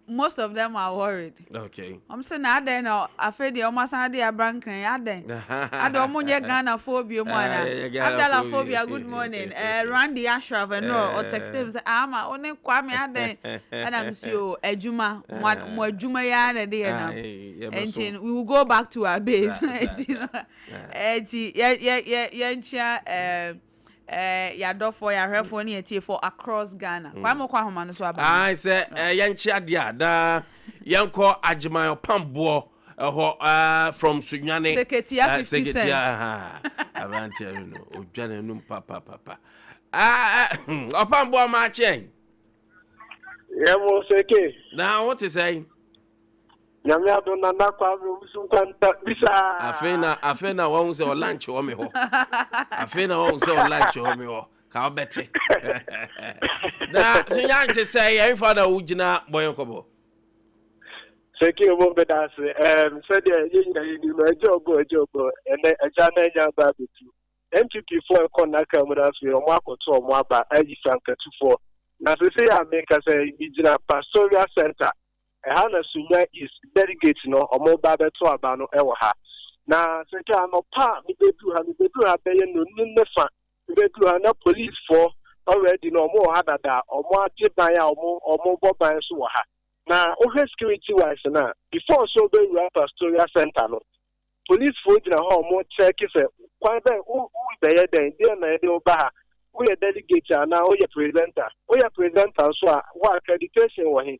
most of them are worried. Okay. Wɔn sɛ na adɛn na afei deɛ wɔn asan de aba nkran yi adɛn adɛn wɔn nyɛ Ghana foɔ bio mu ana Abdallah phobia good morning ɛɛ eh, Randy Ashraf ɛno ɔtɛxte mi sɛ ama ah, ɔne Kwame adɛn ɛna mi si o adwuma mo adwuma yi ara na ɛde yɛ nam nti we will go back to our base nti nti yɛ yɛ yɛ yɛnkyia ɛɛ. Eh, yɛadɔfoɔ, yɛahwɛfoɔ ne yɛtiefoɔ across Ghana. Mm. Kwame wokɔ ahoma no so aba. Ae sɛ eh, yɛnkye adeɛ a na yɛnkɔ Agyeman ɔpamboɔ ɛhɔ uh, from Sunyane. Seketia 50 cent. Seketia, aberanteɛ no no, odwa n'anum papapapa. Ah, ɔpamboɔ ma akyɛn. Yɛmo seke. Na wo te sɛn? Nyame adom Nana Kwame Owusu Nkwanta bisaa. Afei na afei na wahu sɛ ɔlanche wɔ me hɔ. Afei na wahu sɛ ɔlanche wɔ me hɔ. Ka wobɛte. Na so nyanche sɛ yɛmfa na wogyina bɔ yɛn kɔbɔ. Sɛki ɔmo bɛda ase. Ɛm sɛdeɛ yɛn nyinaa yɛnim no agya ɔbɔ agya ɔbɔ ɛnɛ agya na anya aba abɛtu. NPP foɔ ɛkɔ nnaka mu no afei ɔmo akɔto ɔmo aba ayi frankatufoɔ. Na sesei a mekasa yi megyina Pastoria Center Ɛha na Sunya East delegate no ɔmo ba bɛto aba no wɔ ha. Na sɛkɛ anɔpa a mebɛduru ha, mebɛduru ha bɛyɛ nnɔnum ne fa, mebɛduru ha na police foɔ already no ɔmo wɔ ha dada, ɔmo agye ban a ɔmo ɔmo bɔ ban nso wɔ ha. Na wohwɛ security wise no a, before sɛ wobɛwura Pastoria center no, Polisfoɔ gyina hɔ a wɔn kyɛɛke sɛ kwan bɛn wo wo bɛyɛ dɛn deɛn na yɛde wo ba ha. Woyɛ delegate anaa woyɛ presenter? Woyɛ presenter nso a, wo accreditation wɔ he?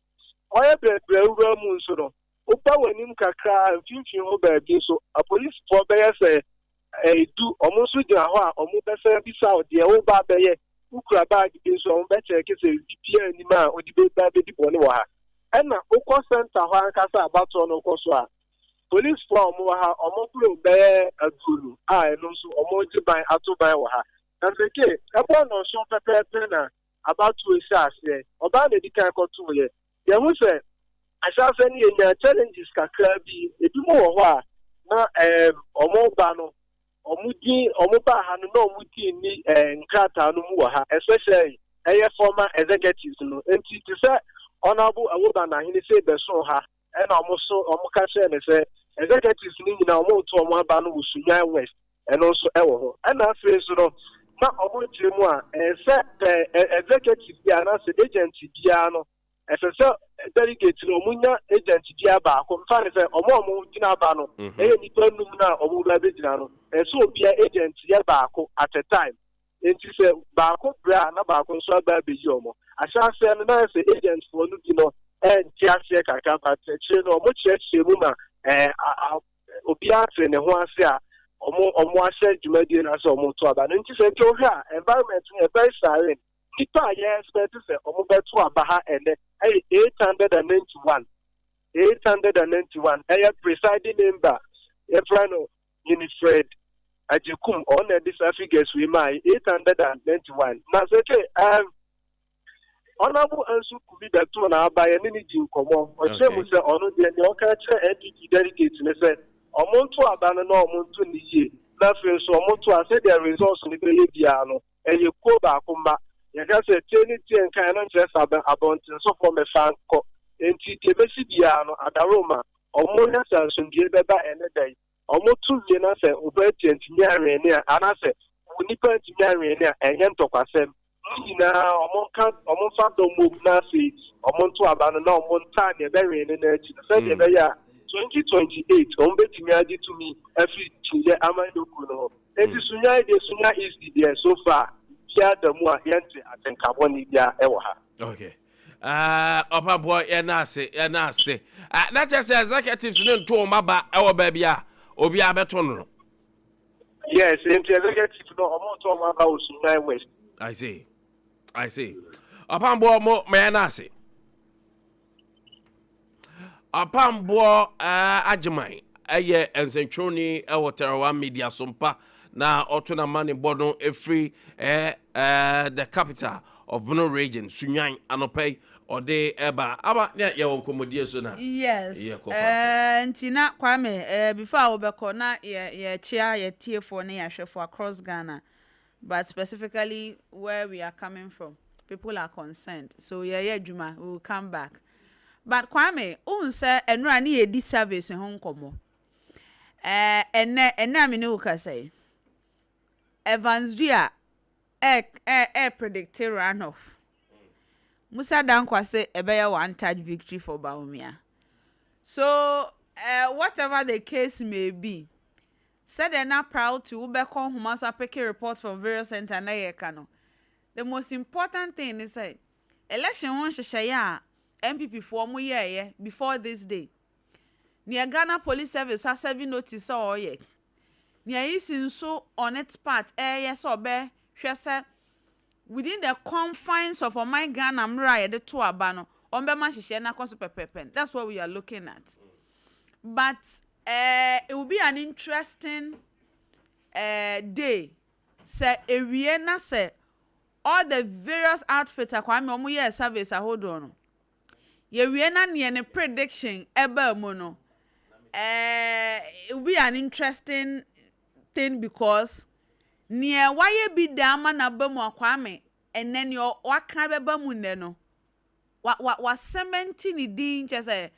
Ɔyɛ brɛbrɛ wura mu nso no, woba w'anim kakra a, mfimfini hɔ baabi nso, apolisifoɔ bɛyɛ sɛ du, wɔn nso gyina hɔ a wɔbɛsan abisa wo deɛ woreba abɛyɛ. Wokura baage bi nso a, wɔbɛkyɛɛke sɛ biribiara nnim a wode bɛba abɛdi bɔne wɔ ha. Ɛna wokɔ centre hɔ ankasa a abatoɔ no rekɔ so a, polisfoɔ a wɔwɔ ha, wɔboro bɛyɛ aduonu a ɛno nso wɔregye ban ato ban wɔ ha. Na meke, ɛbɔɔ nnɔnson pɛpɛɛpɛ na abatoɔ yi hyɛɛ aseɛ. Ɔbaa na ɛdi kan kɔtoeɛ. Yɛhu sɛ ahyɛaseɛ no yɛnyaa challenges kakra bi. Ebinom wɔ hɔ a na ɛɛm wɔn ba no, wɔn din, wɔn baa ha no na wɔn din nni ɛɛ nkrataa no mu wɔ ha, especially ɛyɛ former executives no. Nti te sɛ Honourable Awoba Nahene sei bɛsoo ha ɛna wɔn so wɔn ka kyerɛɛ no sɛ executives no nyinaa wɔn reto wɔn aba no wɔ Sunyani West. Ɛno nso wɔ hɔ. Ɛna afei nso no, na wɔkyerɛ mu a, ɛsɛ sɛ pɛ executive bi anaasɛ agent biara no, ɛsɛ sɛ delegate no wɔnya agent biara baako. Mfa no sɛ wɔn a wɔgyina aba no ɛyɛ nnipa num no a wɔba abɛgyina no, ɛsɛ sɛ obiara agent yɛ baako at a time. Enti sɛ baako brɛ a na baako nso aba abɛyi wɔn. Ahyɛaseɛ no na ayɛ sɛ agentfoɔ no bi no ɛnte aseɛ kakra, but akyire no wɔkyerɛkyerɛ mu ma ɛɛ obiara te ne ho ase a wɔn wɔn ahyɛ dwumadie no ase a wɔn to aba no. Nti sɛ nti wohwɛ a environment no yɛ very serene. Nipa a yɛ expect sɛ wɔn bɛto aba ha ɛnɛ ɛyɛ 891, 891. Ɛyɛ presiding member yɛfrɛ no Winifred Agyekum, ɔno na ɛde saa figures wei maa yɛ, 891. Na sɛ ke Honourable Ansu Kumi bɛtoo n'aba, yɛne no di nkɔmmɔ. Ɔkyerɛ mu sɛ ɔno deɛ nea ɔka kyerɛ NPP delegates ne sɛ ɔmo nto aba no na ɔmo nto no yie, na afei nso ɔmo to a sɛdeɛ results no bɛyɛ biara no ɛyɛ kuo baako mma. Yɛka sɛ tie ne tie nka, ɛno nkyerɛ sɛ abɛ abɔntensofoɔ mmɛfa nkɔ. Enti deɛ ɛbɛsi biara no adaworoma ɔmo nyɛ sɛ asomdwoeɛ bɛba ɛnnɛ da yi. Wɔto wie na sɛ ɔbaa tia ntumi anwene a, anaasɛ onipa ntumi anwene a, ɛnyɛ ntɔkwasɛm. Ne nyinaa wɔnka, wɔmfa dɔ mmom na afei wɔnto aba no na wɔntaa nea ɛbɛwene no akyi no sɛdeɛ ɛbɛyɛ a 2028 wɔbɛtumi agye tumi afiri Kyiniiɛ amanyɔkuo no hɔ. Enti Sunyani deɛ, Sunya East deɛ so far biribiara da mu a yɛnte atenka bɔne biara wɔ ha. Okay. Ɔpaboɔ yɛna ase yɛna ase. Na kyerɛ sɛ executives no nto wɔn aba wɔ baabi a obiara bɛto no no. Yes, nti executive no wɔn nto wɔn aba wɔ Sunyani West. I see, I see. Ɔpamboɔ mo ma yɛna ase. Ɔpamboɔ Agyeman yɛ nsɛntwerɛni wɔ Terawa Media so mpa na ɔto n'amanebɔ no firi the capital of Bono region, Sunyani, anɔpa yi ɔde ɛba aba ne yɛwɔ nkɔmmɔdie so na Yes, yɛkɔ fa. nti na Kwame, before a wobɛkɔ na yɛ yɛkyea yɛ tiefoɔ ne yɛ ahwɛfoɔ across Ghana, but specifically where we are coming from, people are concerned, so yɛyɛ adwuma, we will come back. But Kwame, wohu sɛ ɛnora ne yɛdi surveys ho nkɔmmɔ. Ɛɛ, ɛnɛ, ɛnɛ a me ne wo kasa yi, Evans Dua ɛ ɛ ɛ predict runoff. Musa Dankwa se ɛbɛyɛ one touch victory for Bawumia. So, uh, whatever the case may be, sɛdeɛ na proud to wobɛkɔ nhoma so apeke reports from various center na yɛka no, the most important thing ne sɛ, election ho nhyehyɛeɛ a NPP foɔ mo yɛɛyɛ before this day, nea Ghana Police Service asɛve notice sɛ ɔreyɛ, nea EC nso on its part ɛreyɛ sɛ ɔbɛhwɛ sɛ within the confines of ɔman Ghana mmerɛ a yɛde to aba no, wɔn bɛma nhyehyɛeɛ no akɔ so pɛpɛɛpɛ. That's what we are looking at. But it will be an interesting day sɛ ewie na sɛ all the various outfits a Kwame wɔn yɛɛ surveys ahodoɔ no, yɛwie na neɛ ne prediction ɛbaa mu no, it will be an interesting thing because neɛ wayɛ bi da ama n'aba mu a Kwame ɛnɛ neɛ waka bɛba mu nnɛ no, wa wa wa cement ne din, kyerɛ sɛ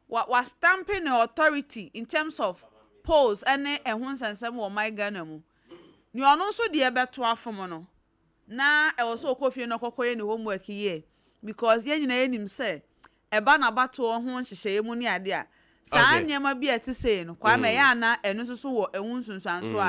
wa wa stamping ne authority in terms of polls ɛne ɛho nsɛnsɛm wɔ ɔman Ghana mu. Nea ɔno nso deɛ bɛto afom no, na ɛwɔ sɛ ɔkɔ fie na ɔkɔkɔyɛ ne homework yie because yɛn nyinaa yɛnim sɛ ɛba n'abatoɔ ho nhyehyɛeɛ mu ne adeɛ a Saa nneɛma bi a ɛte sei no, Kwame, ɛyɛ a na ɛno nso so wɔ ɛho nsunsuansoɔ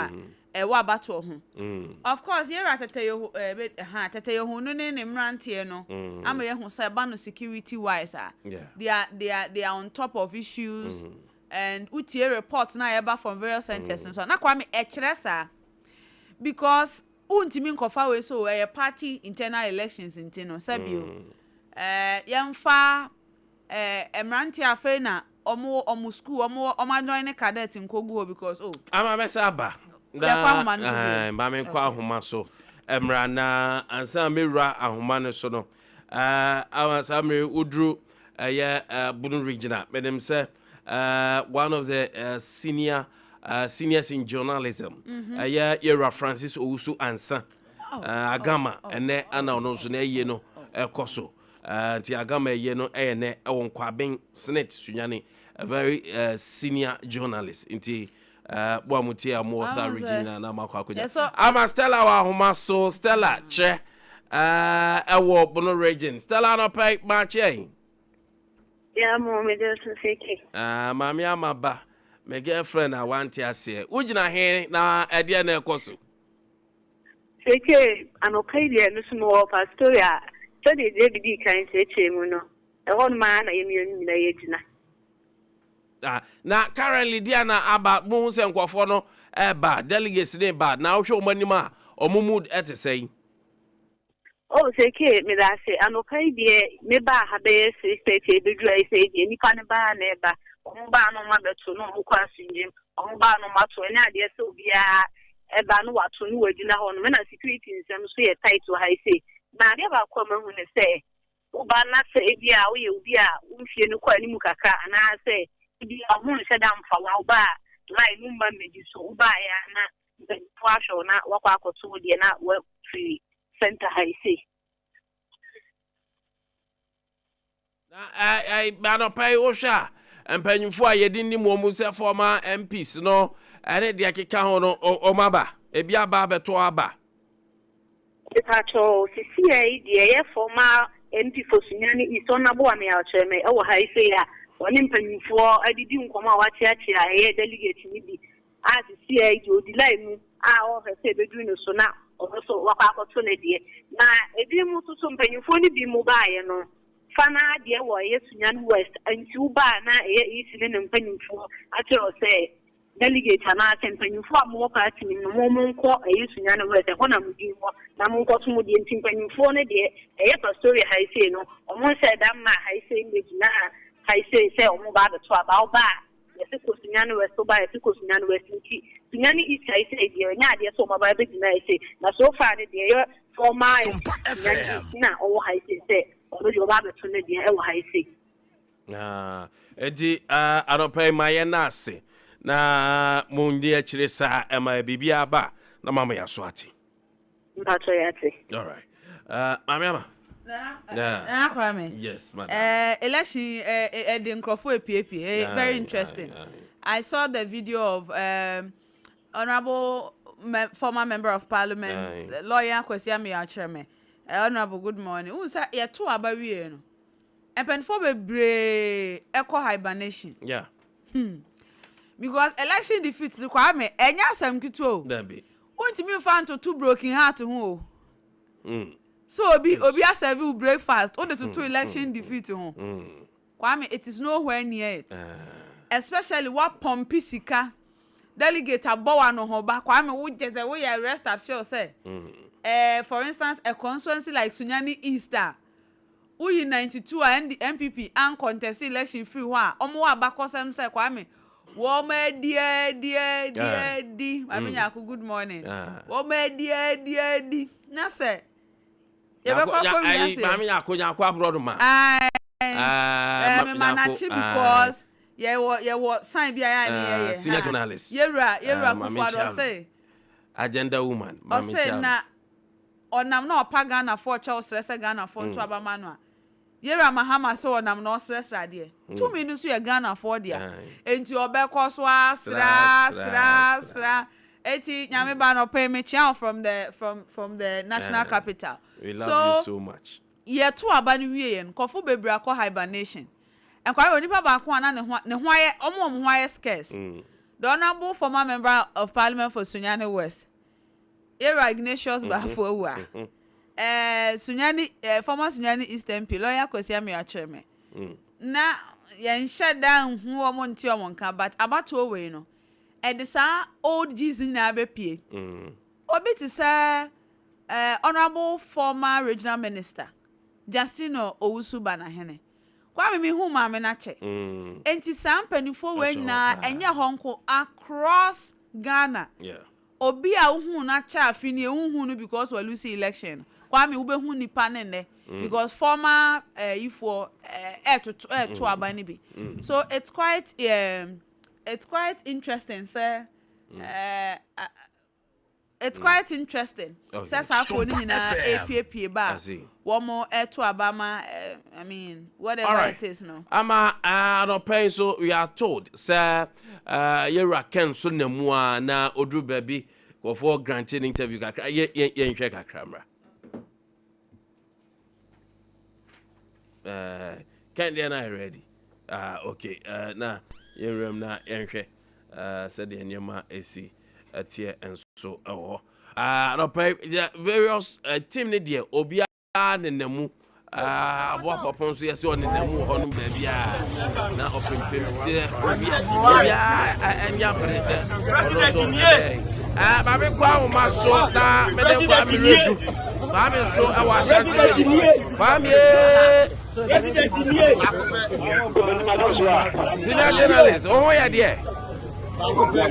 a ɛwɔ abatoɔ ho. Of course, yɛwura Tɛtɛyeho, eh, be, ha, Tɛtɛyeho no ne ne mmeranteɛ no ama yɛahu sɛ ɛba no security wise a, they are, they are, they are on top of issues and wotie report no a ɛba from various centers nso a, na Kwame, ɛkyerɛ saa. Because wontumi nkɔfa wei sɛ o, ɛyɛ party internal elections nti no, sɛbio, eh, yɛmfa Eh mmeranteɛ afei na ɔmo wɔ ɔmo school ɔmo wɔ ɔmo ajoin ne cadet nkɔ gu hɔ because oh. Ama mɛsa aba Yɛkɔ ahoma no so bio. na ma menkɔ ahoma so mmra na ansa mɛwura ahoma no so no ama saa mmere woduru ɛyɛ Bono region a menim sɛ one of the senior seniors in journalism ɛyɛ yɛwura Francis Owusu Ansa Agama ɛnɛ ana ɔno nso na ɛyie no ɛkɔ so. Uh, nti agama ɛyɛ no ɛyɛ nɛ ɛwɔ Nkwaben Senate Sunyani, a very uh, senior journalist. Nti uh, mo a mo tie a mo wɔ saa region nyinaa na mo akɔ akɔgya. Ama Stella wɔ ahoma so. Stella kyerɛ ɛwɔ uh, Bono region. Stella anɔpɛ maakye yi. Yeah, mo me de so seke. Ah, maame ama ba. Me girlfriend a wante aseɛ. Wogyina he na ɛdeɛ na ɛkɔ so? Seesei anɔpa yi deɛ, me nso mewɔ Pastoria a, sɛdeɛ Debbie dii kan kyerɛkyerɛɛ mu no, ɛhɔnom ara na yɛn mmienu nyinaa yɛgyina. Ah, na currently deɛ na aba, mohu sɛ nkurɔfoɔ no ɛreba, delegates no reba, na wohwɛ wɔn anim a, wɔn mood ɛte sɛn? Oh, Seikei, meda ase. Anɔpa yi deɛ, mebaa ha bɛyɛ 6:30 ɛbɛduru ha yi sɛi deɛ, nnipa no ba ara na ɛba. Wɔn ba a na wɔn abɛto na wɔn kɔ asomdwoeɛ mu. Wɔn ba a na wɔn ato. Ɛnyɛ adeɛ sɛ obiara ɛba na wato na wagyina hɔ nom. Ɛna security nsɛm nso yɛ tight wɔ ha yi sei. Na adeɛ baako a mahu ne sɛ, woba na sɛ ebia woyɛ obi a wo mfie no kɔ anim kakra anaasɛ ebia wo ho nhyɛ da mfa wo a, woba a line no mma mmɛdi so. Wobaeɛ a na mpanyinfoɔ ahwɛ wo na wakɔ akɔto wo deɛ na wafiri center ha yi sei. Na anɔpa yi wohwɛ a mpanyinfoɔ a yɛde nim wɔn sɛ former MPs no ɛne deɛ keka ho no wɔn aba ebi aba abɛto aba. Mepakyɛw, sisiɛ yi deɛ ɛyɛ former MP for Sunyani East, Honourable Ameyaw Kyeremeh ɛwɔ ha yi sei a ɔne mpanyinfoɔ adidi nkɔmɔ a wakyeakyea ɛyɛ delegate no bi a sisiɛ yi deɛ ɔdi line mu a ɔrehwɛ sɛ ɛbɛduru ne so na ɔno nso wakɔ akɔto ne deɛ. Na ebinom nso so mpanyinfoɔ no bi mo baeɛ no fa no ara deɛ wɔ ɛyɛ Sunyani West nti wobaa na ɛyɛ EC ne ne mpanyinfoɔ akyerɛ wo sɛ delegate anaasɛ mpanyinfoɔ a mowɔ party no mu no mo monkɔ ɛyɛ Sunyani West ɛhɔ na mo din wɔ na monkɔto mo deɛ nti mpanyinfoɔ no deɛ ɛyɛ Pastoria ha yi sei no wɔn nhyɛɛ da mmaa ha yi sei mmɛgyina ha yi sei sɛ wɔn ba abɛto aba wobaa Yɛse kɔ Sunyani West woba a yɛse kɔ Sunyani West nti Sunyani East ha yi sei deɛ ɛnyɛ adeɛ sɛ wɔn aba abɛgyina ha yi sei na so far no deɛ ɛyɛ former MP Sunyani East na ɔwɔ ha yi sei sɛ ɔno deɛ ɔba abɛto ne deɛ ɛwɔ ha yi sei. Ah, enti ah, anɔpa yi ma yɛn na ase na mo nni akyire saa ɛma biribiara ba na mama yɛaso ate. Mpatsɔ yɛate. All right. Maame Ama. Nana Kwame. Yes, madam. Election ɛde nkurɔfoɔ epiepie. Eh, very interesting. I saw the video of um, honorable me former member of parliament, aye. Lawyer Kwesi Ameyaw-Kyeremeh. Honorable, good morning. Wohu sɛ yɛto aba wie no, mpanyinfoɔ bebree ɛkɔ hibernation. Yeah. Because election defeat no Kwame, ɛnyɛ asɛm ketewa o. Dabi. Wontumi mfa ntoto broken heart ho o. Sɛ obi obi asɛve wo breakfast wode toto election defeat ho. Kwame it is no where near it. Especially woapɔmpe sika, delegate abɔ wo anohoba, Kwame wo gyesɛ woyɛ rest assured sɛ eh for instance a constituency like Sunyani East a Woyi 92 a ND NPP an contest election firi hɔ a wɔn wɔ abakɔsɛm sɛ Kwame wɔn adi adi adi adi Maame Nyarko good morning wɔn adi adi adi na sɛ yɛbɛkɔ akɔ wiase Maame Nyarko Nyarko aborɔdoma ɛɛ mema n'akye because yɛwɔ yɛwɔ sign bi a yɛ a ne yɛyɛ senior journalist yɛwura yɛwura Akufo-Addo ɔsɛ agenda woman Maame ɔsɛ na ɔnam na ɔpa Ghanafoɔ kyɛw srɛ sɛ Ghanafoɔ nto aba ma no a, Yewura Mahama sɛ ɔnam na ɔsrɛsrɛ adeɛ. Tumi no nso yɛ Ghanafoɔ dea. Enti ɔbɛkɔ so ara srɛ srɛ srɛ. Enti Nyame ba anɔpa yi mekyea wo from the from from the national capital. We love you so much. Yɛto aba no wieɛ no, nkurɔfoɔ bebree akɔ hibernation. Nkwame, onipa baako a na ne ho ne ho ayɛ wɔn a wɔn ho ayɛ scarce. The Honourable former member of parliament for Sunyani West, Yewura Ignatius Baffour Awuah, eh, Sunyani eh, former Sunyani East MP, Lawyer Kwesi Ameyaw Kyeremeh. Na yɛnhyɛ da nhu wɔn nte wɔn nka but abatoɔ wei no, ɛde saa old G's no nyinaa bɛpue. Obi te sɛ eh, Honourable former regional minister, Justino Owusu Banahene. Kwame me hu maame no akyɛ. Enti saa mpaninfoɔ wei nyinaa ɛnyɛ hɔ nko across Ghana obi a wohuu no akyɛ afe nie wonhuu no because wa lose election no Kwame wobɛhu nipa no nnɛ because former ayifoɔ ɛɛtoto ɛɛto aba no bi so it's quite it's quite interesting sɛ ɛɛ It's quite interesting sɛ saa afoɔ no nyinaa ɛrepuepue ba a wɔn ɛto aba ma I mean whatever it is no. Ama anɔpa yi nso we are told sɛ yɛwura Ken so nam mu a na ɔduru baabi nkurɔfoɔ grante no interview kakra yɛnhwɛ kakra mmra. Uh, Ken deɛ na ayɛ ready. Ah, okay. Uh, na yɛnwuram na yɛnhwɛ uh, sɛdeɛ nneɛma ɛsi ɛteɛ nso ɛwɔ hɔ. Uh, anɔpa yi, various uh, team ne deɛ obiara nenam mu. Uh, aboa pɔpɔ nso yɛ sɛ ɔnenam mu wɔ hɔ nom baabi a na ɔpempem deɛ obiara ɛnyɛ abere sɛ ɔno nso ɛbɛyɛ. Uh, maame nkɔ ahoma so na mede nkɔ ameredu. Kwame nso ɛwɔ Ashanti region. Kwame senior journalist, wo ho yɛ deɛ? Good, good,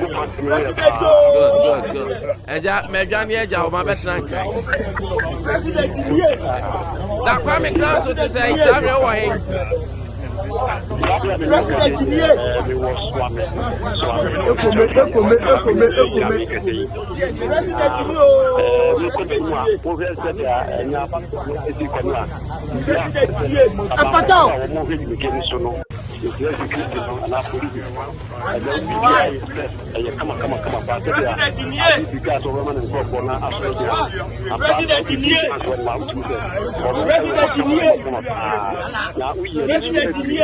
good. Ɛgya mɛdwa ne agya wo ma bɛtena nkran. Na Kwame Nkran so te sɛ saa mmerɛ wɔ he? President nie. Ekome ekome ekome ekome. President ni o. President nie. President nie. Ɛfata o. President nie. President nie. President nie. President nie. President nie.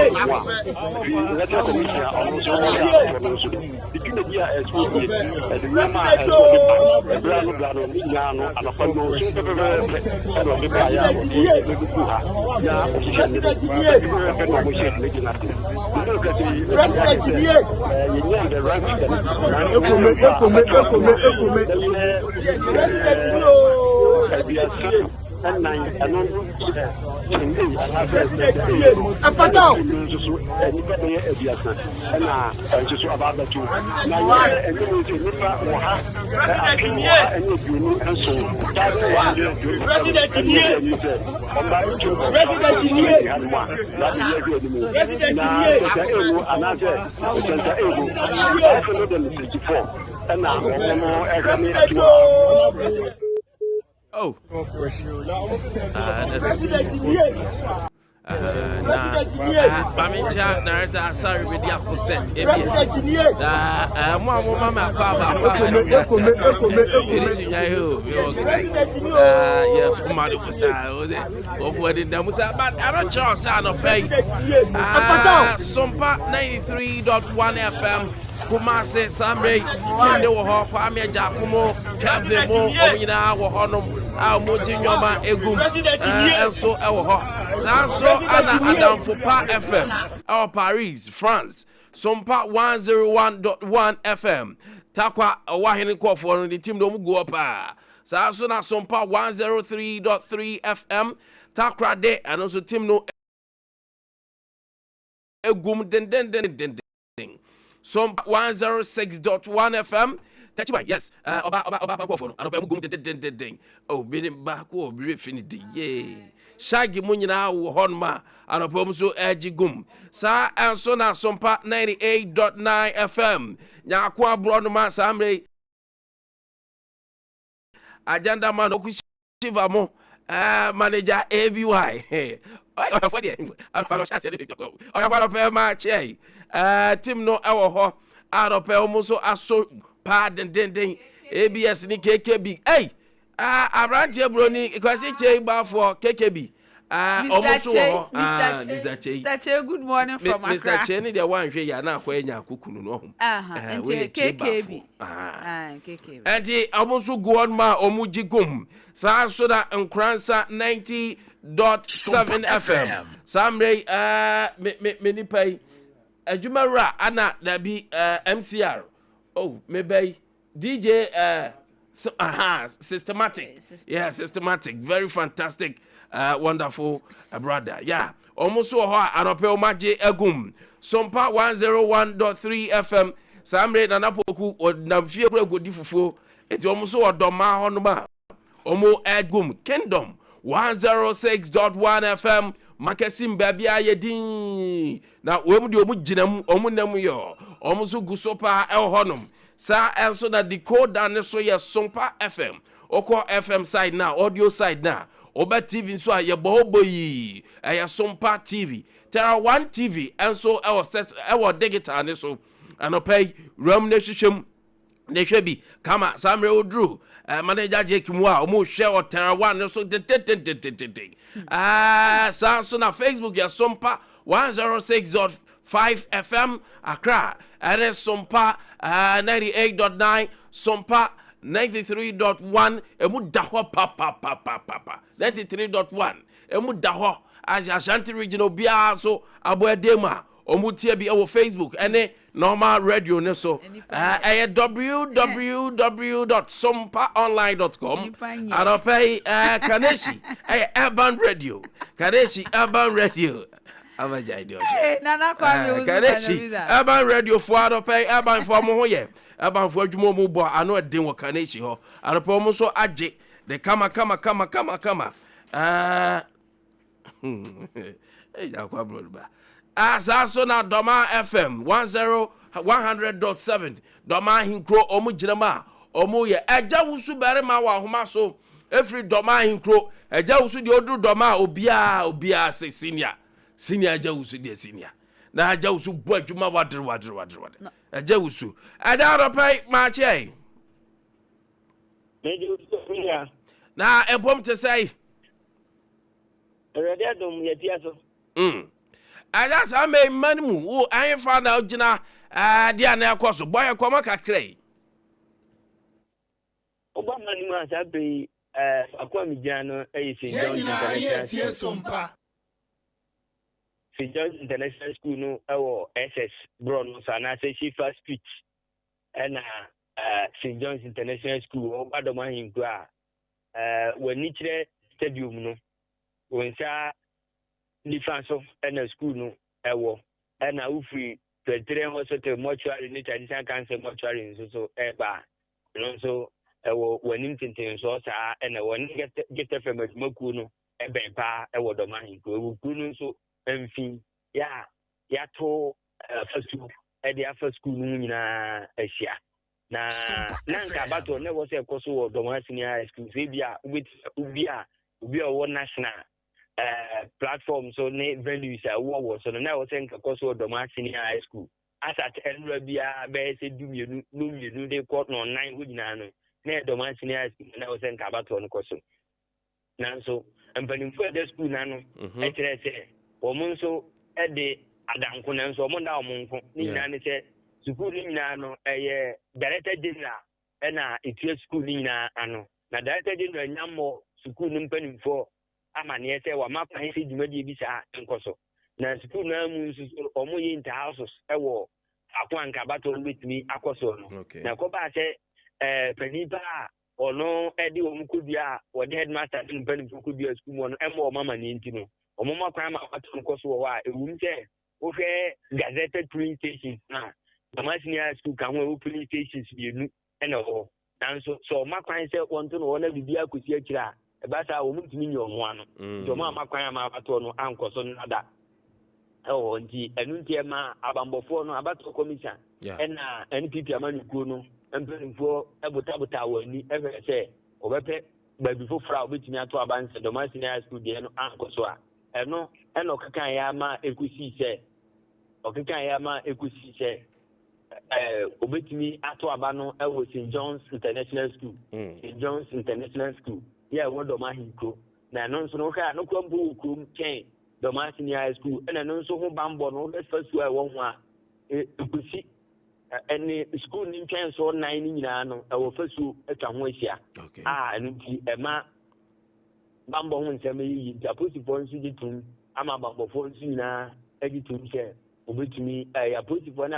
Ne dwumadi a ɛso yie, ɛde nneɛma a ɛsɛ ɔde ba ɛberɛ ano berɛ ano ne nyinaa no anɔpa nnɔnson pɛpɛpɛpɛ ɛna ɔde baeɛ a ɔde bɛgugu ha na ɔhyehyɛ ne pɛpɛpɛpɛ na ɔmo hyɛ dwumadi no ase. Ne kɛse yi ɛtumi ayɛ sɛ yɛnya the right Ekome ekome ekome ekome. Aduasa ɛnan ɛno no yɛ ten a anaasɛ Ɛfata o. nso so nnipa bɛyɛ 30 ɛna nso so aba abɛto na yɛhwɛ anim sɛ nnipa wɔ ha 1127 127 ɛna anim sɛ ɔba ɛtu ɔba hanom a saa de yɛhwɛ anim na sɛnsa emu anaasɛ sɛnsa emu 564 ɛna wɔn no ɛhwɛ ne ato. Oh. Ah, na maame nkyia nareta asare bɛdi ako set abs na mo a moma me akɔ aba akɔ aba ɛde so nwa o mewɔ kran na yɛto ma no mo saa wo sɛ wɔfoɔ de nda mu saa but ɛno kyerɛ sɛ anɔpa yi Sompa 93.1 FM Kumase saa mmerɛ yi team de wɔ hɔ Kwame Agyakomo Kevin mo wɔn nyinaa wɔ hɔnom a wɔgye nneɛma egum nso wɔ hɔ saa nso ana Adamfo Pa FM ɛwɔ Paris France Sompa 101.1 FM Takwa ɔwɔ ahene nkɔɔfoɔ no de team de wɔn gu hɔ paa saa nso na Sompa 103.3 FM Takoradi ɛno nso team no egum dendendenden. Sompa 106.1 FM Tachiban yes ɔba ɔba ɔba pankɔfoɔ no anɔpa mu gum dendendenden oh bi ne baako wɔ bere fi ne di yee shaggy mu nyinaa wɔ hɔ nom a anɔpa mu nso ɛgye gum saa ɛnso na Sompa 98.9 FM nyaako aborɔ no ma saa mmerɛ yi Agenda man Okushiva mo eh, manager ABY ɔyɛfo deɛ anɔpa no ɔhyɛ aseɛ de ɔyɛfo anɔpɛ ma kyeɛ yi eh, team no ɛwɔ hɔ anɔpɛ wɔn nso aso paa dendenden ABS ne KKB ei ah, aberanteɛ buroni Kwasi Kyei Baafoɔ KKB. Ah, ɔmo nso wɔ hɔ. Ah, Mr. Chei. Mr. Chei, good morning from Accra. Mr. Chei ne deɛ wanhwɛ yɛ ana akɔyɛ nya akokunu no ɔho. Eh, nti KKB. Ah, KKB. Nti ɔmo nso gu hɔ ma ɔmo gye gum. Saa nso na Nkoransa 90.7 FM. Saa mmerɛ yi, eh, me me me nipa yi, adwumawura ana dabi eh, MCR. Oh, me ba yi. DJ uh, so, uh, systematic. Yeah, systematic. Very fantastic, wonderful brother. Yeah. Almost so hɔ a anɔpɛ wɔn agye agum. Sompa 101.3 FM. Saa mmerɛ Nana Poku ɔnam fie kura kɔdi fufuo. Eti wɔn nso wɔ dɔmaa hɔ nom a wɔn agum. Kingdom 106.1 FM. Makasim baabi a yɛ din. Na wɔn deɛ wɔn gyina mu, wɔn nam yɔ. Wɔn nso gu so paa ɛwɔ hɔnom. Saa ara nso na decoder no so yɛ Sompa FM. Wokɔ FM side no a, audio side no a, woba TV nso a, yɛbɔ hɔ boyii. Ɛyɛ Sompa TV. Terra One TV nso wɔ set ɛwɔ digital no so. Anɔpa yi, wura mu na hwehwɛ mu na hwɛ bi kama. Saa mmerɛ woduru eh, manager Jake mu a, wɔn hwɛ wɔ Terra One no so tentententententen. Eh, saa nso na Facebook yɛ Sompa 106.5 FM Accra ɛne Sompa 98.9 Sompa 93.1 emu da hɔ papapapapa 93.1 emu da hɔ Ashanti region obiara nso abɔ ɛdɛm mu a wɔn tie bi ɛwɔ Facebook ɛne normal radio ne so ɛyɛ www.sompaonline.com anɔpɛ yi kaneshi ɛyɛ urban radio kaneshi urban radio abagya yi ɔhyɛ kaneshi urban radio foɔ anɔpɛ yi urban foɔ mo ho yɛ urban foɔ adwuma wɔn bɔ ano ɛden wɔ kaneshi hɔ anɔpɛ wɔn nso agye de kama kama kama kama kama ɛɛ. Ah, saa so na Dɔma FM 10 100.7 Dɔma ahenkuro ɔmo gyina mu a ɔmo yɛ ɛgya wusu barima wɔ ahoma so efiri Dɔma ahenkuro ɛgya wusu deɛ oduru Dɔma a obiara obiara se senior senior ɛgya wusu deɛ senior na ɛgya wusu bɔ adwuma wadere wadere wadere wadere ɛgya wusu ɛgya adɔpɛ yi maakyɛ yi na ɛbom te sɛ yi. Awurade adom, yɛatia so. Mm. Ɛyɛ saa mɛ mma no mu, wo ɛhefa na wogyina ɛɛ deɛ na ɛkɔ so. Bɔ yɛ kɔmɔ kakra yi. Woba mma no mu a saa bere yi ɛɛ faako a megyina no yɛ St. Yɛn John's nyinaa International yɛretie School. Sompa. St. John's International School no wɔ SS borɔno so anaasɛ Sheffer Street ɛna ɛɛ St. John's International School wɔ. Woba Dɔm Ahenkuro a w'ani kyerɛ stadium no, wo nsa nifa so na sukuu no wɔ, ɛna wofiri Presbyterian Hospital mortuary ne Traditional Council mortuary nso so ɛreba a, ɛno nso ɛwɔ w'anim tentensoɔ saa ɛna ɛwɔ ne Gift FM adwumakuo no ɛbɛn paa ɛwɔ Dɔm Ahenkuro. Ɛwɔ kuro no nso mfin yɛ a yɛato afasuo ɛde afa sukuu no mu nyinaa ahyia. Na na nka abatoɔ na ɛwɔ sɛ ɛkɔ so wɔ Dɔmaa Senior High School sɛ ebi a wobɛtumi obi a obi a ɔwɔ national eh, platform so ne venues a ɛwɔ wɔ so no na ɛwɔ sɛ nka ɛkɔ so wɔ Dɔmaa Senior High School asat nnora biara bɛyɛ sɛ dumienu no mmienu de kɔ nɔnnan hɔ nyinaa no na ɛyɛ Dɔmaa Senior High School na ɛwɔ sɛ nka abatoɔ no kɔ so. Nanso, mpanimfoɔ a ɛda sukuu no ano kyerɛɛ sɛ wɔn nso de adanko nanso wɔn nna wɔn nko. Ne nyinaa ne sɛ sukuu no nyinaa no ɛyɛ Director General na ɛtua sukuu no nyinaa ano. Na Director General nya mmɔ sukuu no mpanimfoɔ amaneɛ sɛ wama kwan sɛ dwumadie bi saa nkɔ so. Na sukuu no ara mu nso so wɔyɛ inter-houses wɔ faako a nka abatoɔ no bɛtumi akɔ soɔ no. Na ɛkɔbaa sɛ ɛɛ panin paa a ɔno de wɔn kɔdua a wɔde headmaster ne mpanimfoɔ kɔdua sukuu mu no mmɔ wɔn amanneɛ nti no, wɔma kwan ma wɔato no kɔ so wɔ hɔ a ɛwom sɛ wohwɛ gazetted polling stations no a, Dama Senior High School ka ho a ɛwɔ polling stations mmienu na ɛwɔ hɔ. Nanso sɛ wɔma kwan sɛ wɔnto no hɔ na biribiara kɔsi akyire a, ɛba saa a wɔntumi nyi wɔn ano. Nti wɔn amma kwan amma abatoɔ no ankɔ so nnada wɔ hɔ. Nti ɛno nti ɛmaa abanbɔfoɔ no, abatoɔ kɔmisa ɛna NPP amanyɔkuo no mpanimfoɔ botabotaa wɔn ani hwɛɛ sɛ wɔbɛpɛ baabi foforɔ a wɔbɛtumi ato aba no sɛ Dormaa Senior High School deɛ no ankɔ so a. Ɛno na ɔkekaeɛ ara ma ɛkɔsii sɛ ɔkekaeɛ ara ma ɛkɔsii sɛ ɛɛ wɔbɛtumi ato aba no wɔ St. John's International School, St. John's International School, yɛ ɛwɔ Dormaa Ahenkuro. Na ɛno nso no, wohwɛ a, no koraa mpo wɔ kurom kyɛn Dormaa Senior High School. Ɛna ɛno nso ho bammɔ no, wohwɛ fasuo a ɛwɔ ho a, ɛkɔsi ɛne sukuu no ntwɛnsoɔ nnan no nyinaa no, ɛwɔ fasuo atwa ho ahyia a ɛno nti ɛma bammɔ ho nsɛm yɛ yie. Nti apolisifoɔ nso gye tom ama abammɔfoɔ nso nyinaa gye tom sɛ wɔbɛtumi ɛyɛ apolisifoɔ ne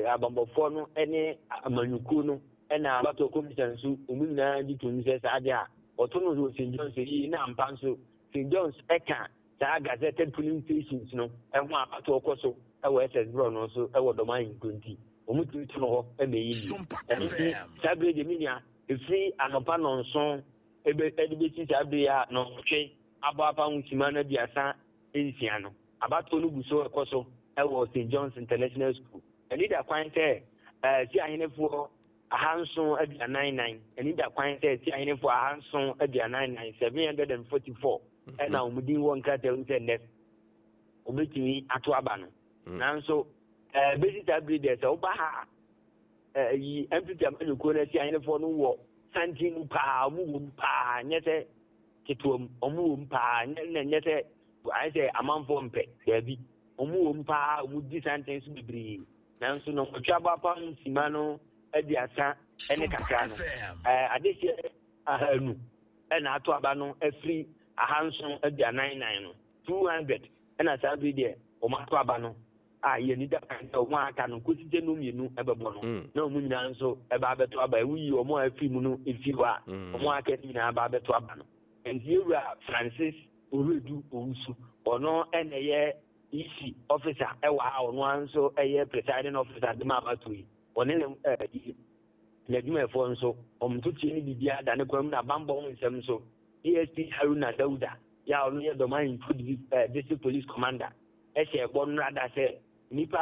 abammɔfoɔ no ne amanyɔkuo no na abatoɔ kɔmisa nso wɔn nyinaa gye tom sɛ saa deɛ a wɔto no wɔ St John's yi na ampa nso St John's ɛka saa gazetted polling stations no ho a abatoɔ kɔ so wɔ SS borɔno so wɔ Dɔm Ahenkuro nti wɔtumi to no hɔ ma ɛyɛ yie. Ɛno nti saa berɛ deɛ me nua ɛfiri anɔpa nnɔnson ɛde bɛsi saa berɛ yi a nnɔnwɔtwe abɔ afa ho simma no 36 no, abatoɔ no gu so rekɔ so wɔ St John's International School. Ani da kwan sɛ Siahenefoɔ 744, ani da kwan sɛ Siahenefoɔ 744, 744, na wɔn din wɔ nkrataa mu sɛ nnɛ wɔbɛtumi ato aba no. Nanso bɛsi saa bere deɛ sɛ woba ha a, yi NPP amanyɔkuo no Asiahenefoɔ no wɔ santen mu paa, wɔn wɔ mu paa, nyɛ sɛ ketewa mu, wɔn wɔ mu paa, nyɛ na nyɛ sɛ ayɛ sɛ amanfoɔ mpɛ, daabi, wɔn wɔ mu paa, wɔn di santen so bebree. Nanso nnɔnwɔtwe abɔ apam simma no 30 ne kakra no, adehyeɛ 200 na ato aba no afiri 744 no, 200 na saa bere deɛ wɔn ato aba no a yɛn ani da kwan sɛ wɔn a aka no kɔsi sɛ nnɔnmienu bɛbɔ no na wɔn nyinaa nso ba abɛto aba. Woyi wɔn a afiri mu no fi hɔ a, wɔn a aka no nyinaa ba abɛto aba no. Enti yɛn wura Francis Oredu Owusu, ɔno na ɛyɛ EC officer wɔ ha a ɔno ara nso yɛ presiding officer de ma abatoɔ yi. Ɔne ne n'adwumayɛfoɔ nso, wɔn ntotoeɛ ne biribiara da ne kwan mu na bammɔ ho nsɛm nso, ASP Haruna Dauda yɛ a ɔno yɛ Dɔm Ahemfo District Police Commander hyɛɛ bɔ nnora da sɛ nnipa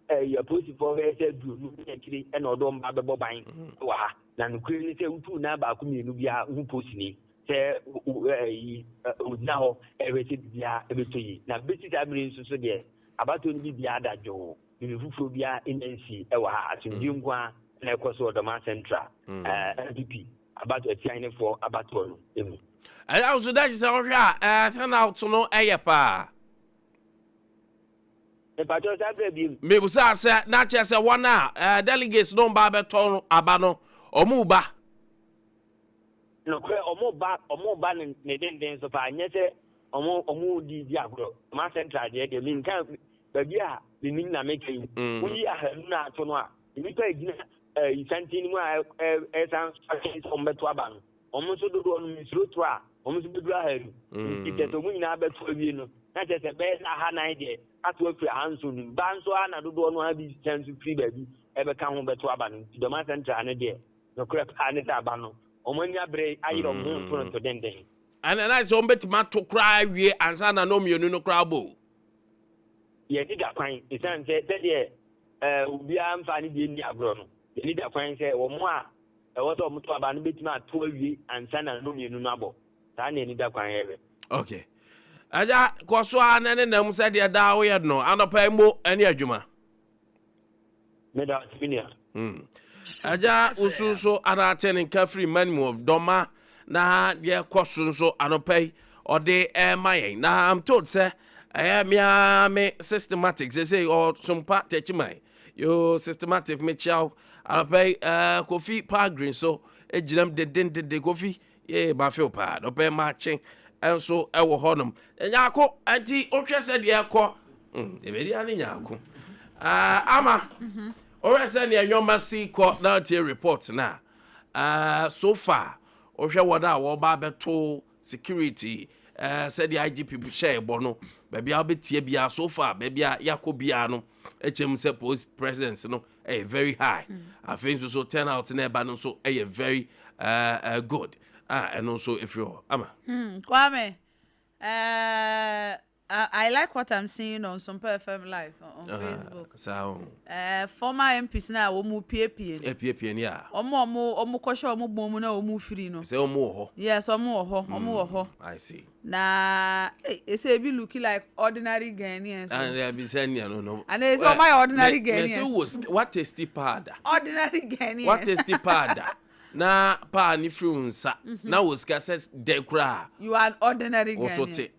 ɛɛ apolisifoɔ bɛyɛ sɛ 20 ne akyire na ɔde wɔn ba bɛbɔ ban wɔ ha. Na nokorɛ ne sɛ wotu nan baako mmienu biara wohu polisini sɛ ɛyi ɔgyina hɔ ɛrehwɛ sɛ biribiara ɛbɛtɔ yie. Na bɛsi saa mmerɛ yi nso so deɛ abatoɔ no biribiara da dwoo, biribi foforɔ biara nnya nsii wɔ ha. Asomdwoeɛ nko ara na ɛkɔ so wɔ Dormaa Central NPP abatoɔ atiahenefoɔ abatoɔ no mu. Ɛna nso dɛ kyesɛ wohwɛ a turnout no yɛ paa. Mepakyɛw san bra biom. Mebusaa sɛ, na kyerɛ sɛ wɔn a delegates no ba abɛtɔ aba no, wɔn reba? Nokorɛ, wɔn reba, wɔn reba ne ne denden so paa, nyɛ sɛ wɔn wɔn redi di agorɔ. Ma Central deɛ deɛ menka, baabi a menim na meka yi, woyi 200 no ato no a, nnipa a ɛgyina ɛɛ santen no mu a ɛresan so atwɛn sɛ wɔbɛto aba no, Wɔn nso dodoɔ no, mesuro to a, wɔn nso bɛduru 200. Nti kyerɛ sɛ wɔn nyinaa bɛto awie no, na kyerɛ sɛ ɛbɛyɛ sɛ 400 deɛ ato afiri 7 no mu. Baa nso ara na dodoɔ no ara bi san nso firi baabi ɛbɛka ho bɛto aba no. Nti Dɔma Central no deɛ, nokorɛ paa ne sɛ aba no, wɔn ani abere ayerɛ wɔn ho reto no to denden. Ɛna na sɛ wɔbɛtumi ato koraa awie ansa na nnɔnmienu no koraa abɔ o. Yɛn ani da kwan, ɛsiane sɛ sɛdeɛ ɛɛ obiara mfaa ne deɛ nni agorɔ no, yɛn ani da kwan sɛ wɔn a ɛwɔ sɛ wɔto aba no betumi ato awie ansa na nnɔnmienu no abɔ. Saa na ani da kwan yɛhwɛ. Ok. Agya, kɔ so ara na nenam sɛdeɛ daa woyɛ no, anɔpa yi mo ne adwuma. Meda ase me nua. Hmm. Agya, wosu nso ana ate ne nka firi man mu of Dɔma na deɛ kɔ so nso anɔpa yi ɔde ɛma yɛn. Na I'm told sɛ ɛyɛ mea me systematic sɛ sɛ ɔsompa tɛkyiman. Yo systematic mekyia wo anɔpa yi uh, Kofi Pagrin so gyinam dendendenden Kofi yee mafew paa anɔpa yi makye nso ɛwɔ hɔnom nyaako nti wohwɛ sɛ deɛ ɛkɔ mm, ɛbɛdi ane nyaako uh, ama mhm. wohwɛ sɛ deɛ nneɛma si kɔ na wotie report no a uh, so far wohwɛ wɔn a wɔba abɛto security uh, sɛdeɛ IGP hyɛɛ bɔ no baabi a wobɛtie biara so far baabi a yɛakɔ biara no ɛkyɛm sɛ police presence no ɛyɛ very high mm. afei nso so turnout na ɛba no nso ɛyɛ very uh, good a ɛno nso ɛfiri hɔ ama Kwame I, I like what I'm seeing on Sompa FM live on, on Facebook. Saa o. Former MPs na wɔn mu piepie no. Epiepie ni a. Wɔn a wɔn wɔn kɔhyɛ wɔn bɔn mu na wɔn firi no. Sɛ wɔn wɔ hɔ. Yes, wɔn wɔ hɔ. Wɔn wɔ hɔ. I see. Na eh, ese ebi look like ordinary Ghanaians. Ah, yeah, bi sɛ nea no no. And ese wɔn ayɛ ordinary Ghanaians. Mɛ sɛ wo what tasty powder. Ordinary Ghanaians. What tasty powder. Na paa ne firi wo nsa na wɔ sika sɛ dɛ koraa. You are an ordinary Wo so Ghanaian. te.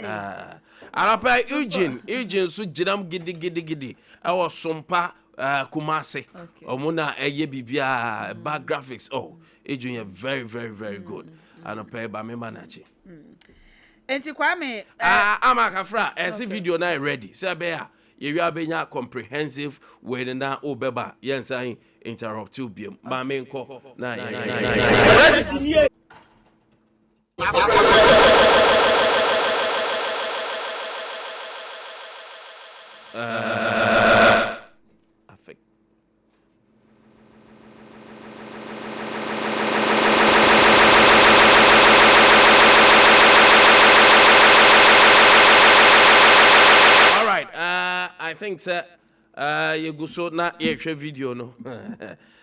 Ah. Anɔpa yi, Eugene, Eugene nso gyinam gidigidigidi ɛwɔ Sompa uh, Kumasi. Ɔmo na ɛyɛ biribiara, ɛba graphics. Oh, Eugene yɛ very very very good. Anɔpa yi ba me ma n'akyi. Enti Kwame. Ah, ama kafra, ɛsɛ video na yɛ ready. Sɛ ɛbɛyɛ a yɛwie abɛnya comprehensive wei no na wobɛba yɛnsan interrupt wo biom. Ma menkɔ na yɛnyɛ. Afei. All right, I think sɛ yɛgu so na yɛhwɛ video no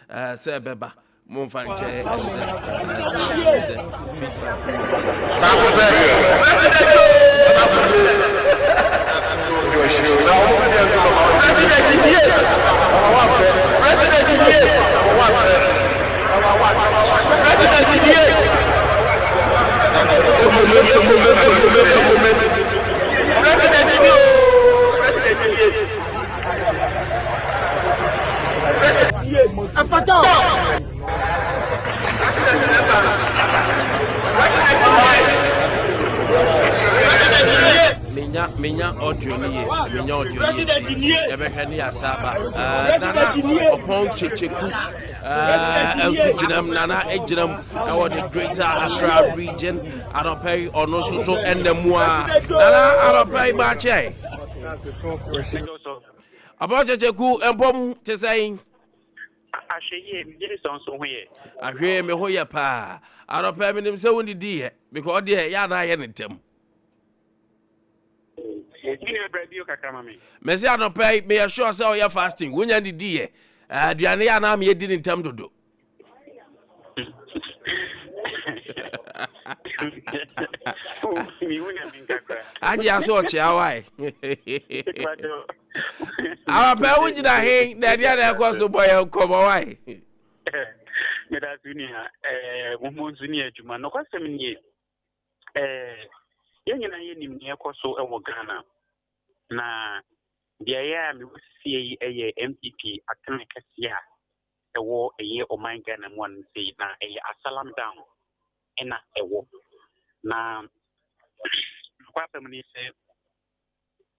sɛ ɛbɛba momfa nkyɛ ɛne sɛ sɛ feedback Baako pɛ. President nie. President nie. President nie. President nie o. President nie. Ɛfata o. Menya menya audio ni ye menya audio ni ye ti yɛbɛhwɛ ne yasa aba nana ɔpɔn kyekyeku nso gyinam nana gyinam ɛwɔ the greater Accra region anɔpɛ yi ɔno nso so ɛnna mu a nana anɔpɛ yi baakyɛ ɔpɔn kyekyeku mpɔm te sɛn. Ahwɛ yie, megye di sɛ wo nso wo ho yɛ. Ahwɛ me ho yɛ paa. Anɔpa menim sɛ wonnidi yɛ because ɔdeɛ yɛ anaa yɛ ne ntɛm. Me nua bra bio kakra ma me. Mese anɔpa yi meyɛ sure sɛ ɔyɛ fasting wonya ndidi yɛ. Aduane yɛ anaa meyɛ di ne ntɛm dodo. Agye aso ɔkyea wae. Awapɛ wo gyina he na ɛdeɛ na ɛkɔ so bɔ yɛ nkɔmmɔ wae. Meda so nua mommɔ nso ne adwuma nokwasɛm nie yɛn nyinaa yɛnim nea ɛkɔ so wɔ Ghana na beaeɛ a mewɔ sisie yi yɛ MPP atene kɛseɛ a ɛwɔ ɛyɛ ɔman Ghana mu ano sei na ɛyɛ Asalam Down ɛna ɛwɔ. Na nokwasɛm ne sɛ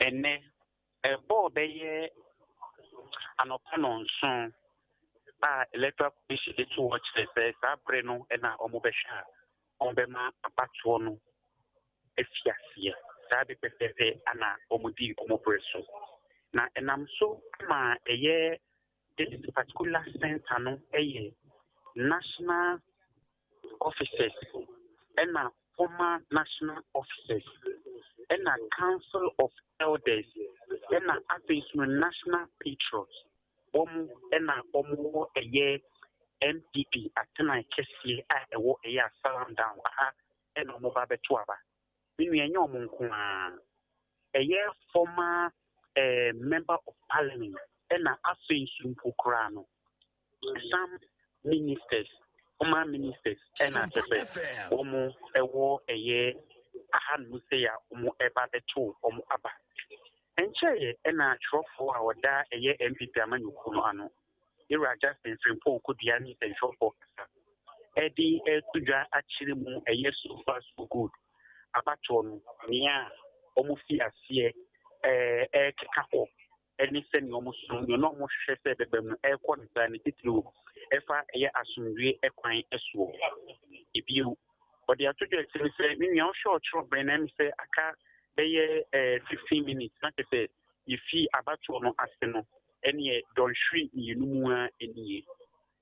ɛnɛ ɛbɔɔ bɛyɛ anɔpa nɔnson a Electoral Commission de to hɔ kyerɛ sɛ saa bere no na wɔbɛhwɛ a wɔbɛma abatoɔ no afi aseɛ. Saa bere pɛpɛɛpɛ na wɔdi wɔn bere so. Na ɛnam so ma ɛyɛ This particular centre no yɛ national officers ɛna former national officers ɛna council of elders ɛna afei nso no national patriots wɔn ɛna wɔn wɔ ɛyɛ NPP atenae kɛseɛ a ɛwɔ ɛyɛ Asalam Down aha ɛna wɔn ba bɛto aba. Me nua ɛnyɛ wɔn nko ara ɛyɛ former eh, member of parliament ɛna afei nso mpo koraa no some ministers former ministers ɛna kyɛ sɛ wɔn ɛwɔ ɛyɛ ahanom sɛ a wɔn ɛba bɛto wɔn aba nkyɛeɛ ɛna twerɛfoɔ a ɔda ɛyɛ NPP amanyɔkuo no ano Yɛwura Justin Frimpong Kodua ne nsɛntwerɛfoɔ kasa de reto dwa akyerɛ mu ɛyɛ so far so good abatoɔ no nea wɔn fi aseɛ ɛrekeka hɔ ne sɛnea wɔn so nea na wɔn hwehwɛ sɛ ɛbɛba mu ɛrekɔ no saa ne titiriw ɛfa ɛyɛ asomdwie ɛkwan soɔ. Ebio ɔde ato dwa akyerɛ sɛ me nua wohwɛ ɔkyerɛ bɛn na ɛmi sɛ aka bɛyɛ 15 minutes na kyerɛ sɛ yɛfi abatoɔ no ase no ɛneɛ dɔnhwere mmienu mu ara nie.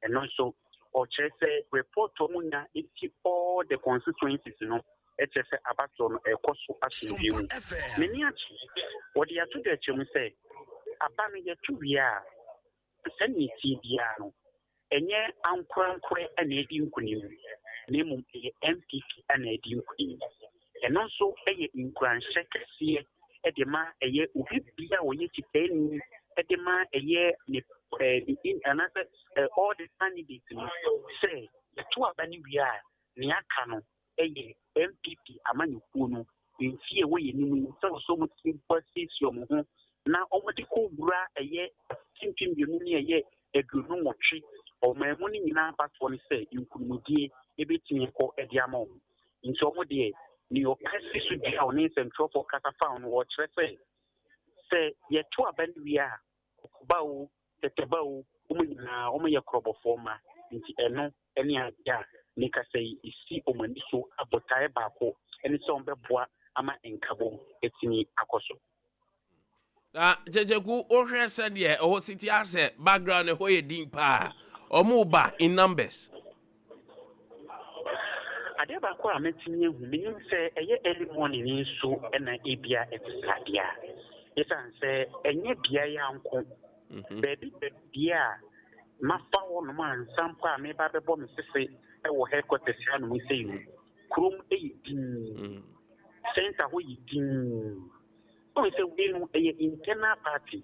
Ɛno nso ɔkyerɛ sɛ report a wɔn nya esi all the constituencies no ɛkyerɛ sɛ abatoɔ no ɛrekɔ so asomdwie mu. N'ani agye. Wɔde ato dwa akyerɛ mu sɛ aba no yɛto wie a sɛnea ɛteɛ biara no ɛnyɛ ankorankorɛ na ɛdi nkonim na mmom ɛyɛ NPP na ɛdi nkonim. Ɛno nso yɛ nkuranhyɛ kɛseɛ de ma ɛyɛ obi bia a ɔyɛ kyitaani de ma ɛyɛ ne. eh, the in anaasɛ eh, all the candidates no sɛ yɛto aba no wie a nea aka no yɛ NPP amanyɔkuo no mfie a ɛwɔ yɛn anim yi sɛ wɔsɛ wɔn tumi bɔ asiesie wɔn ho na wɔde kɔ wura ɛyɛ mfe 20 28 ɔman mu no nyinaa abatoɔ no sɛ nkunimdie ɛbɛtumi akɔ de ama wɔn. Nti wɔn deɛ nea ɔka si so dua a ɔne nsɛntwerɛfoɔ kasa fa ho no ɔkyerɛ sɛ sɛ yɛto aba no wie a ɔba o tɛtɛba o wɔn nyinaa wɔn yɛ korɔbɔfoɔ mma nti ɛno ne adeɛ a ne kasa yi ɛsi wɔn ani so a botaeɛ baako ne sɛ wɔbɛboa ama nkabom atumi akɔ so. Na Kyekyeku wohwɛ sɛdeɛ ɛhɔ si te asɛ background ɛhɔ yɛ din paa ɔmo ba in numbers. Adeɛ baako a mɛtumi ahu, menim sɛ ɛyɛ early morning yi nso na ebia ɛte saa deɛ a, ɛsiane sɛ ɛnyɛ beaeɛ a nko, baabi baabi a mafa hɔnom ansa mpo a meba bɛbɔ me sese wɔ headquarters hanom sei no, kurom yɛ dinn, center hɔ yɛ dinn. Wohu sɛ wei no ɛyɛ internal party.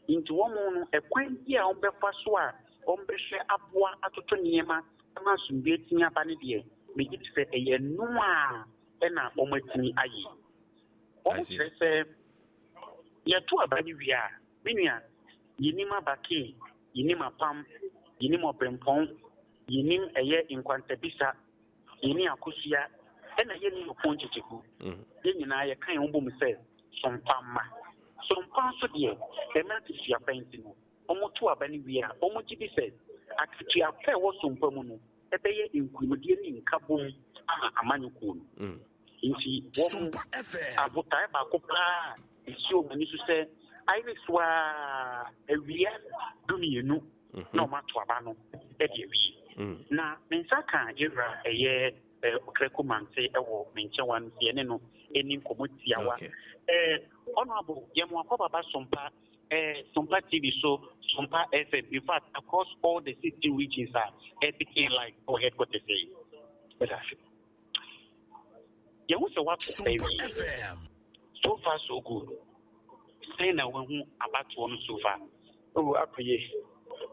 Nti wɔn no ɛkwan bi a wɔbɛfa so a wɔbɛhwɛ aboa atoto nneɛma ama asomdwoe atumi aba no deɛ, megye di sɛ ɛyɛ ɛno a ɛna wɔatumi ayɛ. Wɔn kyerɛ sɛ yɛto aba no wie a, me nua, yɛnim abakee, yɛnim apam, yɛnim ɔbrempɔn, yɛnim ɛyɛ nkwantabisa, Yɛnni akosua ɛna yɛnni ɔpon nkyekyeku. Yɛn nyinaa yɛka yɛn ho bom sɛ Sompa mma. Sompa nso deɛ, ɛmmerɛ akatua pa nti no, wɔto aba no wie a, wɔgye di sɛ akatua pa a ɛwɔ Sompa mu no bɛyɛ nkunimdie ne nkabom ama amanyɔkuo no. Nti wɔn abotaeɛ baako pa ara a ɛsi wɔn ani so sɛ ayere so ara awia dumienu na wɔato aba no de awie. Na me nsa ka yɛwura ɛyɛ Ɔkrɛko Mante wɔ me nkyɛn wa no sɛ yɛne no ɛni nkɔmmɔ tiawa. Honorable, yɛn mo akɔ baba Sompa, Sompa TV so, Sompa FM, in fact across all the 16 regions a ɛpeke live wɔ headquarters yi. Yɛhu sɛ woato awie. So far so good. Sɛn na woahu abatoɔ no so far? Oh, akɔ yie.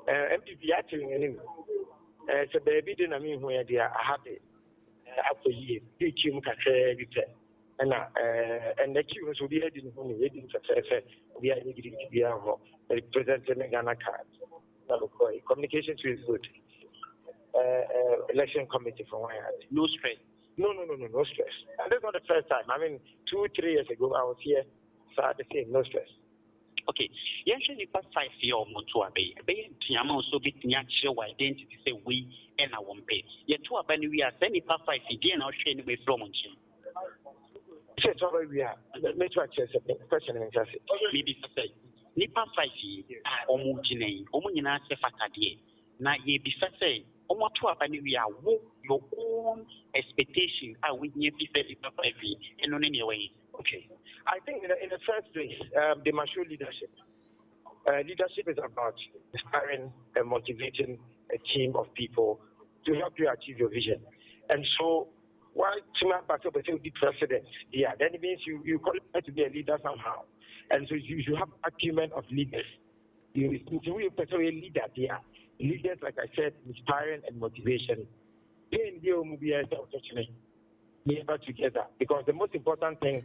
Eh, NPP yɛate wɔn anim. Eh, sɛ baabi de na menhu yɛ deɛ aha de eh, akɔ yie. De queue mu kakraa bi pɛ. Ɛna eh, ɛnna queue no so obiara di ne ho ni, yɛdi no fɛfɛɛfɛ. Obiara nyɛ gidigidi biara wɔ hɔ. Represent me Ghana card. Na mekɔe. Communication too is good. Eh, eh, election committee for one yard. No stress. No, no, no, no, no stress. And this is not the first time. I mean, 2, 3 years ago, I was here. So the same, no stress. Okay, yɛnhwɛ nipa five yi a wɔn to aba yi. Ɛbɛyɛ den ama wo sɛ wobɛtumi akyerɛ wɔ identity sɛ wei ɛna wɔn pɛ. Yɛto aba no wie a, saa nipa five yi, deɛn na wohwɛ anim afiri wɔn nkyɛn? Sɛ ɛto aba wie a, mɛtumi akyerɛ sɛ question no nkyɛ ase. Mebisa sɛ, nipa five yi a wɔn gyina yi, wɔn nyinaa sɛ fata deɛ, na yɛbisa sɛ wɔn ato aba no wie a, wo your own expectation a wohia fi sɛ nipa five yi, ɛno ne nea wɔyɛ. Okay. I think in the first place, they must show leadership. Leadership is about inspiring and motivating a team of people to help you achieve your vision. And so, why Tima will be president? Yeah, then it means you qualify to be a leader somehow. And so you have acumen of leaders. You a leader there. Leaders, like I said, inspiring and motivation. Pain never together, because the most important thing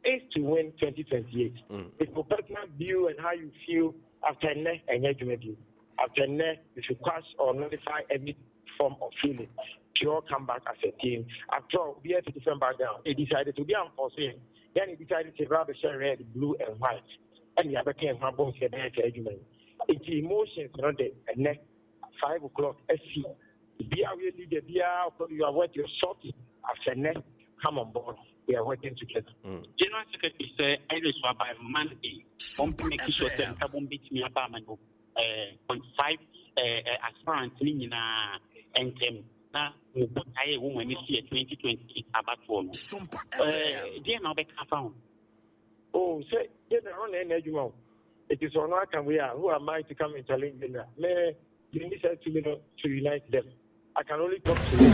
is to win 2028. It's your personal view and how you feel after ne and you. After ne, you should quash or nullify every form of feeling. You all come back as a team. After all, we have a different background. They decided to be unforeseen. Then they decided to rather share red, blue, and white. And the other came from both the It's emotions, not the next 5 o'clock. SC. Be our leader, be our, you are worth your salt. After next, come on board. We are working together. General Secretary sɛ Iris wa by Monday, wɔn make sure sɛ nkabom betumi aba ama no 0.5 aspirant ne nyinaa ntɛm na mo botaeɛ a ɛwɔ mo ani so yɛ 2028 abatoɔ no. Deɛ na wobɛka afa ho? Oh, sɛ General ɔno na ɛna adwuma o. It is ɔno aka wei a, who am I to come and challenge General? Me, you need to me no to unite them. I can only talk to you.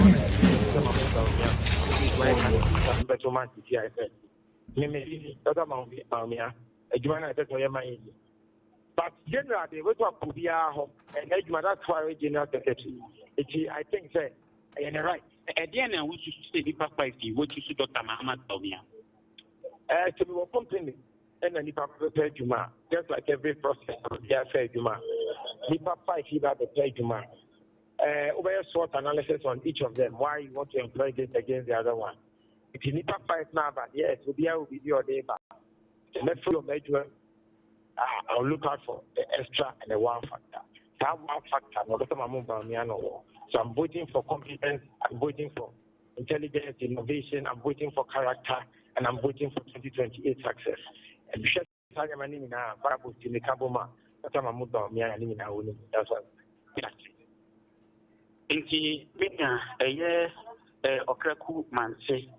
But man, I said, me me, Dr. Bawumia, adwuma na ɛsɛ sɛ ɔyɛ man yi. But general deɛ wobɛtumi akɔ obiara hɔ ɛyɛ n'adwuma that's why ɔyɛ general secretary nti I think sɛ ɛyɛ ne right. Ɛdeɛn na wosusu sɛ nnipa 5 yi wɔchusu Doctor Mahamat Bawumia? Ɛɛ sɛ mewɔ company ɛna nipa ba bɛpɛ adwuma a just like every process na obiara fɛ adwuma a nipa 5 yi ba bɛpɛ adwuma a ɛɛ wobɛyɛ SWOT analysis on each of them why you want to employ this against the other one nti nipa 5 na aba yes obiara wɔ biribi a ɔde ba mɛfiri wɔn adwuma Ah, I'll look out for the extra and the wow factor. Saa wow factor no, Dr. Mahmoud Bawumia no wɔ. So I'm voting for competence, I'm voting for intelligence, innovation, I'm voting for character, and I'm voting for 2028 success. Ɛhwɛ saa nneɛma no nyinaa, variables ti meka bom a, Dr. Mahmoud Bawumia na ne nyinaa wɔ ne mu. That's why. Nti me nua, ɛyɛ eh, Ɔkraku Manse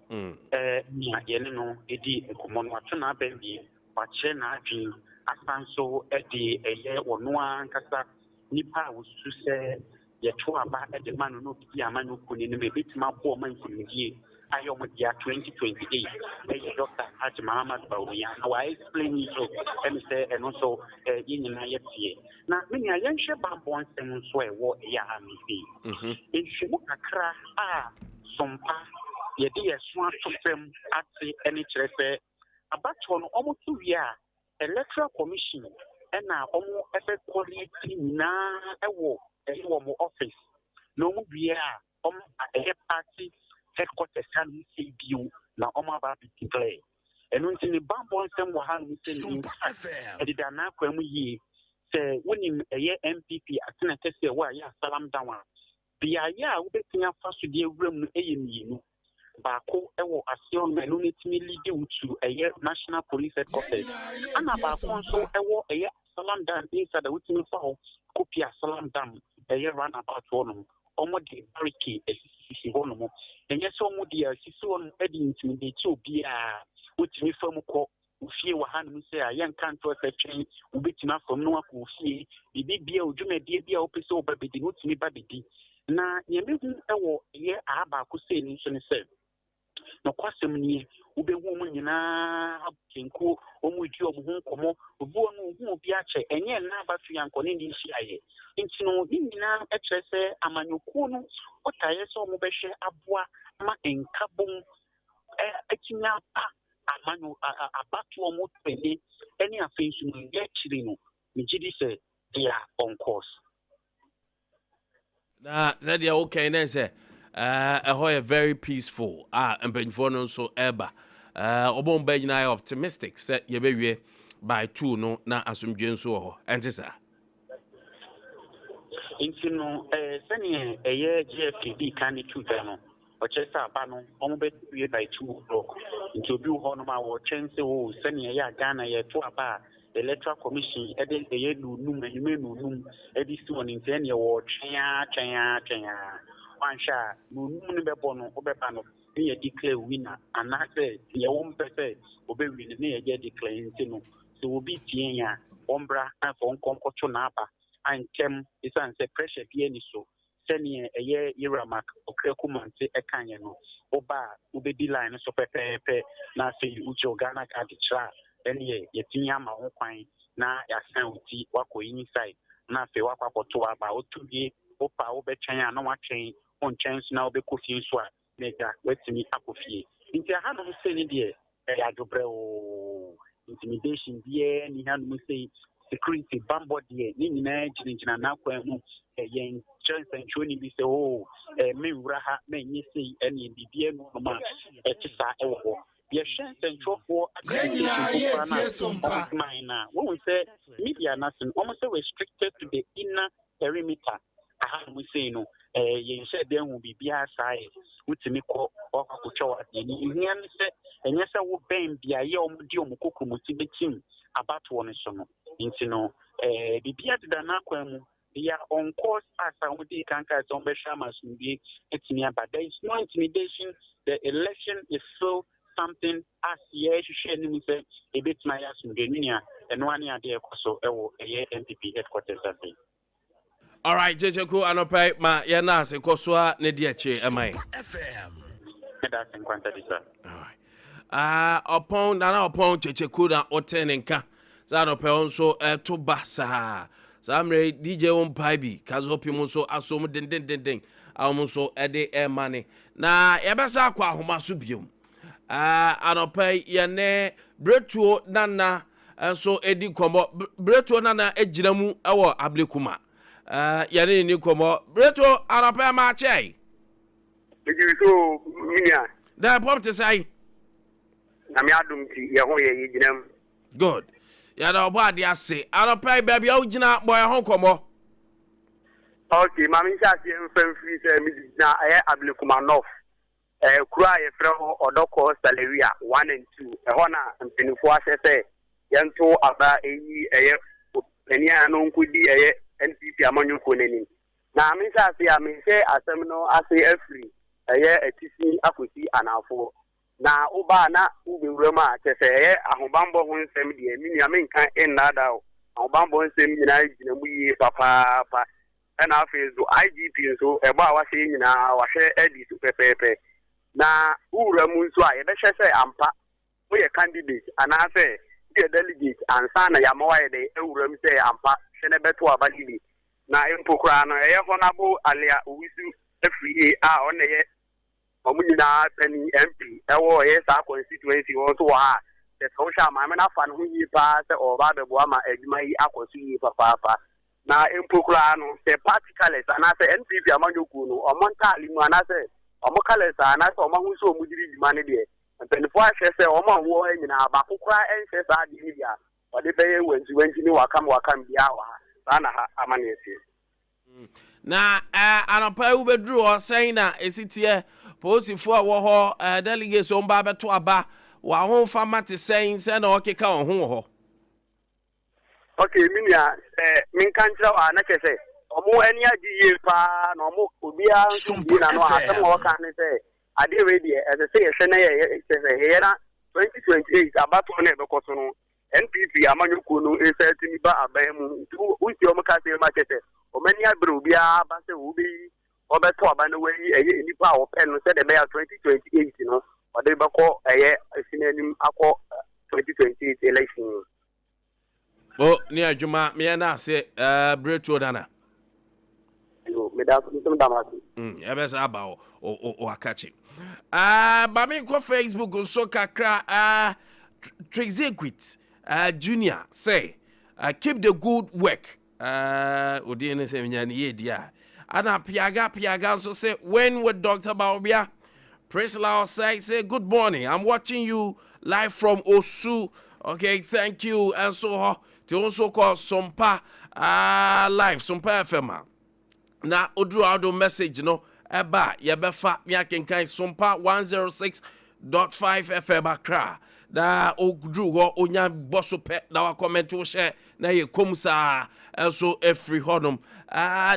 eh, nea yɛne no di nkɔmmɔ no, wato n'aba awie. Wakyerɛ n'adwene asan nso de ɛyɛ ɔno ara ankasa nipa a wɔsusu sɛ yɛto aba de ma no na ɔbɛdi amanyɔkuo no anim a ɛbɛtumi aboa wɔn nkunimdie ayɛ wɔn dea 2028 ɛyɛ Dɔkta Alhaji Mahamat Bawumia na wa explain nso ɛne sɛ ɛno nso yɛn nyinaa yɛteɛ. Na me nua yɛnhwɛ bammɔ nsɛm nso a ɛwɔ ɛyɛ ha no sei. Nhwehwɛmu kakra a Sompa yɛde yɛn so ato fam ate ɛne kyerɛ sɛ Abatoɔ no wɔn to wie a, Electoral Commission na wɔn bɛ collate nyinaa wɔ ɛyɛ wɔn office. Na wɔn wie a, wɔn aba ɛyɛ party headquarters hanom sei bio na wɔn aba abɛ declare. Ɛno nti ne bammɔ nsɛm wɔ hanom sɛ no, in fact, ɛdeda n'akwan mu yie. Sɛ wonim ɛyɛ NPP atena kɛseɛ wɔ a ɛyɛ Asalam Down a, Beaeɛ a wobɛtumi afa so de awura mu no yɛ mmienu. Baako wɔ aseɛ hɔ nom a ɛno no ɛtumi leadi wo to ɛyɛ National Police Headquarters. Ɛna baako nso wɔ ɛyɛ Asalam Dam inside a wotumi fa hɔ kɔpie Asalam Dam ɛyɛ round about hɔ nom. Wɔde barricade asisisisi hɔ nom. Ɛnyɛ sɛ wɔde asisi hɔ nom de intimidate obiara. Wotumi fa mu kɔ wo fie wɔ hanom sɛ a, yɛnka nto sɛ twɛn, wobɛtumi afa mu na wakɔ wo fie. Biribi bia, wo dwumadie bi a wopɛ sɛ woba bɛdi no, wotumi ba bɛdi. Na nea mehu wɔ ɛyɛ aha baako sei no nso ne sɛ, nokwasɛm nie, wobɛhu wɔn nyinaa abɔ kyenkuo, wɔn redi wɔn ho nkɔmmɔ, obi wɔ no ɔhu obi akyɛ, ɛnyɛ nna abato yi ankɔ ne ne nhyiaeɛ. Nti no, ne nyinaa kyerɛ sɛ amanyɔkuo no botaeɛ sɛ wɔbɛhwɛ aboa ma nkabom atumi aba amanyɔ abatoɔ mu twene ne afei nso no yɛ akyiri no, megye di sɛ they are on course. Na sɛdeɛ wokɛn ne sɛ ɛhɔ yɛ very peaceful a mpanyinfoɔ no nso ɛba ɔbɔn ba nyinaa yɛ optimistic sɛ yɛbɛwie by 2 no na asomdwe nso wɔ hɔ, ɛnte saa? Nti no, sɛdeɛ ɛyɛ JFK dii kan de too dwa no, ɔkyerɛ sɛ aba no wɔbɛto wie by 2 o'clock. Nti obi wɔ hɔnom a wɔretwɛn sɛ oh sɛdeɛ ɛyɛ a Ghana yɛto aba a Electoral Commission de ɛyɛ nnunum, anwummerɛ nnunum de si hɔ no nti ɛnneɛ wɔretwɛn ara twɛn ara twɛn ara. Woanhwɛ a nnunum no bɛbɔ no wobɛba no ne yɛ declare winner anaasɛ deɛ wɔmpɛ sɛ ɔbɛwin no ne yɛgye declare. Nti no sɛ obi tie yɛn a ɔmbra na afei ɔnkɔ nkɔto n'aba ntɛm esiane sɛ pressure biara nni so. Sɛdeɛ ɛyɛ Yewura Mark Okraku Mante kaeɛ no, woba a wobɛdi line no so pɛpɛɛpɛ na afei wogye wo Ghana card kyerɛ a, ɛnneɛ yɛatumi ama wo kwan na yɛasan wo ti woakɔ inside na afei woakɔ akɔto w'aba. Woto wie, wopɛ a wobɛtwɛn a na woatwɛn, wontwɛn nso na wobɛkɔ fie nso a, na agya woatumi akɔ fie. Nti ahanom sei no deɛ ɛyɛ adwobrɛoo, intimidation biara nni hanom sei, security, bammɔ deɛ ne nyinaa gyinagyina n'akwan mu. Yɛn kyerɛ nsɛntwerɛni bi sɛ oo menwura ha, menyɛ sei, ɛneɛ biribiara nni hɔnom a ɛte saa ɛwɔ hɔ. Yɛhwɛ nsɛntwerɛfoɔ accreditation mpo koraa no a wɔde ma yɛn no a, wohu sɛ media no ase no, wɔn sɛ restricted to the inner perimeter. Ahanom sei no, yɛnhyɛɛ da nhu biribiara saa ɛ. Wotumi kɔ hɔ akɔtwa w'adeɛ. Nea ɛhia ne sɛ, ɛnyɛ sɛ wobɛn beaeɛ a wɔde wɔn kokuromoti bɛtim abatoɔ no so no. Nti no, biribiara deda n'akwan mu. They are on course as a wɔdii kan kae sɛ wɔbɛhwɛ ama asomdwoeɛ atumi aba. There is no intimidation, the election is still something as yɛrehwehwɛ anim sɛ ɛbɛtumi ayɛ asomdwoeɛ. Me nua, ɛno ara ne adeɛ a ɛkɔ so wɔ ɛyɛ NPP headquarters ase. Alright Kyekyeko anɔpa yi ma yɛn na ase kɔ so a ne di akyire ɛma yɛn. Meda ase nkwanta di sa. Alright. Ah, ɔpɔn nana ɔpɔn Kyekyeko na ɔtɛn ne nka. Sɛ anɔpɛ wo nso ɛto ba saa. Saa mmerɛ yi DJ wo mpae bi kazo pim nso aso mu dendendenden a wɔn nso ɛde ɛma ne. Na yɛbɛsa akɔ ahoma so biom. Anɔpɛ yi yɛne Bretuo Nana nso ɛdi nkɔmmɔ. Bretuo Nana gyina mu wɔ Ablekuma. Yɛne ne ni nkɔmmɔ. Bretuo anɔpɛ ma akyɛe. Megyiri so me nua. Dɛ pɔm te sɛn? Nyame adom nti yɛ ho yɛ yɛgyina mu. Good. Yɛda ɔbɔ ade ase. Anɔpa yi baabi a wogyina bɔ yɛn ho nkɔmmɔ. Okay, ma menhyɛ aseɛ mfa mfiri sɛ megyina ɛyɛ Ablekuma North. Ɛɛ kuro a yɛfrɛ hɔ Ɔdɔkɔ Salawia 1 and 2. Ɛhɔ na mpanimfoɔ ahyɛ sɛ yɛnto aba ɛyi ɛyɛ panin a no nkɔdi ɛyɛ NPP amanyɔkuo no anim. Na menhyɛ aseɛ a mehyɛ asɛm no ase afiri ɛyɛ atifi akɔsi anaafoɔ. Na woba a na wobɛwura mu a, kyerɛ sɛ ɛyɛ ahobammɔ ho nsɛm deɛ, me nua menka nnaadaa wo, ahobammɔ nsɛm nyinaa gyina mu yie papaapa. Ɛna afei nso IGP nso ɛbɔ a wahyɛ yi nyinaa wahwɛ adi so pɛpɛɛpɛ. Na wowura mu nso a, yɛbɛhwɛ sɛ ampa woyɛ candidate anaasɛ woyɛ delegate ansa na yɛama woayɛ dɛn awura mu sɛ ampa hwɛ na bɛto aba no bi. Na mpo koraa no ɛyɛ Honourable Alia Owusu Afriyie a ɔno na ɛyɛ Wɔn nyinaa panin, MP, wɔ ɛyɛ saa constituency hɔ nso wɔ ha a, kyerɛ sɛ wohwɛ a maame no afa ne ho yie paa sɛ ɔreba abɛboa ma adwuma yi akɔ so yie papaapa. Na mpo koraa no, sɛ party colours anaasɛ NPP amanyɔkuo no, wɔn ntaade mu anaasɛ wɔn colours a anaasɛ wɔn ahosuo a wɔde di dwuma no deɛ, mpanimfoɔ ahwɛ sɛ wɔn a wɔwɔ ha nyinaa baako koraa nhyɛ saa adeɛ no bi a wɔde bɛyɛ wantiwanti ne wakam wakam biara wɔ ha. Saa na ha amanneɛ teɛ. Na eh, anɔpa yi wobɛduru hɔ sɛn na ɛsi teɛ? Polisifoɔ a ɛwɔ hɔ, eh, delegates wɔn ba abɛto aba, wɔn ahofama te sɛn? Sɛn na wɔkeka wɔn ho wɔ hɔ? Ok, me nua, sɛ menka nkyerɛ wo a, na kyerɛ sɛ wɔn ani agye yie paa na wɔn obiara nso bie n'ano a asɛm a wɔka ne sɛ adeɛ wei deɛ ɛsɛ sɛ yɛhwɛ na yɛyɛ kyerɛ sɛ yɛyɛ na 2028 abatoɔ no a ɛbɛkɔ so no NPP amanyɔkuo no nsa atumi ba aban mu nti wotie wɔn kasa yi mu akyɛ sɛ wɔn ani abere obiara aba sɛ wɔbɛyi wɔbɛto aba na wɔayi ɛyɛ nnipa a wɔpɛ no sɛdeɛ ɛbɛyɛ a 2028 no wɔde bɛkɔ ɛyɛ ɛsi no anim akɔ 2028 election mu. O ne adwuma meyɛ no ase eh, bere tuo nana. Yo, meda nso meda mo ase. Ɛbɛ sɛ aba o o o akakye. Uh, ba me nkɔ Facebook nso kakra. Uh, Trixequit uh, Junior say keep the good work. Odin ne sɛ menya ne yie di a. Ana Piaga Piaga nso say when with Dr. Bawumia. Priscilla Osei say good morning. I'm watching you live from Osu. Okay, thank you. And so hɔ te wo nso kɔ Sompa live Sompa FM a na oduru a wode message no ɛba a yɛbɛfa ne akenkan Sompa 106.5 FM Accra na oduru hɔ onya bɔ so pɛ na wakɔmɛnte wo hyɛ na yɛ kom saa ɛnso ɛfiri hɔnom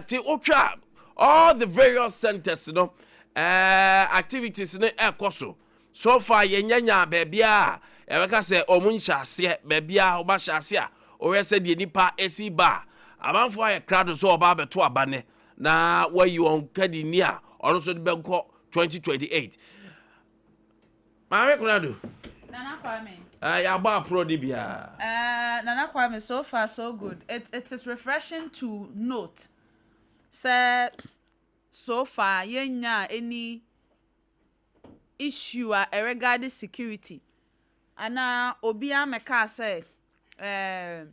te wotwa all the various centers no activities no ɛkɔ so. So far yɛnnya nyaa baabiara a yɛbɛka sɛ wɔn nhyɛ aseɛ, baabiara wɔn ahyɛ aseɛ a wohwɛ sɛ deɛ nipa esi ba a, amanfoɔ ayɛ krado sɛ wɔba abɛto aba nnɛ na wɔayi wɔn kadini a ɔno nso de bɛkɔ 2028. Maame Konadu. Nana Kwame. Yɛabɔ aporɔ de biara. Nana Kwame, so far so good. It is refreshing to note sɛ so far yɛnnyaa any issue a ɛregarde security anaa obiara mmɛkaa sɛ ɛɛm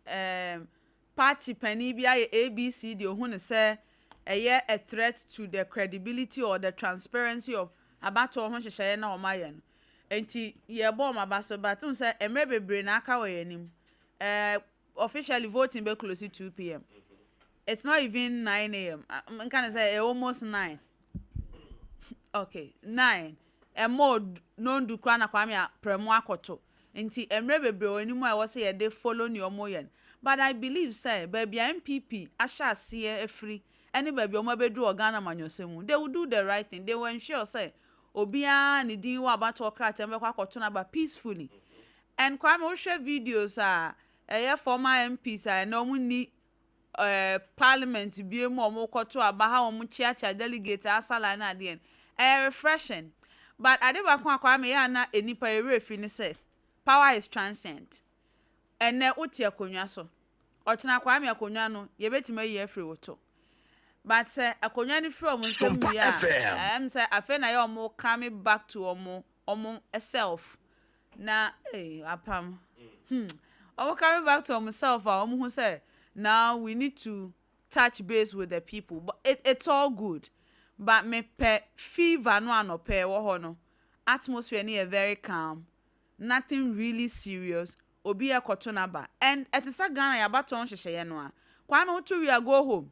ɛɛm party panin bi ayɛ ABC deɛ ohu no sɛ ɛyɛ a threat to the credibility or the transparency of abatoɔ ho nhyehyɛeɛ na wɔayɛ no. Nti yɛrebɔ wɔn aba so but wohu sɛ mmerɛ bebree na aka wɔ yɛn anim. Ɛɛ officially voting bɛ close 2 pm. It's not even 9 am. Nka ne sɛ ɛyɛ almost 9. Okay, 9. Ɛmɔ nondu koraa na Kwame aprɛmo akɔto. Nti mmerɛ bebree wɔ anim a ɛwɔ sɛ yɛde follow nea wɔn yɛ no. But I believe sɛ baabi a NPP ahyɛ aseɛ afiri ɛne baabi a wɔn abɛduru wɔ Ghana amanyɔsɛm mu, they will do the right thing. They will ensure sɛ obiara ne din wɔ abatoɔ krataa mu bɛkɔ akɔto n'aba peacefully. And Kwame wohwɛ videos a ɛyɛ former MPs a ɛnɛ wɔn nni eh, parliament bie mu a wɔn kɔto aba ha wɔn kyeakyea delegates asa line ne adeɛ no, ɛyɛ refreshing. But ade baako a Kwame yɛ a na nnipa yɛ werɛ fi ne sɛ, power is transient. Ɛnnɛ wote akonnwa so, ɔkyena Kwame akonnwa no yɛbɛtumi ayi afiri wo to. But sɛ akonnwa no firi wɔn nsam wie a, ɛm sɛ afei na yɛ wɔn coming back to wɔn wɔn self na ee apam hmm wɔn coming back to wɔn self a wɔn hu sɛ now we need to touch base with the people but it, it's all good but mepɛ fever no anɔpɛ ɛwɔ hɔ no atmosphere no yɛ very calm nothing really serious obi ɛkɔto n'aba and ɛte sɛ Ghana yɛabatoɔ nhyehyɛeɛ no a Kwame woto wie a go home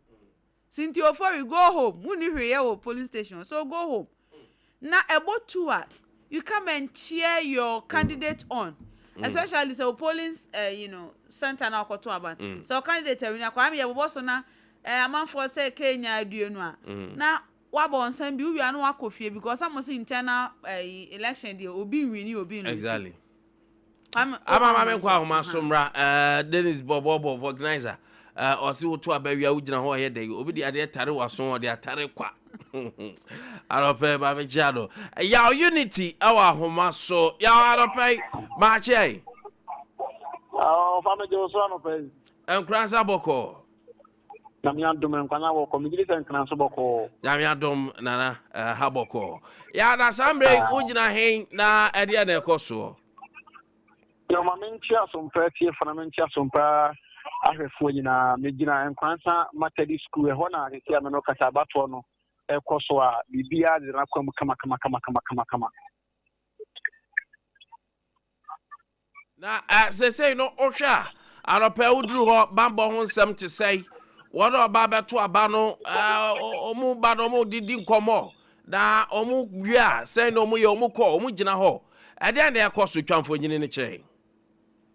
Cynthia Ofori go home wonni hwee yɛ wɔ polling station hɔ so go home na ɛbɔ tu a you come and cheer your candidate on especially sɛ wo polling uh, you know, center na ɔkɔto aba no sɛ wo candidate awini a Kwame yɛbobɔ so na eh, amanfoɔ sɛ Kenya aduonu a na wabɔ nsɛm bi wowie a na wakɔ fie because sɛ mo se internal eh, election deɛ obi nwini obi nlusi. Exactly. Ama ma me nkɔ ahoma so mmra eh, Dennis bɔbɔbɔ vulcanizer eh, ɔse woto aba wia wogyina hɔ ɔyɛ dɛ obi de adeɛ tare waso ɔde atare kwa anɔpɛ ma me kyia no yaw unity ɛwɔ ahoma so yaw anɔpɛ maakye yi ɔfa me gye wo so anɔpɛ yi nkura nsa bɔkɔɔ Nyame adom nkwa na wɔkɔ. Megye di sɛ nkran nso bɔkɔɔ. Nyame adom nana ha bɔkɔɔ. Ya na saa mmerɛ yi wogyina hen na ɛdeɛ na ɛkɔ soɔ? Yɛ ma menkyia asompa atiefo na menkyia asompa ahwɛfoɔ nyinaa. Megyina Nkoransa Methodist School ɛhɔ na sisi a me no kasa abatoɔ no ɛkɔ so a biribiara deda n'akwan mu kama kama kama kama kama kama. Na seesei no, wohwɛ a, anɔpa yi woduru hɔ, bammɔ ho nsɛm te sɛn? Wɔn a wɔba abɛto aba no, wɔn ba no, wɔdidi nkɔmmɔ, na wɔn wie a, sɛn na wɔyɛ? Wɔn kɔ, wɔn gyina hɔ. Ɛdeɛn na ɛkɔ so? Twa mfonini no kyerɛ yɛn.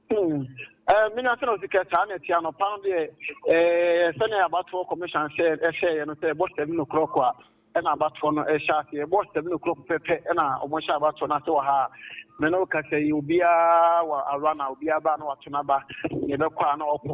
Hmm. Eh, me nua sɛ na ɔsi kɛ saa na ɛte anɔpa no deɛ eh, sɛnea abatoɔ commission hyɛ ɛhyɛeɛ no sɛ ɛbɔ 7 o'clock a ɛna abatoɔ no ɛhyɛ aseɛ. Ɛbɔ 7 o'clock pɛpɛ ɛna wɔn hyɛ abatoɔ no ase wɔ ha a me ne wo kasa yi obiara wɔ awura na obiara ba na wato n'aba na ɛbɛkɔ a na ɔkɔ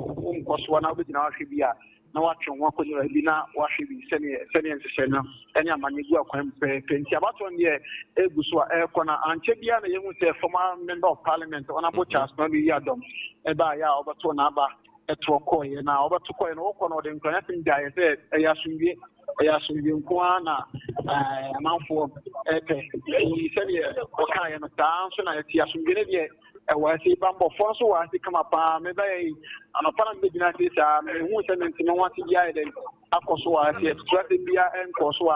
nkɔ so na wobɛgyina wahwɛ bi a na watwe ho akɔgyina baabi na wahwɛ bi sɛdeɛ sɛdeɛ nhyehyɛ no ɛne amanneɛ gu akwan mu pɛpɛɛpɛ. Nti abatoɔ no deɛ ɛgu so a ɛrekɔ na ankyɛ biara na yɛhu sɛ former member of parliament Honourable Charles Manu Yiadom ɛbaeɛ a ɔbɛtoo n'aba ɛtoɔ kɔeɛ na ɔbɛto kɔeɛ no ɔkɔ no ɔde nkuranyɛ asɛm gyaeɛ sɛ ɛyɛ asomdwie ɛyɛ asomdwie nko ara na ɛɛ amanfoɔ ɛpɛ ɛyi sɛdeɛ ɔkaeɛ no saa nso na ɛte asomdwie no deɛ ɛwɔ ase bammɔfoɔ nso wɔ ase kama paa mebɛyɛ yi anɔpa na mebɛgyina ase saa mehu sɛ mente me ho ase biara yɛ dɛn akɔ so a ɛsɛ ɛtutu asɛm biara ɛnkɔ so a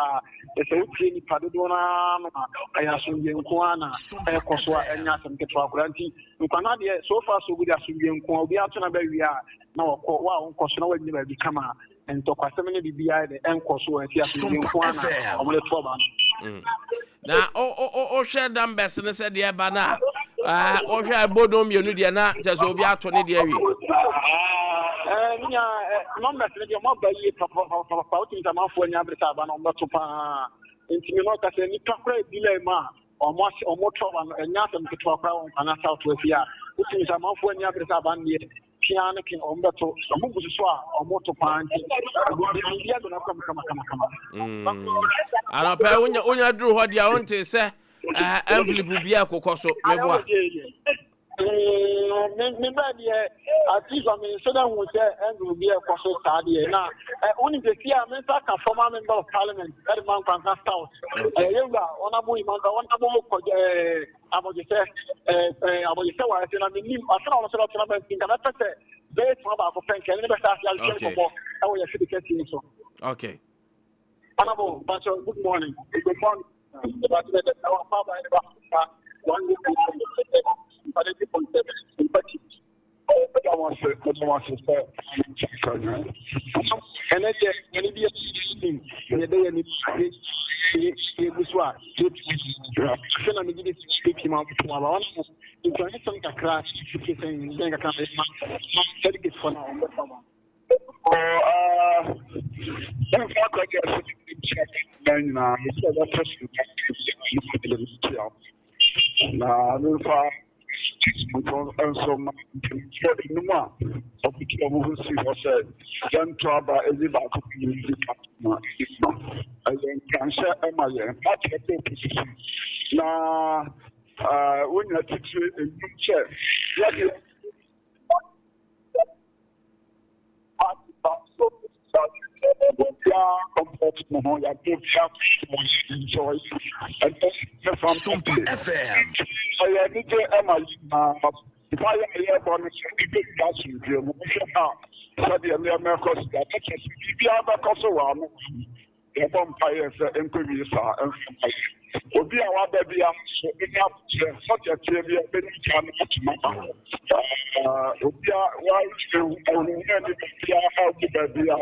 ɛsɛ wotie nipa dodoɔ no ara no a ɛyɛ asomdwie nko ara na ɛkɔ so a ɛnyɛ asɛm ketewa koraa nti nkwana deɛ so far so good asomdwie nko a obiara to na bɛwie a na wɔkɔ wo a wonkɔ so na woanyina baabi kama a ntɔkwasɛm ne biribiara de ɛnkɔ so a ɛsi asomdwie nko ara na wɔde to aba no. Na wohwɛ numbers no sɛ deɛ ɛba no a wohwɛ ɛbɔ mmienu deɛ na kyɛ sɛ obi ato ne deɛ awie. Nya numbers no deɛ ɔmo aba yie papapapapa wotumi sɛ amanfoɔ anya abere sɛ aba no ɔmo bɛto paa nti me no ɔka sɛ nipa koraa ebi lɛ mu a ɔmo ase ɔmo to aba no ɛnya asɛm ketewa koraa wɔ nkwana south west a wotumi sɛ amanfoɔ anya abere sɛ aba no deɛ pia no ke ɔmo bɛto ɔmo gu so a ɔmo to paa nti biribi ado na kɔm kama kama kama. Anɔpɛ wonya wonya duru hɔ deɛ wonte sɛ envelope bi a ɛkokɔ so meboa. Me ba deɛ at least ɔmo nso na hu sɛ envelope bi ɛkɔ so saa deɛ na wonim sɛ si a me nsa ka former member of parliament ɛde ma Nkoranza South ɛyɛ yɛwura ɔnabo Emmanuel ɔnabo kɔjɔ ɛɛ abɔgyesɛ ɛɛ abɔgyesɛ wɔ ase na menim ase na ɔno nso bɛtena bɛnti nka mɛpɛ sɛ bɛyɛ tuma baako pɛ nka ɛne ne bɛsa ase ahwehwɛ nkɔmmɔ ɛwɔ yɛ fidi kɛseɛ yi so. Okay. Honorable Pastor, good morning. Good morning. Ɛnɛ deɛ ɛne bi yɛde yɛ ne yɛgu so a sɛ na megye de pii ma aba wɔn nkurane sɛm kakra sɛn dɛn kakra ma delegate fɔ no a wɔbɛfa ma ɛmfa akɔgye ase na nyinaa sɛ wɔbɛtɔ so na memfa nso ma mpanimfoɔ enum a wɔde wɔn ho si hɔ sɛ yɛnto aba ɛyi baako bi yi di ma ɛyɛ nkuranhyɛ ma yɛn party ɛkɔ opposition na wonya titire enum sɛ yɛde. ho, yɛabɔ obiara ma ɔyɛ enjoy ɛnɛ ne fam FM. Ɛyɛ anigye ma yɛn nyinaa. Mpaeɛ a yɛrebɔ no sɛ ɛbɛwie asomdwoeɛ mu. Wohwɛ a sɛdeɛ nneɛma ɛkɔ so yi a, na kyerɛ sɛ biribiara bɛkɔ so wɔ ano wɔ ano. Yɛbɔ mpaeɛ sɛ ɛnkɔwie saa mfa mma yɛn. Obi a waba biara nso nya aboterɛ sɛdeɛ ɛteɛ biara ɔbɛnya gya no atom aba hɔ. Obi a wahuhia nipa biara a ɔgu baabi a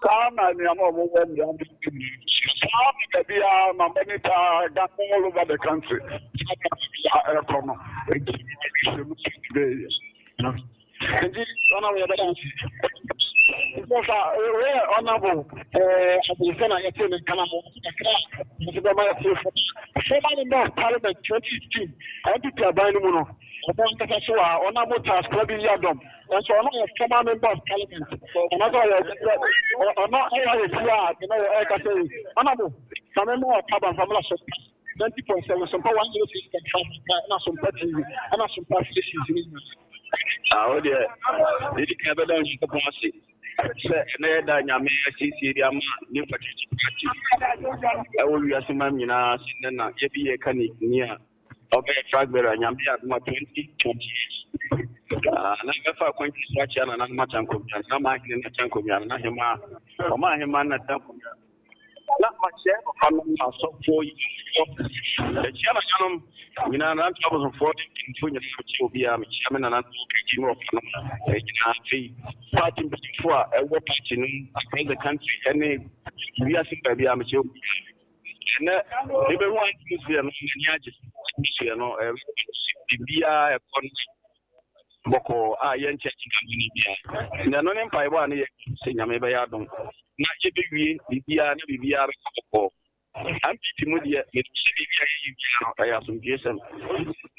Saa na nneɛma a wɔwɔ mmea no saa na baabiara ma mani paa Ghana all over the country saa na baabiara ɛkɔ no nti ɛhwɛ mu sɛ ɛbɛyɛ. Nti ɔna wɔyɛ bɛda ase. Nfa wɔyɛ ɔnabo ɛɛ abirifɛ na yɛte ne nkana mo kakra nso bɛma yɛte fo. Former member of parliament 2015 NPP aban no mu no ɔno ankasa so a ɔnabo Charles Kwabi Yiadom nso ɔno yɛ former member of parliament ɔno nso ɔyɛ ɔno ɛyɛ ayɛ fie a ne yɛ ɛkasa yi ɔnabo na mɛma ɔpa ba nfa mla so 90.7 Sompa 106.5 ɛna Sompa TV ɛna Sompa stations ne nyinaa. Ah, wo deɛ, yɛdi kan bɛda Onyankopɔn ase sɛ ɛnɛ yɛ da Nyame asiesie de ama ne mpatwitwi party ɛwɔ wiase mam nyinaa sɛ nnɛ na yɛbi yɛ ka ne ni a ɔbɛyɛ flag bearer Nyame yɛ adoma 2028. Ah, na mɛfa akwanti so akyia nananom akyɛnkɔmia, nana mahene no akyɛnkɔmia, nana hema, ɔma ahema no akyɛnkɔmia. Na makyerɛ papanom ne asɔfoɔ yi Mekyia nananom nyinaa, nananom abosomfoɔ ne mpanyimfoɔ nyinaa, mekyia obiara, mekyia me nananom akagyi ne wɔfanom nyinaa. Afei party mpanyimfoɔ a ɛwɔ party no mu across the country ne wiase mu baabiara, mekyia obiara. Ɛnɛ mebɛhu atmosphere no, m'ani agye. Atmosphere no, biribiara ɛkɔ no bɔkɔɔ a yɛnkyɛ nka bɔne biara. Na ɛno ne mpaebɔ a ne yɛ sɛ Nyame bɛyɛ adom na yɛbɛwie biribiara na biribiara bɛkɔ bɔkɔɔ. MPP mu deɛ, menim sɛ biribi a yɛyɛ biara no, ɛyɛ asomdwoesɛm.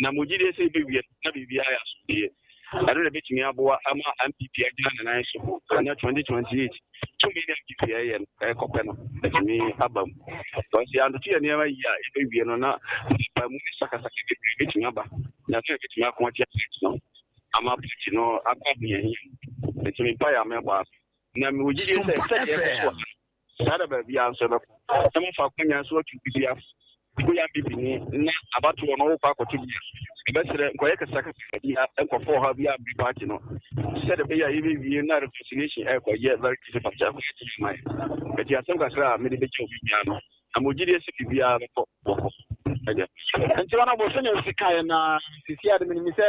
Na mo gyidie sɛ yɛbɛwie no na biribiara yɛ asomdwoeɛ. Ɛno na ɛbɛtumi aboa ama MPP agyina ne nan so na 2028 tumi ne MPP ɛyɛ no ɛrekɔpɛ no atumi aba mu. Because yɛantoto yɛn nneɛma yie a yɛbɛwie no na mpaemu ne sakasaka bebree bɛtumi aba. Na ɛno na ɛbɛtumi ako atia party no ama party no akɔ ahohiahia mu. Nti me mpaeɛ a mɛbɔ ara na mewɔ gyidie sɛ sɛdeɛ ɛkɔ so wɔ ha no, saa na baabiara nso ɛbɛkɔ. Na moafa akwanya nso atu obi afo. Woyɛ abibini na abatoɔ no wokɔ akɔto bi a, yɛbɛsrɛ nkɔyɛ kasakasa biara, nkɔfa ɔhaw biara mmrɛ party no sɛdeɛ ɛbɛyɛ a yɛbɛwie na reconciliation ɛrekɔ yɛ very difficult akɔyɛ den ama yɛn. Nti asɛm kakra a mede bɛgya obi biara no, na mewɔ gyidie sɛ biribiara bɛkɔ bɔkɔ. Ɛdeɛ. Nti ɔnabɔ sɛnea osi kaeɛ no ara sisi ade menim sɛ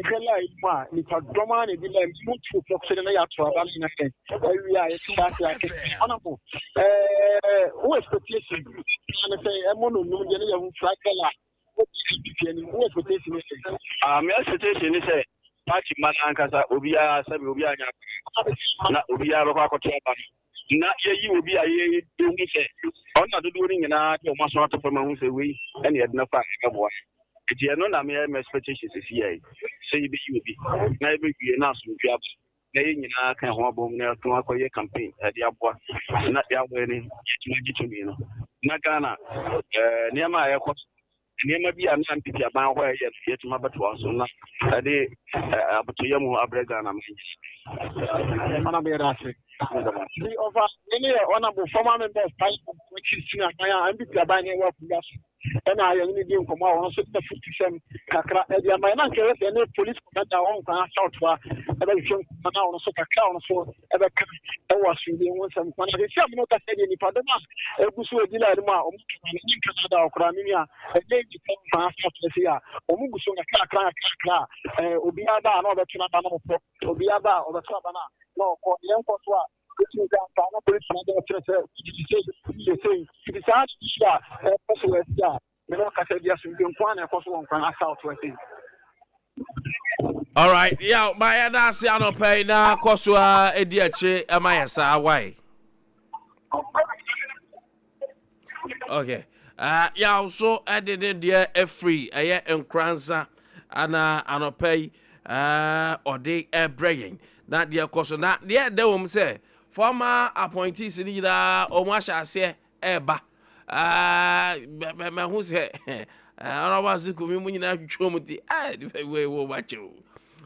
wohwɛ line mu a nipa dɔm ara na ɛdi line mu tu fam sɛdeɛ na yɛato aba no nyinaa dɛn awie a yɛte ase ake ɔnabɔ ɛɛ wo expectation ne sɛ ɛmɔ no num deɛ ne yɛho flag a NPP anim wo expectation ne sɛ. Ah, me expectation ne sɛ party mma no ankasa obiara sɛbi obiara nyɛ akwadaa na obiara bɛkɔ akɔto aba no na yɛyi obi a yɛhu sɛ ɔno na dodoɔ no nyinaa de wɔn aso ato fam ahu sɛ wei ɛne yɛde no kɔ a ɛbɛboa nti ɛno na meyɛ me expectation sisi yɛ sɛ yɛbɛyi obi na yɛbɛwie na asomdwe aba na yɛn nyinaa ka ho abom na yɛto akɔyɛ campaign ɛde aboa na yɛawɔ ne yɛtumi agye tumi no na Ghana ɛɛ nneɛma a ɛkɔ nneɛma bi a na NPP aban hɔ a ɛyɛ no yɛtumi abɛtoa so na ɛde abotoyɛ mu abrɛ Ghana man nyinaa. Ɔna bɛyɛ ase. Bi ɔfa ne ne yɛ ɔnabo former member of parliament wɔkyi aban a NPP aban ne ɛwɔ akonnwa so. Ɛna yɛne no di nkɔmmɔ a ɔno nso de afotusɛm kakra ɛde ama yɛn. Na nka ɛyɛ sɛ ɛne police commander a ɔwɔ Nkran South a ɛbɛhwehwɛ nkɔmmɔ na ɔno nso kakra a ɔno nso ɛbɛka ɛwɔ asomdwie ho nsɛm kwan. Na sɛsi a mene kasa deɛ nipadɔm a ɛgu so ɛdi line mu a wɔn tuma no ne nkasa da ɔkoraa me nua ɛnɛ nnipa Nkran South ɛsi a wɔn gu so kakra kakra kakra a ɛɛ obiara ba a na ɔbɛto n'aba na ɔkɔ obiara ba a ɔbɛto aba na na ɔkɔ yɛn kɔ so a Wotumi ka saa na polisi no de kyerɛ sɛ wogye di sei, woyɛ sei. Nti saa ade yi a ɛkɔ so wɔ asi a. Me ne wo kasa yi asomdwoe nko ara na ɛkɔ so wɔ Nkoranza South hɔ sei. Alright, yeah, ma yɛda ase anɔpa yi na kɔ so ara di akyire ma yɛ saa why? Okay. Uh, yaw so ɛde ne deɛ afiri ɛyɛ nkoransa ana anɔpa yi uh, ɔde ɛbrɛ yɛn na deɛ kɔ so na deɛ ɛdɛ wɔm sɛ former appointees no nyinaa wɔn ahyɛ aseɛ ɛreba mahu sɛ honorable asekumi mu nyinaa twitwi wɔn ti nipa bi wɔ wɔn akyɛ o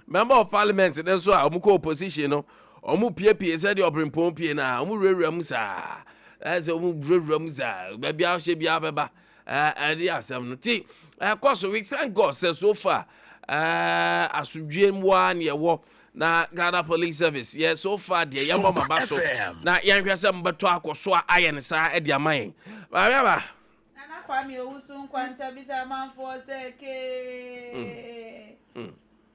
member of parliament ne nso a wɔn kɔ opposition no wɔn piepie sɛdeɛ ɔbrempɔn pie na wɔn wurawura mu saa ɛsɛ wɔn wurawura mu saa baabi a ɔhyɛ bi abɛba ɛde asɛm no ti ɛkɔ so we thank God sɛ so far ɛɛ asodwie mu a ne ɛwɔ Na Ghana Police Service yɛ so far deɛ yɛmmɔ mo aba so na yɛnhwɛ sɛ mobɛtɔ akɔ so a ayɛ no saa de ama yɛn. Maame aba. Nana Kwame Owusu Nkwanta bisa amanfoɔ sɛ kee.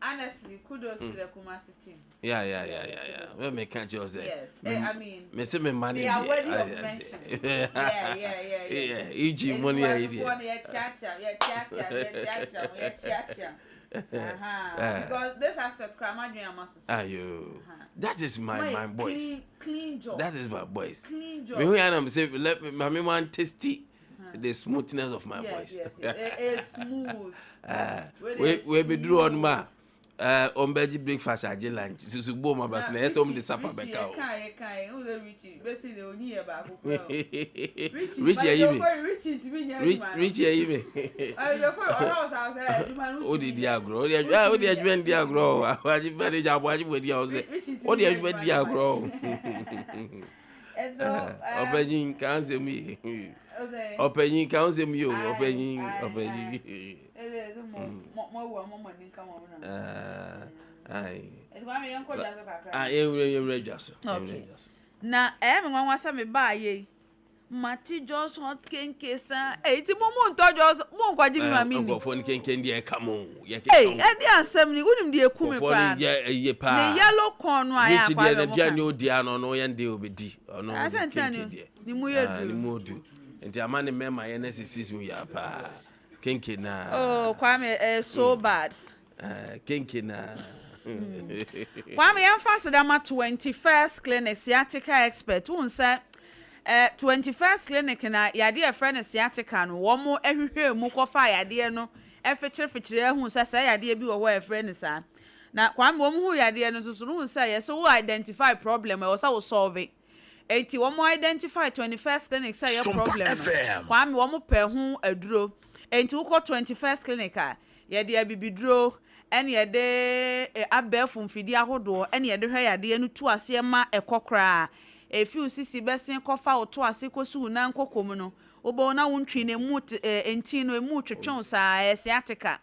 Honestly, kudos to the Kumasi team. Yeah, yeah, yeah, yeah, yeah. Where me catch you say? Yes, eh, I mean. Me say me money. They are worthy of mention. Yeah, yeah, yeah, yeah. Yeah, EG money idea. Yeah, cha cha, yeah, cha cha, yeah, cha cha, yeah, cha cha. Uh-huh. Because this aspect, kora madwene ama so so. Ayo. That is my my boys. Clean, clean job. That is my boys. Clean job. Me who am say let me my man tasty the smoothness of my yes, voice. Yes, yes, it, it's smooth. We we be duru on ma. On bɛgye breakfast agye lunch susu bom aba so na ɛsɛ ɔmo de sapa bɛka o. Richie ayi mi Richie ayi mi o de di agorɔ o de adwuma o de adwuma di agorɔ o agye manager abo agye bɔ di a ɔsɛ o de adwuma di agorɔ o ɔpanyin kan nsɛm yi ɔpanyin kan nsɛm yi o ɔpanyin ɔpanyin. Yɛnwura dwa so. Na ɛyɛ me nwanwa sɛ mebaa yei mate Jos hot kenke saa ei ti mo mo ntɔ Jos mo nkwagye bi ma me ni. Nkurɔfoɔ no kenken deɛ ɛka mo yɛkeka mo. Ei ɛde asɛm ni wonim deɛ eku me koraa no. Nkurɔfoɔ no yɛ ɛyɛ paa. Ne yellow corn no a yɛ akwa abɛ mo ka. Rich deɛ n'aduane odi ano ɔno yɛn deɛ obedi ɔno kenke deɛ. Ne mu yɛ duru. Ne mu odu nti ama ne mɛma yɛ na sisi so yɛ paa. Kenke naa. Oh Kwame ɛyɛ so bad. Eh, kenke naa. Kwame yɛmfa aseda ma 21st Clinic sciatica expert wohu sɛ eh, 21st Clinic na yadeɛ a ɛfrɛ no sciatica no wɔn hwehwɛɛ mu kɔfaa yadeɛ no fekyerefekyere ahu sɛ saa yadeɛ bi wɔ hɔ a ɛfrɛ no saa na Kwame wɔn hu yadeɛ no nso so no wohu sɛ yɛsɛ wo identify problem ɛwɔ sɛ wo solve Enti wɔn identify 21st clinic sɛ ɛyɛ problem no, Kwame wɔn pɛ ho aduro. Enti wokɔ 21st clinic a, yɛde abibiduro ɛne yɛde abɛɛfo mfidie ahodoɔ ɛne yɛde hwɛ yadeɛ no tu aseɛ ma ɛkɔ koraa. Ɛfi wo sisi bɛsen kɔfa wo to ase kɔsi wo nan koko mu no, wobɛhu na wo ntwi no ɛmu ntin no ɛmu twetwe wo saa, ɛyɛ sciatica.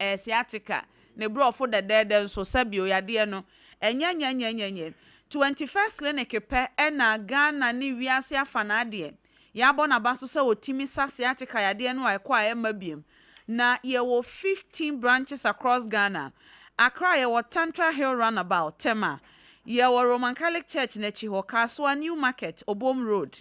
Ɛyɛ sciatica, ne brɔfo dɛdɛɛdɛ nso, sɛbio yadeɛ no, ɛnyɛ nyɛnyɛnyɛnyɛ. 21st Clinic pɛ na Ghana ne wiase afanaa deɛ, yɛabɔ n'aba so sɛ ɔtumi sa sciatica yadeɛ no a ɛkɔ a ɛmma biom. Na yɛwɔ 15 branches across Ghana. Accra yɛwɔ Tantra Hill Runabout, Tema, yɛwɔ Roman Catholic Church no akyi hɔ, Kasoa New Market, Obom Road.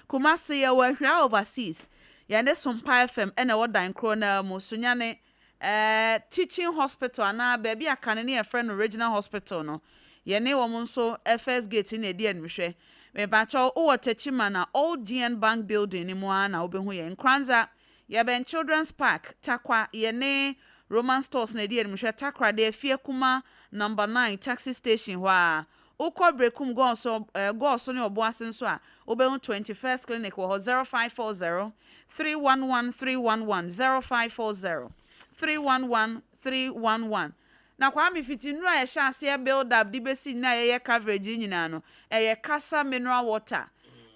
Kumasi yɛwɔ Ahwira Overseas, Yɛne Sompa FM na ɛwɔ dan korɔ no ara mu, Sunyani eh, Teaching Hospital anaa baabi a kane ne yɛfrɛ no Regional Hospital no, yɛne wɔn nso first gate no na ɛdi animhwɛ. Mepakyɛw, wowɔ Techiman a, Old GN Bank Building no mu ara na wobɛhu yɛn. Nkoranza, yɛbɛn Children's Park, Tarkwa, yɛne Roman Stores na ɛdi animhwɛ, Takoradi, Afiakuma Number 9 Taxi Station hɔ ara. Wokɔ Berekum Gɔɔso Gɔɔso ne Ɔboase nso a, wobɛhu 21st Clinic wɔ hɔ, 0540 311 311, 0540 311 311. Na Kwame, fiti nnura a yɛhyɛ aseɛ build up de bɛsi nnɛ a yɛyɛ coverage yi nyinaa no, ɛyɛ Kasa Mineral Water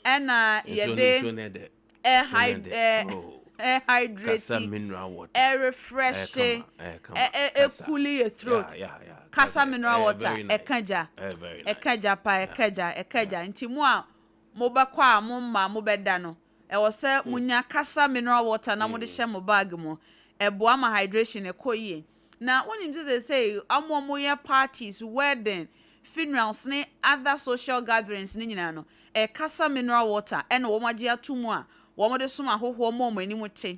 ɛna Nsuo no yɛde nsuo no ɛdɛ. Nsuo no ɛdɛ. Oh. Kasa ɛhydrate, mineral water. Ɛyɛ ɛrefreshe, kama, ɛyɛ kama. Kasa. ɛkuli yɛ throat. Yeah, yeah, yeah. Kasa Kasa. mineral Ɛyɛ water, very nice. ɛka gya, Ɛyɛ very ɛka nice. gya paa, Yeah. ɛka gya, ɛka Yeah. gya. Nti mo a mobɛkɔ a mo mma mobɛda no, ɛwɔ sɛ monya Kasa mineral water na mode hyɛ mo bag mu. Ɛboa ma hydration ɛkɔ yie. Na wonim sɛ seesei wɔn a wɔyɛ parties, wedding, funerals ne other social gatherings no nyinaa no, ɛyɛ Kasa mineral water ɛna wɔn agye ato mu a wɔde som ahohoɔ ma wɔn anim te.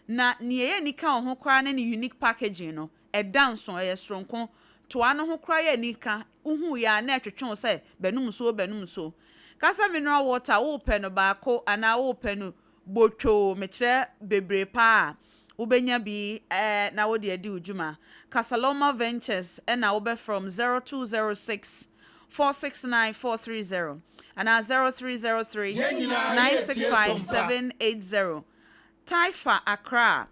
Na nea ɛyɛ anika wɔ ho koraa ne ne unique packaging no, ɛda nso, ɛyɛ soronko. Toa no ho koraa yɛ anika, wohu yɛ a na ɛtwetwe wo sɛ bɛnom nsuo bɛnom nsuo. Kasa mineral water, wopɛ no baako anaa wopɛ no botwoo, mekyerɛ bebree paa a, wobɛnya bi na wode adi wo dwuma. Casaloma Ventures na wobɛfrɛ wɔn 0206 469 430 anaa 0303 Yɛn nyinaa yɛretie 965 Sompa. 780. Taifa Accra,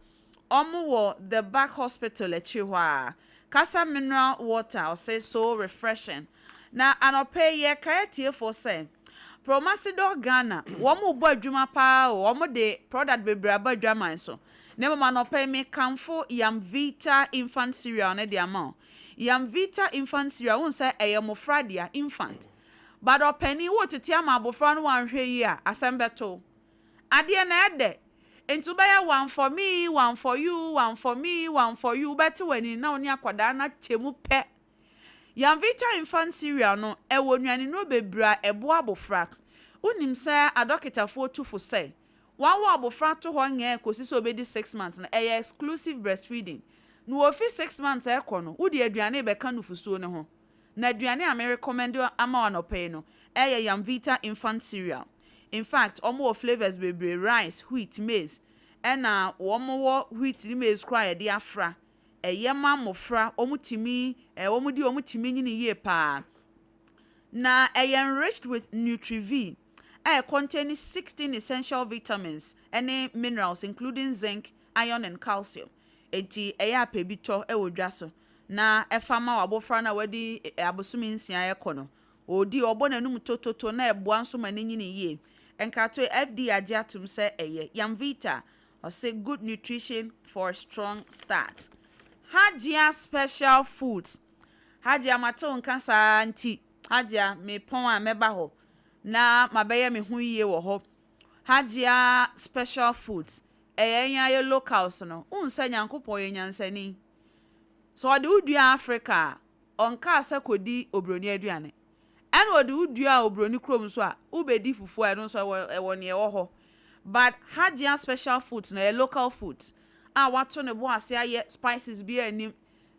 ɔmo wɔ The Back Hospital akyiri hɔ ara. Kasa mineral water, ɔse so refreshing. Na anɔpa yi yɛrekae atiefoɔ sɛ, Promasidor Ghana, wɔn rebɔ adwuma paa o, wɔn de product bebree aba adwaman so. Na mmom anɔpa yi mekamfo Yamvita Infant Cereal no de ama wo. Yamvita Infant Cereal, wohu sɛ ɛyɛ mmofra dea, infant. But ɔpanin, woretete ama abofra no wanhwɛ yie a, asɛm bɛto wo. Adeɛ no ɛdɛ, nti wobɛyɛ one for me, one for you, one for me, one for you, wobɛte w'ani na wo ne akwadaa no akyɛ mu pɛ. Yamvita Infant Cereal no, ɛwɔ nnuanennuro bebree a ɛboa abofra. Wonim sɛ adɔkotafoɔ tu fo sɛ, wɔawo abofra to hɔ nyɛɛ kɔsi sɛ ɔbɛdi six months no, ɛyɛ exclusive breastfeeding. Na wɔfi six months rekɔ no, wode aduane rebɛka nufosuo no ho. Na aduane a me recommend ama wo anɔpa yi no ɛyɛ Yamvita infant cereal. In fact wɔn wɔ flavours bebree, rice, wheat, maize, ɛna wɔn wɔ wheat ne maize koraa a yɛde afra. Ɛyɛ ma mmɔfra, wɔn tumi eh, wɔn di wɔn tumi nyini yie paa. Na ɛyɛ enriched with Nutrivie a ɛcontain 16 essential vitamins ɛne minerals including zinc, iron and calcium. Enti ɛyɛ a pɛ bi tɔ wɔ dwa so na fa ma w'abofra no a wadi abosome nsia rekɔ no. Ɔredi a, ɔbɔ n'anum tototo na ɛboa nso ma no nyini yie. Nkratoɔ yi, FDA agye atom sɛ ɛyɛ. Yamvita, ɔse good nutrition for a strong start. Hajia Special Foods, Hajia mate wo nka saa nti, Hajia mepɔn a mɛba hɔ na mabɛyɛ me ho yie wɔ hɔ. Hajia Special Foods, Ɛyɛ yɛn ara yɛ locals no. Wohu sɛ Nyankopɔn ɔyɛ nyansani. Sɛ ɔde wo duaa Africa a, ɔnkaa sɛ kɔdi obroni aduane. Ɛna ɔde wo duaa obroni kurom nso a, wobɛdi fufuo a ɛno nso ɛwɔ ɛwɔ nea ɛwɔ hɔ. But Hajia special foods no, ɛyɛ local foods a wato ne bo ase ayɛ spices biara nnim.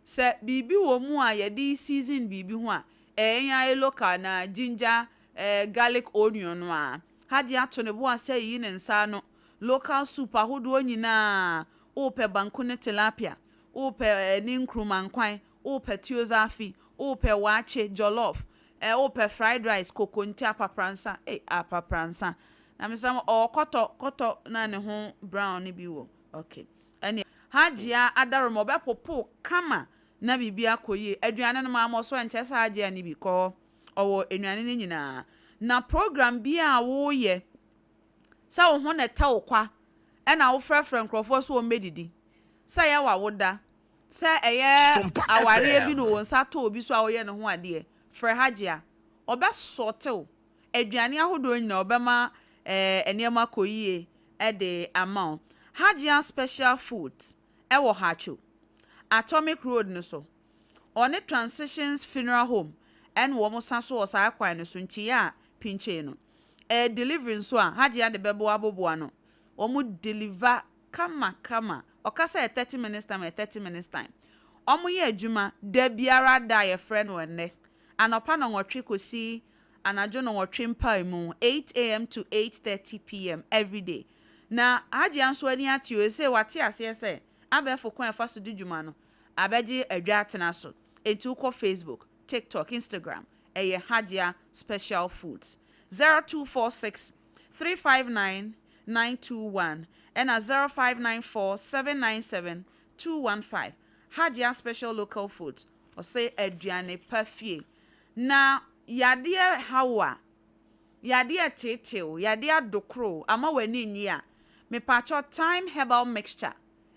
Sɛ biribi wɔ mu a yɛde season biribi ho a, ɛyɛ yɛn ara yɛ local anaa ginger, eh, garlic, onion no ara. Hajia ato ne bo ase ayiyi ne nsa ano Local soup ahodoɔ nyinaa, wopɛ banku ne tilapia, wopɛ ne nkruma nkwan, wopɛ tuo-zaafi, wopɛ waakye, jollof, eh, wopɛ fried rice, kokonte, apapransa, ei, apapransa. Na mesrɛ mo, ɔwɔ kɔtɔ, kɔtɔ na ne ho brown no bi wɔ, ok. Ɛneɛ Hajia Adaroma ɔbɛpopo kama na biribi akɔ yie. Aduane no mammɔ so, ɛnkyerɛ sɛ Hajia nni bi, kɔ hɔ, ɔwɔ nnuane no nyinaa. Na program biara a woyɛ, Sɛ wo ho na ɛtɛ wo kwa na wofrɛfrɛ nkurɔfoɔ sɛ wɔmmɛdidi, sɛ ɛyɛ w'awoda, sɛ ɛyɛ awareɛ bi na wo nsa tɔ obi so a woyɛ ne ho adeɛ, frɛ Hajia. Ɔbɛsɔɔte wo. Aduane ahodoɔ nyinaa ɔbɛma nneɛma akɔ yie de ama wo. Hajia Special Foods wɔ Hacho, Atomic Road no so. Ɔne Transitions Funeral Home na wɔn sa so wɔ saa kwan no so, nti yɛ a pinkyee no. Ɛyɛ delivery nso a, Hajia de bɛboa aboboa ano. Wɔn deliver kama kama. Ɔka sɛ ɛyɛ 30 minutes time a, ɛyɛ 30 minutes time. Wɔn yɛ adwuma da biara da a yɛfrɛ no ɛnnɛ. Anɔpa nnɔnwɔtwe kɔsi anadwo nnɔnwɔtwe mpaemu, 8am to 8:30 pm everyday. Na Hajia nso ani ate o, seesei wate aseɛ sɛ abɛɛfo kwan a ɛfa so di dwuma no, abɛgye adwa atena so. Enti wokɔ Facebook, TikTok, Instagram, ɛyɛ Hajia Special Foods. 0246 359 921 ɛna 0594 797 215. Hajia Special Local Foods, ɔse aduane pa fie. Na yadeɛ ha wo a, yadeɛ reteetee wo, yadeɛ adokoro wo, ama w'ani nnye a, mepaakyɛw Thyme Herbal Mixture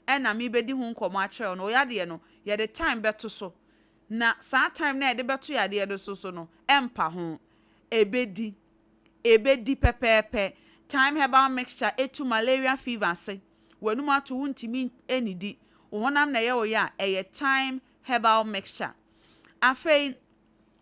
ɛna merebɛdi ho nkɔmmɔ akyerɛ wo no, wo yadeɛ no, yɛde thyme bɛto so. Na saa thyme no a yɛde bɛto yadeɛ no so so no, ɛmpa ho. Ɛbɛdi. Ɛbɛdi pɛpɛɛpɛ. Thyme herbal mixture ɛtu malaria fever ase. W'anum ato wontumi nnidi. Wo honam na ɛyɛ wo ya a, ɛyɛ thyme herbal mixture. Afei,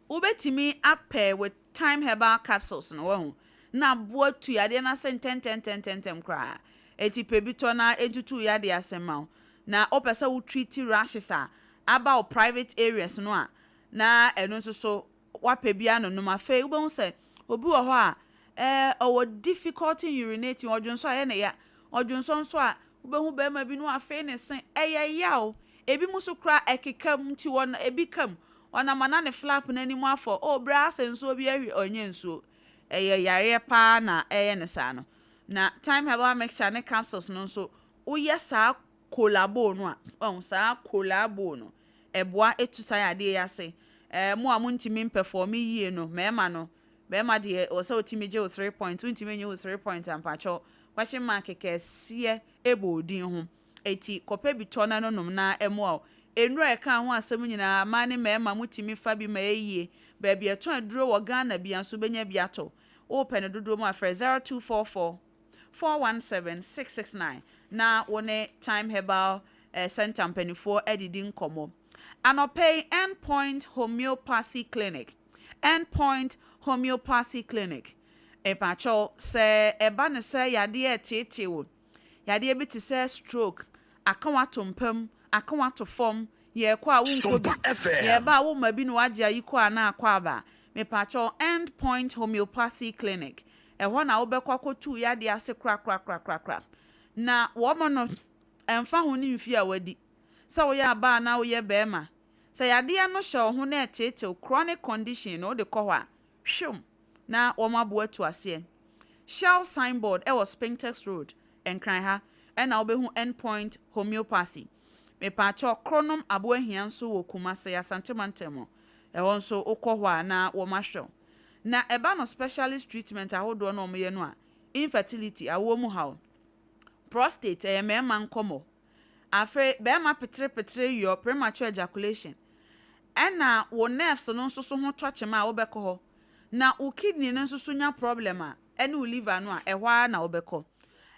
wobɛtumi apɛ with thyme herbal capsules no, wahu, na aboa tu yadeɛ no ase ntɛntɛntɛntɛntɛm koraa. Enti pɛ bi tɔ na ɛntutu wo yadeɛ ase mma wo. Na wopɛ sɛ wo treat rashes a aba wo private areas no a, na ɛno nso so woapɛ bi anonom. Afei wobɛhu sɛ obi wɔ hɔ a, ɛɛ ɔwɔ difficulty in urinating, ɔdwonsɔ a ɛyɛ ne ya. Ɔdwonsɔ nso a, wobɛhu barima bi na wafee ne se, ɛyɛ yaw. Ebinom nso koraa ɛkeka mu nti wɔn ebi ka mu. Ɔnam a na ne flap no anim afɔ, oh bra asɛ nsuo bi ahwie, ɔnyɛ nsuo. Ɛyɛ yareɛ paa na ɛyɛ no saa no. Na Thyme Herbal Mixture ne capsules no nso, woyɛ saa kolabo no a, wahu, saa kolabo no, ɛboa tu saa yadeɛ yi ase. Ɛɛ, mo a montumi mpɛfɔɔme yie no, mmarima no, barima deɛ ɛwɔ sɛ wotumi gye wo three points, wontumi nnye wo three points a, mpakyɛw, question mark kɛseɛ bɔ wo din ho. Enti kɔpɛ bi tɔ na no nom na ɛmmoa wo. Nnuro a yɛkaa ho asɛm nyinaa, mmaa ne mmarima motumi fa bi ma ɛyɛ yie. Baabi a yɛtɔn aduro wɔ Ghana biara nso wobɛnya bi atɔ. Wopɛ no dodoɔ mu a, frɛ 0244 417 669 na wo ne Thyme Herbal Centre mpanimfoɔ adidi nkɔmmɔ. Anɔpa yi, End Point Homeopathy Clinic, End Point Homeopathy Clinic, mepakyɛw, sɛ ɛba no sɛ yadeɛ reteetee wo, Yadeɛ bi te sɛ stroke, aka wo ato mpa mu, aka wo ato fam, yɛrekɔ a wonkɔ bi, yɛreba a womma bi na woagye ayi kɔ anaa akɔ aba. Mepakyɛw, End Point Homeopathy Clinic, ɛhɔ na wobɛkɔ akɔtu wo yadeɛ ase korakorakorakorakora. Na wɔn no, ɛmfa ho ne mfeɛ a woadi, sɛ woyɛ abaa anaa woyɛ barima, sɛ yadeɛ no hyɛ wo ho na ɛteetew, chronic condition no, wode kɔ hɔ a, hwim na wɔaboa atu aseɛ. Shell signboard wɔ Spintex Road, Nkran ha na wobɛhu End Point Homeopathy. Mepaakyɛw, Kronom Aboahia nso wɔ Kumase, Asante Mantam mu. Ɛhɔ nso wokɔ hɔ a na wɔahwɛ wo. Na ɛba no specialist treatment ahodoɔ na wɔyɛ no a, infertility, awoɔ mu haw, prostate, ɛyɛ mmarima nkɔmmɔ, Afei bɛɛma peterepetere yɔ, premature ejaculation, ɛna wo nerves no nso so ho tɔ kyema a wobɛkɔ hɔ. Na wo kidney no nso so nya problem a, ɛne wo liver no a, ɛhɔ ara na wobɛkɔ.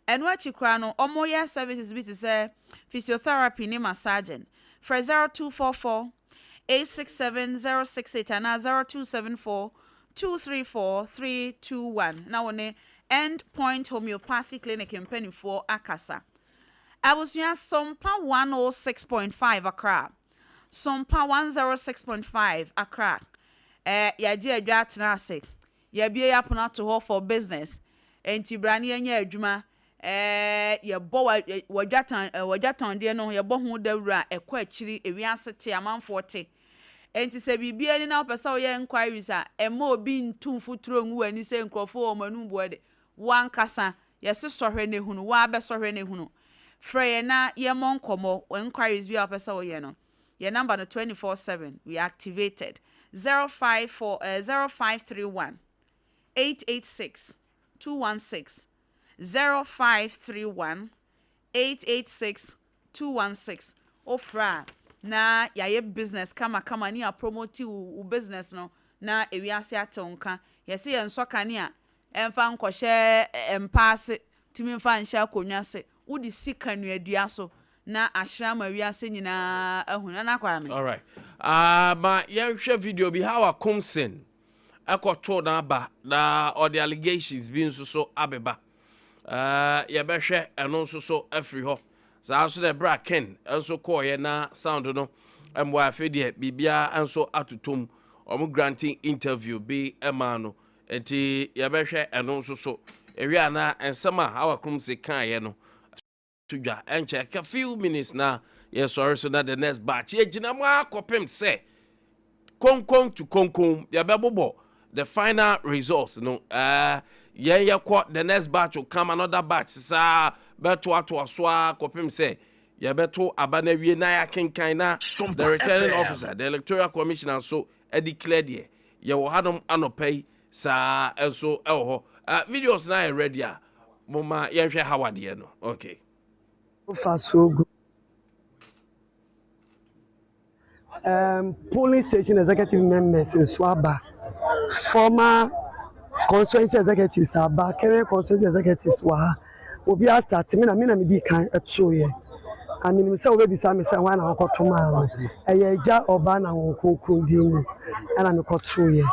Ɛno akyi koraa no, wɔyɛ services bi te sɛ physiotherapy ne massaging. Frɛ 0244 867 068 anaa 0274 234 321 na wo ne End Point Homeopathy Clinic mpanimfoɔ akasa. Abusua, Sompa 106.5 Accra, Sompa 106.5 Accra Eh, yɛagye adwa atena ase, yɛabue yɛn apono ato hɔ for business, enti bra na yɛnyɛ adwuma eh, yɛbɔ w'adwatɔn eh, w'adwatɔndeɛ no, yɛbɔ ho dawuro a ɛkɔ akyiri, ewiase te, amanfoɔ te. Enti sɛ biribi ani na wopɛ sɛ woyɛ enquiries a, mma obi ntu mfuturo ngu w'ani sɛ nkurɔfoɔ wɔ wɔn anum boɔ de, wo ankasa Yɛse sɔhwɛ na hunu, woaa bɛsɔhwɛ na hunu. Frɛ yɛn na yɛmmɔ nkɔmmɔ, enquiries bi a wopɛ sɛ woyɛ no, yɛn number no 24/7, we are activated, 054 eh, 0531 886 216, 0531 886 216, wofrɛ a na yɛayɛ business kamakama ne yɛapromote wo wo business no na ewiase ate wo nka. Yɛse yɛnsɔ kanea Ɛmfa nkɔhyɛ mpa ase, tumi mfa nhyɛ akonnwa ase. Wode si kaneadua so na ahyerɛn ama wiase nyinaa ahu. Nana Kwame. Alright. Uh, ma yɛnhwɛ video bi how Akomsen ɛkɔtoo n'aba na ɔde allegations bi nso so abeba. Uh, yɛbɛhwɛ ɛno nso so afiri hɔ. Saa nso na ɛberɛ a Ken nso kɔɔeɛ na sound no mmoa afei deɛ biribiara nso atotom. Wɔn granting interview bi maa no. Enti yɛbɛhwɛ ɛno nso so. Ewie a na nsɛm a Hawa Krumse kaeɛ no to dwa. Ɛnkyɛ ɛka few minutes na yɛsɔre so na the next batch. Yɛgyina mu ara kɔpem sɛ konkon to konkon yɛbɛbobɔ the final results no. Uh, yɛn yɛkɔ the next batch will come another batch saa bɛtoatoa so ara kɔpem sɛ yɛbɛto aba no awie na yɛakenkan na the returning officer, the electoral commissioner nso declare deɛ Yɛwɔ hanom anɔpa yi saa nso wɔ hɔ. Uh, videos na ayɛ ready a, moma yɛnhwɛ hawa deɛ no. Okay. So far so good. Um, polling station executive members nso aba. Former constituency executives aba, current constituency executives wɔ ha. Obi asate me na me na medi kan toeɛ. Na menim sɛ wobɛbisa me sɛ hwan na wokɔto maa no. Ɛyɛ Agya, Ɔba na Honhom Kronkron din mu ɛna mekɔtoeɛ.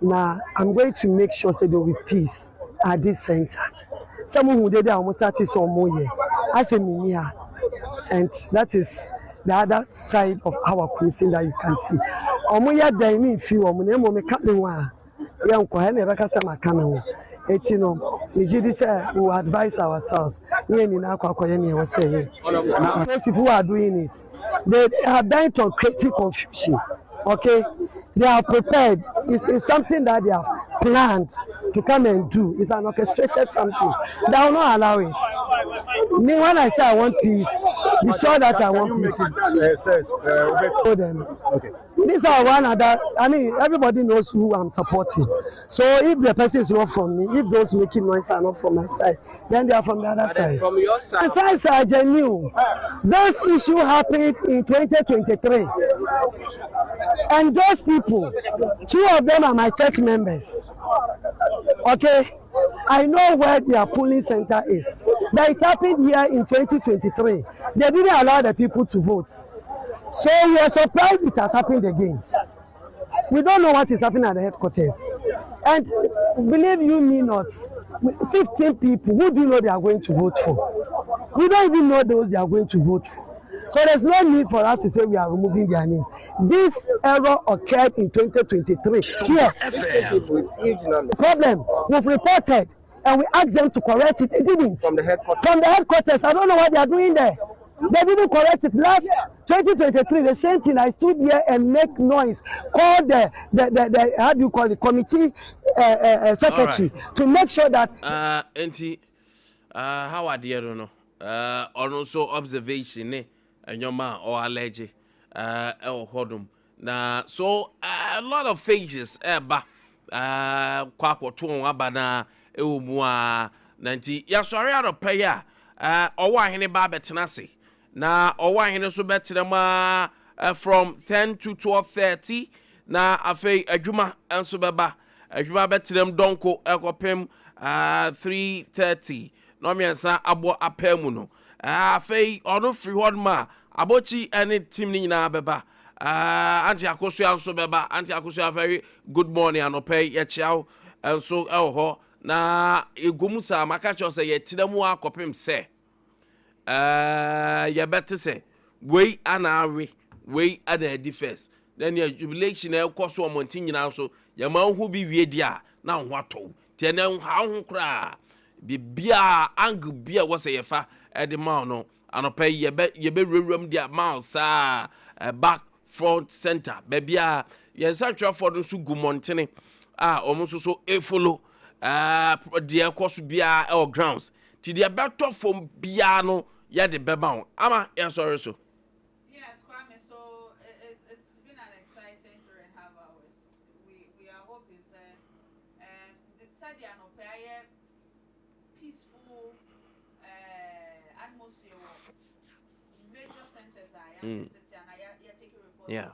Na I'm going to make sure sɛ there will be peace at this center. Sɛ mo hu dede a wɔn starte sɛ wɔn yɛ asɛ me nni ha and that is the other side of our question that you can see. Wɔn yɛ dɛn me nfi wɔn na mmom me ka me ho a yɛ nkɔ ha ɛna yɛbɛka sɛ ma ka me ho. Eti no me gye di sɛ we will advise ourselves ne yɛn nyinaa akɔ akɔyɛ nea ɛwɔ sɛ yɛ. Those people who are doing it they are bent on creating confusion okay they are prepared it's, it's something that they have planned to come and do it's an orchestrated something they will not allow it me when i say i want peace be sure that i want peace. Them. Okay. These are one other, I mean, everybody knows who I'm supporting. So if the person is not from me, if those making noise are not from my side, then they are from the other side. From your side? The sides are genuine. This issue happened in 2023. And those people, two of them are my church members. Okay? I know where their polling center is. But it happened here in 2023. They didn't allow the people to vote. So we are surprised it has happened again. We don't know what is happening at the headquarters. And believe you me not, 15 people, who do you know they are going to vote for? We don't even know those they are going to vote for. So there's no need for us to say we are removing their names. This error occurred in 2023. Here, problem, we've reported and we asked them to correct it. They didn't. From the headquarters? From the headquarters. I don't know what they are doing there. They didn't correct it. Last 2023, the same thing. I stood here and make noise. Called the, the, the, the how do you call it, committee uh, uh, uh secretary right. to make sure that. Uh, Enti, uh, how are the no? Uh, ɔno nso observation ne nneɛma a ɔalɛgye uh, ɛwɔ hɔnom na so uh, a lot of phases ɛɛba uh, kɔ akɔto wɔn aba na ɛwɔ mu a na nti yɛasɔre anɔpa yi a uh, ɔwɔ ahene ba abɛtena ase na ɔwɔ ahene nso bɛtena mu a uh, from 10 to 12:30 na afei adwuma nso bɛba adwuma bɛtena mu dɔnko ɛkɔpem uh, 3:30 Nnɔnmiɛnsa abɔ apaa mu no, afei ɔno firi hɔ nom a, Abokyi ne team no nyinaa bɛba. Auntie Akosua nso bɛba. Auntie Akosua, very good morning anɔpa yi, yɛkyea wo nso wɔ hɔ. Na yɛgu mu saa, maka kyerɛ sɛ yɛtena mu akɔpem sɛ yɛbɛte sɛ wei ana awe, wei ana adi first. Na nea jubilation a ɛkɔ so ɔmɔnten nyinaa nso, yɛma wo ho bi wie deɛ a, na wo ho atɔ wo. Nti ɛnɛ nha wo ho koraa. Biribiara, angle bi a ɛwɔ sɛ yɛfa de ma wo no, anɔpa yi yɛbɛ yɛbɛwurawura mu de ama wo saa, back, front, center, baabiara. Yɛn nsɛntwerɛfoɔ no nso gu mmɔntene a wɔn nso so follow deɛ ɛkɔ so biara ɛwɔ grounds. Nti deɛ ɛbɛtɔ fam biara no yɛde bɛma wo. Ama yɛnsɔre so. Yes, Kwame, so it, it's been an exciting 3.5 hours. We, we are hoping, sir, um, sɛdeɛ anɔpɛ ayɛ peaceful uh, atmosphere wɔ major centers a yɛavisit mm. anaa yɛtake report yeah.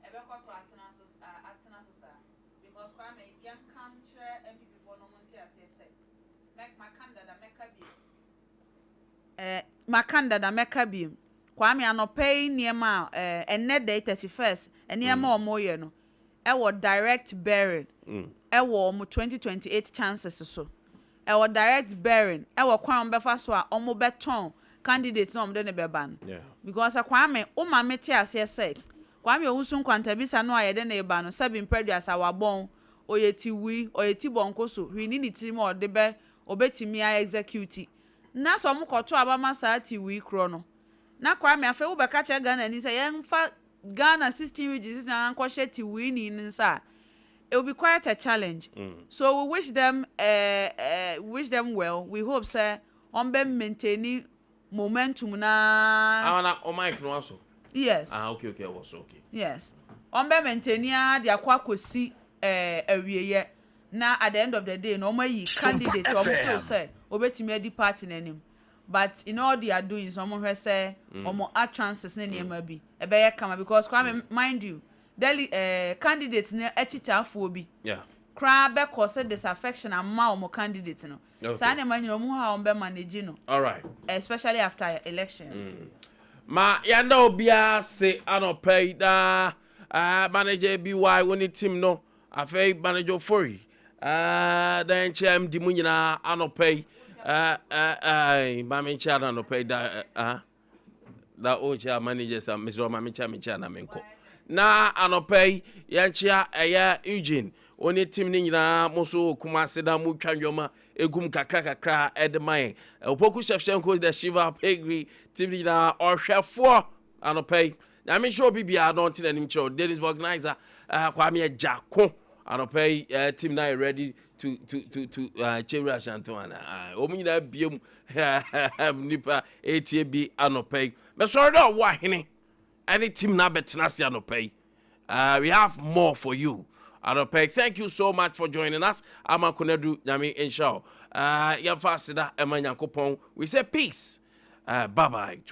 ɛbɛkɔ so atena so atena so saa because Kwame yɛnka nkyerɛ NPP foɔ no mo nte aseɛ sɛ maka no dada mɛka bio Eh, maka no dada mɛka biom. Kwame anɔpa yi nneɛma a eh, ɛnnɛ da yi 31st nneɛma a wɔreyɛ no ɛwɔ direct bearing ɛwɔ wɔn 2028 chances so. Ɛwɔ direct bearing ɛwɔ kwan a wɔbɛfa so a wɔbɛtɔn candidate na wɔde no bɛba no. Because Kwame, wo ma me te aseɛ sɛ Kwame Owusu Nkwantabisa no a yɛde no reba no sɛbi mprɛduasa wabɔn, ɔyɛ ti wui, ɔyɛ ti bɔnkoso, hwee nni ne tirim a ɔde bɛ ɔbɛtumi a execute. Na sɛ ɔmo kɔto aba ma saa tiwui korɔ no, na Kwame afei wo bɛka kyerɛ Ghanani sɛ yɛnfa Ghana 16 regions nyinaa nkɔhyɛ tiwuini no nsa a, it will be quite a challenge. So we wish them eh, we wish them well, we hope sɛ ɔmo bɛ maintaini momentum no ara. Ah, na o mic no asɔ? Yes. Ah, okay, okay, ɛwɔ so, okay. Yes. Ɔmo bɛ maintaini ara de akɔ akɔsi eh, awieɛ. na at the end of the day no wɔn ayi candidate a wɔn feel sɛ obetumi adi party no anim but in all their doings wɔn hwɛ sɛ wɔn utterances ne nneɛma bi ɛbɛyɛ kama because Kwame mind you deli eh, candidate no akyitaafoɔ bi koraa bɛ cause disaffection ama wɔn candidate no saa nneɛma nyina wɔn hu how wɔn bɛ manage no especially after election. Mm. Ma yɛnda obiara ase anɔpa yi na uh, manager BY wo ne team no Afei Manager Ofori, eh, na yɛnkyɛ MD mu nyinaa anɔpa yi. Uh, uh, uh, ma menkyia no anɔpa yi da uh, da wokyia managers a mesrɛ ma menkyia menkyia na menkɔ na anɔpa yi yɛnkyia ɛyɛ Eugene wo ne team no nyinaa mo so wɔ Kumase na motwa nnwoma egum kakra kakra ɛde ma yɛn. Opoku Shevchenko the Shiva Pegri team no nyinaa ɔhwɛfoɔ anɔpa yi. Nyame nhyɛ obi biara na ɔnte n'anim kyerɛ wo. Dennis Organizer uh, Kwame Agyako anɔpa yi uh, team na yɛ ready to to to to uh, Chewura Ashanti ana. Uh, wɔn nyinaa biem nipa etie bi anɔpa yi. Mɛsɔre dɛ ɔwɔ ahene ɛne team na abɛtena ase anɔpa yi. We have more for you anɔpa yi. Thank you so much for joining us. Ama Konadu Nyame nhyira wo. Yɛmfa aseda ɛma Nyankopɔn. We say peace. Bye bye to